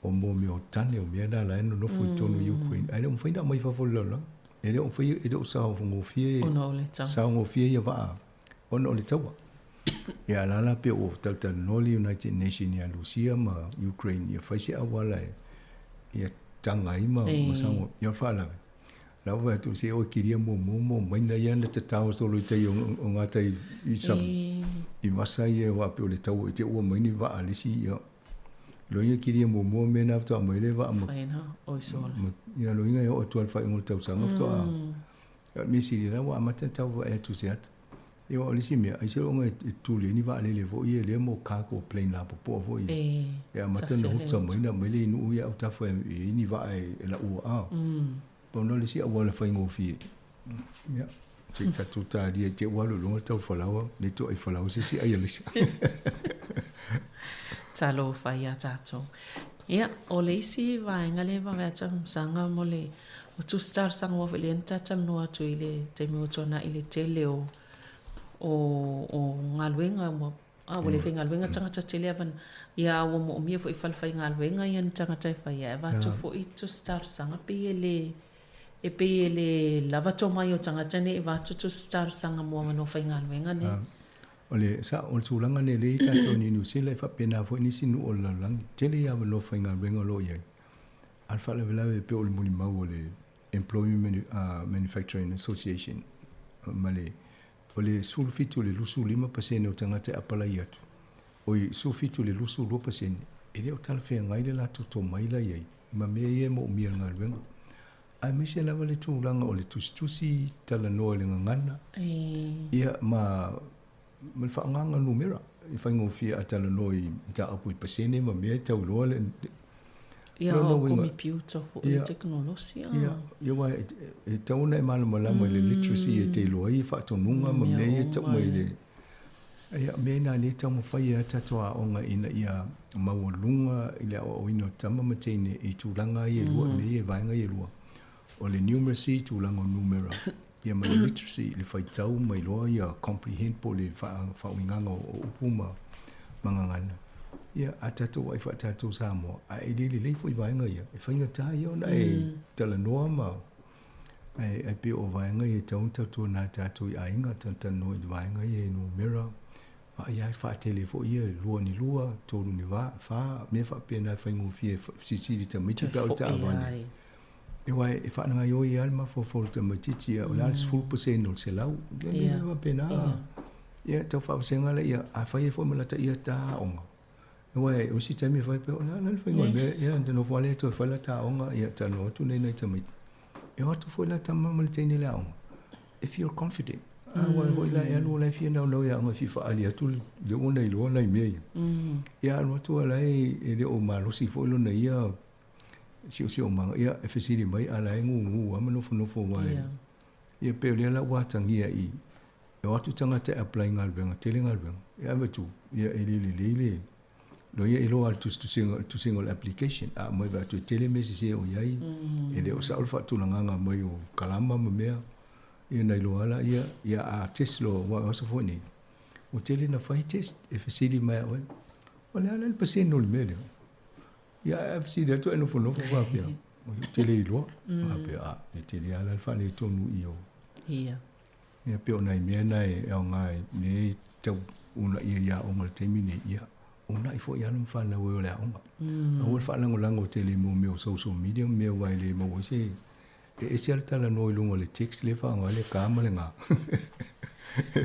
o mo mea o tane o mea na la e nonofo i totonu o Ukraine ae le o mafai ona aumai i fafo o le lalolagi. E le o mafai e le o saogofie Ona o le taua. saogofie ia vaa ona o le taua. Ia a la la pei ua talatalanoa le United Nation ia Lusia ma Ukraine ia fai se auala e ia taga ai ma ma saogo ia o le faalave. La ua fai atu se oi kilia muamua mo maina ia na tatao solo i tai o gatai i sami. I vasa ia aua pei o le taua i te ua mai ni vaa a le isi ia. Loiga kilia muamua mea na faatoa aumai le vaa ma ia loiga e oo atu lava i le faaiuga o le tausaga faatoa. Ia o le mea sili la ua amata ona tau vaai atu se ata. Ia o le isi mea, aiseoga e tuli ai ni vaalele foi ia lea mo cargo plane lapopoa foi ia. E, E amata tasi ona le uta uta. mai na mai le nuu ia autafa e i ai ni vaa e laua a. Pau na o le isi auala faigofie. Ia, se i tatou talia i te i ua alu i luga le tau falaoa, le toai falaoa se isi ai a le isi. Talofa iā tatou. Ia, o le isi vaega lea e vave atu Saga mo le o tusi talosaga aua foi lea na talatalanoa atu i le taimi ua tuanai i le tele o o o galuega ua a ua le faigaluega tagata tele avanoa. Ia a ua moomia foi i falefaigaluega ia ni tagata e fai ae avatu foi tusi talosaga pei e le e pei e le lava tomai o tagata nei e avatu tusi talosaga mo avanoa faigaluega nei. O le sa o le tulaga nei lea i tatou i Niu Sila e faapena foi nisi nuu o le lalolagi. Tele ia avanoa faigaluega o lo o i ai. A o le faalavelave e pei o le molimau a le Employment Manu, Manufacturing Association ma le o le 17 i le 25% o tagata e apalai atu, oi 17 i le 22% e le o talafeagai le latou tomai la i ai ma mea ia e moomia i le galuega. Aemaise lava le tulaga o le tusitusi, talanoa i le gagana, ia ma ma le faaaogaga o numera e faigofie a talanoa i mataupu i pasene ma mea e tau iloa le Ia lona o uiga komipiuta foi ia tekonolosi a. ia ia aua e tatau ona e malamalama i le literacy e te iloa ai faatonuga ma Mea mea ia e tau uma mai e. le ia mea na lea e taumafai ai a tatou aoga ina ia maualuga i le aoaoina o tama ma teine i tulaga ia e lua, mea ia e vaega ia e lua. O le numeracy, tulaga o numera, ia ma le literacy, le faitau ma iloa ia comprehend po o le faauigaga o upu ma gagana. Ia, a tatou vaai faatatou Samoa, a e le lelei foi vaega ia, e faigata ia ona e talanoa ma ae pei o vaega ia e tatau ona tautuana tatou i aiga, talatalanoa i vaega ia i numera, vaai lava faatele foi ia, lua ni lua, tolu ni fa, mea faapena e faigofie e silisili tamaiti Toe pe a o le foi taavale. ai. E aua e faanagaioi lava le mafaufau o le tamaitiiti ia, o le a le 10% o le 100, ia Ia. mea faapena. Ia. Ia, tau faavasega lea, ia, afai ai foi ma lata ia ta aoga. Aua o isi taimi e fai pea, o le a la le faiga o le mea, ia, na nofo lava lea toe fai la ta aoga, ia, talanoa atu nei nai tamaiti. E o atu foi la tama ma le teine i le aoga, e feel confident. Aua foi la e alu o la e fia naunau i aoga e fia faaali atu le ua na iloa nai mea ia. Ia alu atu la e le o malosi foi lona ia siosiomaga, ia e fesili mai a la e gugu lava ma nofonofo aua e. Ia. Ia pei o lea la ua atagia i e o atu tagata e apply galuega, tele galuega. Ia ave atu, ia e le lelei le lo ia iloa le tusitusiga, le tusiga o le application. A aumai vaai atu e tele mea sese o i ai, e le o sao le faatulagaga mai o kalama ma mea. Ia na iloa la ia, ia a test loa, aua o aso foi nei. Ua tele na fai test, e fesili mai a oe. O le a la le pasene o le mea lea? Ia a fesili atu e nofonofo faapea. O tele iloa. Faapea, a, e tele lava la le faaletonu i o. Ia. Ia pei o nai mea na e aoga e le tau unaia i aoga i le taimi nei, ia unai foi alo ma fanau e o le aoga. Aua le faalagolago tele i mea o social media ma mea aua e le maua ai se e ese lava le talanoa i luga o le text lea e faaaoga ai le ka ma le gā.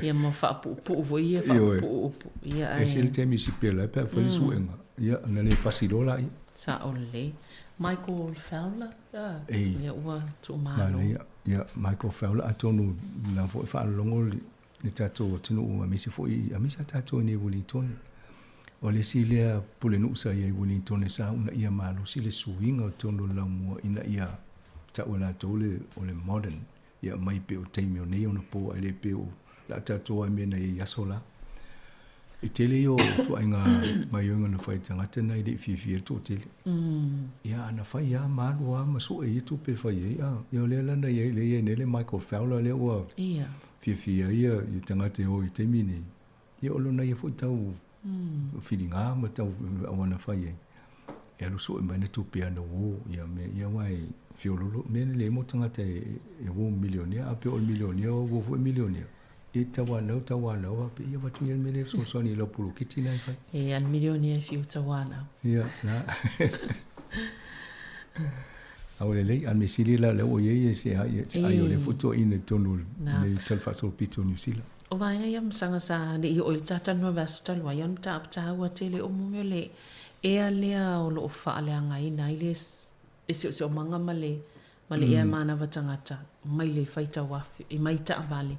Ia ma faapuupuu foi ia Ioe. faapuupuu upu. Ia Ese le ae. taimi e sipela ai pe a fai le suega. Ia, na le pasi loa laia. Sao lelei. Michael Fowler, a, Ei. ia ua tuumalo. Manaia. Ia, Michael Fowler, atonu na foi faalologo le tatou atunuu aemaise foi, aemaise a tatou i nei Wellington. O le isi lea pulenuu sa i ai i Wellington sa una ia malosi le suiga o totonu o le laumua ina ia tau e latou le, o le modern. Ia mai pe o taimi o nei ona po ai le pe o la tatou ai mea na i ai aso la. E tele ia o tuaiga maioga na fai i tagata na e le i fiafia le toatele. Ia ana fai lava ma alu lava ma sue ia tupe e fai ai. A, ia o lea la na i ai lea i ai nei le Michael Fowler lea ua Ia. fiafia ai ia i tagata e o i taimi nei. Ia o lona ia foi tau filiga ma tau auana fai ai. E alu sue mai na tupe ana uō ia mea ia aua e fiololo. Mea nei le mo tagata e uō milionea, a pe o le milionea o uō foi milionea. E tauanau, tauanau, a pe ia avatu ia le mea lea e fesoasoani i lau poloketi na e fai. E a le milionea e fiu tauanau. Ia, la. A o lelei, a le mea sili la lea ua i ai se ai se ai o le E. foi toeaina i totonu o Na. le Tala Faasolopito o Niu Sila. O vaega ia masaga sa le i o i le tatalanoa i le aso talu ai, ona mataupu taua tele o mo mea o le ea lea o loo faaleagaina ai le le seoseomaga ma le ma le ea manava tagata mai le faitau afe e mai taavale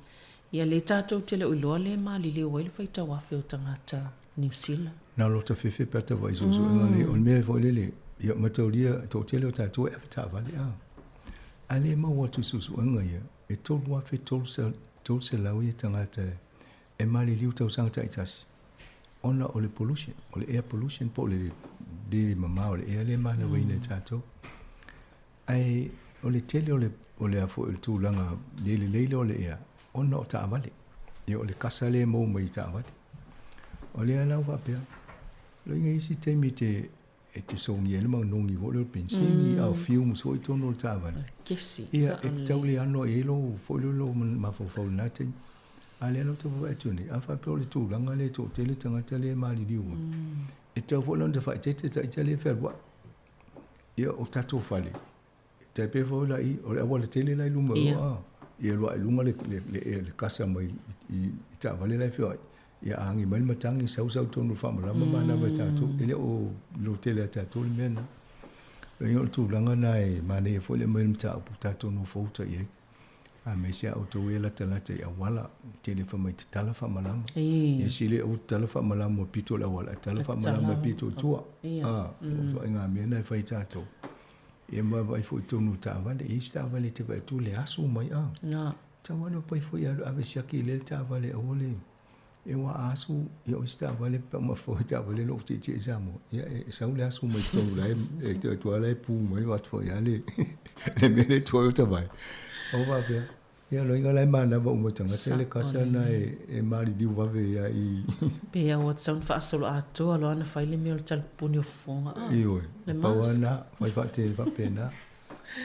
Ia lē tatou te le o iloa le maliliu ai le faitauafe o tagata Niu Sila. Na o lota fefe pe a tavaai i suesuega nei, o le mea foi lele, ia mataulia toatele o tatou e ave taavale a. A le maua atu i suesuega ia, e 3,300 ia tagata e maliliu tausaga taitasi ona o le pollution, o le air pollution po o le le mama o le ea lea e manavaina e tatou. Ae o le tele o le o le a foi o le tulaga le lelei lea o le ea, ona o taavale. Ia o le kasa lea e maua mai i taavale. O lea la ua faapea, loiga isi taimi e te e te sogia ai le manogi foi lea o le penisini, a o fumes foi i totonu o le taavale. Kesi, Ia, e tatau le ano i ai lou foi lea lou mafaufau i lena taimi. A lea la ou te vaavaai atu nei, a faapea o le tulaga lea e toatele tagata lea e maliliu ai, e tatau foi la ona faaeteete ita lea e fealuai. Ia, o tatou fale, tai pei foi la i, o le auala tele la i luma o, a, ia lua i luga le kasa mai i taavale la e feoai, ia a agi mai le matagi, sau sau tonu i le faamalama ma manava e tatou, e le o iloa tele ia tatou le mea lena. O le tulaga lena e manaia foi le aumai o le mataupu tatou nofouta i ai. Aemaise a outou ia latalata i auala, tele fai mai tatala faamalama. Ia sili aua tatala faamalama o pito o le auala, ae tatala faamalama e pito i tua. A, o ituaiga mea na e fai e tatou. Ia ma vaai foi i totonu o taavale, e i ai isi taavale e te vaai atu le asu mai a. Tau lava pai foi e alu ave siaki i lea taavale aua le E ua asu ia o isi taavale pe ma foi taavale lou tietie i Samoa ia e sau le asu mai totonu la e te atu la e pu mai atu foi ia le le mea le tuai o tavae o faapea ia loiga la e manava uma tagata le kasa na e maliliu vave ia i Pe ia ua tatau ona faasolo atoa loa ona fai le mea o le talipuni o fofoga a. Ioe, Le pau mask. lava na fai faatele faapena.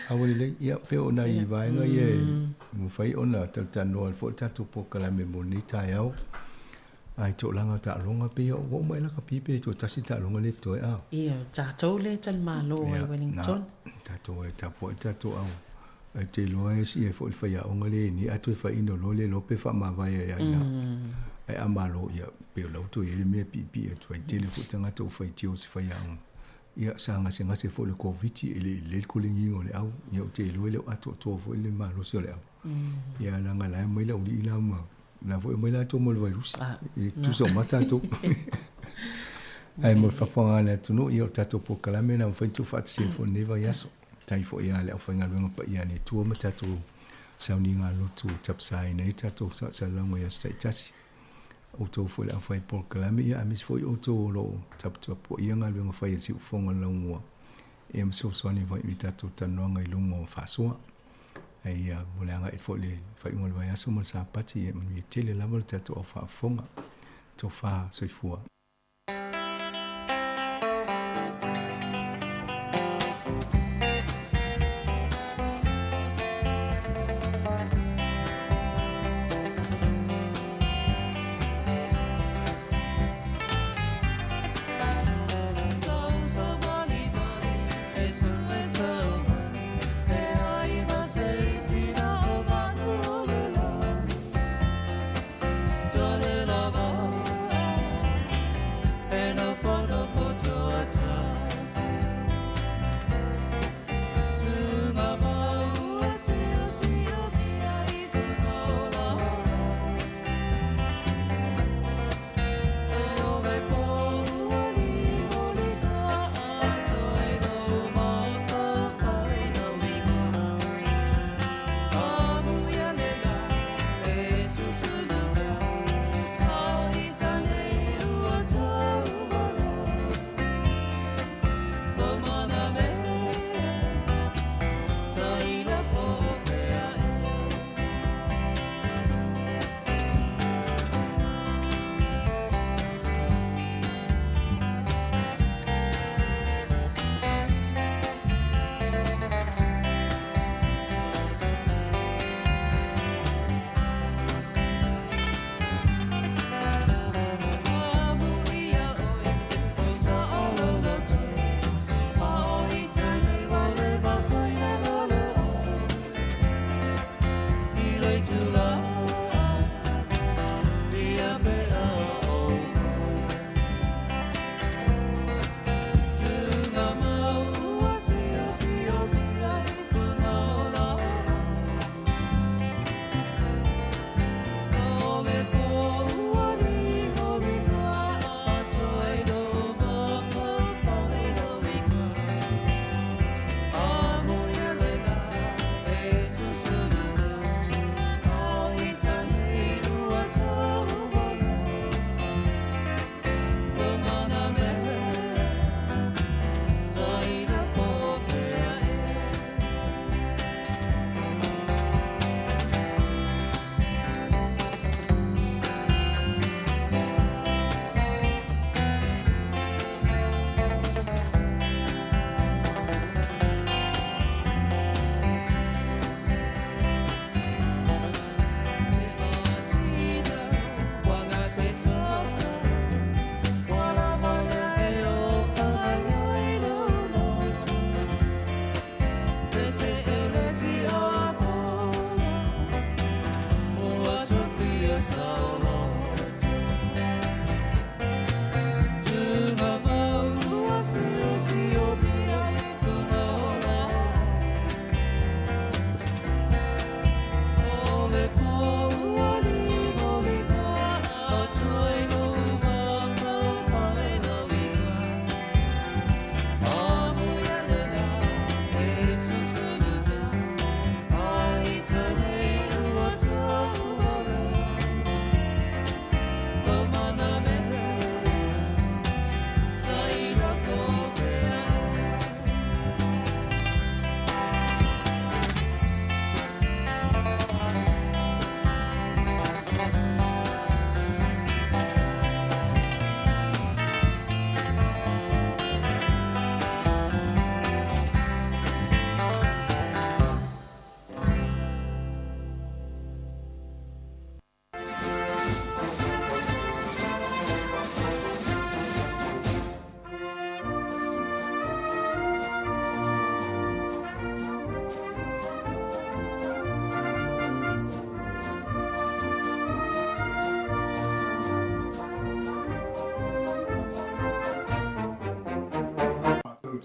A ua lelei, ia pei o nai vaega ia e mafai ona talatalanoa ai foi le tatou polokalame mo lenei taeao. Ai tolaga o taaloga pei ua oo mai la ka pipe toe tasi taaloga lea e totoe a. Ia, o tatou lea e talimalo ai Wellington. Na, tatou e tapuai le tatou au. Ae te iloa e sii ai foi le faiaoga lea i ni a toe faiino loa le iloa pe faamavae ai a ina. Ae a malo ia pei o la ua toe i ai le mea e piipii atu ai. Tele foi tagata ua faitio i se faiaoga. Ia, sa gasegase foi i le Koviti, e le i lelei le koleniga o le au. Ia, ou te iloa e le o atoatoa foi le malosi o le au. Ia, leaga la e omai le aualii la ma, la foi e omai latou ma le vairusi. E tutusa uma lava tatou. Ae mo le faafofoga a le atunuu, ia o le tatou polokalame lena ua mafai ona tuufaatasia foi i lenei vaiaso. Faafetai foi ia le aufaigaluega paia a le Atua ma tatou sauniga lotu e tapasaina ai tatou faasalalauga i aso taitasi. Outou foi le aufai polokalame, ia aemaise foi outou o lo o taputapuaia galuega fai a le siufofoga o le laumua ia ma fesoasoani foi i tatou talanoaga i luga o faasoa. Ae ia mo le agai foi i le faaiuga o le vaiaso ma le Sapati, ia manuia tele lava le tatou au faafofoga. Tofa soifua.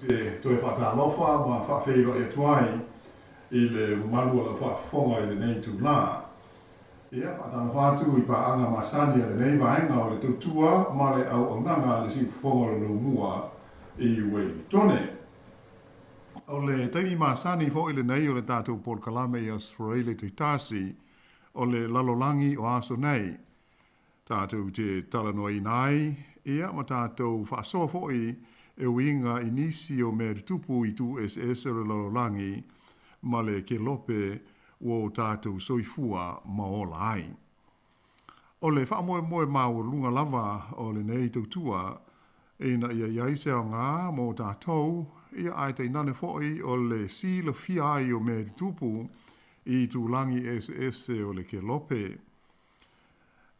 te toe faatalofa ma faafeiloai atu ai i le mamalu o lau faafofoga i lenei itulā. Ia, faatalofa atu i paaga masani a lenei vaega o le tautua ma le auaunaga a le Siufofoga o le Lomua i Uelintone. O le taimi masani foi lenei o le tatou polokalame i Australia Tuitasi o le lalolagi o aso nei. Tatou te talanoaina ai, ia, ma tatou faasoa foi e uiga i nisi o mea tutupu i itu eseese o le lalolagi ma le kelope ua o tatou soifua ma ola ai. O le faamoemoe maualuga lava o lenei tautua ina ia i ai se aoga mo tatou, ia ae tainane foi o le silafia ai o mea tutupu i itulagi eseese o le kelope.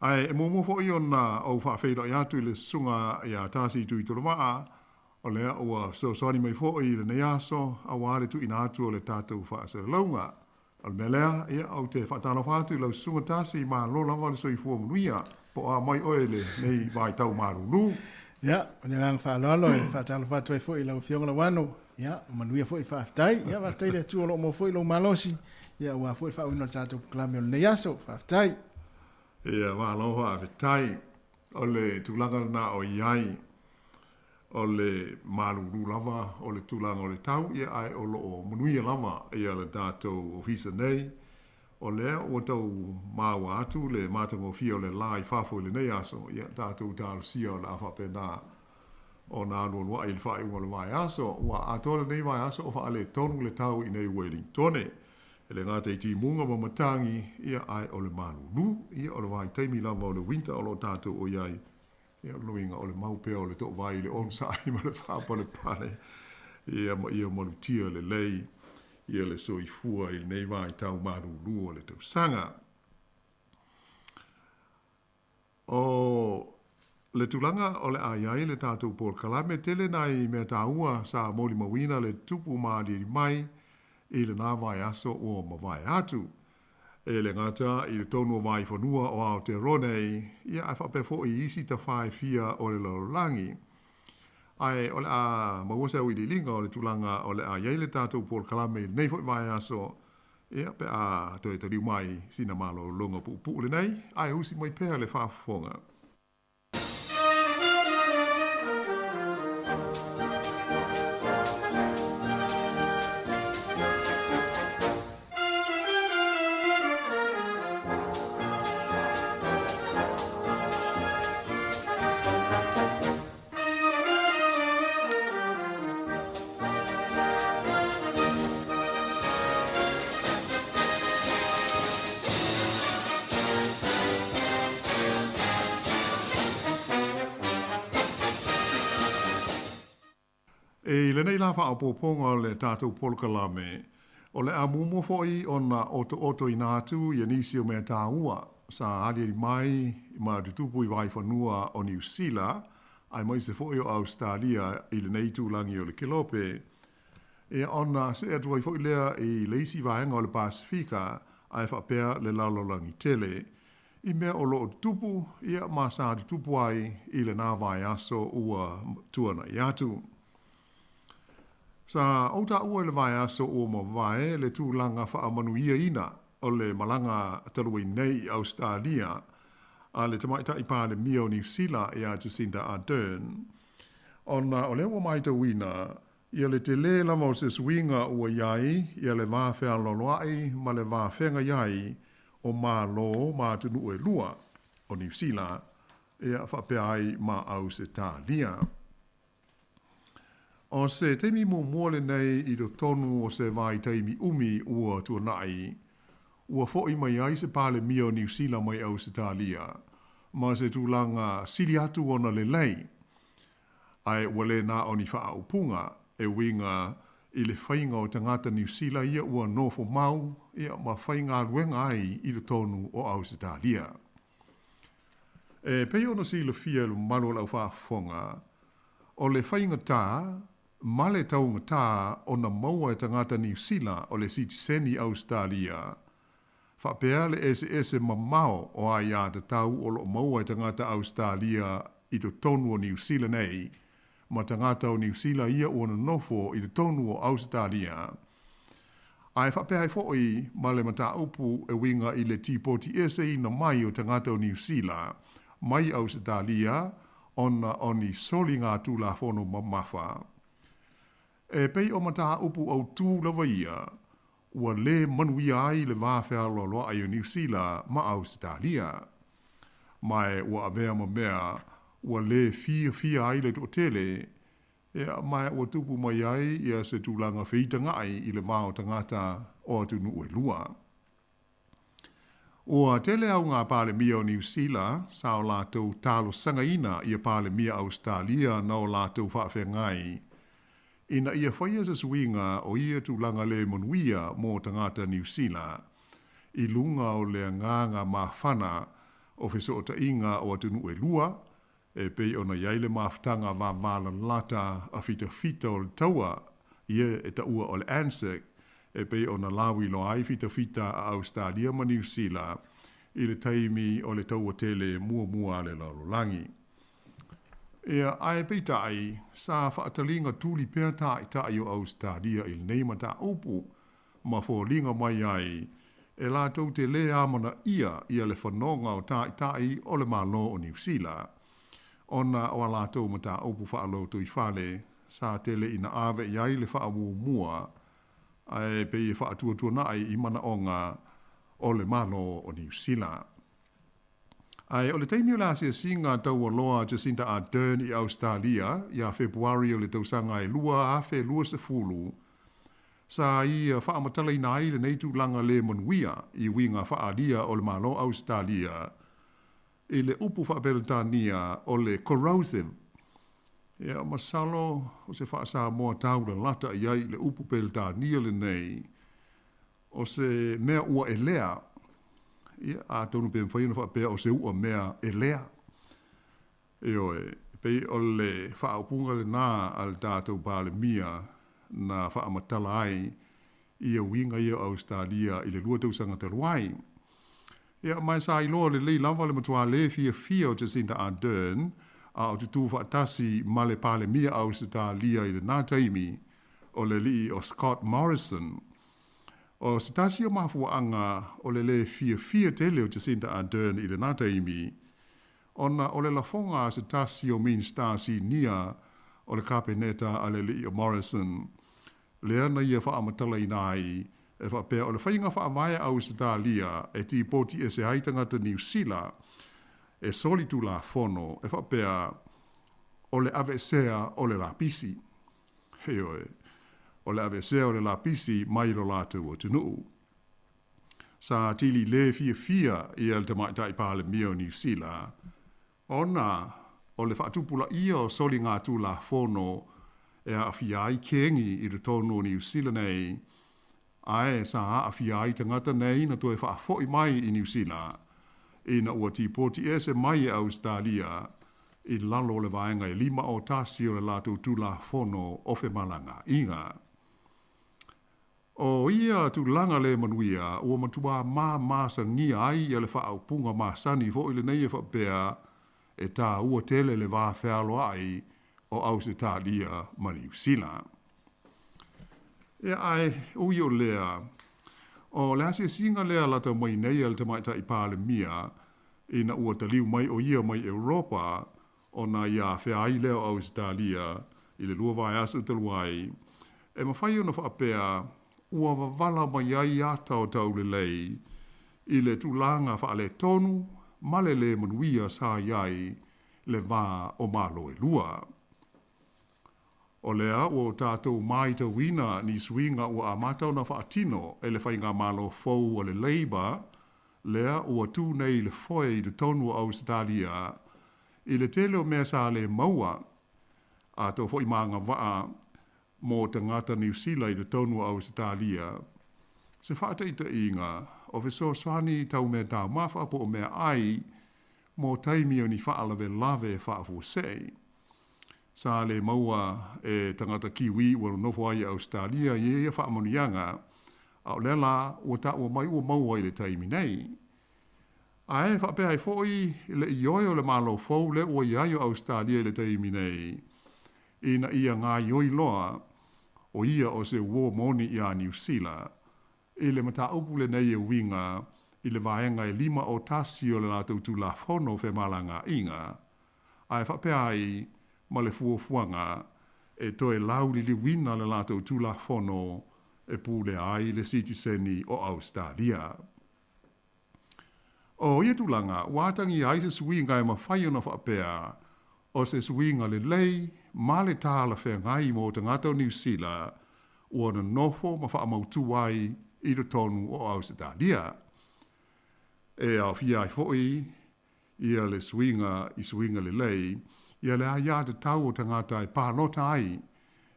Ae e muamua foi ona ou faafeiloai atu i le susuga ia Tasi Tuitolovaa, o lea ua fesoasoani mai foi i lenei aso auā le tuuina atu o le tatou faasalalauga. O le mea lea, ia, ou te faatalofa atu i lau susuga Tasi, malo lava le soifua manuia, po o a mai oe i lenei vaitau malulu. Ia, o le agaga faaaloalo e faatalofa atu ai foi i lau Afioga Lauano, ia, manuia foi faafetai. Ia, faafetai i le Atua o lo o maua foi lou malosi, ia, aua foi le faaauauina o le tatou polokalame o lenei aso. Faafetai. Ia, malo faafetai. O le tulaga lena o i ai, o le malulu lava o le tulaga o le tau, ia, ae o lo o manuia lava ia le tatou ofisa nei. O lea ua tau maua atu le matagofie o le la i fafo i lenei aso, ia, tatou talosia o le a faapena ona alualuai i le faaiuga o le vaiaso. Ua atoa lenei vaiaso o faaletonu le tau i inei Wellingtone. E le gata i timuga ma matagi, ia, ae o le malulu, ia, o le vaitaimi lava o le winter o lo o tatou o i ai, ia, o le uiga o le mau pea o le toovai i le onosai ma le faapalepale, ia, ma ia malutia lelei ia le soifua i lenei vaitau malulu o le tausaga. O le tulaga o le a i ai le tatou polokalame, tele nai mea taua sa molimauina le tupu ma aliali mai i lena vaiaso ua mavae atu. E le gata i totonu o vaifanua o Aotearoa nei, ia ae faapea foi i isi tafā e fia o le lalolagi. Ae o le a maua se auiliiliga o le tulaga o le a i ai le tatou polokalame i lenei foi vaiaso, Ia, pe a toe taliu mai sina malologa puupuu lenei, ae usi mai pea le faafofoga. I lenei lā faaopoopoga o le tatou polokalame, o le a muamua foi ona otootoina atu ia nisi o mea taua sa aliali mai ma tutupu i vaifanua o Niu Sila, aemaise foi o Ausetalia i lenei itulagi o le Kelope, ia ona see atu ai foi lea i le isi vaega o le Pasefika ae faapea le lalolagi tele, i mea o lo o tutupu, ia ma sa tutupu ai i lena vaiaso ua tuanai atu. Sa ou taua i le vaiaso ua mavae le tulaga faamanuiaina o le malaga talu ai nei i Ausetalia a le Tamaitai Palemia o Niu Sila ia Jacinda Ardern, ona o lea ua matauina ia le telē lava o se suiga ua i ai ia le va fealoaloa'i ma le va feagai o Malo ma atunuu e lua, o Niu Sila ia faapea ai ma Ausetalia. O se taimi muamua lenei i totonu o se vaitaimi umi ua tuanai, ua fo'i mai ai se Palemia o Niu Sila mai Ausetalia ma se tulaga sili atu ona lelei, ae ua le na o ni faaupuga e uiga i le faiga o tagata Niu Sila ia ua nofo mau ia ma faigaluega ai i totonu o Ausetalia. E pei ona silafia e le mamalu o le aufaafofoga, o le faigata ma le taugata ona maua e tagata Niu Sila o le sitiseni Ausetalia, faapea le eseese mamao o aiātatau o lo o maua e tagata Ausetalia i totonu o Niu Sila nei ma tagata o Niu Sila ia ua nonofo i totonu o Ausetalia. Ae faapea ai foʻi ma le mataupu e uiga i le tipoti eseina mai o tagata o Niu Sila mai Ausetalia ona o ni soliga tulafono mamafa. E pei o mataupu autū lava ia ua lē manuia ai le va fealoaloaʻi o Niu Sila ma Ausetalia. Ma e ua avea ma mea ua lē fiafia ai le toʻatele, ia ma ua tupu mai ai ia se tulaga feitagaʻi i le va o tagata o atunuu e lua. Ua tele auga Palemia o Niu Sila sa o latou talosagaina ia Palemia Ausetalia na o latou faafeagai ina ia faia se suiga o ia tulaga lē manuia mo tagata Niu Sila i luga o le agaga mafana o fesoʻotaʻiga o atunuu e lua e pei ona i ai le mafutaga vavalalata a fitafita o le taua ia e taʻua o le ANZAC e pei ona lauiloa ai fitafita a Ausetalia ma Niu Sila i le taimi o le taua tele muamua a le lalolagi. Ia, ae peitai, sa faataliga tuli pea taʻitaʻi o Ausetalia i lenei mataupu ma foliga mai ai e latou te lē amanaia ia le fanoga o taʻitaʻi o le Mālō o Niu Sila ona o a latou mataupu faalotoifale sa tele ina ave i ai le faamuamua ae pei e faatuatuanaʻi i manaʻoga o le Mālō o Niu Sila. Ae o le taimi o le asiasiga taualoa a Jacinda Ardern i Ausetalia ia Fepuari o le tausaga e 2020, sa ia faamatalaina ai lenei tulaga lē manuia i uiga faaalia o le Mālō Ausetalia i le upu faapeletania o le corrosive. Ia, masalo o se faasamoa taulalata i ai i le upu peletania lenei, o se mea ua elea. Ia, atonu pe mafai ona faapea o se u'a mea elea. Ioe, pei o le faaupuga lenā a le tatou Palemia na faamatala ai ia uiga ia o Ausetalia i le 2 tausaga talu ai. Ia, ma e sa iloa lelei lava le matuā lē fiafia o Jacinda Ardern a o tutū faatasi ma le Palemia Ausetalia i lenā taimi o le alii o Scott Morrison. O se tasi o mafuaaga o le lē fiafia tele o Jacinda Ardern i lenā taimi, ona o le lafoga a se tasi o Minisita sinia o le Kapeneta a le alii o Morrison, lea na ia faamatalaina ai e faapea o le faiga faavae a Ausetalia e tipoti ese ai tagata Niu Sila e soli tulafono e faapea o le aveesea o le lapisi. Ioe, o le aveesea o le lapisi mai lo latou atunuu. Sa tili lē fiafia ia le tamaitai Palemia o Niu Sila ona o le faatupulaia o soliga tulafono e aafia ai kegi i totonu o Niu Sila nei, ae sa aafia ai tagata nei na toe faafoʻi mai i Niu Sila ina ua tipoti ese mai e Ausetalia i lalo o le vaega e 51 o le latou tulafono o femalagaʻiga. O ia tulaga lē manuia ua matuā mamasagia ai ia le faaupuga masani foʻi lenei e faapea e tāua tele le va fealoaʻi o Ausetalia ma Niu Sila. Ia, ae ui o lea, o le asiasiga lea lata mai nei a le tamaitai Palemia ina ua taliu mai o ia mai Europa ona ia afea ai lea o Ausetalia i le 2 vaiaso talu ai, e mafai ona faapea ua vavala mai ai ata o taulelei i le tulaga faaletonu ma le lē manuia sa i ai le va o Malo e lua. O lea ua tatou maitauina ni suiga ua amata ona faatino e le faigamālō fou a le Labour lea ua tū nei i le foe i totonu o Ausetalia i le tele o mea sa lē maua a tou foʻi magavaa mo tagata Niu Sila i totonu o Ausetalia, se faataʻitaʻiga o fesoasoani tau mea taumafa po o meaʻai mo taimi o ni faalavelave faafuasei. Sa lē maua e tagata Kiwi ua nonofo ai i Ausetalia i ia faamanuiaga, a o lea la ua taʻua mai ua maua i le taimi nei. Ae faapea ai foʻi le ioe o le Mālō fou lea ua i ai o Ausetalia i le taimi nei. ina ia gaoioi loa o ia o se uō moni iā Niu Sila i le mataupu lenei e uiga i le vaega e 51 o le latou Tulafono o Femalagaaiga, ae faapea ai ma le fuafuaga e toe lauliliuina le latou Tulafono e pulea ai le sitiseni o Ausetalia. O ia tulaga, ua atagia ai se suiga e mafai ona faapea o se suiga lelei ma le talafeagai mo tagata o Niu Sila ua nonofo ma faamautū ai i totonu o Ausetalia. E aofia ai foi ia le suiga i suiga lelei ia le aiatatau o tagata e palota ai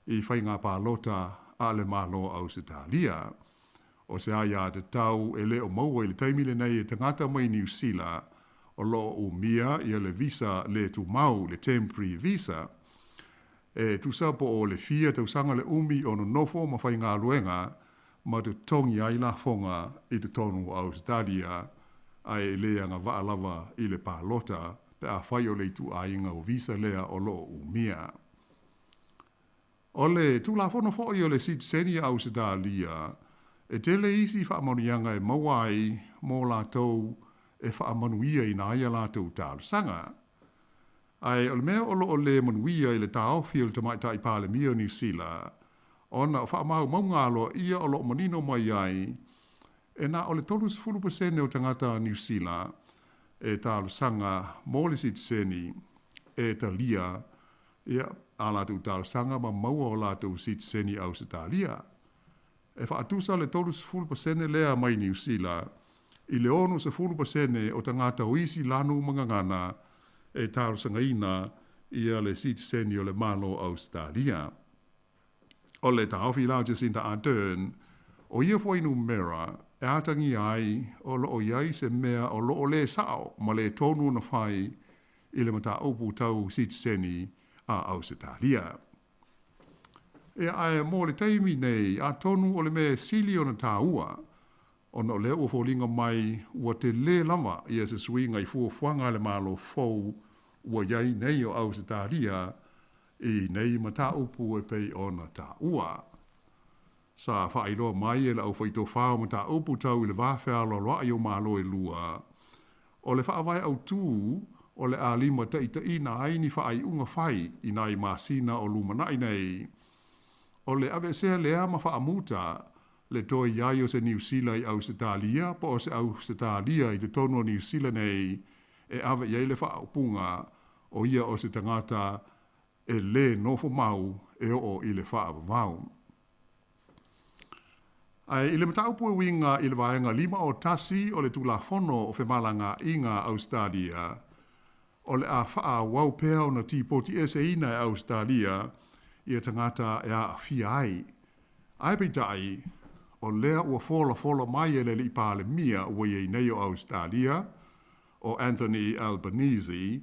i faiga palota a le Malo o Ausetalia. O se aiatatau e le o maua i le taimi lenei e tagata mai Niu Sila o lo o umia ia le visa le tumau, le temporary visa, e tusa po o le fia tausaga le umi o nonofo ma faigaluega ma totogi ai lafoga i totonu o Ausetalia, ae e le agavaa lava i le palota pe afai o le ituaiga o visa lea o lo o umia. O le Tulafono foi o le Sitiseni a Ausetalia, e tele isi faamanuiaga e maua ai mo latou e faamanuiaina ai a latou talosaga. Ae o le mea o lo o le manuia i le taofi o le Tamaitai Palemia o Niu Sila, ona o faamaumauga aloaia o lo o manino mai ai, e na o le 30% o tagata Niu Sila e talosaga mo le sitiseni e talia ia a latou talosaga ma maua o latou sitiseni Ausetalia. E faatusa le 30% lea mai Niu Sila i le 60% o tagata o isi lanu ma gagana e talosagaina ia le sitiseni o le Malo o Ausetalia. O le taofi la o Jacinda Ardern, o ia fuainumera e atagia ai o lo o i ai se mea o lo o le sao ma le tonu ona fai i le mataupu tau sitiseni a Ausetalia. Ia ae mo le taimi nei, atonu o le mea e sili ona taua, ona o lea ua foliga mai ua telē lava ia se suiga i fuafuaga a le Malo fou ua i ai nei o Ausetalia i nei mataupu e pei ona taua. Sa faailoa mai e le aufaitofā o mataupu tau i le va fealoaloa'i o Malo e lua, o le faavae autū o le a limataitaiina ai ni faaiuga fai i nai masina o lumana'i nei, o le aveesea lea ma faamuta le toe i ai o se Niu Sila i Ausetalia po o se Ausetalia i totonu o Niu Sila nei e ave i ai le faaupuga o ia o se tagata e lē nofo mau e oo i le faavavau. Ae i le mataupu e uiga i le Vaega 51 o le Tulafono o Femalagaaiga a Ausetalia, o le a faaauau pea ona tipoti eseina e Ausetalia ia tagata e aafia ai. Ae peitai, o lea ua folafola mai e le Alii Palemia ua i ai nei o Ausetalia, o Anthony Albanese,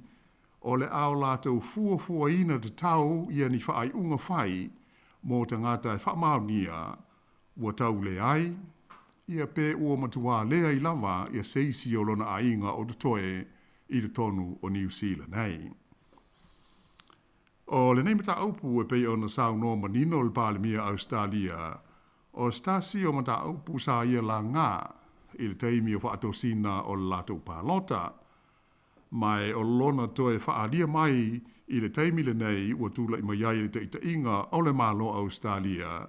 o le a o latou fuafuaina tatau ia ni faaiuga fai mo tagata e faamaonia ua tau leai, ia pe ua matuā leai lava ia se isi o lona aiga o totoe i totonu o Niu Sila nei. O lenei mataupu e pei ona saunoa manino le Palemia Ausetalia, o se tasi o mataupu sa ia laga i le taimi o faatosina o le latou palota, ma o lona toe faaalia mai i le taimi lenei ua tulai mai ai i le taitaiga o le Malo o Ausetalia,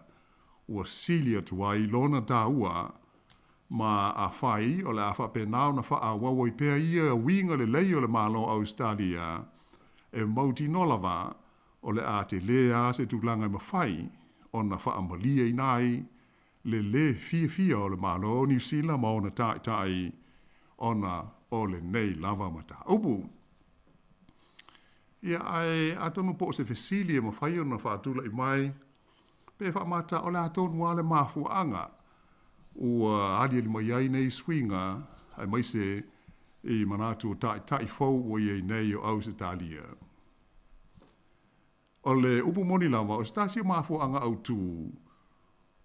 ua sili atu ai lona taua, ma afai o le a faapena ona faaauau ai pea ia uiga lelei o le Malo o Ausetalia, e mautinoa lava o le a telē lava se tulaga e mafai ona faamalieina ai le lē fiafia o le Malo o Niu Sila ma ona taitai ona o lenei lava mataupu. Ia, ae atonu po o se fesili e mafai ona faatulai mai, pe faamata o le a tonu lava le mafuaaga ua aliali mai ai nei suiga aemaise i manatu o taitai fou ua i ai nei o Ausetalia. O le upu moni lava, o se tasi o mafuaaga autū,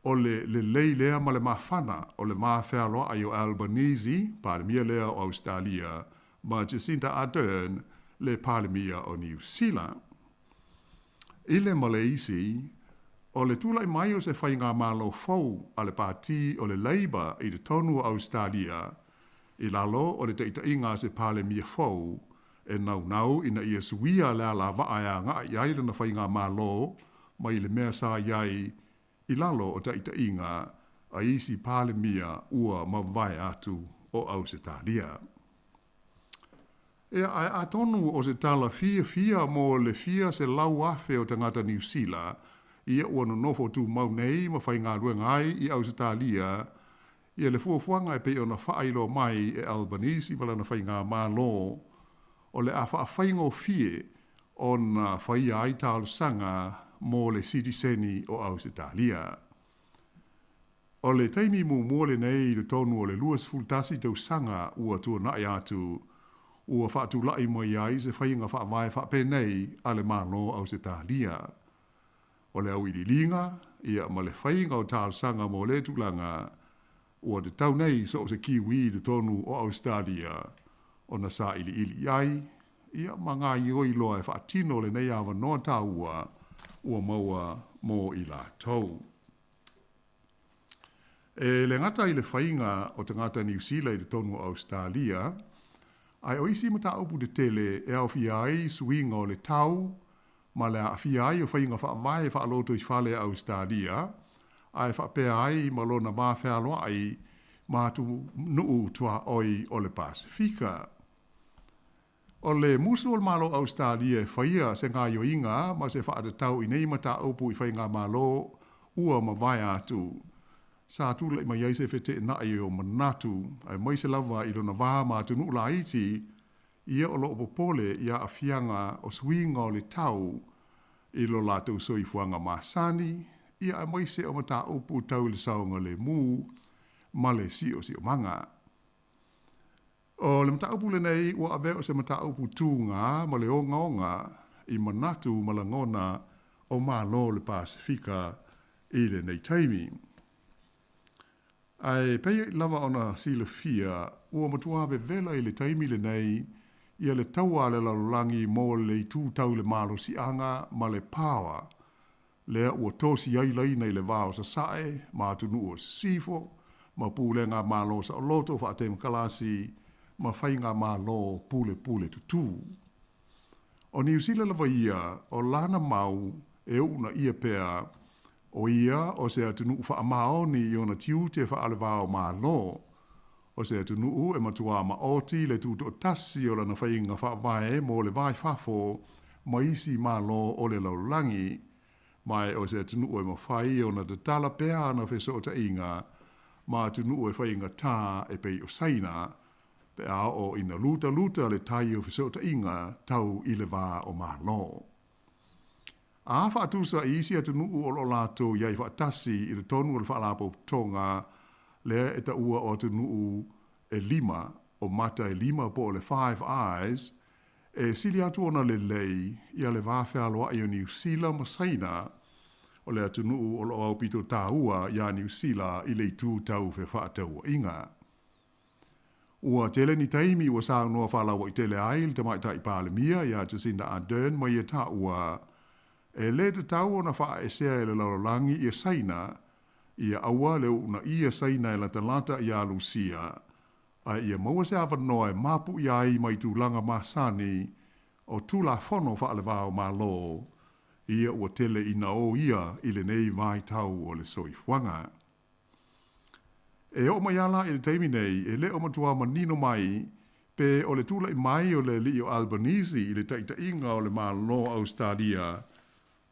o le lelei lea ma le mafana o le va fealoa'i o Albanese, Palemia lea o Ausetalia, ma Jacinda Ardern, le Palemia o Niu Sila. I le ma le isi, o le tula'i mai o se faigamalo fou a le Pati o le Labour i totonu o Ausetalia, i lalo o le taita'iga a se Palemia fou, e naunau ina ia suia le alava'a e aga'i i ai lana faigamalo mai le mea sa i ai i lalo o taita'iga a isi Palemia ua mavae atu o Ausetalia. Ia, ae atonu o se tala fiafia mo le fia 100,000 o tagata Niu Sila ia ua nonofo tumau nei ma faigaluega ai i Ausetalia, ia le fuafuaga e pei ona faailoa mai e Albanese ma lana faigamalo, o le a faafaigofie ona faia ai talosaga mo le sitiseni o Ausetalia. O le taimi muamua lenei i totonu o le 21 tausaga ua tuana'i atu, ua faatula'i mai ai se faiga faavae faapenei a le Malo o Ausetalia. O le auiliiliga ia ma le faiga o talosaga mo lea tulaga, ua tatau nei so o se Kiwi i totonu o Ausetalia ona sailiili i ai, ia ma gaoioi loa e faatino lenei avanoa taua ua maua mo i latou. E le gata i le faiga o tagata Niu Sila i totonu o Ausetalia, ae o isi mataupu tetele e aofia ai suiga o le tau ma le aafia ai o faiga faavae faalotoifale a Ausetalia, ae faapea ai ma lona vafealoai ma atunuu tuaoi o le Pasefika. O le musu o le Malo o Ausetalia e faia se gaoioiga ma se faatatau i nei mataupu i faigamalo ua mavae atu, sa tula'i mai ai se feteena'i o manatu, aemaise lava i lona va ma atunuu laiti ia o loo popole i aafiaga o suiga o le tau i lo latou soifuaga masani, ia aemaise o mataupu tau i le saogalemu ma le siosiomaga. O le mataupu lenei ua avea o se mataupu tuga ma le ogaoga i manatu ma lagona o Malo o le Pasefika i lenei taimi. Ae pei lava ona silafia, ua matuā vevela i le taimi lenei ia le taua a le lalolagi mo le itu tau i le malosiaga ma le paoa, lea ua tosi ai laina i le va o Sasae ma atunuu o Sisifo, ma pulega malo saoloto faatemokalasi ma faigamalo pulepule tutū. O Niu Sila lava ia, o lana mau e uunaia pea, o ia o se atunuu faamaoni i ona tiute faalevā o Malo, o se atunuu e matuā maoti le tutoatasi o lana faiga faavae mo le va i fafo ma isi Malo o le lalolagi, ma o se atunuu e mafai ona tatala pea ana fesootaiga ma atunuu e faigatā e pei o Saina, pe a oo ina lutaluta le tai o fesootaiga tau i le va o Malo. A faatusa i isi atunuu o loo latou i ai faatasi i totonu o le Faalapotopotoga lea e taua o atunuu e lima o mata e lima po o le Five Eyes, e sili atu ona lelei ia le va fealoai o Niu Sila ma Saina, o le atunuu o loo aupito taua iā Niu Sila i le itu tau fefaatauaiga. Ua tele ni taimi ua saunoa faalauaitele ai le Tamaitai Palemia ia Jacinda Ardern ma ia taua e lē tatau ona faaesea e le lalolagi ia Saina, ia aua le uunaia Saina e latalata iā Lusia, ae ia maua se avanoa e mapu'i ai mai tulaga masani o Tulafono faalevā o Malo ia ua tele ina o ia i lenei vaitau o le soifuaga. E oo mai ala i le taimi nei, e le o matuā manino mai pe o le tula'i mai o le alii o Albanese i le taita'iga o le Malo o Ausetalia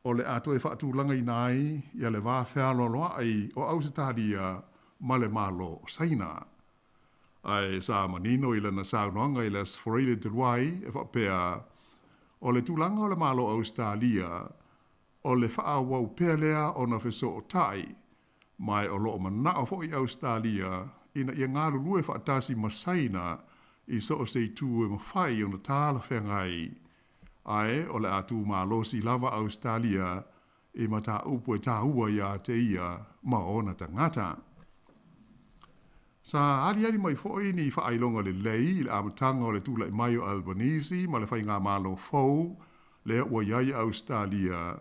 o le a toe faatulagaina ai ia le va fealoaloa'i o Ausetalia ma le Malo o Saina. Ae sa manino i lana saunoaga i le Aso Faraile talu ai e faapea, o le tulaga o le Malo o Ausetalia, o le faaauau pea lea ona fesootai, ma o loo manao foi Ausetalia ina ia galulue faatasi ma Saina i so o se itu e mafai ona talafeagai, ae o le a tumalosi lava Ausetalia i mataupu e taua ia te ia ma ona tagata. Sa aliali mai foi ni faailoga lelei i le amataga o le tula'i mai o Albanese ma le faigamalo fou lea ua i ai Ausetalia.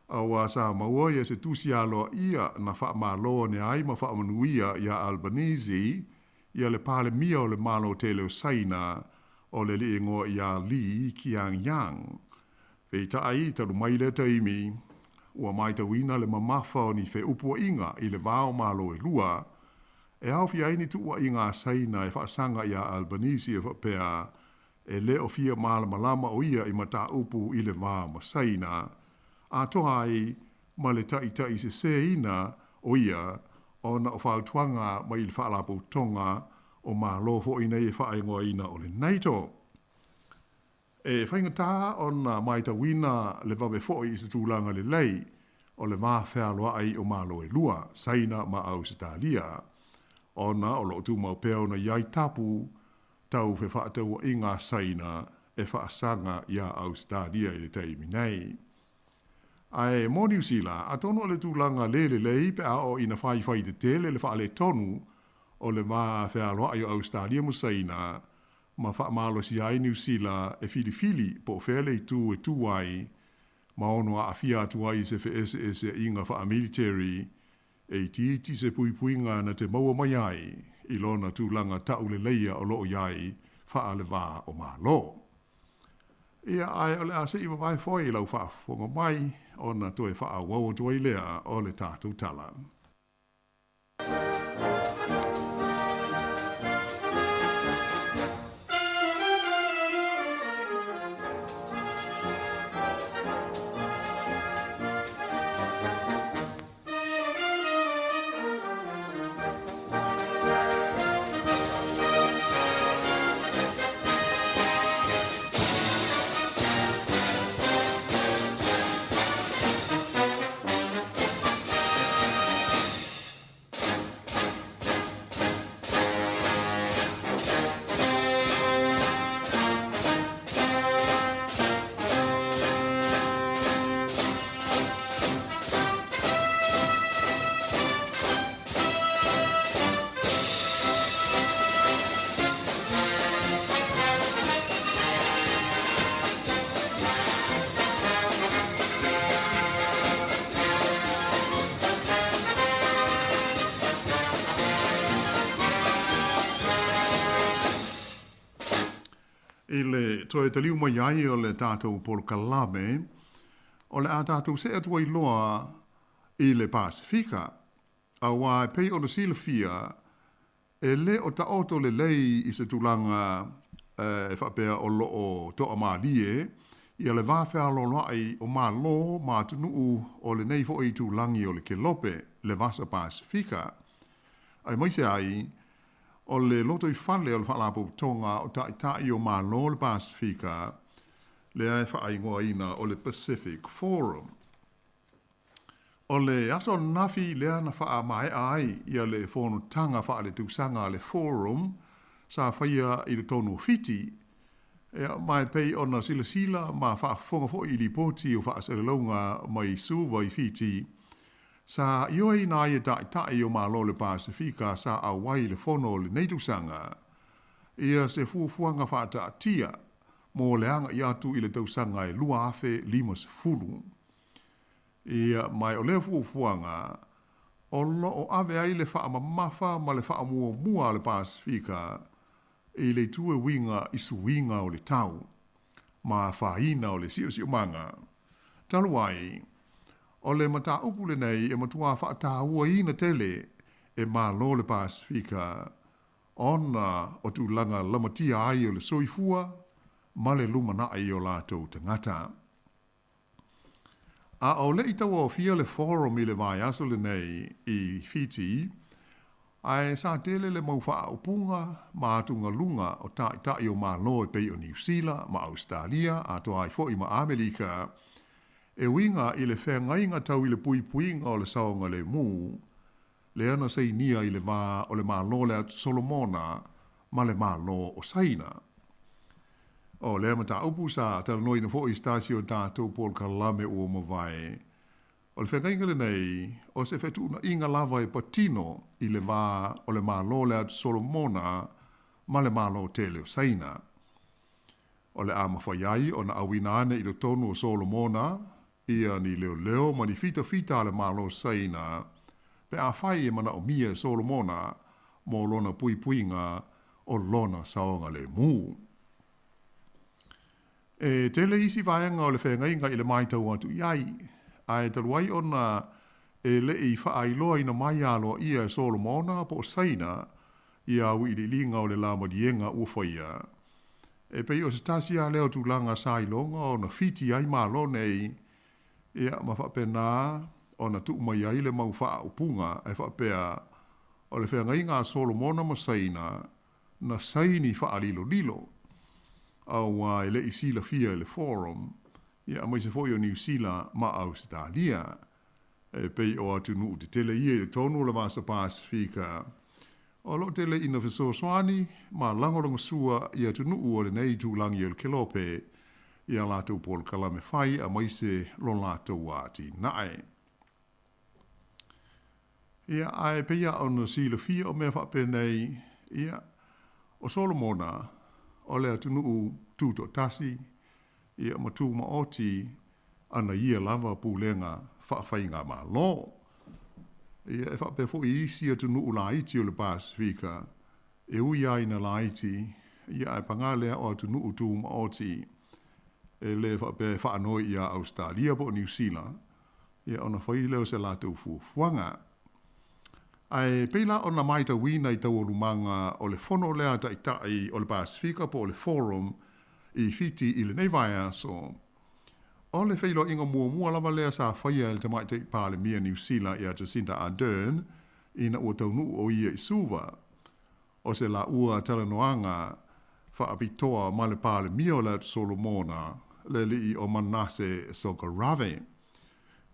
Auā sa maua ia se tusi aloaia na faamālō ane ai ma faamanuia iā Albanese ia le Palemia o le Malo tele o Saina o le alii igoa ia Li Qiangyang. Peitai, talu mai lea taimi, ua matauina le mamafa o ni feupuaiga i le va o Malo e lua, e aofia ai ni tuuaiga a Saina e faasaga iā Albanese e faapea e lē o fia malamalama o ia i mataupu i le va ma Saina, atoa ai ma le taʻitaʻisesēina o ia ona o fautuaga mai i le Faalapotopotoga o Malo foʻi nei e faaigoaina o le NATO. E faigata ona matauina le vave foʻi i se tulaga lelei o le va fealoaʻi o Malo e lua, Saina ma Ausetalia, ona o loo tumau pea ona iai tapu tau fefaatauaiga a Saina e faasaga iā Ausetalia i le taimi nei. Ae mo Niu Sila, atonu o le tulaga lē lelei pe a oo ina faifai tetele le faaletonu o le va fealoaʻi o Ausetalia ma Saina ma faamalosia ai Niu Sila e filifili po o fea le itu e tū ai ma ono aafia atu ai i se feeseeseaiga faamiliteri e itiiti se puipuiga na te maua mai ai i lona tulaga tauleleia o loo iai faalevā o Malo. Ia ae o le a seʻi vavae foi lau faafofoga mai ona toe faaauau atu ai lea o le tatou tala. I le toe taliu mai ai o le tatou polokalame, o le a tatou see atu ai loa i le Pasefika. Auā e pei ona silafia, e lē o taoto lelei i se tulaga e faapea o loo toamalie ia le va fealoaloaʻi o Malo ma atunuu o lenei foʻi itulagi o le Kelope, le Vasa Pasefika. Aemaise ai o le lotoifale o le Faalapotopotoga o Taʻitaʻi o Malo o le Pasefika, lea e faaigoaina o le Pacific Forum. O le aso ananafi lea na faamaea ai ia le fonotaga faaletausaga a le Forum sa faia i le tonu o Fiti, ia, ma e pei ona silasila ma faafofoga foi i lipoti o faasalalauga mai Suva i Fiti, sa ioeina ai e taʻitaʻi o Malo o le Pasefika sa auai i le fono o lenei tausaga ia se fuafuaga faataatia mo le agaʻi atu i le tausaga e 2050. Ia, ma o lea fuafuaga o loo ave ai le faamamafa ma le faamuamua a le Pasefika i le itu e uiga i suiga o le tau ma afaina o le siosiomaga. Talu ai, o le mataupu lenei e matuā faataua tele e Malo o le Pasefika ona o tulaga lamatia ai o le soifua ma le lumanaʻi o latou tagata. A o leʻi tauaofia le Forum i le vaiaso lenei i Fiti, ae sa tele le mau faaupuga ma atugaluga o taʻitaʻi o Malo e pei o Niu Sila ma Ausetalia atoa ai foʻi ma Amelika e uiga i le feagaiga tau i le puipuiga o le saogalemu lea na sainia i le va o le Malo o le Atu Solomona ma le Malo o Saina. O lea mataupu sa talanoaina foʻi i se tasi o tatou polokalame ua mavae. O le feagaiga lenei, o se fetuunaiga lava e patino i le va o le Malo o le Atu Solomona ma le Malo tele o Saina. O le a mafai ai ona auina ane i totonu o Solomona ia ni leoleo ma ni fitafita a le Malo o Saina pe afai e manaomia e Solomona mo lona puipuiga o lona saogalemu. E tele isi vaega o le feagaiga i le matau atu i ai, ae talu ai ona e le i faailoaina mai aloaia e Solomona po o Saina ia auiliiliga o le la maliega ua faia. E pei o se tasi lava lea o tulaga sa iloga ona fiti ai Malo nei, ia ma faapena ona tuu mai ai le mau faaupuga e faapea, o le feagaiga a Solomona ma Saina, na saini faalilolilo, auā e le i silafia e le Forum, ia aemaise foi o Niu Sila ma Ausetalia, e pei o atunuu tetele ia i totonu o le Vasa Pasefika, o lo o tele ina fesoasoani ma lagolagosua i atunuu o lenei itulagi o le Kelope i a latou polokalame fai aemaise lo latou atinae. Ia, ae pei lava ona silafia o mea faapenei, ia, o Solomona, o le atunuu tutoatasi, ia, ma tumaoti ana ia lava pulega faafaigamalo. Ia, e faapea foi i isi atunuu laiti o le Pasefika, e ui lava ina laiti, ia, ae paga lea o atunuu tumaoti, e le faapea e faanoi ia Ausetalia po o Niu Sila, ia ona fai lea o se latou fuafuaga. Ae pei la ona matauina i taualumaga o le fono lea a Taitai o le Pasefika po o le Forum i Fiti i lenei vaiaso, o le feiloaiga muamua lava lea sa faia e le Tamaitai Palemia Niu Sila ia Jacinda Ardern ina ua taunuu o ia i Suva. O se laua talanoaga faapitoa ma le Palemia o le Atu Solomona, le alii o Manase Sogarave.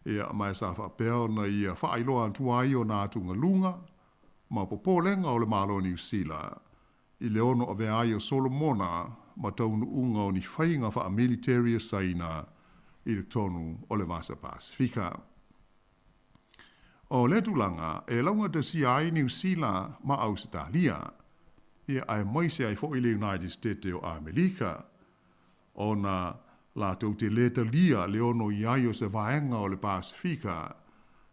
Ia, ma e sa faapea ona ia faailoa atu ai ona atugaluga ma popolega o le Malo o Niu Sila i le ono avea ai o Solomona ma taunuuga o ni faiga faamiliteri a Saina i totonu o le Vasa Pasefika. O lea tulaga e laugatasia ai Niu Sila ma Ausetalia, ia aemaise ai foi le United State o Amerika, ona latou te lē talia le ono i ai o se vaega o le Pasefika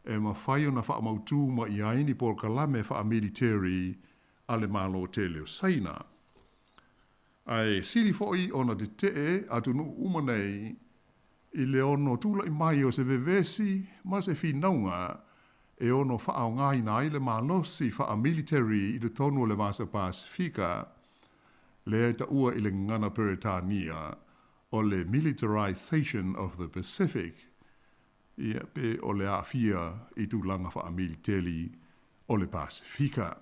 e mafai ona faamautū mai ai ni polokalame faamiliteri a le Malo tele o Saina. Ae sili foi ona tetee atunuu uma nei i le ono tulai mai o se vevesi ma se finauga e ono faaaogaina ai le malosi faamiliteri i totonu o le Vasa Pasefika, lea e taua i le gagana Peretania o le Militarisation of the Pacific, ia, pe o le aafia i tulaga faamiliteli o le Pasefika.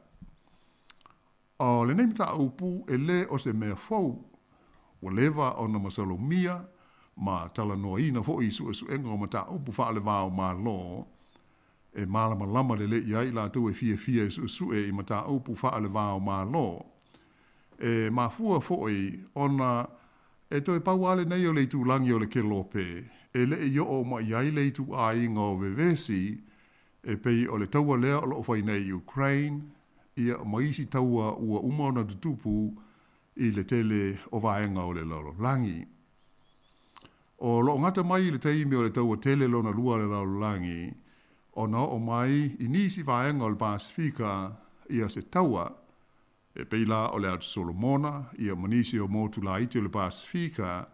O lenei mataupu e lē o se mea fou, ua leva ona masalomia ma talanoaina foi i suesuega o mataupu faalevā o Malo, e malamalama lelei ai i latou e fiafia e suesue i mataupu faalevā o Malo. E mafua foi ona e toe pau lava lenei o le itulagi o le Kelope e le i oo mai ai le ituaiga o vevesi e pei o le taua lea o lo o fai nei i Ukraine, ia ma isi taua ua uma ona tutupu i le tele o vaega o le lalolagi. O lo o gata mai i le taimi o le taua tele lona lua a le lalolagi ona oo mai i nisi vaega o le Pasefika ia se taua, e pei la o le Atu Solomona, ia ma nisi o motu laiti o le Pasefika,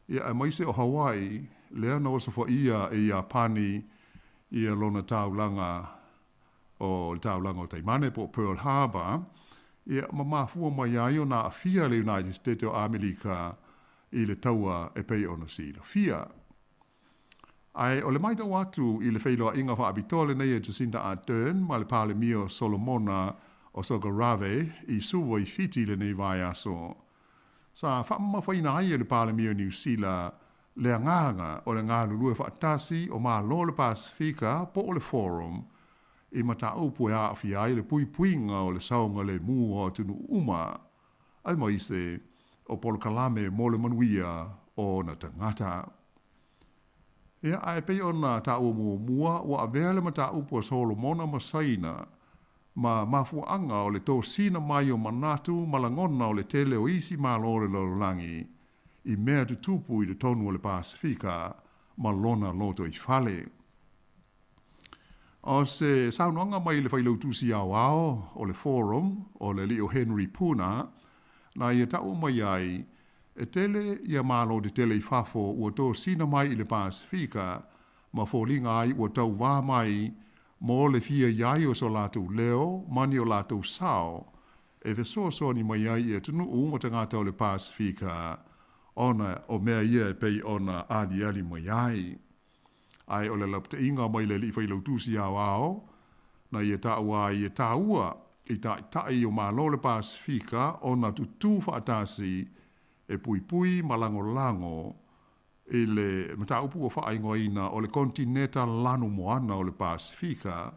ia aemaise o Hawaii, lea na osofaia e Iapani ia lona taulaga o le taulaga o Taimane po o Pearl Harbor, ia ma mafua mai ai ona aafia le United States o Amerika i le taua e pei ona silafia. Ae o le matau atu i le feiloaiga faapitoa lenei a Jacinda Ardern ma le Palemia o Solomona o Sogarave i Suva i Fiti i lenei vaiaso, sa faamamafaina ai e le Palemia o Niu Sila le agaga o le galulue faatasi o Malo o le Pasefika po o le Forum i mataupu e aafia ai le puipuiga o le saogalemu o atunuu uma, aemaise o polokalame mo le manuia o ona tagata. Ia, ae pei ona taua muamua, ua avea le mataupu a Solomona ma Saina ma mafuaaga o le tosina mai o manatu ma lagona o le tele o isi Malo o le lalolagi i mea tutupu i totonu o le Pasefika ma lona lotoifale. O se saunoaga mai le Failautusi Aoao o le Forum, o le alii o Henry Puna, na ia taua mai ai, e tele ia Malo tetele i fafo ua tosina mai i le Pasefika ma foliga ai ua tauvā mai mo le fia i ai o so latou leo ma ni o latou sao e fesoasoani mai ai i atunuu ma tagata o le Pasefika ona o mea ia e pei ona aliali mai ai. Ae o le lapataiga mai le Alii Failautusi Aoao, na ia taua ai e tāua i Taitai o Malo o le Pasefika ona tutū faatasi e puipui ma lagolago i le mataupu ua faaigoaina o le Konetineta Lanumoana o le Pasefika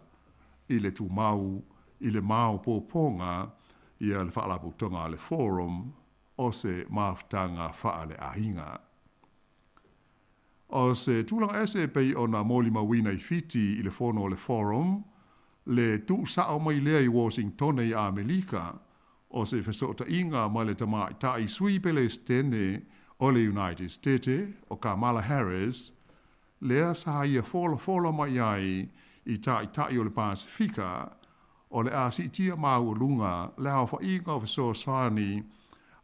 i le tumau i le maopoopoga ia le Faalapotopotoga a le Forum o se mafutaga faaleaiga. O se tulaga ese e pei ona molimauina i Fiti i le fono o le Forum, le tuusao mai lea i Washingtone i Amelika o se fesootaiga ma le tamaitai sui Pelesitene o le United Stete o Kamala Harris, lea sa ia folafola mai ai i Taitai o le Pasefika o le a siitia maualuga le aofaiga o fesoasoani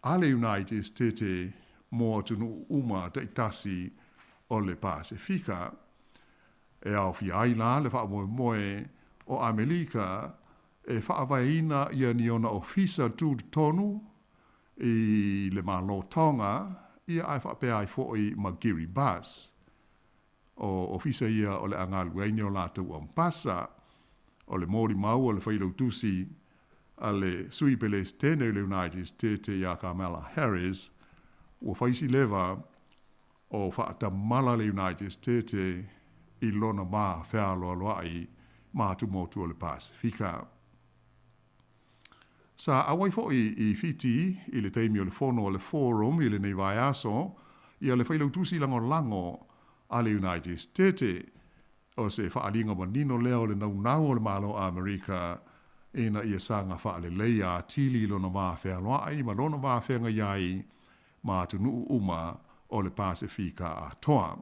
a le United Stete mo atunuu uma taitasi o le Pasefika. E aofia ai la le faamoemoe o Amelika e faavaeina ia ni ona ofisa tutotonu i le Malo Tonga ia ae faapea ai foi ma Kiribati. O ofisa ia o le a galulue ai ni o latou ampasa. O le molimau a le failautusi a le Sui Pelesitene o le United States ia Kamala Harris, ua fai si leva o faatamala le United States i lona va fealoaloai ma atumotu o le Pasefika. Sa auai foi i Fiti i le taimi o le fono a le Forum i lenei vaiaso ia le Failautusi Lagolago a le United States. O se faaaliga manino lea o le naunau o le Malo Amerika ina ia saga faaleleia atili lona va fealoai ma lona va feagai ai ma atunuu uma o le Pasefika atoa.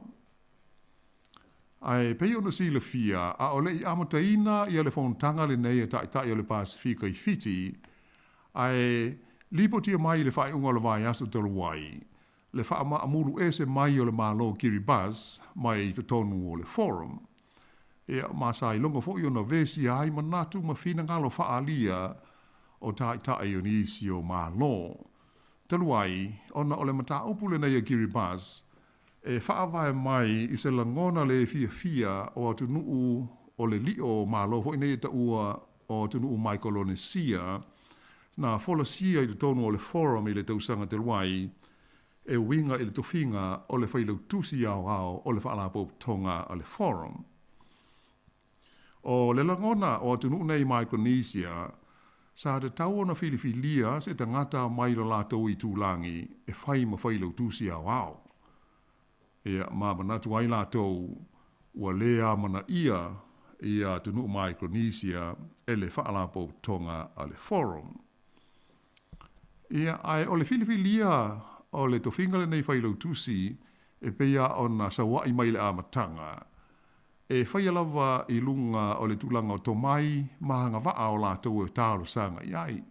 Ae pei ona silafia, a o le i amataina ia le fonotaga lenei a Taitai o le Pasefika i Fiti, ae lipotia mai i le faaiuga o le vaiaso talu ai, le faamaamulu ese mai o le Malo Kiribati mai i totonu o le Forum. Ia, ma sa iloga foi ona vesia ai manatu ma finagalo faaalia o Taitai o nisi o Malo. Talu ai, ona o le mataupu lenei a Kiribati, e faavae mai i se lagona le fiafia o atunuu o le lio Malo foi nei e taua o atunuu Maikolonesia, na folasia i totonu o le Forum i le tausaga talu ai, e uiga i le tofiga o le Failautusi Aoao o le Faalapotopotoga a le Forum. O le lagona o atunuu nei Micronesia, sa tatau ona filifilia se tagata mai lo latou itulagi e fai ma Failautusi Aoao. Ia, ma manatu ai latou ua lē amanaia ia atunuu Micronesia e le Faalapotopotoga a le Forum. Ia, ae o le filifilia o le tofiga lenei Failautusi e pei lava ona saua'i mai i le amataga, e faia lava i luga o le tulaga o tomai ma agavaa o latou e talosaga i ai.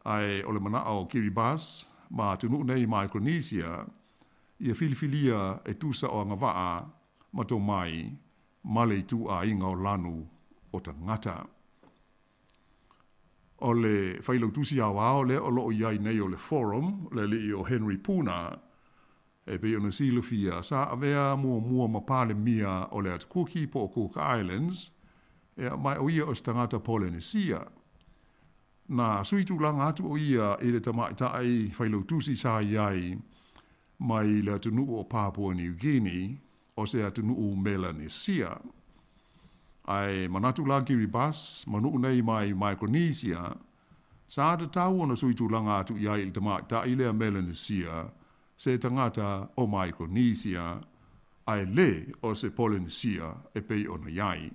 Ae o le manao o Kiribati ma atunuu nei Micronesia, ia filifilia e tusa o agavaa ma tomai ma le ituaiga o lanu o tagata. O le Failautusi Aoao lea o loo i ai nei o le Forum, le alii o Henry Puna, e pei ona silafia, sa avea muamua ma Palemia o le Atu Kuki po o Cook Islands, ia, ma o ia o se tagata Polenesia. Na sui tulaga atu o ia i le tamaitai Failautusi sa i ai mai le atunuu o Papua New Guinea, o se atunuu Melanesia. Ae manatu la Kiribati ma nuu nei mai Micronesia, sa tatau ona sui tulaga atu i ai i le tamaitai lea Melanesia se tagata o Micronesia, ae lē o se Polenesia e pei ona i ai,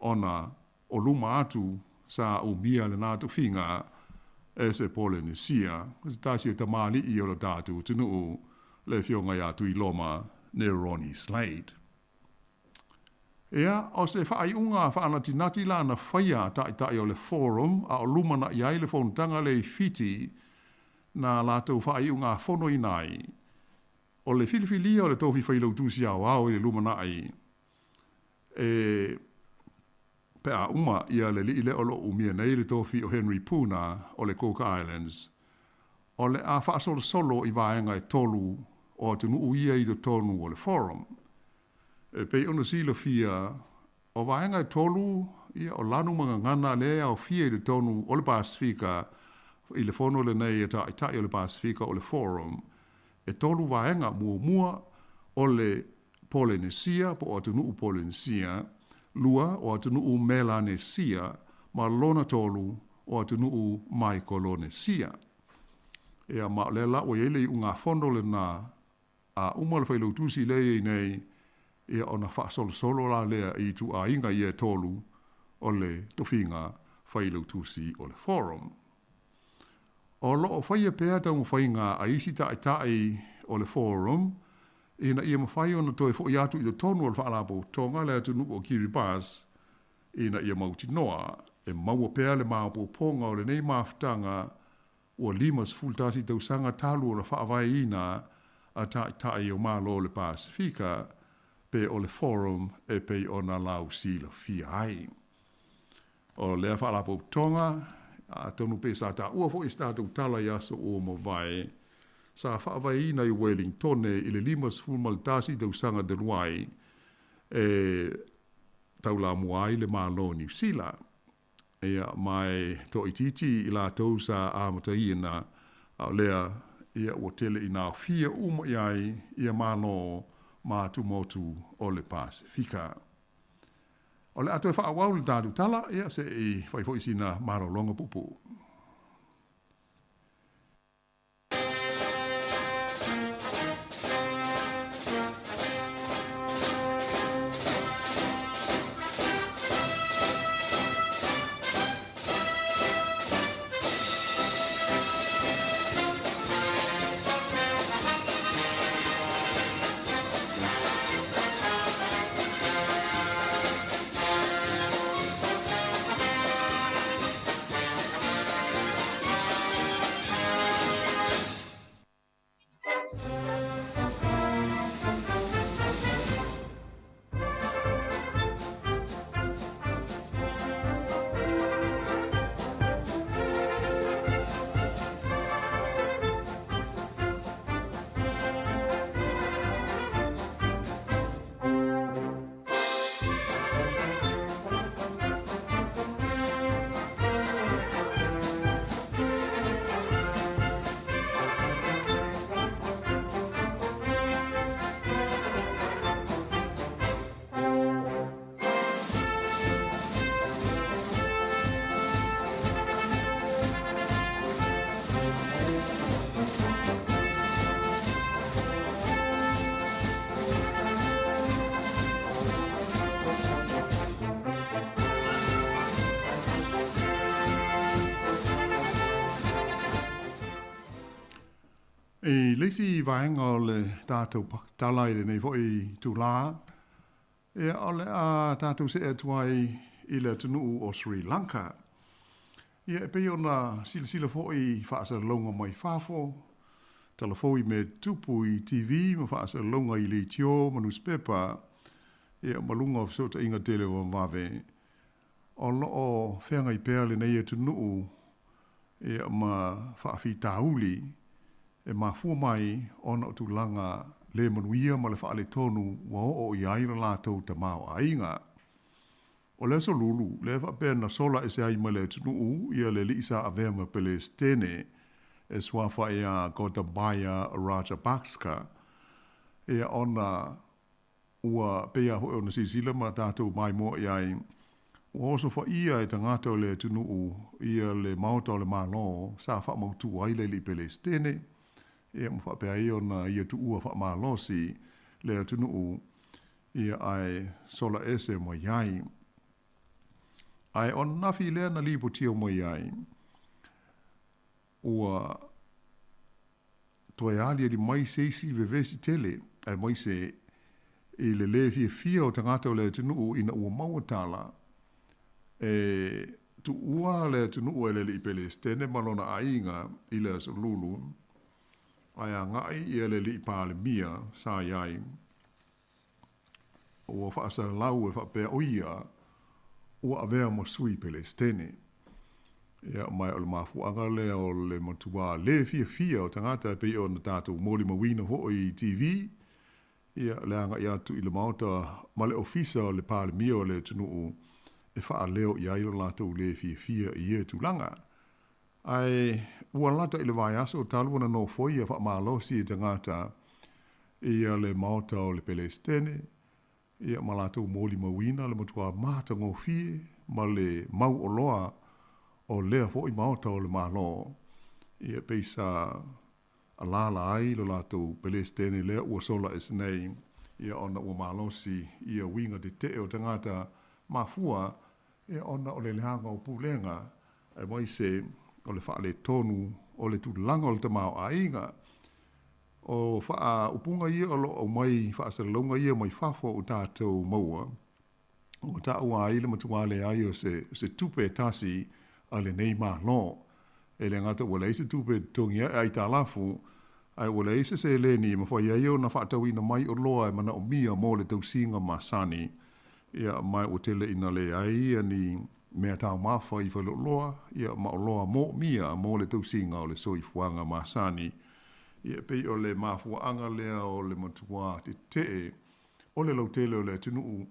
ona o luma atu sa umia lena tofiga e se Polenesia, se tasi o tamalii o lo tatou atunuu, le afioga ia Tuiloma Neroni Slade. Ia, o se faaiuga faanatinati la na faia a ta'ita'i o le Forum a o lumana'i ai le fonotaga lea i Fiti na latou faaiugafonoina ai, o le filifilia o le tofi failautusi aoao i le lumanai e pe a uma ia le alii lea o lo o umia nei le tofi o Henry Puna o le Cook Islands, o le a faasolosolo i vaega e tolu o atunuu ia i totonu o le Forum. E pei ona silafia, o vaega e tolu ia o lanu ma gagana lea e aofia i totonu o le Pasefika i le fono lenei a Ta'ita'i o le Pasefika o le Forum, e tolu vaega, muamua o le Polenesia po o atunuu Polenesia, lua o atunuu Melanesia, ma lona tolu o atunuu Maikolonesia. Ia ma o lea la ua i ai le iugafono lenā, a uma le failautusi lea e i ai nei, ia ona faasolosolo la lea i ituaiga ia e tolu o le tofiga failautusi o le Forum. O lo o faia pea taumafaiga a isi ta'ita'i o le Forum ina ia mafai ona toe fo'i atu i totonu o le Faalapotopotoga le atunuu o Kiribati ina ia mautinoa e maua pea le maopoopoga o lenei mafutaga ua 51 tausaga talu ona faavaeina a Ta'ita'i o Malo o le Pasefika pe o le Forum e pei ona lausilafia ai. O lea Faalapotopotoga, atonu pe sa taua foi i se tatou tala i aso ua mavae, sa faavaeina i Welingtone i le 51 tausaga talu ai e taulamua ai le Malo o Niu Sila. Ia, ma e toaitiiti i latou sa amataina, a o lea, ia, ua tele ina aofia uma i ai ia Malo ma atumotu o le Pasefika. O le a toe faaauau le tatou tala, ia, se i fai foi sina malologa puupuu. I le isi vaega o le tatou tala i lenei foi itulā, ia o le a tatou see atu ai i le atunuu o Sri Lanka. Ia e pei ona silasila foi i faasalalauga mai fafo, tala fou i mea tutupu i TV ma faasalalauga i leitio ma nusipepa, ia ma luga o fesootaiga televavave, o lo o feagai pea lenei atunuu ia ma faafitauli e mafua mai ona o tulaga le manuia ma le faaletonu ua oo i ai lo latou tamaoaiga. O le aso Lulu, lea faapea na sola ese ai mai le atunuu ia le alii sa avea ma Pelesitene e suafa ia Gotabaya Rajapaksa, ia ona ua pei lava foi ona silasila ma tatou maimoa i ai, ua osofaia e tagata o le atunuu ia le Maota o le Malo sa faamautu ai le alii Pelesitene, ia ma faapea ai ona ia tuua faamalosi le atunuu ia ae sola ese mai ai. Ae o ananafi lea na lipotia mai ai, ua toe aliali mai se isi vevesi tele, aemaise i le lē fiafia o tagata o le atunuu ina ua maua tala e tuua le atunuu e le alii Pelesitene ma lona aiga i le Aso Lulu, ae agai ia le alii Palemia sa i ai. Ua faasalalau e faapea o ia ua avea ma sui Pelesitene. Ia, ma o le mafuaaga lea o le matuā lē fiafia o tagata e pei ona tatou molimauina foi i TV, ia le agai atu i le Maota ma le Ofisa o le Palemia o le atunuu e faaleo i ai lo latou lē fiafia i ia tulaga. Ae ua lata i le vaiaso talu ona nofoia faamalosi e tagata ia le Maota o le Pelesitene, ia ma latou molimauina le matuā matagofie ma le mauoloa o lea foi Maota o le Malo, ia pei sa alaala ai lo latou Pelesitene lea ua sola ese nei, ia ona ua malosi ia uiga tetee o tagata mafua ia ona o le leaga o pulega aemaise o le faaletonu o le tulaga o le tamaoaiga. O faaupuga ia o loo aumai faasalalauga ia mai fafo o tatou maua, ua taua ai le matuā leai o se tupe e tasi a lenei Malo. E le gata ua leai se tupe e totogi ai aitalafu, ae ua leai se seleni e mafai ai ona faatauina mai oloa e manaomia mo le tausiga masani. Ia, ma ua tele ina leai ia ni mea taumafa i faleoloa, ia ma oloa moomia mo le tausiga o le soifuaga masani. Ia pei o le mafuaaga lea o le matuā tetee o le lautele o le atunuu,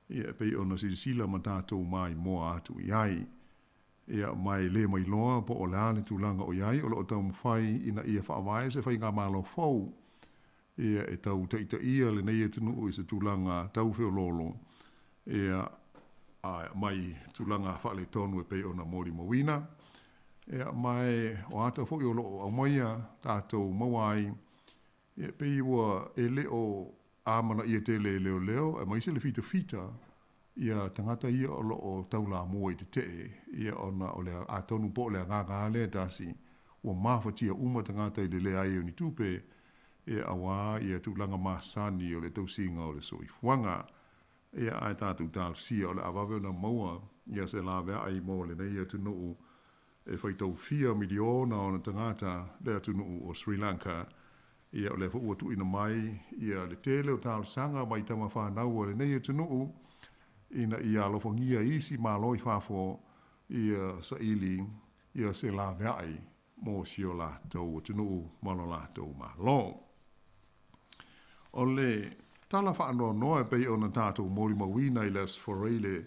ia pei ona silasila ma tatou maimoa atu i ai. Ia, ma e le mailoa po o le a le tulaga o i ai, o loo taumafai ina ia faavae se faigamalo fou, ia e tau taitaia lenei atunuu i se tulaga tau feoloolo, ia a mai tulaga faaletonu e pei ona molimauina. Ia, ma e o ata foi o loo aumaia tatou maua ai, ia pei ua e le o amanaia tele e leoleo aemaise le fitafita ia tagata ia o loo taulamua i tetee, ia ona o le atonu po o le agaga lava lea tasi ua mafatia uma tagata i le leai o ni tupe, ia auā ia tulaga masani o le tausiga o le soifuaga. Ia, ae tatou talosia o le a vave ona maua ia se laveai mo lenei atunuu e faitaufia miliona ona tagata le atunuu o Sri Lanka. Ia o lea foi ua tuuina mai ia le tele o talosaga mai tama fanau a lenei atunuu ina ia alofagia isi Malo i fafo ia saili ia se laveai mo si o latou atunuu ma lo latou Malo. O le tala faanoanoa e pei ona tatou molimauina i le Aso Faraile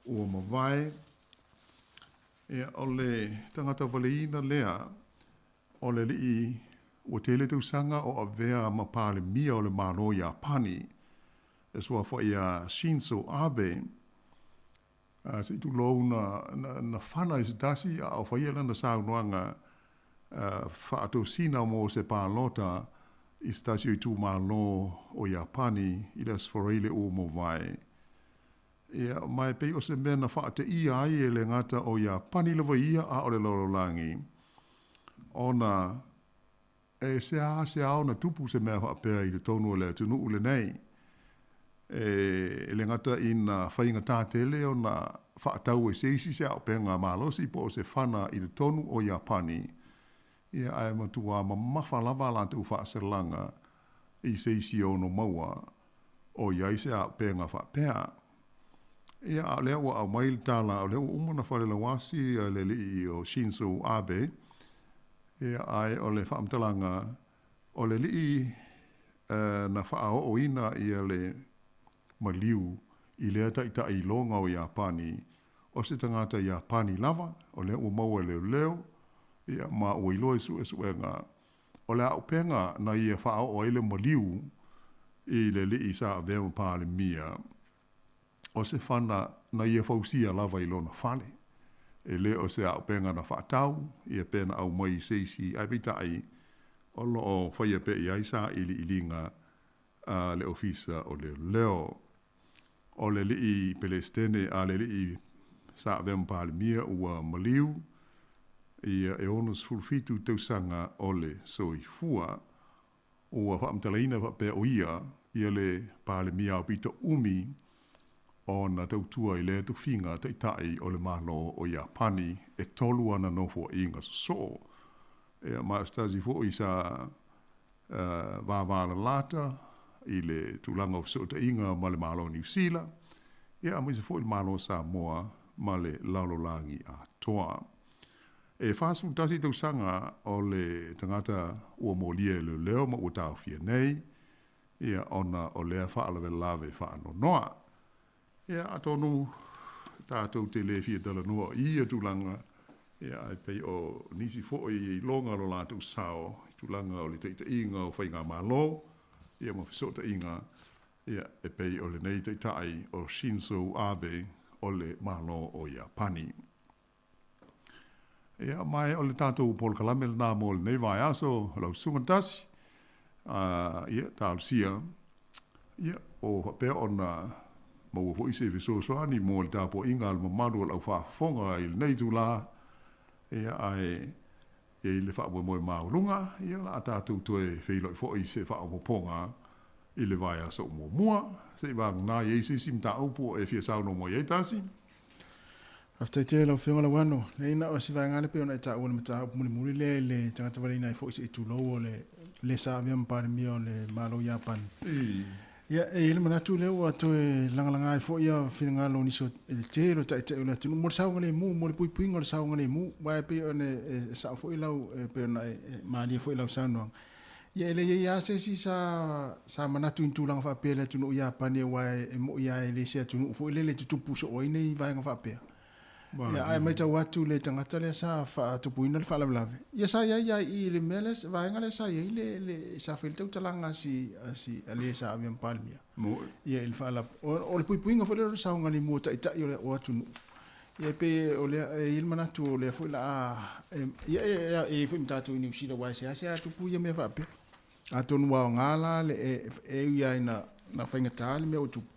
ua mavae, ia o le tagata valeina lea o le alii ua tele tausaga o avea ma Palemia o le Malo Iapani, e suafa ia Shinzo Abe. Se i tulou na fana i se tasi a o faia lana saunoaga faatosina mo se palota i se tasi o itumalo o Iapani i le Aso Faraile ua mavae. Ia, ma e pei o se mea na faateia ai e le gata o Iapani lava ia a o le lalolagi, ona e seasea ona tupu se mea faapea i totonu o le atunuu lenei. E le gata ina faigata tele ona faatau e se isi se auupega malosi po o se fana i totonu o Iapani, ia ae matuā mamafa lava a latou faasalaga i se isi ono maua o i ai se auupega faapea. Ia, a o lea ua aumai le tala, o lea ua uma ona falelauasi le alii o Shinzo Abe, ia ae o le faamatalaga o le alii na faaooina ia le maliu i lea taitai iloga o Iapani, o se tagata Iapani lava, o lea ua maua e leoleo, ia ma ua iloa i suesuega o le auupega na ia faaoo ai le maliu i le alii sa avea ma Palemia, o se fana na ia fausia lava i lona fale. E le o se auupega na faatau, ia pe na aumai i se isi, ae peitai o loo faia pea i ai sailiiliga a le Ofisa o Leoleo. O le alii Pelesitene a le alii sa avea ma Palemia ua maliu, ia e 67 tausaga o le soifua. Ua faamatalaina faapea o ia ia le Palemia aupito umi ona tautua i lea tofiga taʻitaʻi o le Malo o Iapani e tolu ana nofoaʻiga sosoo. Ia ma o se tasi foʻi sa vāvālalata i le tulaga o fesoʻotaʻiga ma le Malo o Niu Sila, ia aemaise foʻi le Malo o Samoa ma le lalolagi atoa. E 41 tausaga o le tagata ua molia e leoleo ma ua taofia nei, ia ona o lea faalavelave faanoanoa. Ia atonu tatou te lē fia talanoa i ia tulaga, ia ae pei o nisi foʻi e iloga lo latou sao i tulaga o le taʻitaʻiga o faigamālō, ia ma fesoʻotaʻiga, ia e pei o lenei taʻitaʻi o Shinzo Abe o le Malo o Iapani. Ia, ma o le tatou polokalame lenā mo lenei vaiaso, lau susuga Tasi, ia, talosia, ia, o faapea ona maua foʻi se fesoasoani mo le tapuaʻiga a le mamalu o le aufaafofoga i lenei itulā, ia, ae i ai le faamoemoe maualuga, ia, o le a tatou toe feiloai foʻi i se faaopoopoga i le vaiaso muamua, seʻi vagana i ai se isi mataupu e fia saunoa mai ai Tasi. Faafetai tele lau Afioga Lauano. Leai na o se vaega lea pei ona e taua i le mataupu mulimuli lea i le tagata valeina ai foi se i tulou o le le sa avea ma Palemia o le Malo o Iapani. Ia, e i ai le manatu lea ua toe lagalaga ai foi ia finagalo o nisi o le tele o taitai o le atunuu mo le saogalemu, mo le puipuiga o le saogalemu. Aua e pei ona e sao foi lau, e pei ona e malie foi lau saunoaga. Ia e le i ai lava se isi sa, sa manatu i ni tulaga faapea i le atunuu o Iapani aua e mo'i lava e le se atunuu foi lele e tutupu soo ai nei vaega faapea. Ia ae matau atu le tagata lea sa faatupuina le faalavelave, ia sa i ai lava i i le mea lea, vaega lea sa i ai le, le sa fai ai le tautalaga a si, a si, a le sa avea ma Palemia. Ia i le faalav, o le puipuiga foi lea o le saogalemu o taitai o le o atunuu. Ia e pei o lea, e i ai le manatu o lea foi la a, ia e i ai foi ma tatou i Niu Sila aua e seasea tupu ia mea faapea. Atonu ua aoga la le e ui lava ina na faigata le mea ua tupu.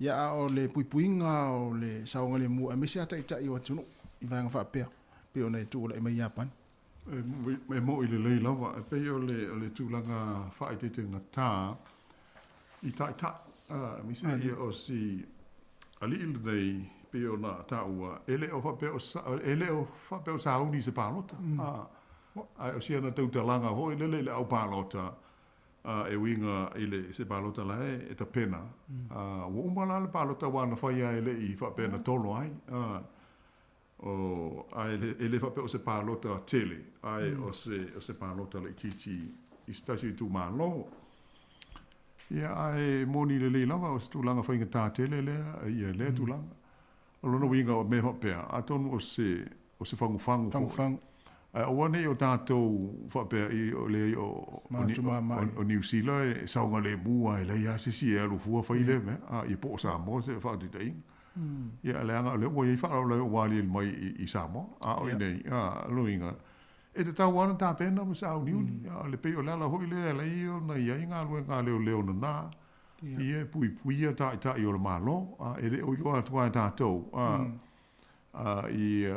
Ia a o le puipuiga o le saogalemu aemaise lava taitai o atunuu i vaega faapea pei ona e tuualai mai Iapani. E moʻi lelei lava, e pei o le, o le tulaga faaeteetegatā i taitai, aemaise ia o si alii lenei pei ona taua, e le o faapea o, e le o faapea o sauni i se palota, ae o si ana tautalaga foi lele i le au palota, e uiga i le se palota la e tapena, ua uma la le palota aua na fai lava e le i faapea na tolo ai, o, ae e le faapea o se palota tele, ae o se, o se palota laitiiti i se tasi o itumalo. Ia, ae moni lelei lava o se tulaga faigata tele lea, ia lea tulaga. O lona uiga o mea faapea, atonu o se, o se fagufagu foi. Ae aua ne i o tatou faapea i o leai o, o, o Niu Sila e saogalemu lava e leai lava se isi e alu fua fai lea mea, a ia po o Samoa se faataitaiga. Ia leaga o lea ua i ai faalavelave ua aliali mai i Samoa, a o iinei, a, o lona uiga, e tatau lava ona tapena ma sauniuni. A o le pei o le ala foi lea e ala ai ona i ai galuega a leoleo nana, ia e puipuia taitai o le Malo, a e le o iloa atu lava e tatou, a, a i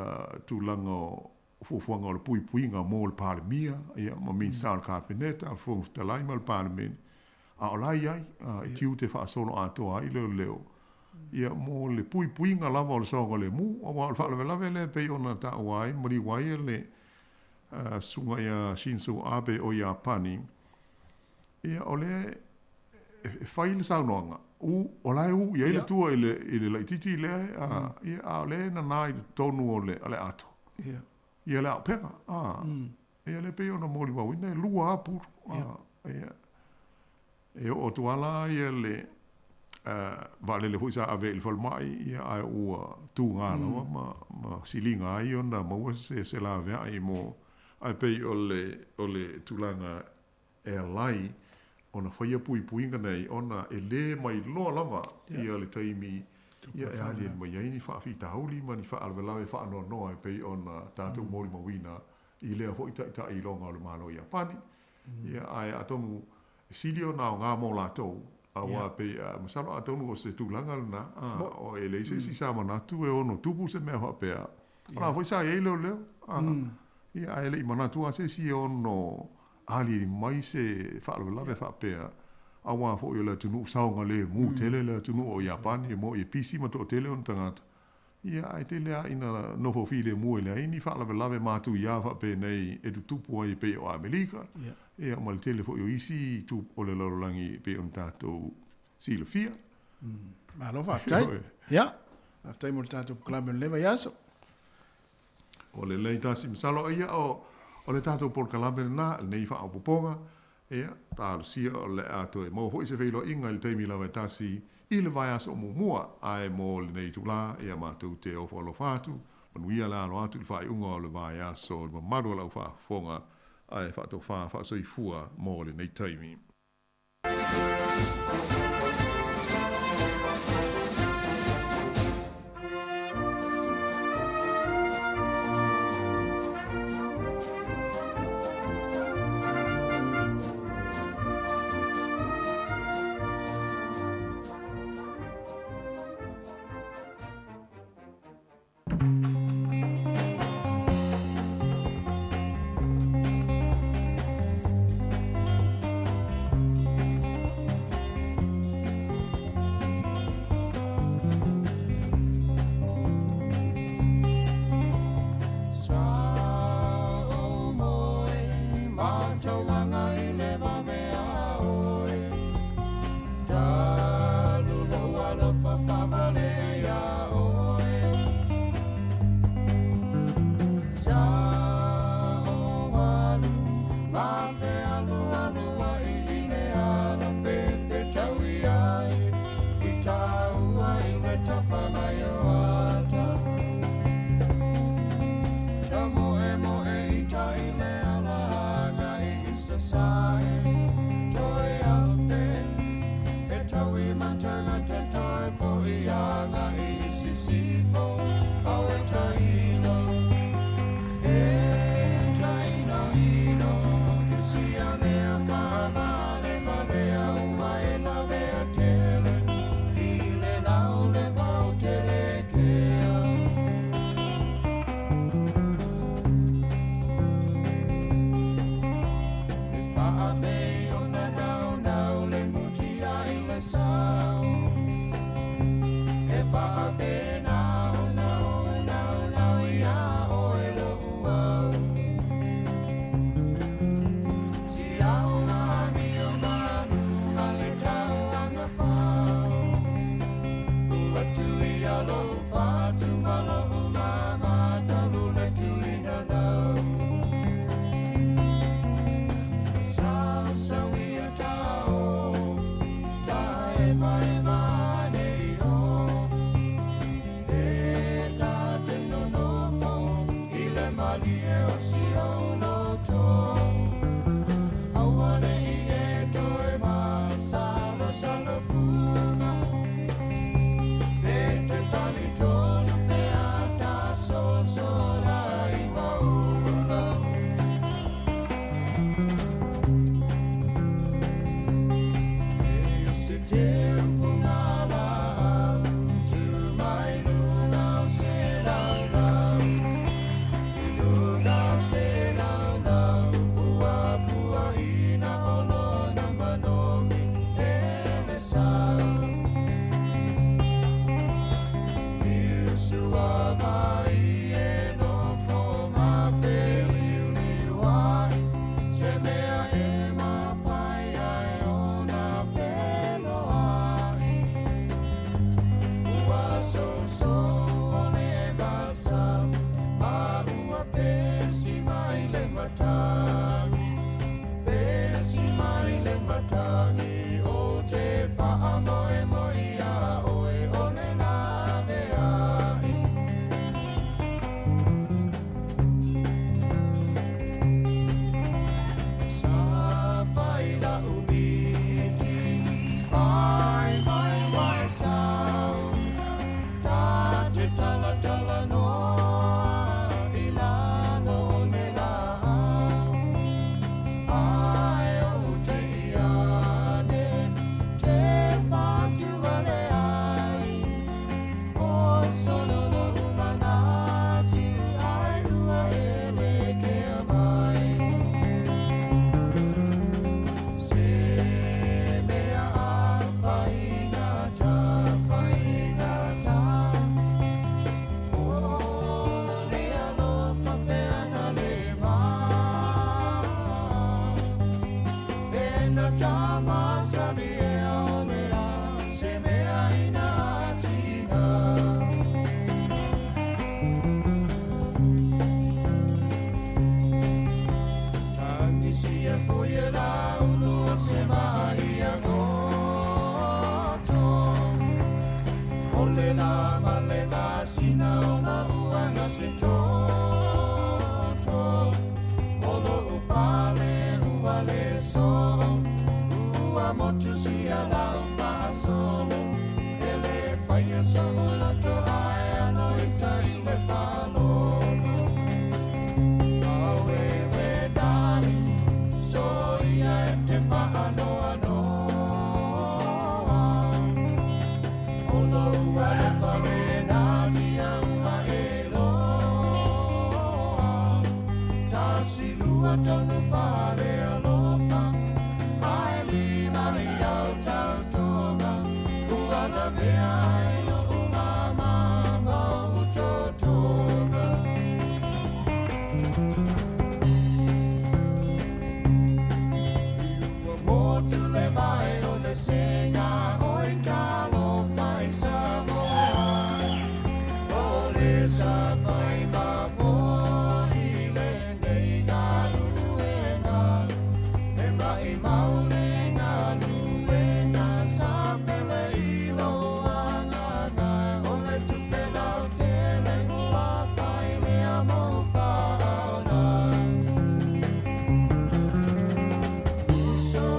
tulaga o fuafuaga o le puipuiga mo le Palemia, ia, ma Minisita o le Kapeneta, le Fofoga Fetalai ma le Palemene, a o la e i ai, e tiute faasoloatoa ai leoleo, ia, mo le puipuiga lava o le saogalemu, aua o le faalavelave lea e pei ona taua ai, maliu ai le susuga ia Shinzo Abe o Iapani, ia, o lea e fai le saunoaga, u, o la e u i ai le tua i le, i le laitiiti lea, a, ia, a o lea e nanā i totonu o le, o le ato. Ia le aopega, a, ia lea pei ona molimauina e lua lava pulu, a, ia. E oo atu lava la ia le vaalele foi sa ave i le falemai, ia ae ua tuga lava ma, ma siliga ai ona maua se, se laveai mo, ae pei o le, o le tulaga e ala ai ona faia puipuiga nei ona e lē mailoa lava ia le taimi ia e aliali mai ai ni faafitauli ma ni faalavelave faanoanoa e pei ona tatou molimauina i lea foi taʻitaʻi iloga o le Malo o Iapani. Ia ae atonu e sili ona aoga mo latou auā pei masalo atonu o se tulaga lenā o e leai se isi sa manatu e ono tupu se mea faapea. O la foi sa i ai leoleo, ia ae le i manatu lava se isi e ono aliali mai se faalavelave faapea auā foʻi o le atunuu saogalēmū tele le atunuu o Iapani e moʻi e pisi ma toʻatele ona tagata ia ae tele a ina nofo filemu e leai ni faalavelave matuiā faapenei e tutupu ai e pei o Amelika ia ma le tele foʻi o isi itu o le lalolagi e pei ona tatou silafia. Malo faafetai. Ia, faafetai mo le tatou polokalame o lenei vaiaso. O lelei tasi masalo ia o o le tatou polokalame lenā lenei faaopopoga ia talosia o le a toe maua foʻi se feiloaiga i le taimi lava e tasi i le vaiaso muamua ae mo lenei itulā ia matou te ofo alofa atu manuia le alo atu i le faaiuga o le vaiaso i le mamalu o lau faafofoga ae faatofā faasoifua mo lenei taimi. Yeah. malosi a lau faasolo E lē faia soʻu loto ae alo i tai le faalogo Auewe dali soia e te faanoanoa O lou alofa lena tia ua e loa Tasi lua tolu fale alofa Ae lima i au tautoga Ua lavea ai lo'u mama ma o'u totoga Ua motu le vai o le sega oi talofa i Samoa O le safai mamoe i lenei galuega E maʻimau le galuega sa pele i lou agaga O le tupe lautele ua fai lea mou faaola Uso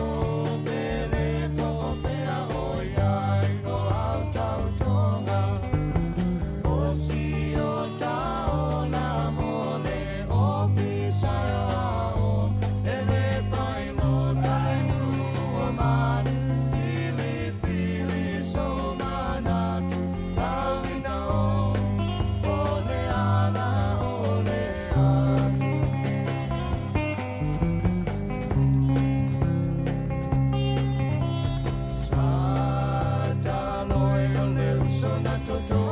pele po o fea oi ai o au tautoga O si o taola mo le ofisa aoao E lē fai lota le nuu o manu Filifili sou manatu Tauina o o le ala o le atu Sa talo e o le uso na toto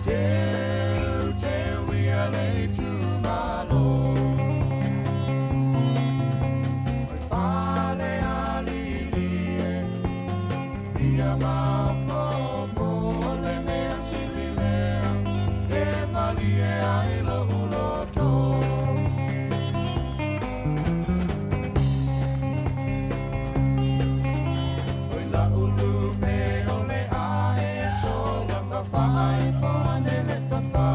Teu teu ia le itumalo O le fale alili e Ia maopopo o le mea sili lea E malie ai lo'u loto Oi la'u lupe o le ae sola ma faaifo ane le tafa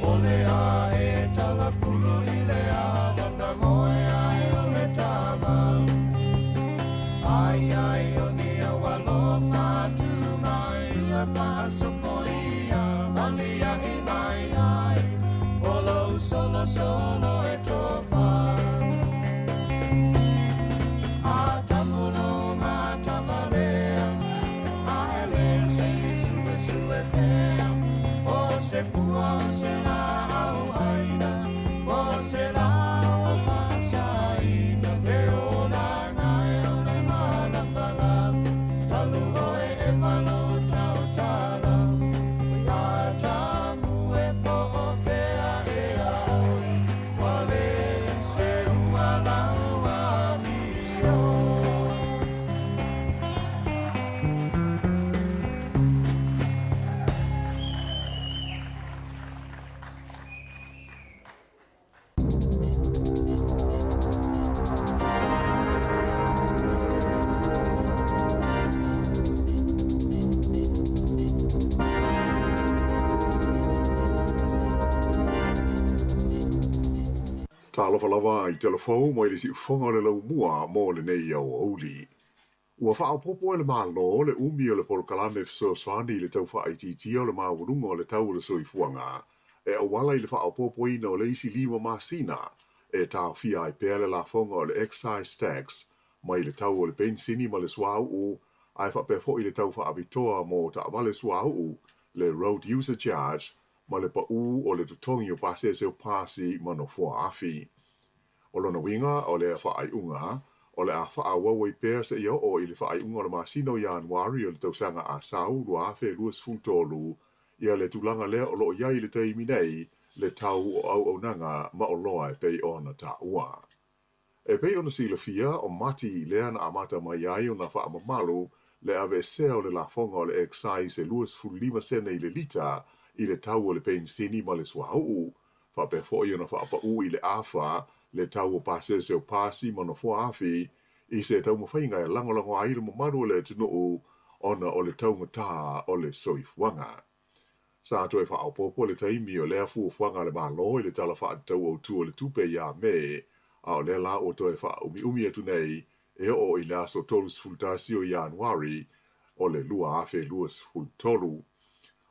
O le ae talafulu i le ala na moe ai o le tama Ai ai o ni au alofa atu mai Ia faasopoia aliaʻi mai ai O lou solosolo e tofa A tamulo matavalea Ae le se i suesue pea O se pua o se laau aina O se lao faasaina Le olaga e o le malamalama Talu oe e malo tautala A tamu e po o fea ea oe Ua le seua lau amio. Talofa lava i telefou mai le siufofoga o le laumua mo lenei aoauli. Ua faaopoopo e le Malo le umi o le polokalame fesoasoani i le tau faaitiitia o le maualuga o le tau o le soifuaga e auala i le faaopoopoina o le isi 5 masina e taofia ai pea le lafoga o le excise tax mai le tau o le penisini ma le suauu ae faapea foi le tau faapitoa mo taavale suauu, le road user charge, ma le paʻu o le totogi o pasese o pasi ma nofoa afi. O lona uiga o lea faaiuga, o le a faaauau ai pea seia oo i le faaiuga o le masina o Ianuari o le tausaga a sau 2023 ia le tulaga lea o lo o i ai i le taimi nei le tau o auaunaga ma oloa e pei ona taua. E pei ona silafia, o Mati lea na amata mai ai ona faamamalu le aveesea o le lafoga o le excise e 25 sene i le lita i le tau o le penisini ma le suauu, faapea foi ona faapaʻu i le afa le tau o pasese o pasi ma nofoa afi i se taumafaiga e lagolago ai le mamalu o le atunuu ona o le taugatā o le soifuaga. Sa toe faaopoopo le taimi o lea fuafuaga a le Malo i le Tala Faatatau Autu o le Tupe ia Me, a o lea la ua toe faaumiumi atu nei e oo i le aso 31 o Ianuari o le 2023.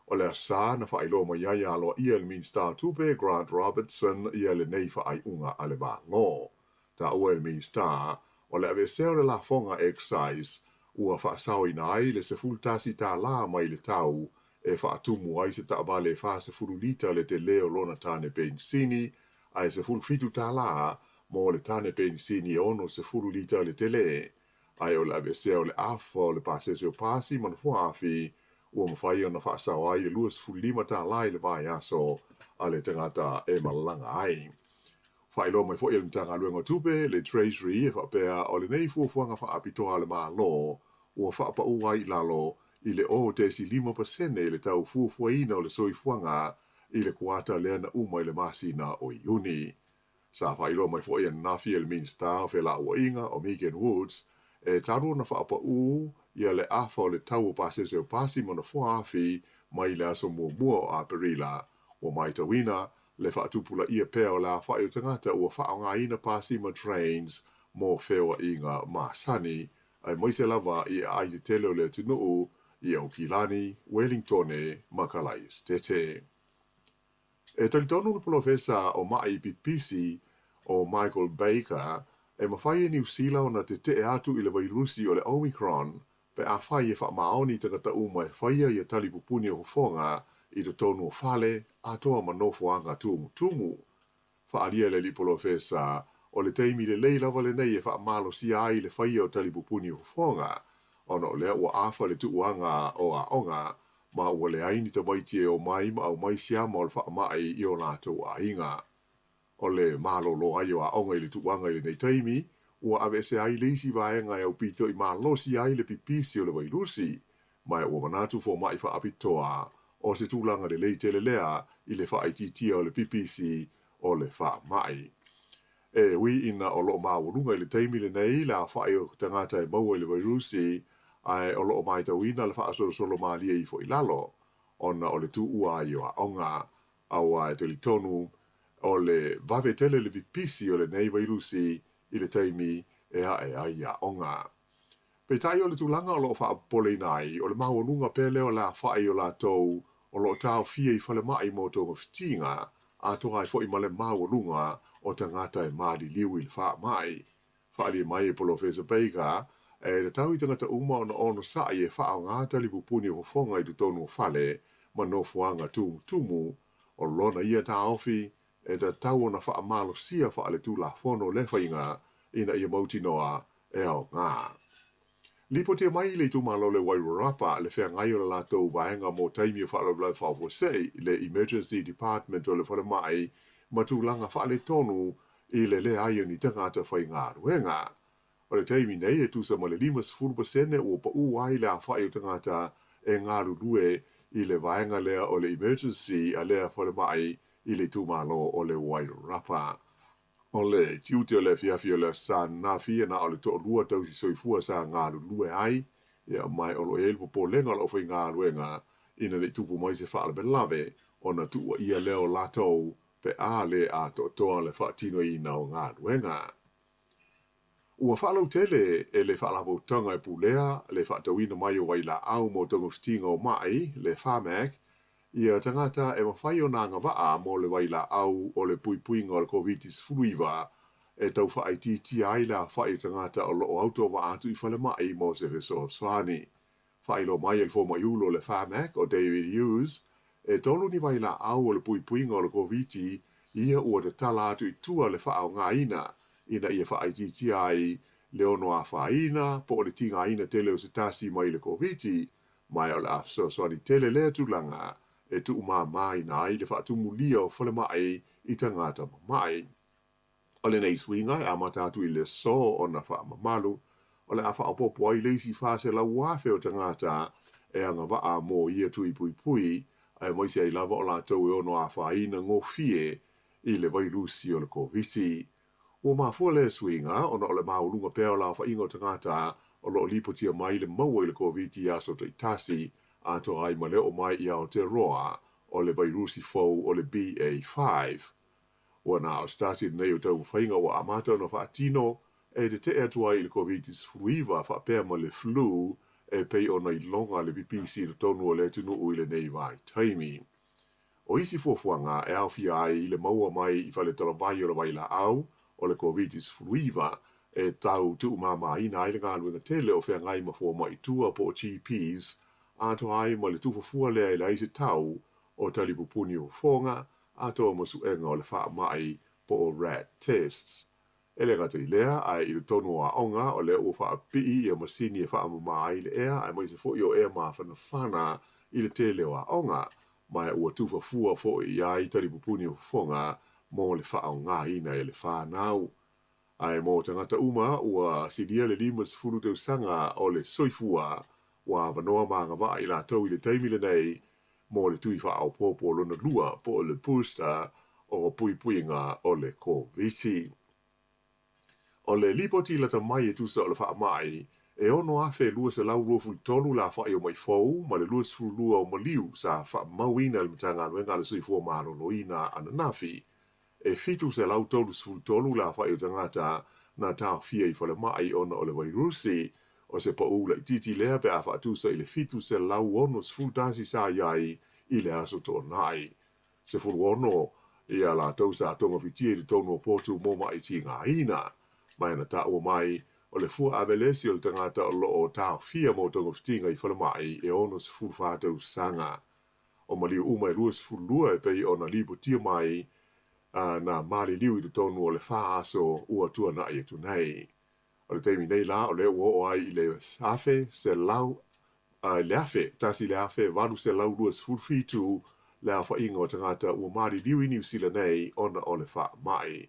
O le Aso Sa na faailoa mai ai aloaia e le Minisita o Tupe Grant Robertson ia lenei faaiuga a le Malo. Taua e le Minisita, o le aveesea o le lafoga excise ua faasaoina ai le $11 mai le tau e faatumu ai se taavale 40 lita le tele o lona tane penisini, ae $17 mo le tane penisini e 60 lita le tele, ae o le aveesea o le afa o le pasese o pasi ma nofoa-afi ua mafai ona faasao ai le $25 i le vaiaso a le tagata e malaga ai. Faailoa mai foi e le Matagaluega o Tupe, le Treasury, e faapea o lenei fuafuaga faapitoa a le Malo ua faapau ai i lalo i le 0.5% le tau fuafuaina o le soifuaga i le kuata lea na uma i le masina o Iuni. Sa faailoa mai foi ananafi e le Minisita o Felauaiga o Megan Woods e talu ona faapaū ia le afa o le tau o pasese o pasi ma nofoa-afi mai le aso muamua o Aperila. Ua matauina le faatupulaia pea o le aofai o tagata ua faaaogaina pasi ma trains mo feoaiga masani, aemaise lava i aai tetele o le atunuu i Aukilani, Welingtone ma Kalaesetete. E talitonu le Polofesa o Maʻi Pipisi o Michael Baker e mafai e Niu Sila ona tetee atu i le vairusi o le Omicron pe afai e faamaoni tagata uma e faia ia tali pupuni o fofoga i totonu o fale atoa ma nofoaga tumutumu. Faaalia le alii polofesa, o le taimi lelei lava lenei e faamalosia ai le faia o tali pupuni o fofoga, ona o lea ua afa le tuuaga o aoga ma ua leai ni tamaiti e omai ma aumai siama o le faamai i o latou aiga. O le malolo ai o aoga i le tuuaga i lenei taimi, ua aveese ai le isi vaega e aupito i malosi ai le pipisi o le vairusi, ma ua manatu fomaʻi faapitoa o se tulaga lelei tele lea i le faaitiitia o le pipisi o le faamaʻi. E ui ina o loo maualuga i le taimi lenei le aofaʻi o tagata e maua i le vairusi, ae o loo matauina le faasolosolo malie ifo i lalo, ona o le tuua ai o aoga, aua e talitonu o le vave tele le pipisi o lenei vairusi i le taimi e ae ai aoga. Peitai o le tulaga o lo o faapopoleina ai, o le maualuga pea lea o le aofai o latou o lo o taofia i falemai mo togafitiga, atoa ai foi ma le maualuga o tagata e maliliu i le faamai. Faaalia mai e Polofesa Baker, e tatau i tagata uma ona onosai e faaaoga talipupuni o fofoga i totonu o fale ma nofoaga tumutumu, o lona ia taofi e tatau ona faamalosia faaletulafono lea faiga ina ia mautinoa e aoga. Lipotia mai le itumalo o le Wairarapa le feagai o le latou vaega mo taimi o faalavelave faafuasei, le Emergency Department o le falemai ma tulaga faaletonu i le leai o ni tagata faigaluega. O le taimi nei e tusa ma le 50% ua paū ai le aofai o tagata e galulue i le vaega lea o le emergency a lea falemai i le itumalo o le Wairarapa. O le tiute o le afiafi o le Aso Sa ananafi na o le toalua tausi soifua sa galulue ai, ia ma o lo o i ai le popolega o le aufaigaluega ina ne i tupu mai se faalavelave ona tuuaia lea o latou pe a le atoatoa le faatinoina o galuega. Ua faalautele e le Faalapotopotoga e pulea le faatauina mai o vailaau mo togafitiga o maʻi, le Pharmac, ia tagata e mafai ona agavaa mo le vailaau o le puipuiga o le Koviti-19 e tau faaitiitia ai le aofai o tagata o lo o autovaa atu i falemai mo se fesoasoani. Faailoa mai e le fomai-ulu o le Pharmac o David Hughes, e tolu ni vailaau o le puipuiga o le Koviti ia ua tatala atu i tua le faaaogaina ina ia faaitiitia ai le ono afaina po o le tigaina tele o se tasi mai le Koviti, ma o le a fesoasoani tele lea tulaga e tuumāmāina ai le faatumulia o falemai i tagata mamaʻi. O lenei suiga e amata atu i le aso ona faamamalu, o le a faaopoopo ai le isi 400,000 o tagata e agavaa mo ia tui puipui, aemaise ai lava o latou e ono afaina gofie i le vairusi o le Koviti. Ua mafua lea suiga ona o le maualuga pea o le aofaiga o tagata o lo o lipotia mai le maua i le Koviti i aso taitasi, atoa ai ma le oo mai i Aotearoa o le vairusi fou o le BA5. Ua na o se tasi lenei o taumafaiga ua amata ona faatino e tete'e atu ai i le Koviti-19 faapea ma le flu e pei ona iloga le pipisi i totonu o le atunuu i lenei vaitaimi. O isi fuafuaga e aofia ai i le maua mai i faletalavai o le vailaau o le Koviti-19 e tau tuumamaina ai le galuega tele o feagai ma foma'i tua po o GPs, atoa ai ma le tuufafua lea e leai se tau o talipupuni o fofoga atoa ma suega o le faama'i po o RAT tests. E le gata i lea, ae i totonu o aoga, o lea ua faapipii ia masini e faamamā ai le ea aemaise foi o ea mafanafana i le tele o aoga, ma ua tuufafua foi i ai talipupuni o fofoga mo le faaaogaina e le fanau. Ae mo tagata uma ua silia le 50 tausaga o le soifua, ua avanoa ma agavaa i latou i le taimi lenei mo le tui faaopoopo lona lua po o le booster o puipuiga o le Koviti. O le lipoti lata mai e tusa o le faama'i, e 6,223 le afa'i o ma'i fou ma le 22 o maliu sa faamauina e le Matagaluega a le Soifua Maloloina ananafi. E 733 le afa'i o tagata na taofia i falema'i ona o le vairusi, o se pa'ū laitiiti lea pe a faatusa i le 761 sa i ai i le Aso Toonai. 16 ia latou sa togafitia i totonu o potu mo ma'i tigaina. Ma e na taua mai, o le fua avelesi o le tagata o loo taofia mo togafitiga i falema'i e 64 tausaga. O maliu uma e 22 e pei ona lipotia mai na maliliu i totonu o le 4 aso ua tuana'i atu nei. O le taimi nei la o lea ua oo ai i le 1,100 le 1,827 le aofa'iga o tagata ua maliliu i Niu Sila nei ona o le faama'i.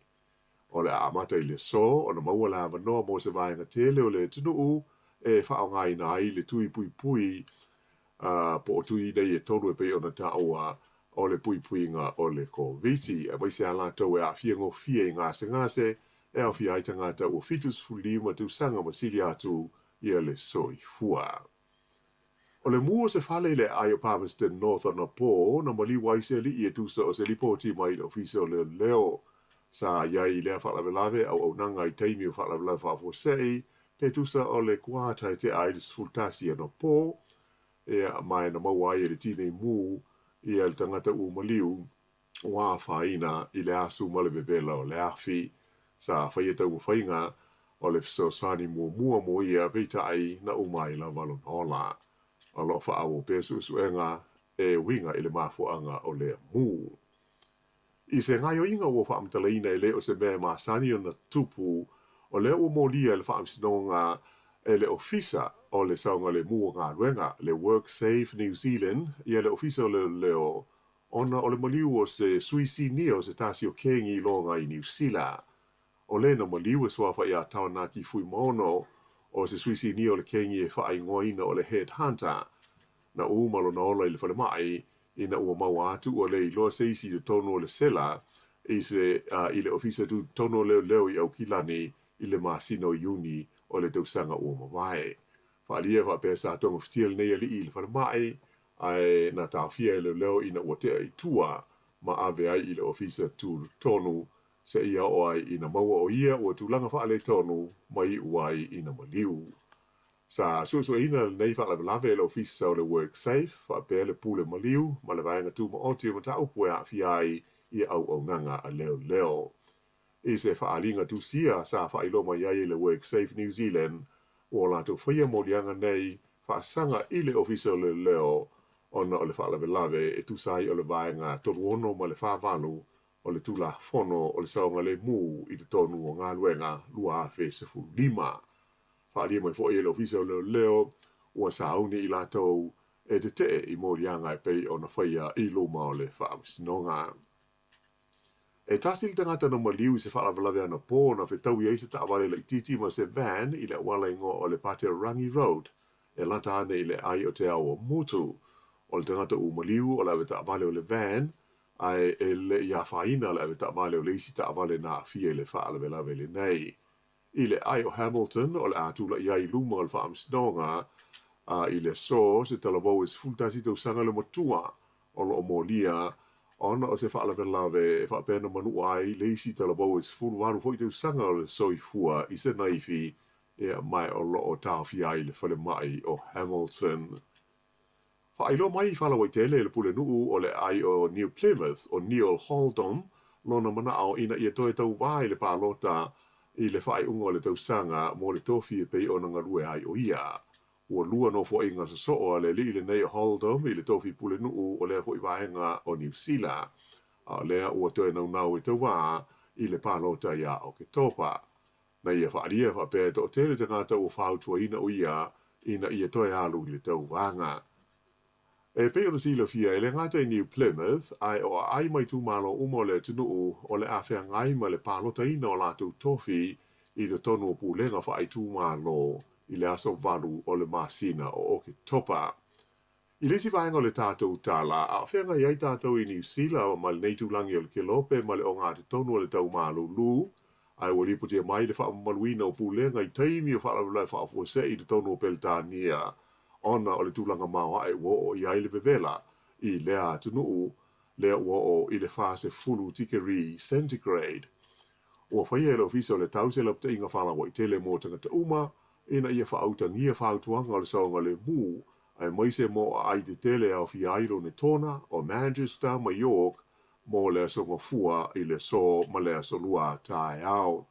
O le a amata i le aso ona maua le avanoa mo se vaega tele o le atunuu e faaaogaina ai le tui puipui po o tui nei e tolu e pei ona taua o le puipuiga o le Koviti, aemaise a latou e aafia gofie i gasegase e aofia ai tagata ua 75 tausaga ma sili atu ia le soifua. O le mū o se fale i le aai o Palmerston North anapō na maliu ai se ali'i e tusa o se lipoti mai le Ofisa o Leoleo. Sa i ai i lea faalavelave auaunaga i taimi o faalavelave faafuasei pe tusa o le kuata e tea ai le 11 anapō, ia, ma e na maua ai e le tinei mu ia le tagata ua maliu ua afaina i le asu ma le vevela o le afi. Sa faia taumafaiga o le fesoasoani muamua mo ia, peitai na uma ai lava lona ola. O loo faaauau pea suesuega e uiga i le mafuaaga o lea mū. I se gaoioiga ua faamatalaina e le o se mea e masani ona tupu, o lea ua molia e le Faamasinoga e le Ofisa o le Saogalemu o Galuega, le WorkSafe New Zealand, ia le Ofisa o Leoleo ona o le maliu o se sui sinia o se tasi o kengi iloga i Niu Sila. O le na maliu e suafa iā Taonaki Fuimaono o se sui sinia o le kengi e faaigoaina o le Head Hunter. Na uma lona ola i le falema'i ina ua maua atu ua le iloa se isi i totonu o le sela i se i le Ofisa Tutotonu o Leoleo i Aukilani i le masina o Iuni o le tausaga ua mavae. Faaalia faapea sa togafitia lenei ali'i i le falema'i ae na taofia e leoleo ina ua tea i tua ma ave ai i le Ofisa Tutotonu seia oo ai ina maua o ia ua tulaga faaletonu ma iu ai ina maliu. Sa suesueina lenei faalavelave e le Ofisa o le WorkSafe faapea le Pule Maliu ma le Vaega Tumaoti o Mataupu e aafia ai i auaunaga a leoleo. I se faaaliga tusia sa faailoa mai ai e le WorkSafe New Zealand, ua latou faia moliaga nei faasaga i le Ofisa o Leoleo ona o le faalavelave e tusa ai o le Vaega 36 ma le 48 o le Tulafono o le Saogalemu i totonu o Galuega 2015. Faaalia mai foi e le Ofisa o Leoleo ua sauni i latou e tetee i moliaga e pei ona faia i luma o le Faamasinoga. E tasi le tagata na maliu i se faalavelave anapō na fetaui ai se taavale laitiiti ma se van i le auala igoa o le Paterangi Road e lata ane i le aai o Te Awamutu. O le tagata ua maliu o le avetaavale o le van, ae e le i afaina le avetaavale o le isi taavale na aafia i le faalavelave lenei. I le aai o Hamilton, o le a tula'i ai i luma o le Faamasinoga i le aso se talavou e 11 tausaga le matua o loo molia Ona o se faalavelave e faapea na manua ai le isi talavou e 18 foi tausaga o le soifua i se naifi, ia, ma o lo o taofia ai i le falemai o Hamilton. Faailoa mai i faalauaitele e le Pulenuu o le aai o New Plymouth o Neil Holdom lona manao ina ia toe tauvā i le palota i le faaiuga o le tausaga mo le tofi e pei ona galue ai o ia. Ua lua nofoaiga sosoo a le alii lenei o Holdom i le tofi Pulenuu o lea foi vaega o Niu Sila, a o lea ua toe naunau e tauvā i le palota ia Oketopa. Na ia faaalia faapea e toatele tagata ua fautuaina o ia ina ia toe alu i le tauvaga. E pei ona silafia, e le gata i New Plymouth, ae o aai ma itumalo uma o le atunuu o le a feagai ma le palotaina o latou tofi i totonu o pulega faaitumalo i le aso 8 o le masina o Oketopa. I le isi vaega o le tatou tala, a o feagai ai tatou i Niu Sila ma lenei itulagi o le Kelope ma le ogatotonu o le tau malūlū, ae ua lipotia mai le faamamaluina o pulega i taimi o faalavelave faafuasei i totonu o Peretania ona o le tulaga maoae ua oo i ai le vevela i lea atunuu, lea ua oo i le 40 tikeri centigrade. Ua faia e le Ofisa o le Tau se lapataiga faalauaitele mo tagata uma ina ia faautagia fautuaga o le saogalemu, aemaise mo aai tetele e aofia ai Lonetona, o Manchester ma York mo le aso Gafua i le aso ma le aso Lua taeao.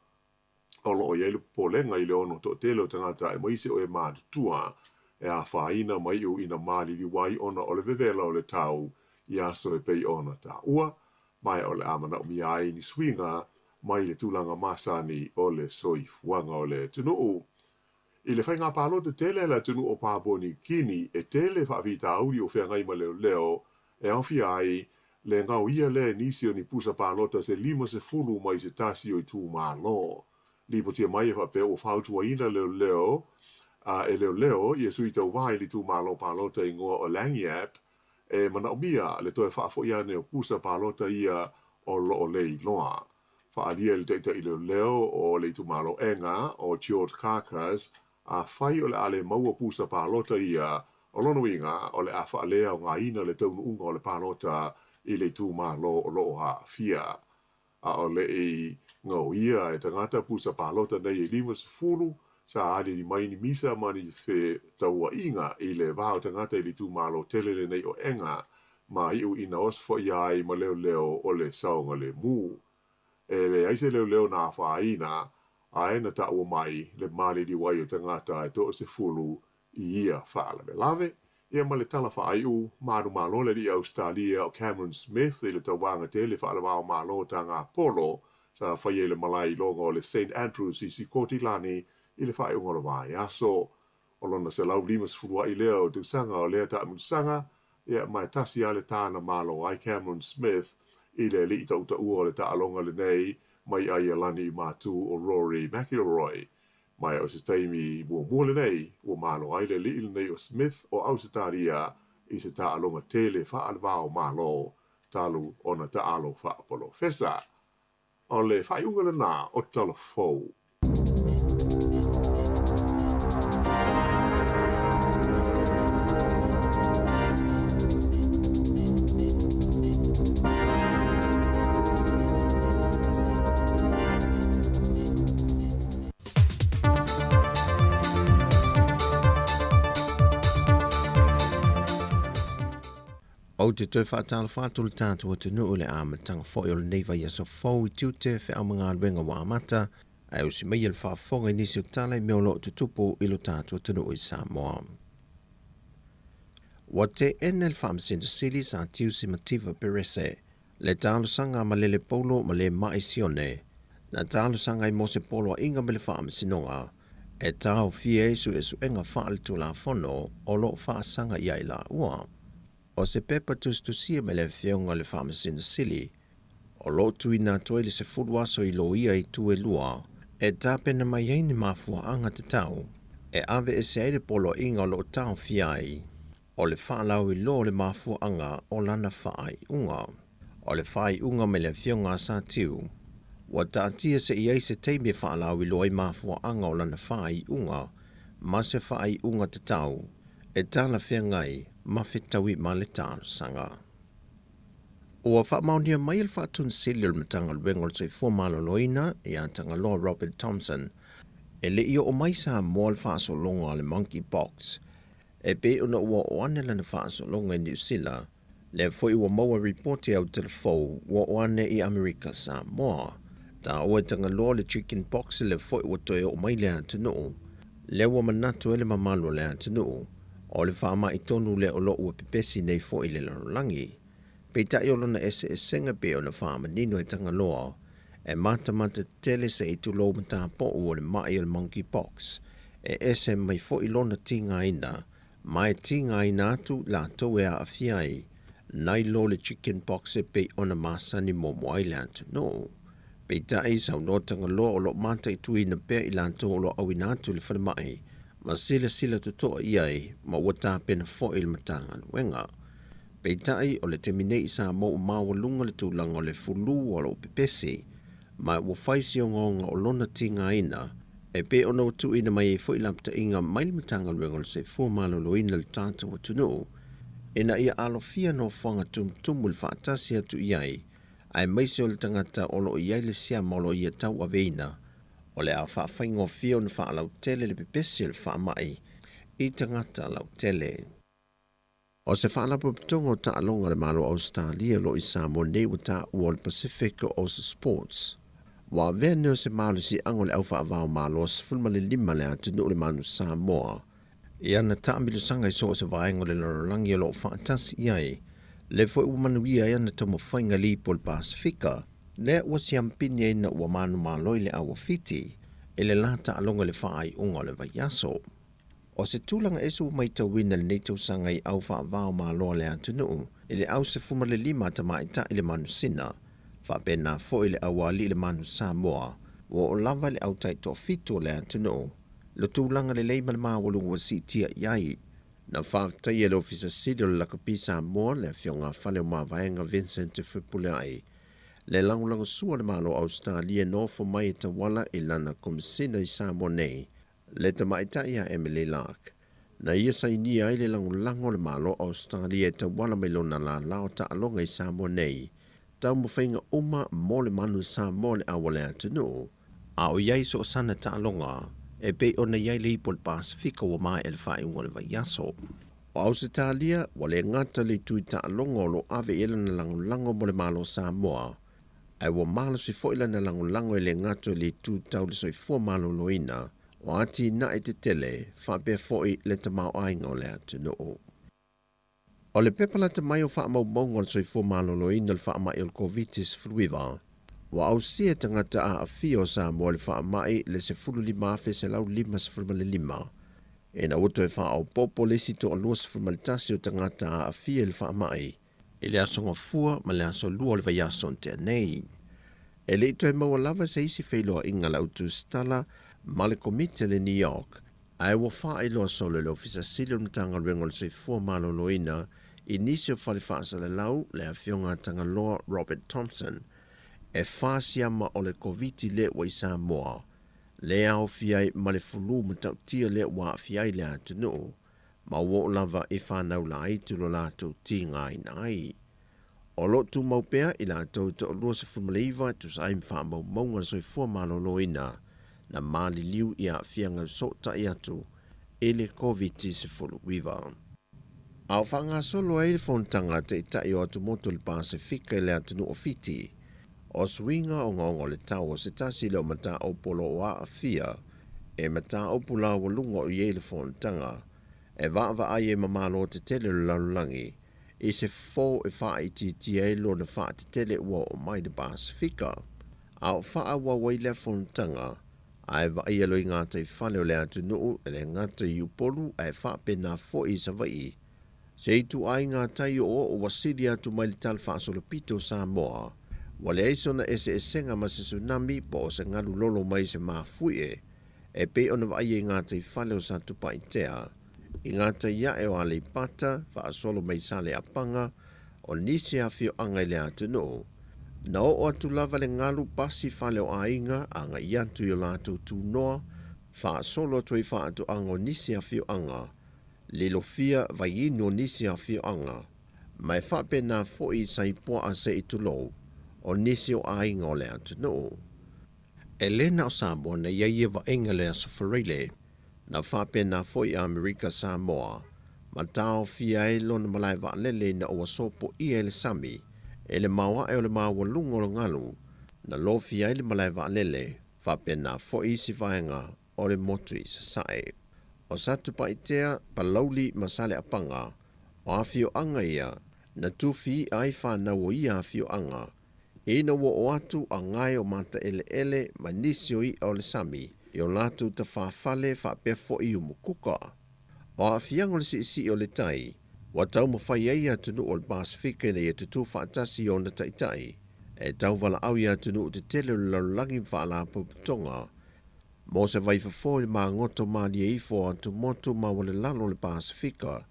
O lo o i ai le popolega i le ono toatele o tagata aemaise o e matutua e afaina ma iu ina maliliu ai ona o le vevela o le tau i aso e pei ona taua, ma o le a manaomia ai ni suiga mai le tulaga masani o le soifuaga o le atunuu. I le faiga palota tele a le atunuu o Papua Niu Kini, e tele faafitauli o feagai ma leoleo e aofia ai le gaoia lea e nisi o ni pusa palota se 50 mai se tasi o itumalo. Lipotia mai e faapea ua fautuaina leoleo e leoleo ia sui tauvā i le itumalo palota igoa o Lagniappe e manaomia le toe faafoi ane o pusa palota ia o lo o le iloa. Faaalia e le taitai leoleo o le itumalo Enga o George Carcas, afai o le a le maua pusa palota ia, o lona uiga o le a faaleaogaina le taunuuga o le palota i le itumalo o lo o aafia. A o le i gaoia e tagata pusa palota nei e 50, sa aliali mai ni misa ma ni fetauaiga i le va o tagata i le itumalo tele lenei o Enga, ma iu ina osofaia ai ma leoleo o le saogalemu. E leai se leoleo na afaina, ae na taua mai le maliliu ai o tagata e 30 i ia faalavelave. Ia ma le tala faaiu, manumalo le alii Ausetalia o Cameron Smith i le tauvaga tele faalevao malo taga polo sa faia i le malae iloga o le St Andrews i Sikotilani i le faaiuga o le vaiaso. O lona 150 ai lea o tausaga o lea taamilosaga, ia ma e tasi lava le tā na malo ai Cameron Smith i le alii tautaua o le taaloga lenei mai Aialani i Matu o Rory McIlroy. Ma o se taimi muamua lenei ua malo ai le alii lenei o Smith o Ausetalia i se taaloga tele faalevao malo talu ona taalo faapolofesa. O le faaiuga lena o Tala Fou. Ou te toe faatalofa atu i le tatou atunuu i le amataga foi o lenei vaiaso fou i tiute feau ma galuega ua amata, ae usi maia le faafofoga i nisi o tala i mea o lo o tutupu i lo tatou atunuu i Samoa. Ua teena e le Faamasino Sili Sir Tiusi Mativa Perese le talosaga a Malele Paulo ma le Ma'i Sione, na talosaga ai mo se poloaiga ma le Faamasinoga e taofia ai suesuega faaletulafono o lo o faasaga i ai laua. O se pepa tusitusia mai le Afioga i le Faamasino Sili o lo o tuuina atu ai le 10 aso i loia i itu e lua e tapena mai ai ni mafuaaga tatau e aveese ai le poloaiga o lo o taofia ai o le faalauiloa o le mafuaaga o lana faaiuga. O le faaiuga mai le Afioga a Satiu, ua taatia se i ai se taimi e faalauiloa ai mafuaaga o lana faaiuga ma se faaiuga tatau e talafeagai ma fetaui ma le talosaga. Ua faamaonia mai e le Faatonu-Sili o le Matagaluega o le Soifua Maloloina ia Tagaloa Robert Thomson, e le i oo mai Samoa le faasologa o le monkeypox e pei ona ua oo ane lana faasologa i Niu Sila, lea foi ua maua ripoti au telefou ua oo ane i Amerika Samoa. Taua e Tagaloa le chickenpox lea foi ua toe oo mai le atunuu, lea ua manatu ai le mamalu o le atunuu, o le faamai tonu lea o lo o ua pepesi nei foi i le lalolagi. Peitai o lona eseesega pei ona faamanino e Tagaloa, e matamata tele se i tulou matapou o le mai o le monkeypox, e ese mai foi lona tigaina, ma e tigaina atu latou e aafia ai, nai lo le chickenpox e pei ona masani muamua ai le atunuu. Peitai, saunoa Tagaloa o lo o mataituina pea i latou o lo o auina atu i le falemai, ma silasila totoa i ai, ma ua tapena foi le Matagaluega. Peitai, o le taimi nei i Samoa ua maualuga le tulaga o le fulu o lo o pepesi, ma ua fai si ogaoga o lona tigaina, e pei ona ua tuuina mai ai foi lapataiga mai le Matagaluega o le Soifua Maloloina i le tatou atunuu, ina ia alofia nofoaga tumutumu i le faatasi atu i ai, aemaise o le tagata o lo o i ai le siama o lo o ia tauaveina, o le a faafaigofie ona faalautele le pepesi o le faamai i tagata lautele. O se faalapotopotoga o taaloga a le Malo o Ausetalia o lo o i Samoa nei ua taua o le Pacific Ocean Sports. Ua avea nei o se malosiaga o le au faava-o-Malo 15 le atunuu le Manu Samoa i ana taamilosaga i so o se vaega o le lalolagi o lo o faatasi i ai, lea foi ua manuia ai ana taumafaiga lipo o le Pasefika, lea ua siampini ai ina ua manumalo i le au o Fiti i le la taaloga i le faaiuga o le vaiaso. O se tulaga ese ua matauina i lenei tausaga i au faava-o-Malo a le atunuu i le au 15 a tamaitai i le manusina, faapena foi le aualii i le manu Samoa, ua oo lava i le au taitoafitu o le atunuu, le tulaga lelei ma le maualuga ua siitia i ai. Na faafetaia e le Ofisa Sili o le Lakapi Samoa, le Afioga a Faleomavaega Vincent Fepuleai, le lagolagosua a le Malo o Ausetalia e nofo mai e tauala i lana Komesina i Samoa nei, le tamaitai a Emily Lark, na ia sainia ai le lagolago a le Malo o Ausetalia e tauala mai lona lala o taaloga i Samoa nei, taumafaiga uma mo le manu Samoa le au a le atunuu, a o i ai so o sana taaloga e pei ona i ai le ipu o le Pasefika ua maea le faaiuga o le vaiaso. O Ausetalia, ua le gata le itu i taaloga o lo o ave i ai lana lagolago mo le Malo o Samoa, ae ua malosi foi lana lagolago e le gata i le itu tau le soifua maloloina o atinae tetele faapea foi le tamaoaiga o le atunuu. O le pepa lata mai o faamaumauga o le soifua maloloina o le faamai o le Koviti-19, ua ausia e tagata aafia o Samoa i le faamai le 15,155, ina ua toe faaopoopo le isi toa-21 o tagata aafia i le faamai i le Aso Gafua ma le Aso Lua o le vaiaso na tea nei. E le i toe maua lava se isi feiloaiga a le autusitala ma le Komiti a le NEOC, ae ua faailoa solo e le Ofisa Sili o le Matagaluega o le Soifua Maloloina i nisi o fale faasalalau le Afioga a Tagaloa Robert Thompson e fa siama o le Koviti lea ua i Samoa, lea aofia ai ma le fulu matautia lea ua aafia ai le atunuu. ma ua oo lava i fanau laiti lo latou tigaina ai. O lo o tumau pea i latou e toa-29 e tusa ai ma faamaumauga a le soifua maloloina na maliliu i aafiaga fesootai atu i le Koviti-19. A o faagasolo ai le fonotaga a Taitai o Atumotu o le Pasefika i le atunuu o Fiti, o suiga ogaoga o le tau o se tasi lea o mataupu o lo o aafia e mataupu laualuga o i ai le fonotaga e vaavaai ai ma malo tetele o le lalolagi i se fofo e faaitiitia ai lona faatetele ua oo mai le Pasefika. A o faaauau ai lea fonotaga, ae vaaia loa i gataifale o le atunuu e le gata i Upolu ae faapena foi i Savaii, Se ituaiga tai oooo ua sili atu mai le tala faasolopito o Samoa, ua leai sona eseesega ma se tsunami po o se galu lolo mai se mafuie e pei ona vaaia i gataifale o Satupaitea, i gatai ae o Aleipata, faasolo mai Saleapaga, o nisi afioaga i le atunuu. Na oo atu lava le galu pasi fale o aiga agai atu i o latou tunoa, faasolo atu ai faatoaga o nisi afioaga, Lilofia vaiinu o nisi afioaga, Ma e faapena foi i Saipuaa se i tulou, o nisi o aiga o le atunuu. E le na o Samoa na i ai ia vaaiga i le Aso Faraile, na faapena foi i Amerika Samoa, ma taofia ai lona malae vaalele ina ua sopoia e le sami e le maoae o le maualuga o le galu na lofia ai le malae vaalele, faapena foi isi vaega o le motu i Sasae. O Satupaitea, Palauli ma Saleapaga, o afioaga ia na tufi i'a ai fanau o ia afioaga, ina ua oo atu a gae o mataeleele ma nisi o i'a o le sami i o latou tafafale faapea foi i umukuka. O aafiaga o le siisii o le tai, ua taumafai ai atunuu o le Pasefika ina ia tutū faatasi i ona taitai e tauvalaau i atunuu tetele o le lalolagi ma faalapotopotoga mo se vaifofo i le magoto malie ifo o atumotu maualelalo o le Pasefika,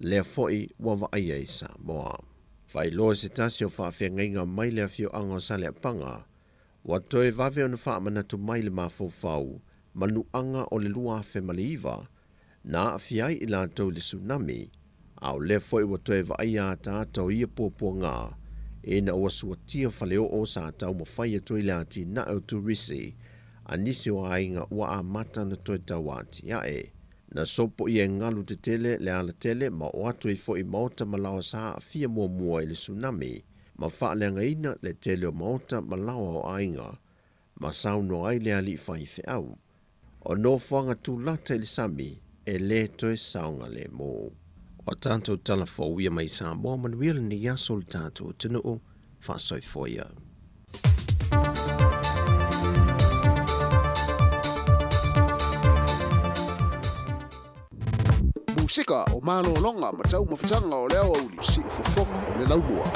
lea foi ua vaaia i Samoa. Faailoa se tasi o faafeagaiga mai le afioaga o Saleapaga, ua toe vave ona faamanatu mai le mafaufau manuaga o le 2009 na aafia ai i latou i le tsunami, a o lea foi ua toe vaaia ataata o ia puapuaga ina ua suatia faleoo sa taumafai atu ai le atinae o turisi a nisi o aiga ua amata ona toe tau atiae. Na sopoia e galu tetele le alatele ma oo atu ai foi i maota ma laoa sa aafia muamua i le tsunami ma faaleagaina le tele o maota ma laoa o aiga ma saunoa ai le alii faifeau. O nofoaga tulata i le sami e lē toe saogalemu. O tatou tala fou ia mai Samoa manuia lenei aso le tatou atunuu faasoifua ia. Musika o malologa ma taumafataga o le aoauli, siufofoga o le laumua.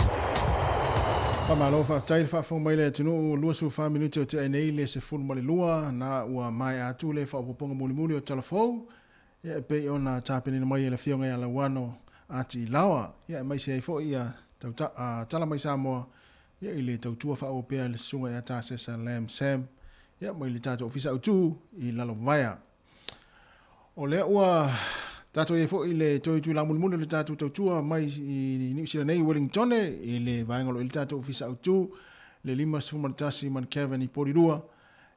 Faamalo faafetai le faafofoga mai le atunuu 24 minute o tea nei le 12 na ua maea atu le faaopoopoga mulimuli o tala fou ia e pei ona tapenaina mai e le afioga ia Lauano Ati Ilaoa ia aemaise ai foi ia tauta, tala mai Samoa ia i le tautua faaauau pea i le susuga ia Tasesa Lam Sam ia mai le tatou ofisa autu i Lalovaea. O lea ua tatou i ai foi le toe itula mulimuli o le tatou tautua mai i Niu Sila nei i Wellington i le vaega o lo o i le tatou ofisa autu le 51 Mount i Porirua.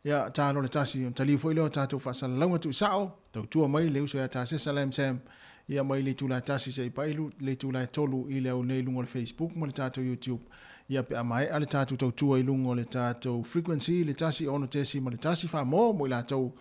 Ia, talo le tasi, ona taliu foi lea o tatou faasalalauga tuusao, tautua mai le uso ia Tasesa Lam Sam, ia mai le itula e 1 seia paia le itula e 3 i le au nei i luga o le Facebook ma le tatou YouTube. Ia pe a maea le tatou tautua i luga o le tatou frequency le 1 6 ma le 1 faa-mo mo i latou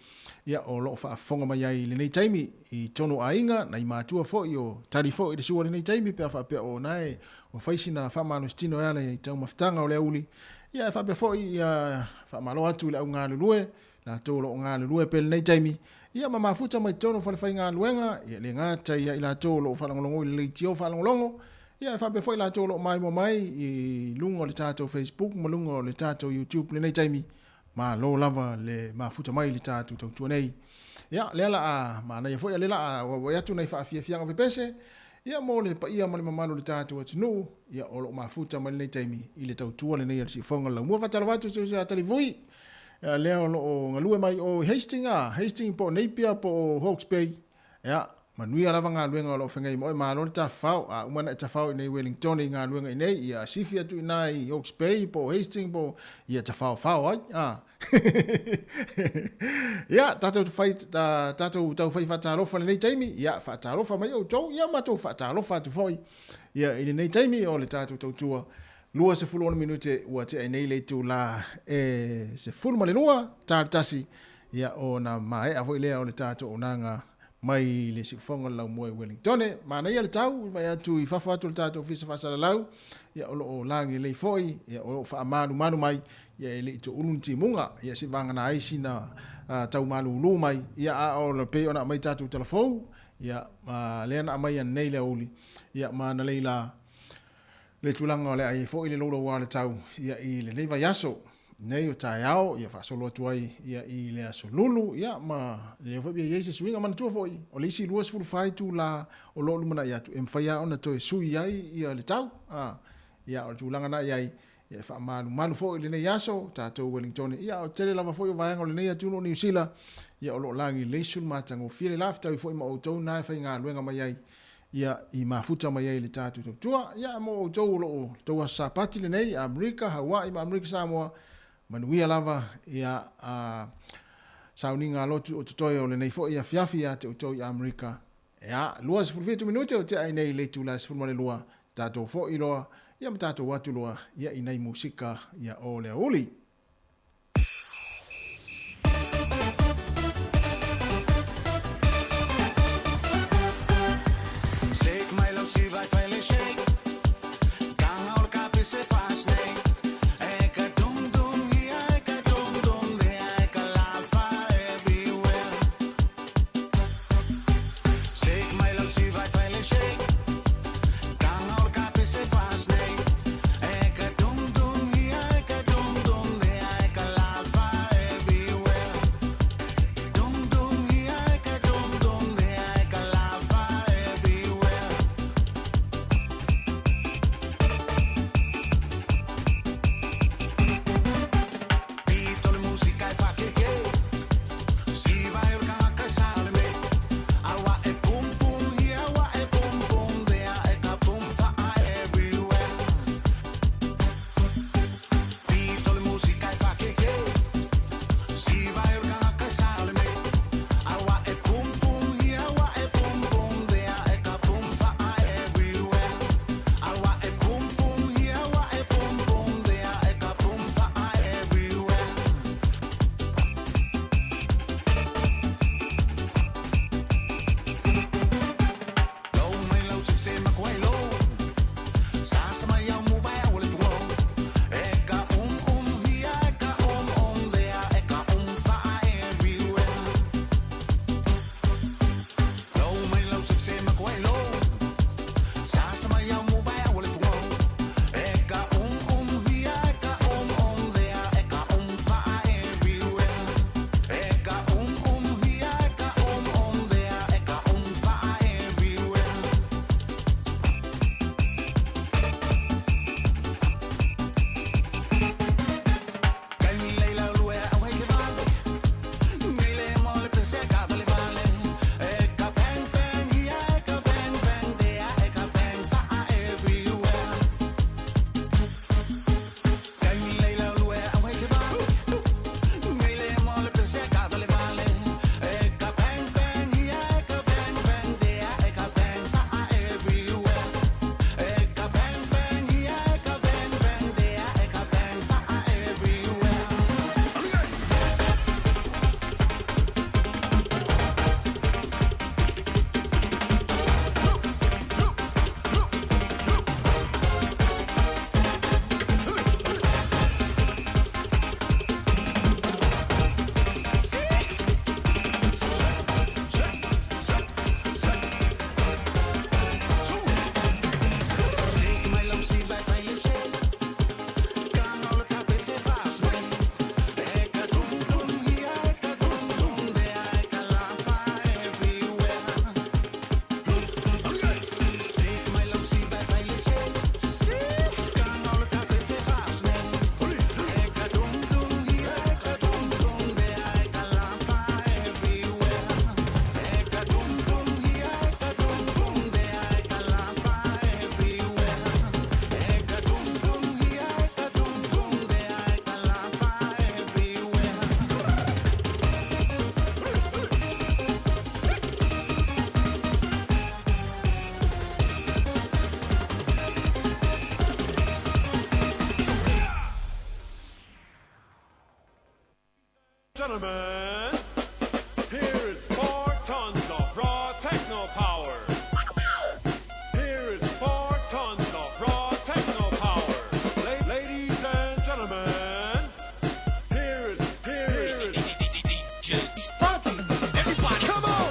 ia o lo o faafofoga mai ai i lenei taimi i tonu o aiga, nai matua foi o tali foi i le sua i lenei taimi pe a faapea o na e ua fai sina faamalositino e ala i taumafataga o le aoauli. Ia e faapea foi ia faamalo atu i le au galulue, latou o lo o galulue pea i lenei taimi, ia ma mafuta mai totonu o falefaigaluega, ia e le gata ia i latou o lo o faalogologo i le leitio faalogologo, ia e faapea foi latou o lo o maimoa mai i luga o le tatou Facebook ma luga o le tatou YouTube i lenei taimi, Malo lava le mafuta mai i le tatou tautua nei. Ia, lea la a manaia foi, a lea la a auauai atu nai faafiafiaga pepese, ia mo le paia ma le mamalu o le tatou atunuu, ia o lo o mafuta mai lenei taimi i le tautua lenei a le Siufofoga o le Laumua. Faatalofa atu i si uso ia Talivui, ia lea o lo o galue mai o i Hastings, a, Hastings po o Napier po o Hawke's Bay, Ia, manuia lava galuega o lo o feagai ma oe, malo le tafafao. A uma ona e tafao i inei i Wellington i galuega i inei, ia sifi atu i ina i Hawke's Bay po o Hastings po o, ia tafaofao ai. A. Ia, tatou fai, ta, tatou taufai faatalofa i lenei taimi, ia, faatalofa mai outou, ia matou faatalofa atu foi. Ia, i lenei taimi o le tatou tautua, 26 minute ua tea i nei le itula e 12, ta le tasi, Ia, ona maea foi lea o le tatou auaunaga mai le siufofoga o le laumua i Wellingtone. Manaia le tau, i vaai atu i fafo atu o le tatou ofisa faasalalau, ia o lo o lagi lelei foi, ia o lo o faamalumalu mai, ia e le i toulu ni timuga, ia se i vagana ai sina tau malulu mai, ia a o le pei ona aumai tatou tala fou, ia ma lea na aumai ananei le aoauli, ia ma analei la le tulaga o le a i ai foi le louloua o le tau, ia i lenei vaiaso. Nei o taeao, ia faasolo atu ai ia i le aso Lulu, ia ma lea foi pei e i ai se suiga. Manatua foi, o le isi 24 itula o lo o lumanai atu, e mafai lava ona toe sui ai ia le tau. A, ia o le tulaga na i ai, ia e faamalumalu foi i lenei aso, tatou Wellingtone, ia o tele lava foi o vaega o lenei atunuu o Niu Sila, ia o lo o lagi lelei sulu matagofie le la fetaui foi ma outou na e faigaluega mai ai. ia i mafuta mai ai le tatou tautua. Ia mo outou o lo o tou aso Sapati lenei, Amerika, Hawaii ma Amerika Samoa, manuia lava ia a sauniga lotu o totoe o lenei foi afiafi ia te outou i Amerika. Ia, 27 minute o tea ai nei i le itula e 12, tatou foi loa, ia ma tatou atu loa ia i nai musika ia o le aoauli. Shake mai lau siva e fai le shake. Ganga o le kape se fast nei. E ka dum dum hia, e ka dum dum there, e ka lafa everywhere. Shake mai lau siva e fai le shake. Ganga o le kape se fast nei. E ka dum dum hia, e ka dum dum there, e ka lafa everywhere. Dum dum hia, e ka dum dum there, e ka lafa everywhere. Pito le musika e whakeke. Siva e o le kangaka e sa le me. Aua e pum pum hia, aua e pum pum there, e ka pum whaa everywhere. Pito le musika e whakeke. Siva e o le kangaka e sa le me. Aua e pum pum hia, aua e pum pum there, e ka pum whaa everywhere. Aua e pum pum hia, aua e pum pum there, e ka pum whaa everywhere. Low mai lau sip se ma kwai low. Sa sa mai au mu vai au le tuo. E ka hia, e ka there, e ka whaa everywhere. Low mai lau sip se ma kwai low. Sa sa mai au mu vai au le tuo. E ka hia, e ka there, e ka whaa everywhere. E ka hia, e ka there, e ka whaa everywhere. Kai mi leila lue au hei ke vale. Nei le mo le pese ka vale vale. E ka bang bang hia, e ka bang bang there, e ka bang whaa everywhere. Kai mi leila lue au hei ke vale. Nei le mo le pese ka vale vale. E ka bang bang hia, e ka bang bang there, e ka bang whaa everywhere. E ka bang bang hia, e ka bang bang there, e ka bang whaa everywhere. Shake mai lau siva e fai le shake. Ganga o le kape se fast nei. E ka dum dum hia, e ka dum dum there, e ka lafa everywhere. Shake mai lau siva e fai le shake. Ganga o le kape se fast nei. E ka dum dum hia, e ka dum dum there, e ka lafa everywhere. E ka dum dum hia, e ka dum dum there, e ka lafa everywhere. E ka dum dum hia, e ka dum dum there, e ka lafa everywhere. Gentlemen, here is 4 tons of raw techno power. Here is 4 tons of raw techno power. Ladies and gentlemen, here is, here is DJ Spunky. Everybody, come on!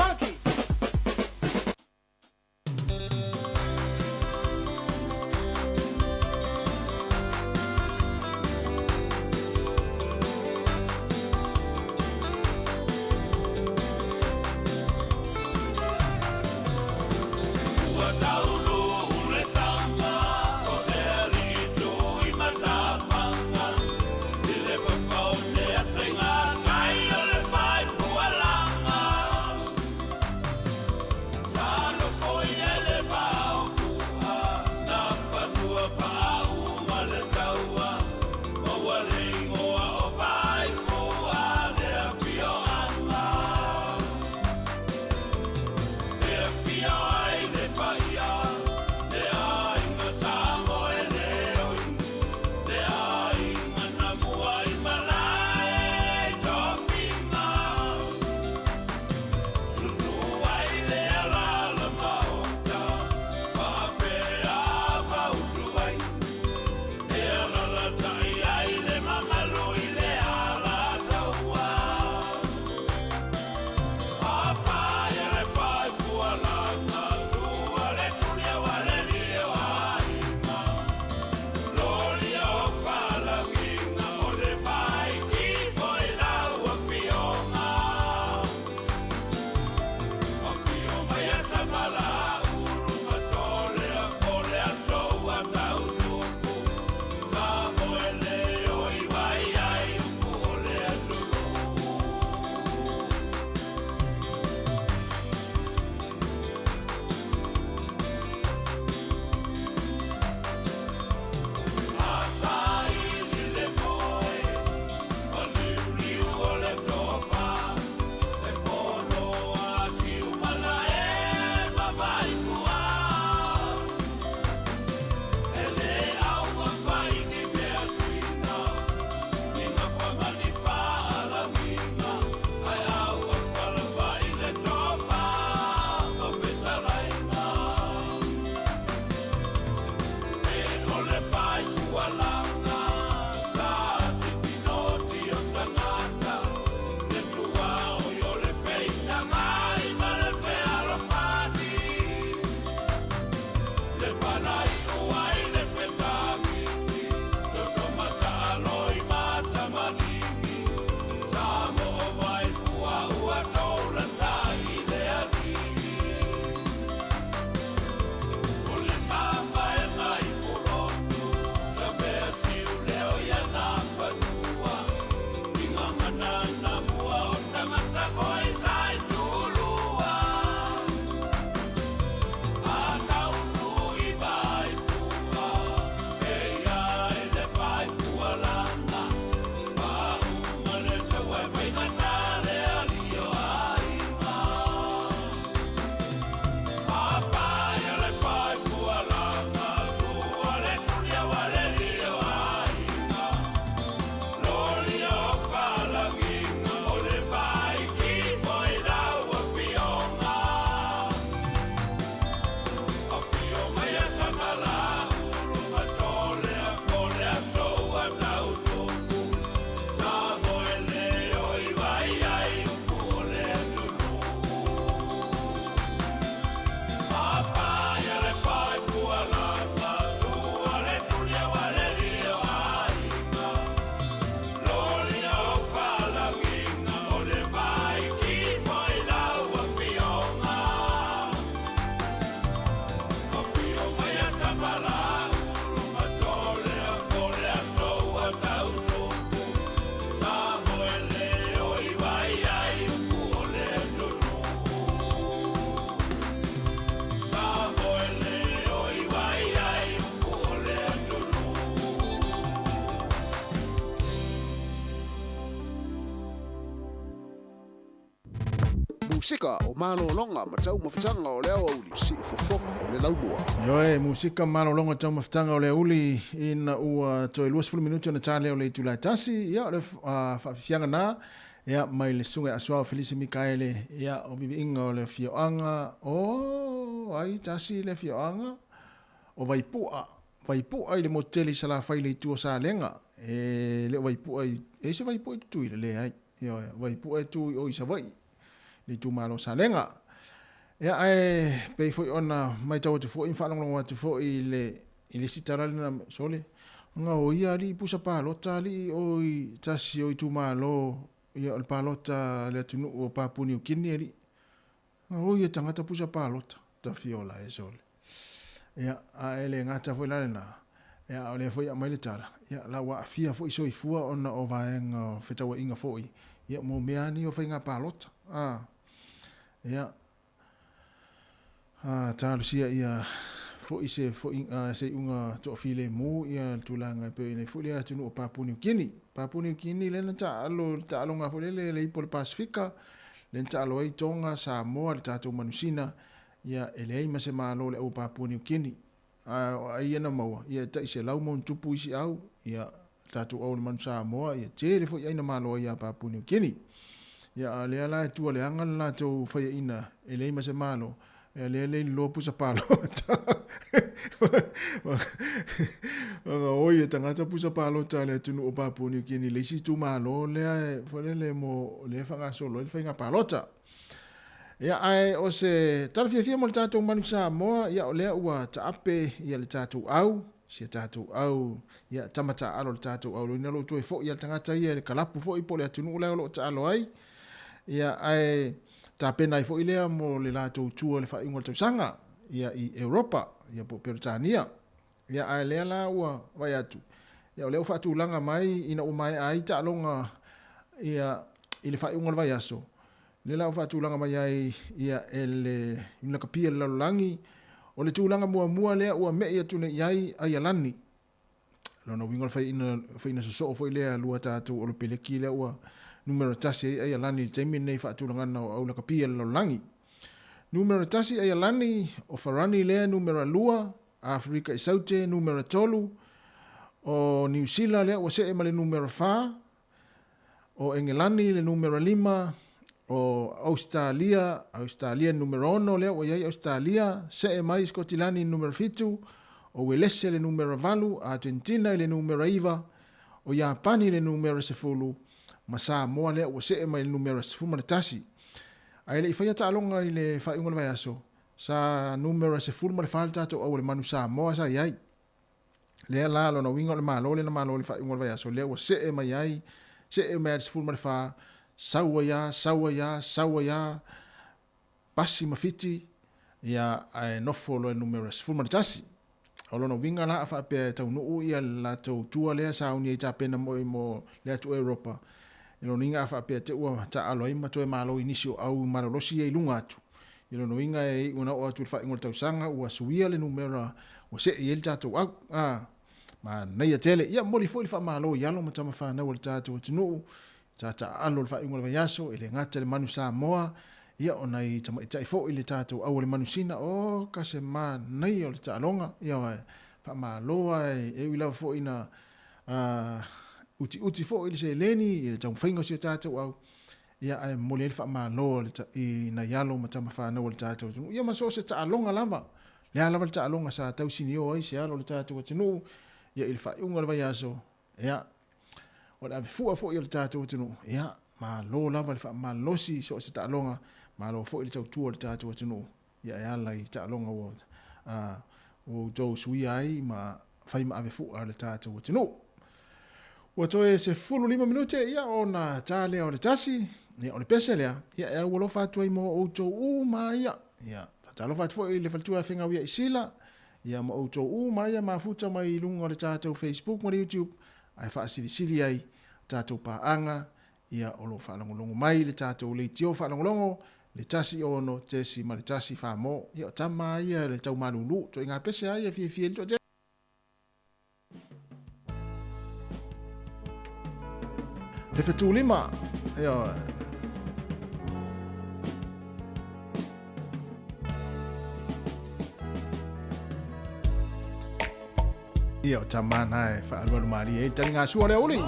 Funky. Ua taunuu le tama o le alii tui matafaga i le papaone ataigatai o le paepualaga. Sa nofoia e le vaopu'a na fanua faauma le taua maua le igoa o Vaipu'a le afioaga. E afio ai le paia, le aiga Samoeleoi, le aiga na muai malae i tofiga. Susu ai le alaala maota, faapea mautu ai, e alalatai ai le mamalu i le alataua. Papaia le paepualaga, sua le tuliaua le lio aiga. Lolia o palagiga o le vai tifo i lau afioga. Afio mai a Tamalaulu ma tole a fole a soua tautupu. Samoele o i vai ai upu o le atunuu. Asaili le moe, ma liuliu o le tofa, e fono a siumalae ma Vaipua. E le auafa i ni measina, ni gafa ni faalagiga, ae auafa lava i le tofa ma fetalaiga. E o le paepualaga, sa titinoti o tagata, le tuaoi o le feitagai ma le fealofani. Le palai'u ai le fetagiti, toto mataaloi matamaligi. Sa mo o Vaipua ua toulatai i le alii. O le mamaega i Pulotu, sa mea siuleo ia na fanua. I gagana na mua o tagata foi sa i tulua. A taunuu i Vaipua, e ia i le paepualaga. Faauma le taua e faigata le alii o aiga. Papaia le paepualaga, sua le tuliaua le lio aiga. Lolia o palagiga o le vai tifo i lau afioga. Afio mai a Tamalaulu ma tole a fole a soua tautupu. Samoele o i vai ai upu o le atunuu. Papaia le paepualaga, sua le tuliaua le lio aiga. Lolia o palagiga o le vai tifo i lau afioga. Afio mai a Tamalaulu ma tole a fole a soua tautupu. Samoele o i vai ai upu o le atunuu. Samoele o i vai ai upu o le atunuu. Musika o malologa ma taumafataga o le aoauli siufofoga o le laumua. Ioe, musika malologa taumafataga o le aoauli ina ua toe 20 minute ona ta lea o le itula e tasi. Ia, o le faafiafiaga na, ia, mai le susuga ia Asuao Felisi Mikaele, ia, o viviiga o le afioaga o, ai, tasi le afioaga o Vaipua, Vaipua i le motu tele i Salafai i le itu o Salega. E le o Vaipua i, e i se Vaipua i Tutuila, leai. Ioe, Vaipua e tu i o i Savaii. le itumalo o Salega. Ia ae pei foi ona matau atu foi ma faalogologo atu foi i le i le isi tala lena sole ona o ia alii pusa palota alii o i tasi o itumalo ia o le palota a le atunuu o Papua Niu Kini alii ona o ia tagata pusa palota tafiola e sole. Ia ae le gata foi la lena ia a o lea foi e aumai le tala ia la ua aafia foi soifua ona o vaega o fetauaiga foi ia mo mea lava nei o faiga palota a. Ia, a talosia ia foi se foi se iuga toafilemu ia le tulaga e pei ona i ai foi le atunuu o Papua Niu Kini. Papua Niu Kini lea na taalo le taaloga foi lele le ipu o le Pasefika, lea na taalo ai Tonga, Samoa, le tatou manusina, ia e leai ma se Malo o le au o Papua Niu Kini. A o ai ia na maua, ia e tai 100+ isi au, ia tatou au o le manu Samoa, ia tele foi ai na malo ai ia Papua Niu Kini. Ia a o lea la e tua leaga le latou faiaina e leai ma se malo, ia lea le iloa pusa palota. Ona oi e tagata pusa palota a le atunuu o Papua Niu Kini le isi itumalo lea e foi lele mo lea e faagasolo ai le faiga palota. Ia, ae o se tala fiafia mo le tatou manu Samoa, ia o lea ua taape ia le tatou au, si a tatou au, ia tama taaalo le tatou au loina lou toe foi ia le tagata ia i le kalapu foi po o le atunuu la o lo o taalo ai. Ia, ae tapena ai foi lea mo le latou tua i le faaiuga o le tausaga, ia i Europa, ia po o Peretania. Ia, ae lea la ua vaai atu, ia o lea ua faatulaga mai ina ua maea ai taaloga ia i le faaiuga o le vaiaso, lea la ua faatulaga mai ai ia e le Iuni Lakapi a le Lalolagi, o le tulaga muamua lea ua me'i atu nei i ai Aialani. Lona uiga o le faiaina, faiaina sosoo foi lea lua tatou Olopeleki lea ua numera tasi ai Aialani i le taimi lenei faatulagana o au lakapi a le lalolagi. Numera tasi Aialani, o Farani lea numera lua, Aferika i Saute numera tolu, o Niu Sila lea ua see ma le numera fa, o Engelani le numera lima, o Ausetalia, Ausetalia numera ono lea ua i ai Ausetalia, see mai Sikotilani numera fitu, o Uelese le numera valu, Atenetina i le numera iva, o Iapani le numera 10, ma Samoa lea ua see mai i le numera 11. Ae le i faia taaloga i le faaiuga o le vaiaso, sa numera 14 le tatou au o le manu Samoa sa i ai. Lea la, lona uiga o le Malo lea na malo i le faaiuga o le vaiaso, lea ua see mai ai, see mai ai le 14, sau ai lava, sau ai lava, sau ai lava, pasi ma Fiti, ia, ae nofo loa i le numera 11. O lona uiga la a faapea e taunuu ia le latou tua lea sauni ai tapena moi mo le atu Europa, i lona uiga a faapea te ua taaalo ai ma toe malo i nisi o au malolosi ia i luga atu, I lona uiga e iu ina oo atu i le faaiuga o le tausaga ua suia le numera ua see i ai le tatou au. A, manaia tele. Ia, momoli foi le faamalo i alo ma tama fanau a le tatou atunuu, sa taaalo i le faaiuga o le vaiaso, e le gata i le manu Samoa, ia, o nai tamaitai foi le tatou au o le manusina, o ka se manaia o le taaloga. Ia, faamalo lava e ui lava foi ina utiuti foi le seleni i le taumafaiga o si o tatou au, Ia, ae momoli ai le faamalo i nai alo ma tama fanau a le tatou atunuu. Ia ma so o se taaloga lava, le a lava le taaloga sa tausinio ai se alo o le tatou atunuu, ia i le faaiuga o le vaiaso, ia, o le avefua foi o le tatou atunuu, ia, malo lava le faamalolosi i so o se taaloga, malo foi le tautua o le tatou atunuu, ia e ala i taaloga ua, ua outou suia ai ma fai ma avefua a le tatou atunuu. Ua toe 15 minute ia ona ta lea o le tasi, ia o le pese lea, ia e aualofa atu ai mo outou uma ia. Ia, faatalofa atu foi i le faletua Afegauia i Sila, ia ma outou uma ia mafuta mai i luga o le tatou Facebook ma le YouTube, ae faasilisili ai tatou paaga, ia o lo o faalogologo mai le tatou leitio faalogologo, le 1 6.1 famo. Ia o tama ia le taumalulu, toaiga pese lava ia e fiafia ai le toatele. Le fetulima, ioe. Ia o tama na e whaalualu marie e tali ngā sua le uli.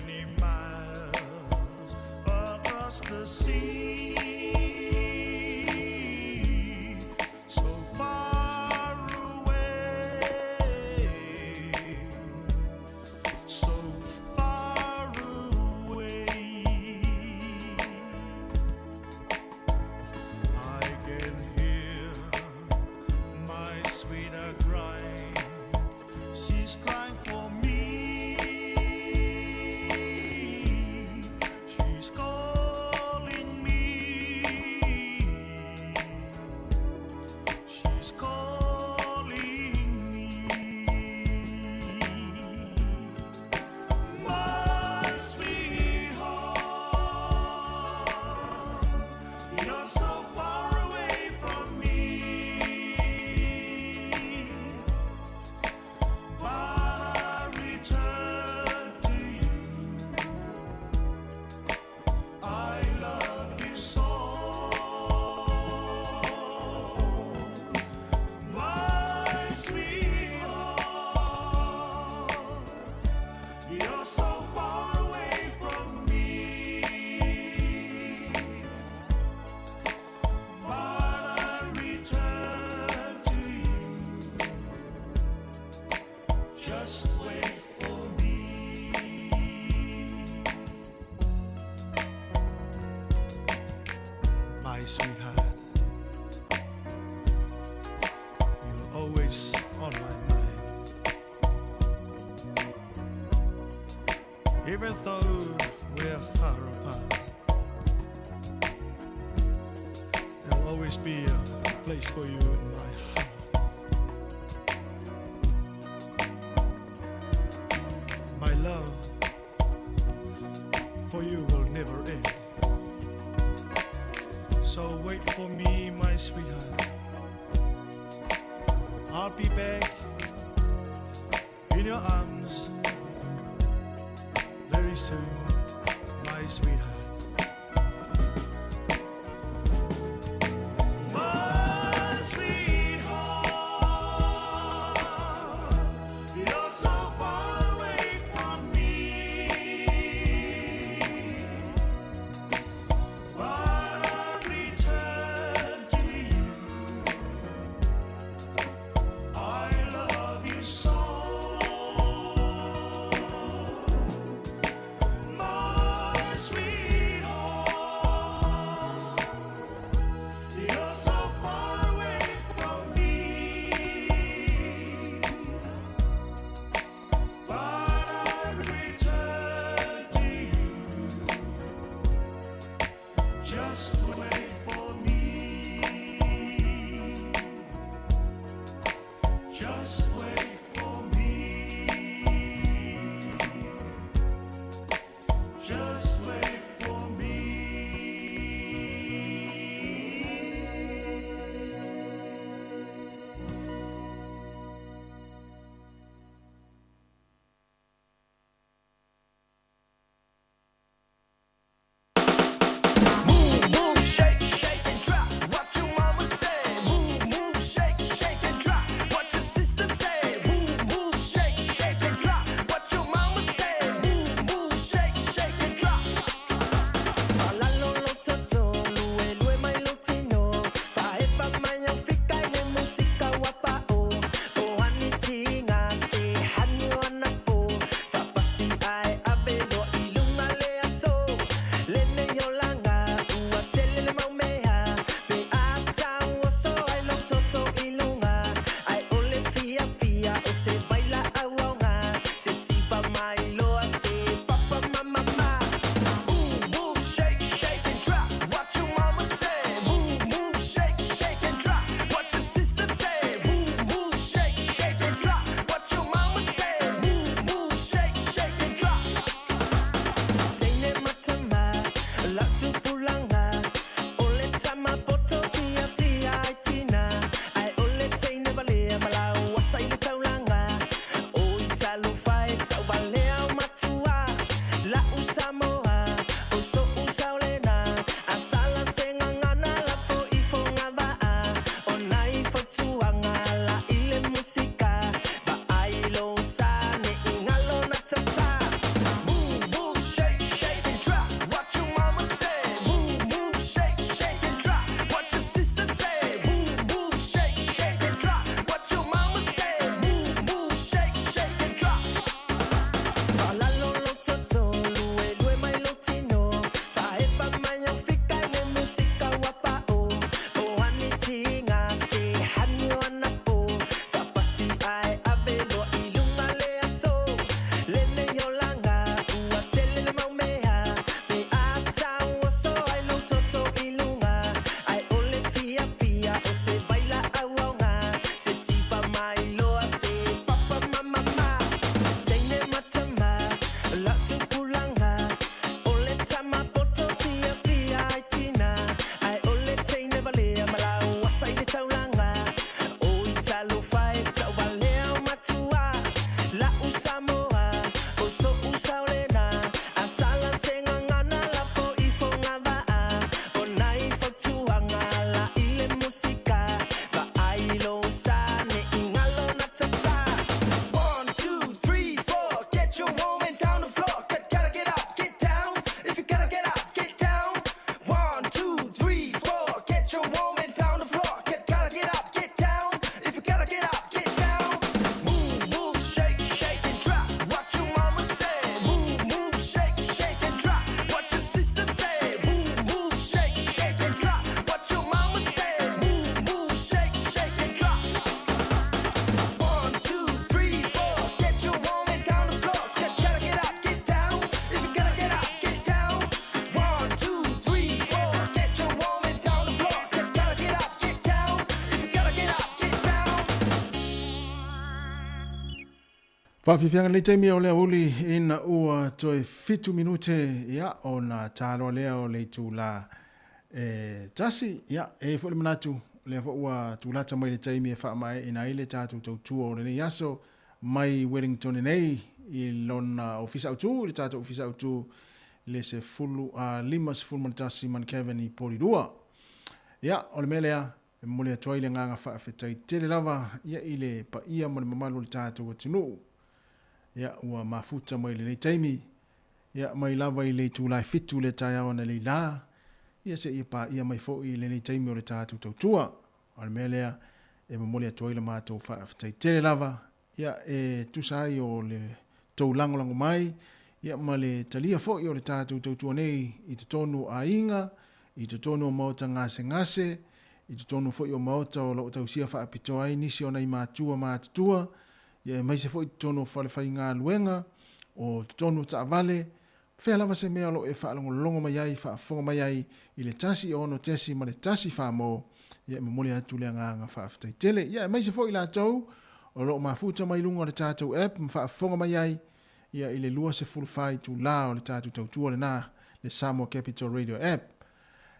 many miles across the sea, so far away, so far away. I can hear my sweetheart crying. She's crying for me. She's calling me. She's calling me. My sweetheart, you're so far away from me. But I return to you. I love you so. My sweetheart, you're so far away from me. But I return to you. Just wait for me. My sweetheart, you're always on my mind. Even though we're far apart, there'll always be a place for you in my heart. My love for you will never end. So wait for me, my sweetheart. I'll be back in your arms very soon, my sweetheart. My sweetheart, you're so far away from me. But I return to you. I love you so. My sweetheart. Faafiafiaga lenei taimi o le aoauli ina ua toe 7 minute ia ona taloa lea o le itula e 1. Ia, e i ai foi le manatu, o lea foi ua tulata mai le taimi e faamaeaina ai le tatou tautua o lenei aso mai Wellington nei i lona ofisa autu, i le tatou ofisa autu i le 51 Mancavan i Porirua. Ia, o le mea lea, E momoli atu ai le agaga faafetai tele lava ia i le paia ma le mamalu o le tatou atunuu ia ua mafuta mai lenei taimi ia mai lava i le itula e 7 i le taeao analeila ia seia paia mai foi i lenei taimi o le tatou tautua. O le mea lea e momoli atu ai le matou faafetai tele lava ia e tusa ai o le tou lagolago mai ia ma le talia foi o le tatou tautua nei i totonu o aiga, i totonu o maota gasegase, i totonu foi o maota o lo o tausia faapitoa ai nisi o nai matua matutua, ia aemaise foi i totonu o falefaigaluega, o totonu o taavale, fea lava se mea o lo o e faalogologo mai ai, faafofoga mai ai i le 1 6 ma le 1 4 mo, ia e momoli atu le agaga faafetai tele. Ia aemaise foi i latou o lo o mafuta mai luga o le tatou app ma faafofoga mai ai ia i le 24 itula o le tatou tautua lena, le Samoa Capital Radio App.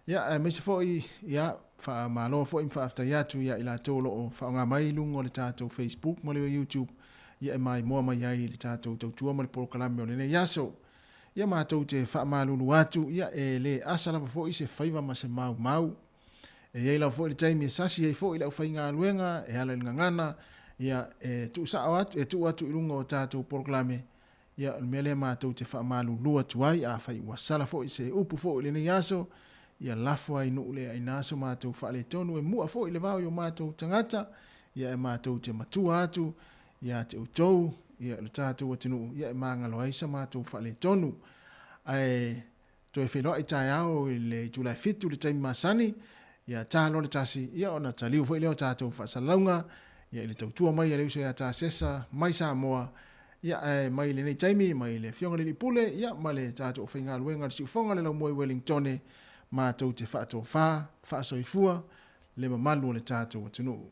Ia aemaise foi, ia, faamalo foi ma faafetai atu ia i latou o lo o faaaoga mai i luga o le tatou Facebook ma le YouTube, ia e maimoa mai ai i le tatou tautua ma le polokalame o lenei aso. Ia matou te faamalulu atu, ia e le asa lava foi se faiva ma se maumau. E i ai lava foi le taimi e sasi ai foi le aufaigaluega e ala i le gagana, ia e tuusao atu, e tuu atu i luga o tatou polokalame, ia o le mea lea matou te faamalulu atu ai, afai ua sala foi se upu foi i lenei aso, ia lafo ai nuu le aina so matou faaletonu e mua foi le vao i o matou tagata, ia e matou te matua atu ia te outou, ia le tatou atunuu, ia e magalo ai sa matou faaletonu. Ae toe feiloai taeao i le itula e 7 i le taimi masani, ia ta loa le 1, ia ona taliu foi lea o tatou faasalalauga, ia i le tautua mai a le uso ia Tasesa mai Samoa, ia ae mai lenei taimi, mai le Afioga i le Alii Pule, ia ma le tatou aufaigaluega le Siufoga le Laumua i Wellingtone, matou te faatofa, faasoifua le mamalu o le tatou atunuu.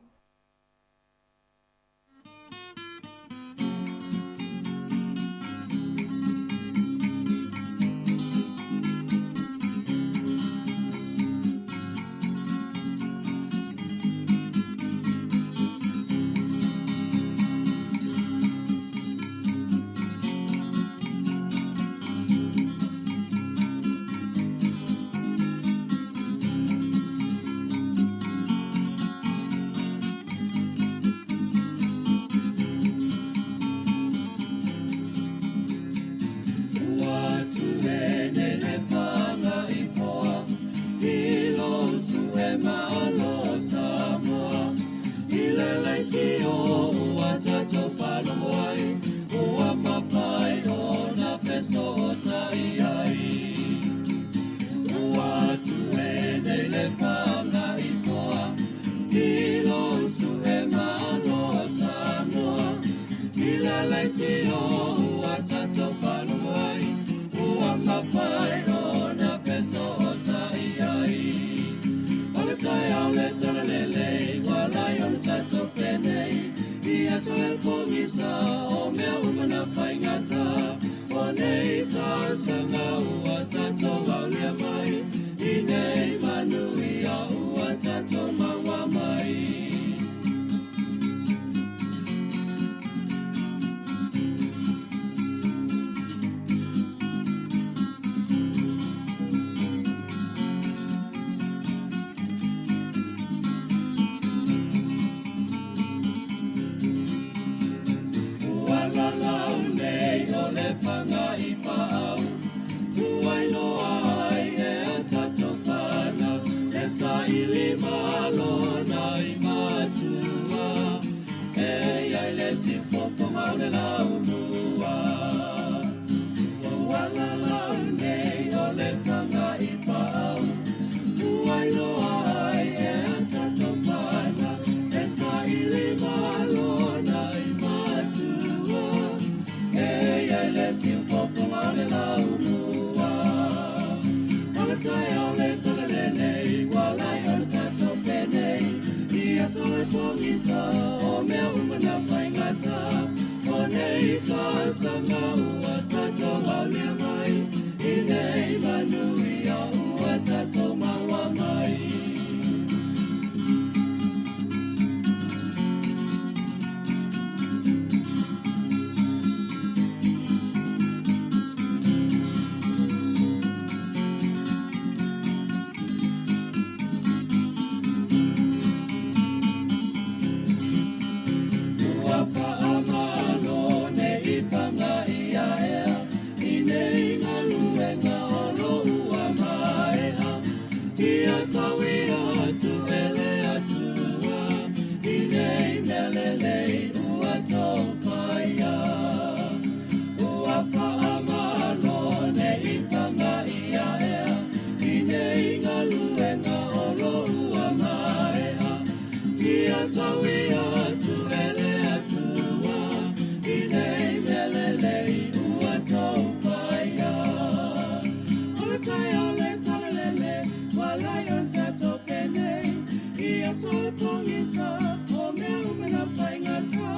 aso le pogisa o mea uma na faigata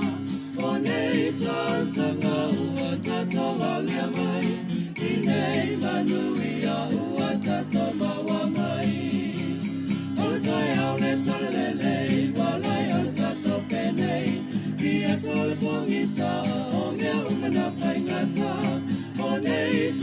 o nei tausaga ua tatou aulia mai i nei manuia ua tatou maua mai o le taeao le talalelei ualai o le tatou penei i aso le pogisa o mea uma na faigata o nei